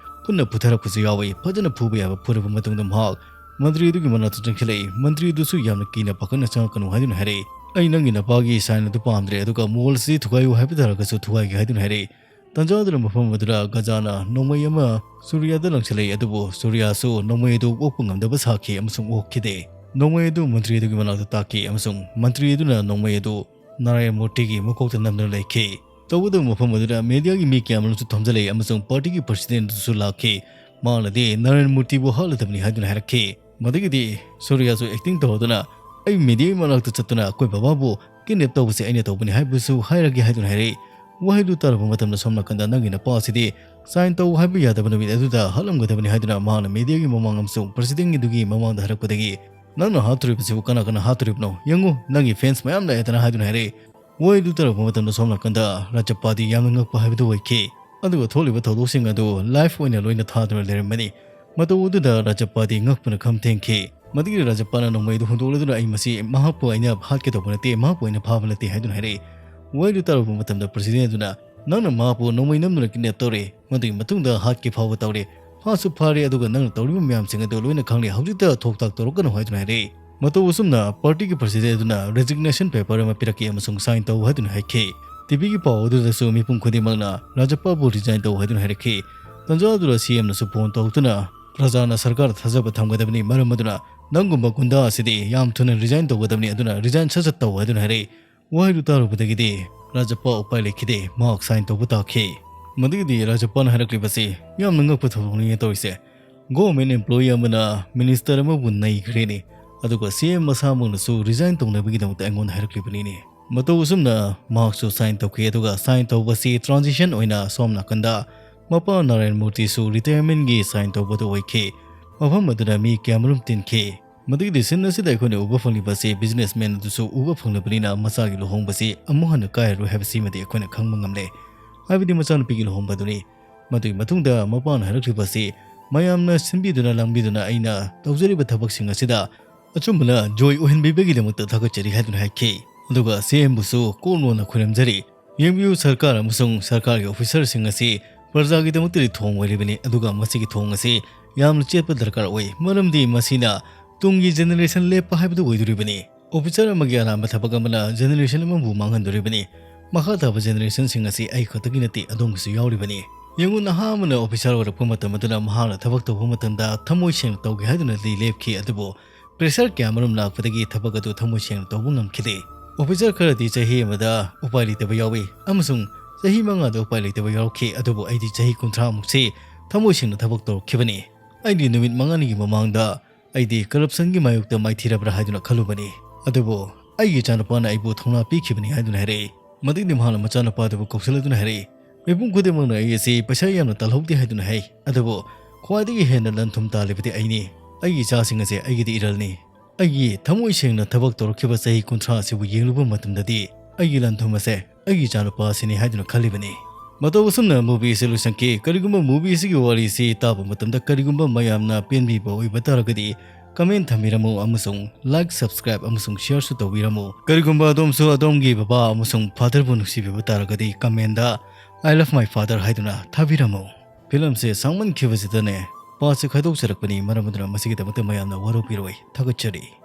ꯄꯨꯟꯅ ꯐꯨꯊꯔꯛꯄꯁꯨ ꯌꯥꯎꯏ꯫ ꯐꯖꯅ ꯐꯨꯕ ꯌꯥꯕ ꯐꯨꯔꯕ ꯃꯇꯨꯡꯗ ꯃꯍꯥꯛ ꯃꯟꯇ꯭ꯔꯤ ꯑꯗꯨꯒꯤ ꯃꯅꯥꯛꯇ ꯆꯪꯁꯤꯜꯂꯛꯏ꯫ ꯃꯟꯇ꯭ꯔꯤ ꯑꯗꯨꯁꯨ ꯌꯥꯝꯅ ꯀꯤꯅ ꯄꯥꯈꯠꯅ ꯆꯪꯉꯛꯀꯅꯨ ꯍꯥꯏꯗꯨꯅ ꯍꯥꯏꯔꯛꯏ꯫ "ꯑꯩ ꯅꯪꯒꯤ ꯅꯄꯥꯒꯤ ꯁꯥꯏꯟ ꯑꯗꯨ ꯄꯥꯝꯗ꯭ꯔꯦ, ꯑꯗꯨꯒ ꯃꯣꯜ ꯑꯁꯤ ꯊꯨꯒꯥꯏꯌꯨ ꯍꯥꯏꯕ ꯇꯥꯔꯒꯁꯨ ꯊꯨꯒꯥꯏꯒꯦ" ꯍꯥꯏꯗꯨꯅ ꯍꯥꯏꯔꯛꯏ꯫ ꯇꯟꯖꯥ ꯑꯗꯨꯗ ꯃꯐꯝ ꯑꯗꯨꯗ ꯒꯖꯥꯅ ꯅꯣꯡꯃꯩ ꯑꯃ ꯁꯨꯔꯤꯌꯥꯗ ꯂꯪꯁꯤꯜꯂꯛꯏ, ꯑꯗꯨꯕꯨ ꯁꯨꯔꯤꯌꯥꯁꯨ ꯅꯣꯡꯃꯩ ꯑꯗꯨ ꯑꯣꯛꯄ ꯉꯝꯗꯕ ꯁꯥꯈꯤ ꯑꯃꯁꯨꯡ ꯑꯣꯛꯈꯤꯗꯦ꯫ ꯅꯣꯡꯃꯩ ꯑꯗꯨ ꯃꯟꯇ꯭ꯔꯤ ꯑꯗꯨꯒꯤ ꯃꯅꯥꯛꯇ ꯇꯥꯈꯤ ꯑꯃꯁꯨꯡ ꯃꯟꯇ꯭ꯔꯤ ꯑꯗꯨꯅ ꯅꯣꯡꯃꯩ ꯑꯗꯨ ꯅꯥꯔꯥꯌꯟ ꯃꯨꯔꯇꯤꯒꯤ ꯃꯀꯣꯛꯇ ꯅꯝꯗꯨꯅ ꯂꯩꯈꯤ꯫ ꯇꯧꯕꯇꯕꯨ ꯃꯐꯝ ꯑꯗꯨꯗ ꯃꯦꯗꯤꯌꯥꯒꯤ ꯃꯤ ꯀꯌꯥ ꯑꯃꯁꯨ ꯊꯣꯝꯖꯤꯜꯂꯛꯏ ꯑꯃꯁꯨꯡ ꯄꯥꯔꯇꯤꯒꯤ ꯄ꯭ꯔꯁꯤꯗꯦꯟꯠ ꯑꯗꯨꯁꯨ ꯂꯥꯛꯈꯤ꯫ ꯃꯍꯥꯛꯅꯗꯤ ꯅꯥꯔꯥꯌꯟ ꯃꯨꯔꯇꯤꯕꯨ ꯍꯥꯠꯂꯗꯕꯅꯤ ꯍꯥꯏꯗꯨꯅ ꯍꯥꯏꯔꯛꯈꯤ꯫ ꯃꯗꯨꯒꯤꯗꯤ ꯁꯨꯔꯤꯌꯥꯁꯨ ꯑꯦꯛꯇꯤꯡ ꯇꯧꯗꯨꯅ, "ꯑꯩ ꯃꯦꯗꯤꯌꯥꯒꯤ ꯃꯅꯥꯛꯇ ꯆꯠꯇꯨꯅ ꯑꯩꯈꯣꯏ ꯕꯕꯥꯕꯨ ꯀꯤꯗꯅꯦꯞ ꯇꯧꯕꯁꯦ ꯑꯩꯅ ꯇꯧꯕꯅꯤ ꯍꯥꯏꯕꯁꯨ ꯍꯥꯏꯔꯒꯦ" ꯍꯥꯏꯗꯨꯅ ꯍꯥꯏꯔꯛꯏ꯫ ꯋꯥꯍꯩꯗꯨ ꯇꯥꯔꯕ ꯃꯇꯝꯗ ꯁꯣꯝ ꯅꯥꯀꯟꯗ ꯅꯪꯒꯤ ꯅꯄꯥ ꯑꯁꯤꯗꯤ ꯁꯥꯏꯟ ꯇꯧ ꯍꯥꯏꯕ ꯌꯥꯗꯕ ꯅꯨꯃꯤꯠ ꯑꯗꯨꯗ ꯍꯥꯠꯂꯝꯒꯗꯕꯅꯤ ꯍꯥꯏꯗꯨꯅ ꯃꯍꯥꯛꯅ ꯃꯦꯗꯤꯌꯥꯒꯤ ꯃꯃꯥꯡ ꯑꯃꯁꯨꯡ ꯄ꯭ꯔꯁꯤꯗꯦꯟꯠ ꯑꯗꯨꯒꯤ ꯃꯃꯥꯡꯗ ꯍꯥꯏꯔꯛꯄꯗꯒꯤ, "ꯅꯪꯅ ꯍꯥꯠꯇꯣꯔꯤꯕꯁꯤꯕꯨ ꯀꯅꯥ ꯀꯅꯥ ꯍꯥꯠꯇꯣꯔꯤꯕꯅꯣ? ꯌꯦꯡꯉꯨ, ꯅꯪꯒꯤ ꯐꯦꯟꯁ ꯃꯌꯥꯝ ꯂꯥꯛꯑꯦꯗꯅ" ꯍꯥꯏꯗꯨꯅ ꯍꯥꯏꯔꯛꯏ꯫ ꯋꯥꯍꯩꯗꯨ ꯇꯥꯔꯛꯄ ꯃꯇꯝꯗ ꯁꯣꯝ ꯅꯥꯀꯟꯗ ꯔꯥꯖꯄꯥꯗꯤ ꯌꯥꯝꯅ ꯉꯛꯄ ꯍꯥꯏꯕꯗꯨ ꯑꯣꯏꯈꯤ꯫ ꯑꯗꯨꯒ ꯊꯣꯛꯂꯤꯕ ꯊꯧꯗꯣꯛꯁꯤꯡ ꯑꯗꯨ ꯂꯥꯏꯚ ꯑꯣꯏꯅ ꯂꯣꯏꯅ ꯊꯥꯗꯨꯅ ꯂꯩꯔꯝꯕꯅꯤ꯫ ꯃꯇꯧ ꯑꯗꯨꯗ ꯔꯥꯖꯄꯥꯗꯤ ꯉꯛꯄꯅ ꯈꯝ ꯊꯦꯡꯈꯤ꯫ ꯃꯗꯨꯒꯤ ꯔꯥꯖꯄꯥꯅ ꯅꯣꯡꯃꯩ ꯑꯗꯨ ꯍꯨꯟꯗꯣꯛꯂꯗꯨꯅ, "ꯑꯩ ꯃꯁꯤ ꯃꯍꯥꯛꯄꯨ ꯑꯩꯅ ꯍꯥꯠꯀꯦ ꯇꯧꯕ ꯅꯠꯇꯦ, ꯃꯍꯥꯛꯄꯨ ꯑꯩꯅ ꯐꯥꯕ ꯅꯠꯇꯦ" ꯍꯥꯏꯗꯨꯅ ꯍꯥꯏꯔꯛꯏ꯫ ꯋꯥꯍꯩꯗꯨ ꯇꯥꯔꯨꯕ ꯃꯇꯝꯗ ꯄ꯭ꯔꯁꯤꯗꯦꯟꯠ ꯑꯗꯨꯅ, "ꯅꯪꯅ ꯃꯍꯥꯛꯄꯨ ꯅꯣꯡꯃꯩ ꯅꯝꯗꯨꯅ ꯀꯤꯗꯅꯦꯞ ꯇꯧꯔꯦ, ꯃꯗꯨꯒꯤ ꯃꯇꯨꯡꯗ ꯍꯥꯠꯀꯦ ꯐꯥꯎꯕ ꯇꯧꯔꯦ, ꯐꯥꯁꯨ ꯐꯥꯔꯦ, ꯑꯗꯨꯒ ꯅꯪꯅ ꯇꯧꯔꯤꯕ ꯃꯌꯥꯝꯁꯤꯡ ꯑꯗꯨ ꯂꯣꯏꯅ ꯈꯪꯂꯦ, ꯍꯧꯖꯤꯛꯇ ꯊꯣꯛ ꯊꯥꯛ ꯇꯧꯔꯛꯀꯅꯨ" ꯍꯥꯏꯗꯨꯅ ꯍꯥꯏꯔꯛꯏ꯫ ꯃꯇꯧ ꯑꯁꯨꯝꯅ party ꯒꯤ president ꯑꯗꯨꯅ resignation paper ꯑꯃ ꯄꯤꯔꯛꯈꯤ ꯑꯃꯁꯨꯡ sign ꯇꯧ ꯍꯥꯏꯗꯨꯅ ꯍꯥꯏꯈꯤ꯫ TV ꯒꯤ ꯄꯥꯎ ꯑꯗꯨꯗꯁꯨ ꯃꯤꯄꯨꯝ ꯈꯨꯗꯤꯡꯃꯛꯅ ꯔꯥꯖꯄꯥꯕꯨ resign ꯇꯧ ꯍꯥꯏꯗꯨꯅ ꯍꯥꯏꯔꯛꯈꯤ꯫ ꯇꯟꯖꯥ ꯑꯗꯨꯗ CM ꯅꯁꯨ phone ꯇꯧꯗꯨꯅ, "ꯄ꯭ꯔꯖꯥꯅ ꯁꯔꯀꯥꯔꯗ ꯊꯥꯖꯕ ꯊꯝꯒꯗꯕꯅꯤ, ꯃꯔꯝ ꯑꯗꯨꯅ ꯅꯪꯒꯨꯝꯕ ꯒꯨꯟꯗꯥ ꯑꯁꯤꯗꯤ ꯌꯥꯝ ꯊꯨꯅ resign ꯇꯧꯒꯗꯕꯅꯤ, ꯑꯗꯨꯅ resign ꯁꯠ ꯁꯠ ꯇꯧ" ꯍꯥꯏꯗꯨꯅ ꯍꯥꯏꯔꯛꯏ꯫ ꯋꯥꯍꯩꯗꯨ ꯇꯥꯔꯨꯕꯗꯒꯤꯗꯤ ꯔꯥꯖꯄꯥ ꯎꯄꯥꯏ ꯂꯩꯈꯤꯗꯦ, ꯃꯍꯥꯛ sign ꯇꯧꯕ ꯇꯥꯈꯤ꯫ ꯃꯗꯨꯒꯤꯗꯤ ꯔꯥꯖꯄꯥꯅ ꯍꯥꯏꯔꯛꯂꯤꯕꯁꯤ ꯌꯥꯝꯅ ꯉꯛꯄ ꯊꯧꯗꯣꯛꯅꯤ ꯇꯧꯔꯤꯁꯦ꯫ Government employee ꯑꯃꯅ minister ꯑꯃꯕꯨ ꯅꯩꯈ꯭ꯔꯦꯅꯦ, ꯑꯗꯨꯒ CM ꯃꯁꯥꯃꯛꯅꯁꯨ resign ꯇꯧꯅꯕꯒꯤꯗꯃꯛꯇ ꯑꯩꯉꯣꯟꯗ ꯍꯥꯏꯔꯛꯂꯤꯕꯅꯤꯅꯦ꯫ ꯃꯇꯧ ꯑꯁꯨꯝꯅ ꯃꯍꯥꯛꯁꯨ sign ꯇꯧꯈꯤ, ꯑꯗꯨꯒ sign ꯇꯧꯕꯁꯤ transition ꯑꯣꯏꯅ ꯁꯣꯝ ꯅꯥꯀꯟꯗ ꯃꯄꯥ ꯅꯥꯔꯥꯌꯟ ꯃꯨꯔꯇꯤꯁꯨ retirement ꯒꯤ sign ꯇꯧꯕꯗꯨ ꯑꯣꯏꯈꯤ꯫ ꯃꯐꯝ ꯑꯗꯨꯗ ꯃꯤ ꯀꯌꯥꯃꯔꯨꯝ ꯇꯤꯟꯈꯤ꯫ ꯃꯗꯨꯒꯤꯗꯤ scene ꯑꯁꯤꯗ ꯑꯩꯈꯣꯏꯅ ꯎꯕ ꯐꯪꯂꯤꯕ ꯑꯁꯤ businessman ꯑꯗꯨꯁꯨ ꯎꯕ ꯐꯪꯂꯕꯅꯤꯅ ꯃꯆꯥꯒꯤ ꯂꯨꯍꯣꯡꯕꯁꯤ ꯑꯃꯨꯛ ꯍꯟꯅ ꯀꯥꯏꯔꯔꯣꯏ ꯍꯥꯏꯕꯁꯤꯃꯗꯤ ꯑꯩꯈꯣꯏꯅ ꯈꯪꯕ ꯉꯝꯂꯦ꯫ ꯍꯥꯏꯕꯗꯤ ꯃꯆꯥꯅꯨꯄꯤꯒꯤ ꯂꯨꯍꯣꯡꯕ ꯑꯗꯨꯅꯤ꯫ ꯃꯗꯨꯒꯤ ꯃꯇꯨꯡꯗ ꯃꯄꯥꯅ ꯍꯥꯏꯔꯛꯂꯤꯕ ꯑꯁꯤ, "ꯃꯌꯥꯝꯅ ꯁꯤꯟꯕꯤꯗꯨꯅ ꯂꯥꯡꯕꯤꯗꯨꯅ ꯑꯩꯅ ꯇꯧꯖꯔꯤꯕ ꯊꯕꯛꯁꯤꯡ ꯑꯁꯤꯗ ꯑꯆꯨꯝꯕꯅ ꯖꯣꯏ ꯑꯣꯏꯍꯟꯕꯤꯕꯒꯤꯗꯃꯛꯇ ꯊꯥꯒꯠꯆꯔꯤ" ꯍꯥꯏꯗꯨꯅ ꯍꯥꯏꯈꯤ꯫ ꯑꯗꯨꯒ CM ꯕꯨꯁꯨ ꯀꯣꯛ ꯅꯣꯟꯅ ꯈꯣꯏꯔꯝꯖꯔꯤ꯫ ꯌꯦꯡꯕꯤꯌꯨ, ꯁꯔꯀꯥꯔ ꯑꯃꯁꯨꯡ ꯁꯔꯀꯥꯔꯒꯤ officer ꯁꯤꯡ ꯑꯁꯤ ꯄ꯭ꯔꯖꯥꯒꯤꯗꯃꯛꯇꯗꯤ ꯊꯣꯡ ꯑꯣꯏꯔꯤꯕꯅꯤ, ꯑꯗꯨꯒ ꯃꯁꯤꯒꯤ ꯊꯣꯡ ꯑꯁꯤ ꯌꯥꯝꯅ ꯆꯦꯠꯄ ꯗꯔꯀꯥꯔ ꯑꯣꯏ, ꯃꯔꯝꯗꯤ ꯃꯁꯤꯅ ꯇꯨꯡꯒꯤ generation ꯂꯦꯞꯄ ꯍꯥꯏꯕꯗꯨ ꯑꯣꯏꯗꯣꯔꯤꯕꯅꯤ꯫ Officer ꯑꯃꯒꯤ ꯑꯔꯥꯟꯕ ꯊꯕꯛ ꯑꯃꯅ generation ꯑꯃꯕꯨ ꯃꯥꯡꯍꯟꯗꯣꯔꯤꯕꯅꯤ꯫ ꯃꯈꯥ ꯇꯥꯕ generation ꯁꯤꯡ ꯑꯁꯤ ꯑꯩ ꯈꯛꯇꯒꯤ ꯅꯠꯇꯦ, ꯑꯗꯣꯝꯒꯤꯁꯨ ꯌꯥꯎꯔꯤꯕꯅꯤ꯫ ꯌꯦꯡꯉꯨ, ꯅꯍꯥ ꯑꯃꯅ officer ꯑꯣꯏꯔꯛꯄ ꯃꯇꯝ ꯑꯗꯨꯅ ꯃꯍꯥꯛꯅ ꯊꯕꯛ ꯇꯧꯕ ꯃꯇꯝꯗ ꯊꯃꯣꯏ ꯁꯦꯡꯅ ꯇꯧꯒꯦ ꯍꯥꯏꯗꯨꯅꯗꯤ ꯂꯦꯞꯈꯤ, ꯑꯗꯨꯕꯨ pressure ꯀꯌꯥ ꯃꯔꯨꯝ ꯂꯥꯛꯄꯗꯒꯤ ꯊꯕꯛ ꯑꯗꯨ ꯊꯃꯣꯏ ꯁꯦꯡꯅ ꯇꯧꯕ ꯉꯝꯈꯤꯗꯦ꯫ Officer ꯈꯔꯗꯤ ꯆꯍꯤ ꯑꯃꯗ ꯎꯄꯥꯏ ꯂꯩꯇꯕ ꯌꯥꯎꯏ ꯑꯃꯁꯨꯡ ꯆꯍꯤ ꯃꯉꯥꯗ ꯎꯄꯥꯏ ꯂꯩꯇꯕ ꯌꯥꯎꯔꯛꯈꯤ, ꯑꯗꯨꯕꯨ ꯑꯩꯗꯤ ꯆꯍꯤ ꯀꯨꯟꯊ꯭ꯔꯥ ꯃꯨꯛꯁꯤ ꯊꯃꯣꯏ ꯁꯦꯡꯅ ꯊꯕꯛ ꯇꯧꯔꯛꯈꯤꯕꯅꯤ꯫ ꯑꯩꯗꯤ ꯅꯨꯃꯤꯠ ꯃꯉꯥꯅꯤꯒꯤ ꯃꯃꯥꯡꯗ ꯑꯩꯗꯤ corruption ꯒꯤ ꯃꯥꯌꯣꯛꯇ ꯃꯥꯏꯊꯤꯔꯕ꯭ꯔꯥ ꯍꯥꯏꯗꯨꯅ ꯈꯜꯂꯨꯕꯅꯤ, ꯑꯗꯨꯕꯨ ꯑꯩꯒꯤ ꯏꯆꯥꯅꯨꯄꯥꯅ ꯑꯩꯕꯨ ꯊꯧꯅꯥ ꯄꯤꯈꯤꯕꯅꯤ ꯍꯥꯏꯗꯨꯅ ꯍꯥꯏꯔꯛꯏ꯫ ꯃꯗꯨꯒꯤꯗꯤ ꯃꯍꯥꯛꯅ ꯃꯆꯥꯅꯨꯄꯥꯗꯨꯕꯨ ꯀꯧꯁꯤꯜꯂꯗꯨꯅ ꯍꯥꯏꯔꯛꯏ, "ꯃꯤꯄꯨꯝ ꯈꯨꯗꯤꯡꯃꯛꯅ ꯑꯩ ꯑꯁꯤ ꯄꯩꯁꯥ ꯌꯥꯝꯅ ꯇꯥꯜꯍꯧꯗꯦ ꯍꯥꯏꯗꯨꯅ ꯍꯥꯏ, ꯑꯗꯨꯕꯨ ꯈ꯭ꯋꯥꯏꯗꯒꯤ ꯍꯦꯟꯅ ꯂꯟ ꯊꯨꯝ ꯇꯥꯜꯂꯤꯕꯗꯤ ꯑꯩꯅꯤ꯫ ꯑꯩꯒꯤ ꯏꯆꯥꯁꯤꯡ ꯑꯁꯦ ꯑꯩꯒꯤꯗꯤ ꯏꯔꯜꯅꯤ꯫ ꯑꯩꯒꯤ ꯊꯃꯣꯏ ꯁꯦꯡꯅ ꯊꯕꯛ ꯇꯧꯔꯛꯈꯤꯕ ꯆꯍꯤ ꯀꯨꯟꯊ꯭ꯔꯥ ꯑꯁꯤꯕꯨ ꯌꯦꯡꯂꯨꯕ ꯃꯇꯝꯗꯗꯤ ꯑꯩꯒꯤ ꯂꯟ ꯊꯨꯝ ꯑꯁꯦ ꯑꯩꯒꯤ ꯏꯆꯥꯅꯨꯄꯥ ꯑꯁꯤꯅꯤ ꯍꯥꯏꯗꯨꯅ ꯈꯜꯂꯤꯕꯅꯤ"꯫ ꯃꯇꯧ ꯑꯁꯨꯝꯅ movie ꯑꯁꯤ ꯂꯣꯏꯁꯤꯟꯈꯤ꯫ ꯀꯔꯤꯒꯨꯝꯕ movie ꯑꯁꯤꯒꯤ ꯋꯥꯔꯤ ꯑꯁꯤ ꯇꯥꯕ ꯃꯇꯝꯗ ꯀꯔꯤꯒꯨꯝꯕ ꯃꯌꯥꯝꯅ ꯄꯦꯟꯕꯤꯕ ꯑꯣꯏꯕ ꯇꯥꯔꯒꯗꯤ comment ꯊꯝꯕꯤꯔꯝꯃꯨ ꯑꯃꯁꯨꯡ like, subscribe ꯑꯃꯁꯨꯡ share ꯁꯨ ꯇꯧꯕꯤꯔꯝꯃꯨ꯫ ꯀꯔꯤꯒꯨꯝꯕ ꯑꯗꯣꯝꯁꯨ ꯑꯗꯣꯝꯒꯤ ꯕꯕꯥ ꯑꯃꯁꯨꯡ father ꯕꯨ ꯅꯨꯡꯁꯤꯕꯤꯕ ꯇꯥꯔꯒꯗꯤ comment the "I love my father" ꯍꯥꯏꯗꯨꯅ ꯊꯥꯕꯤꯔꯝꯃꯨ꯫ ꯐꯤꯂꯝꯁꯦ ꯁꯥꯡꯃꯟꯈꯤꯕꯁꯤꯗꯅꯦ ꯄꯥꯁꯦ ꯈꯥꯏꯗꯣꯛꯆꯔꯛꯄꯅꯤ꯫ ꯃꯔꯝ ꯑꯗꯨꯅ ꯃꯁꯤꯒꯤꯗꯃꯛꯇ ꯃꯌꯥꯝꯅ ꯋꯥꯔꯧꯕꯤꯔꯣꯏ꯫ ꯊꯥꯒꯠꯆꯔꯤ꯫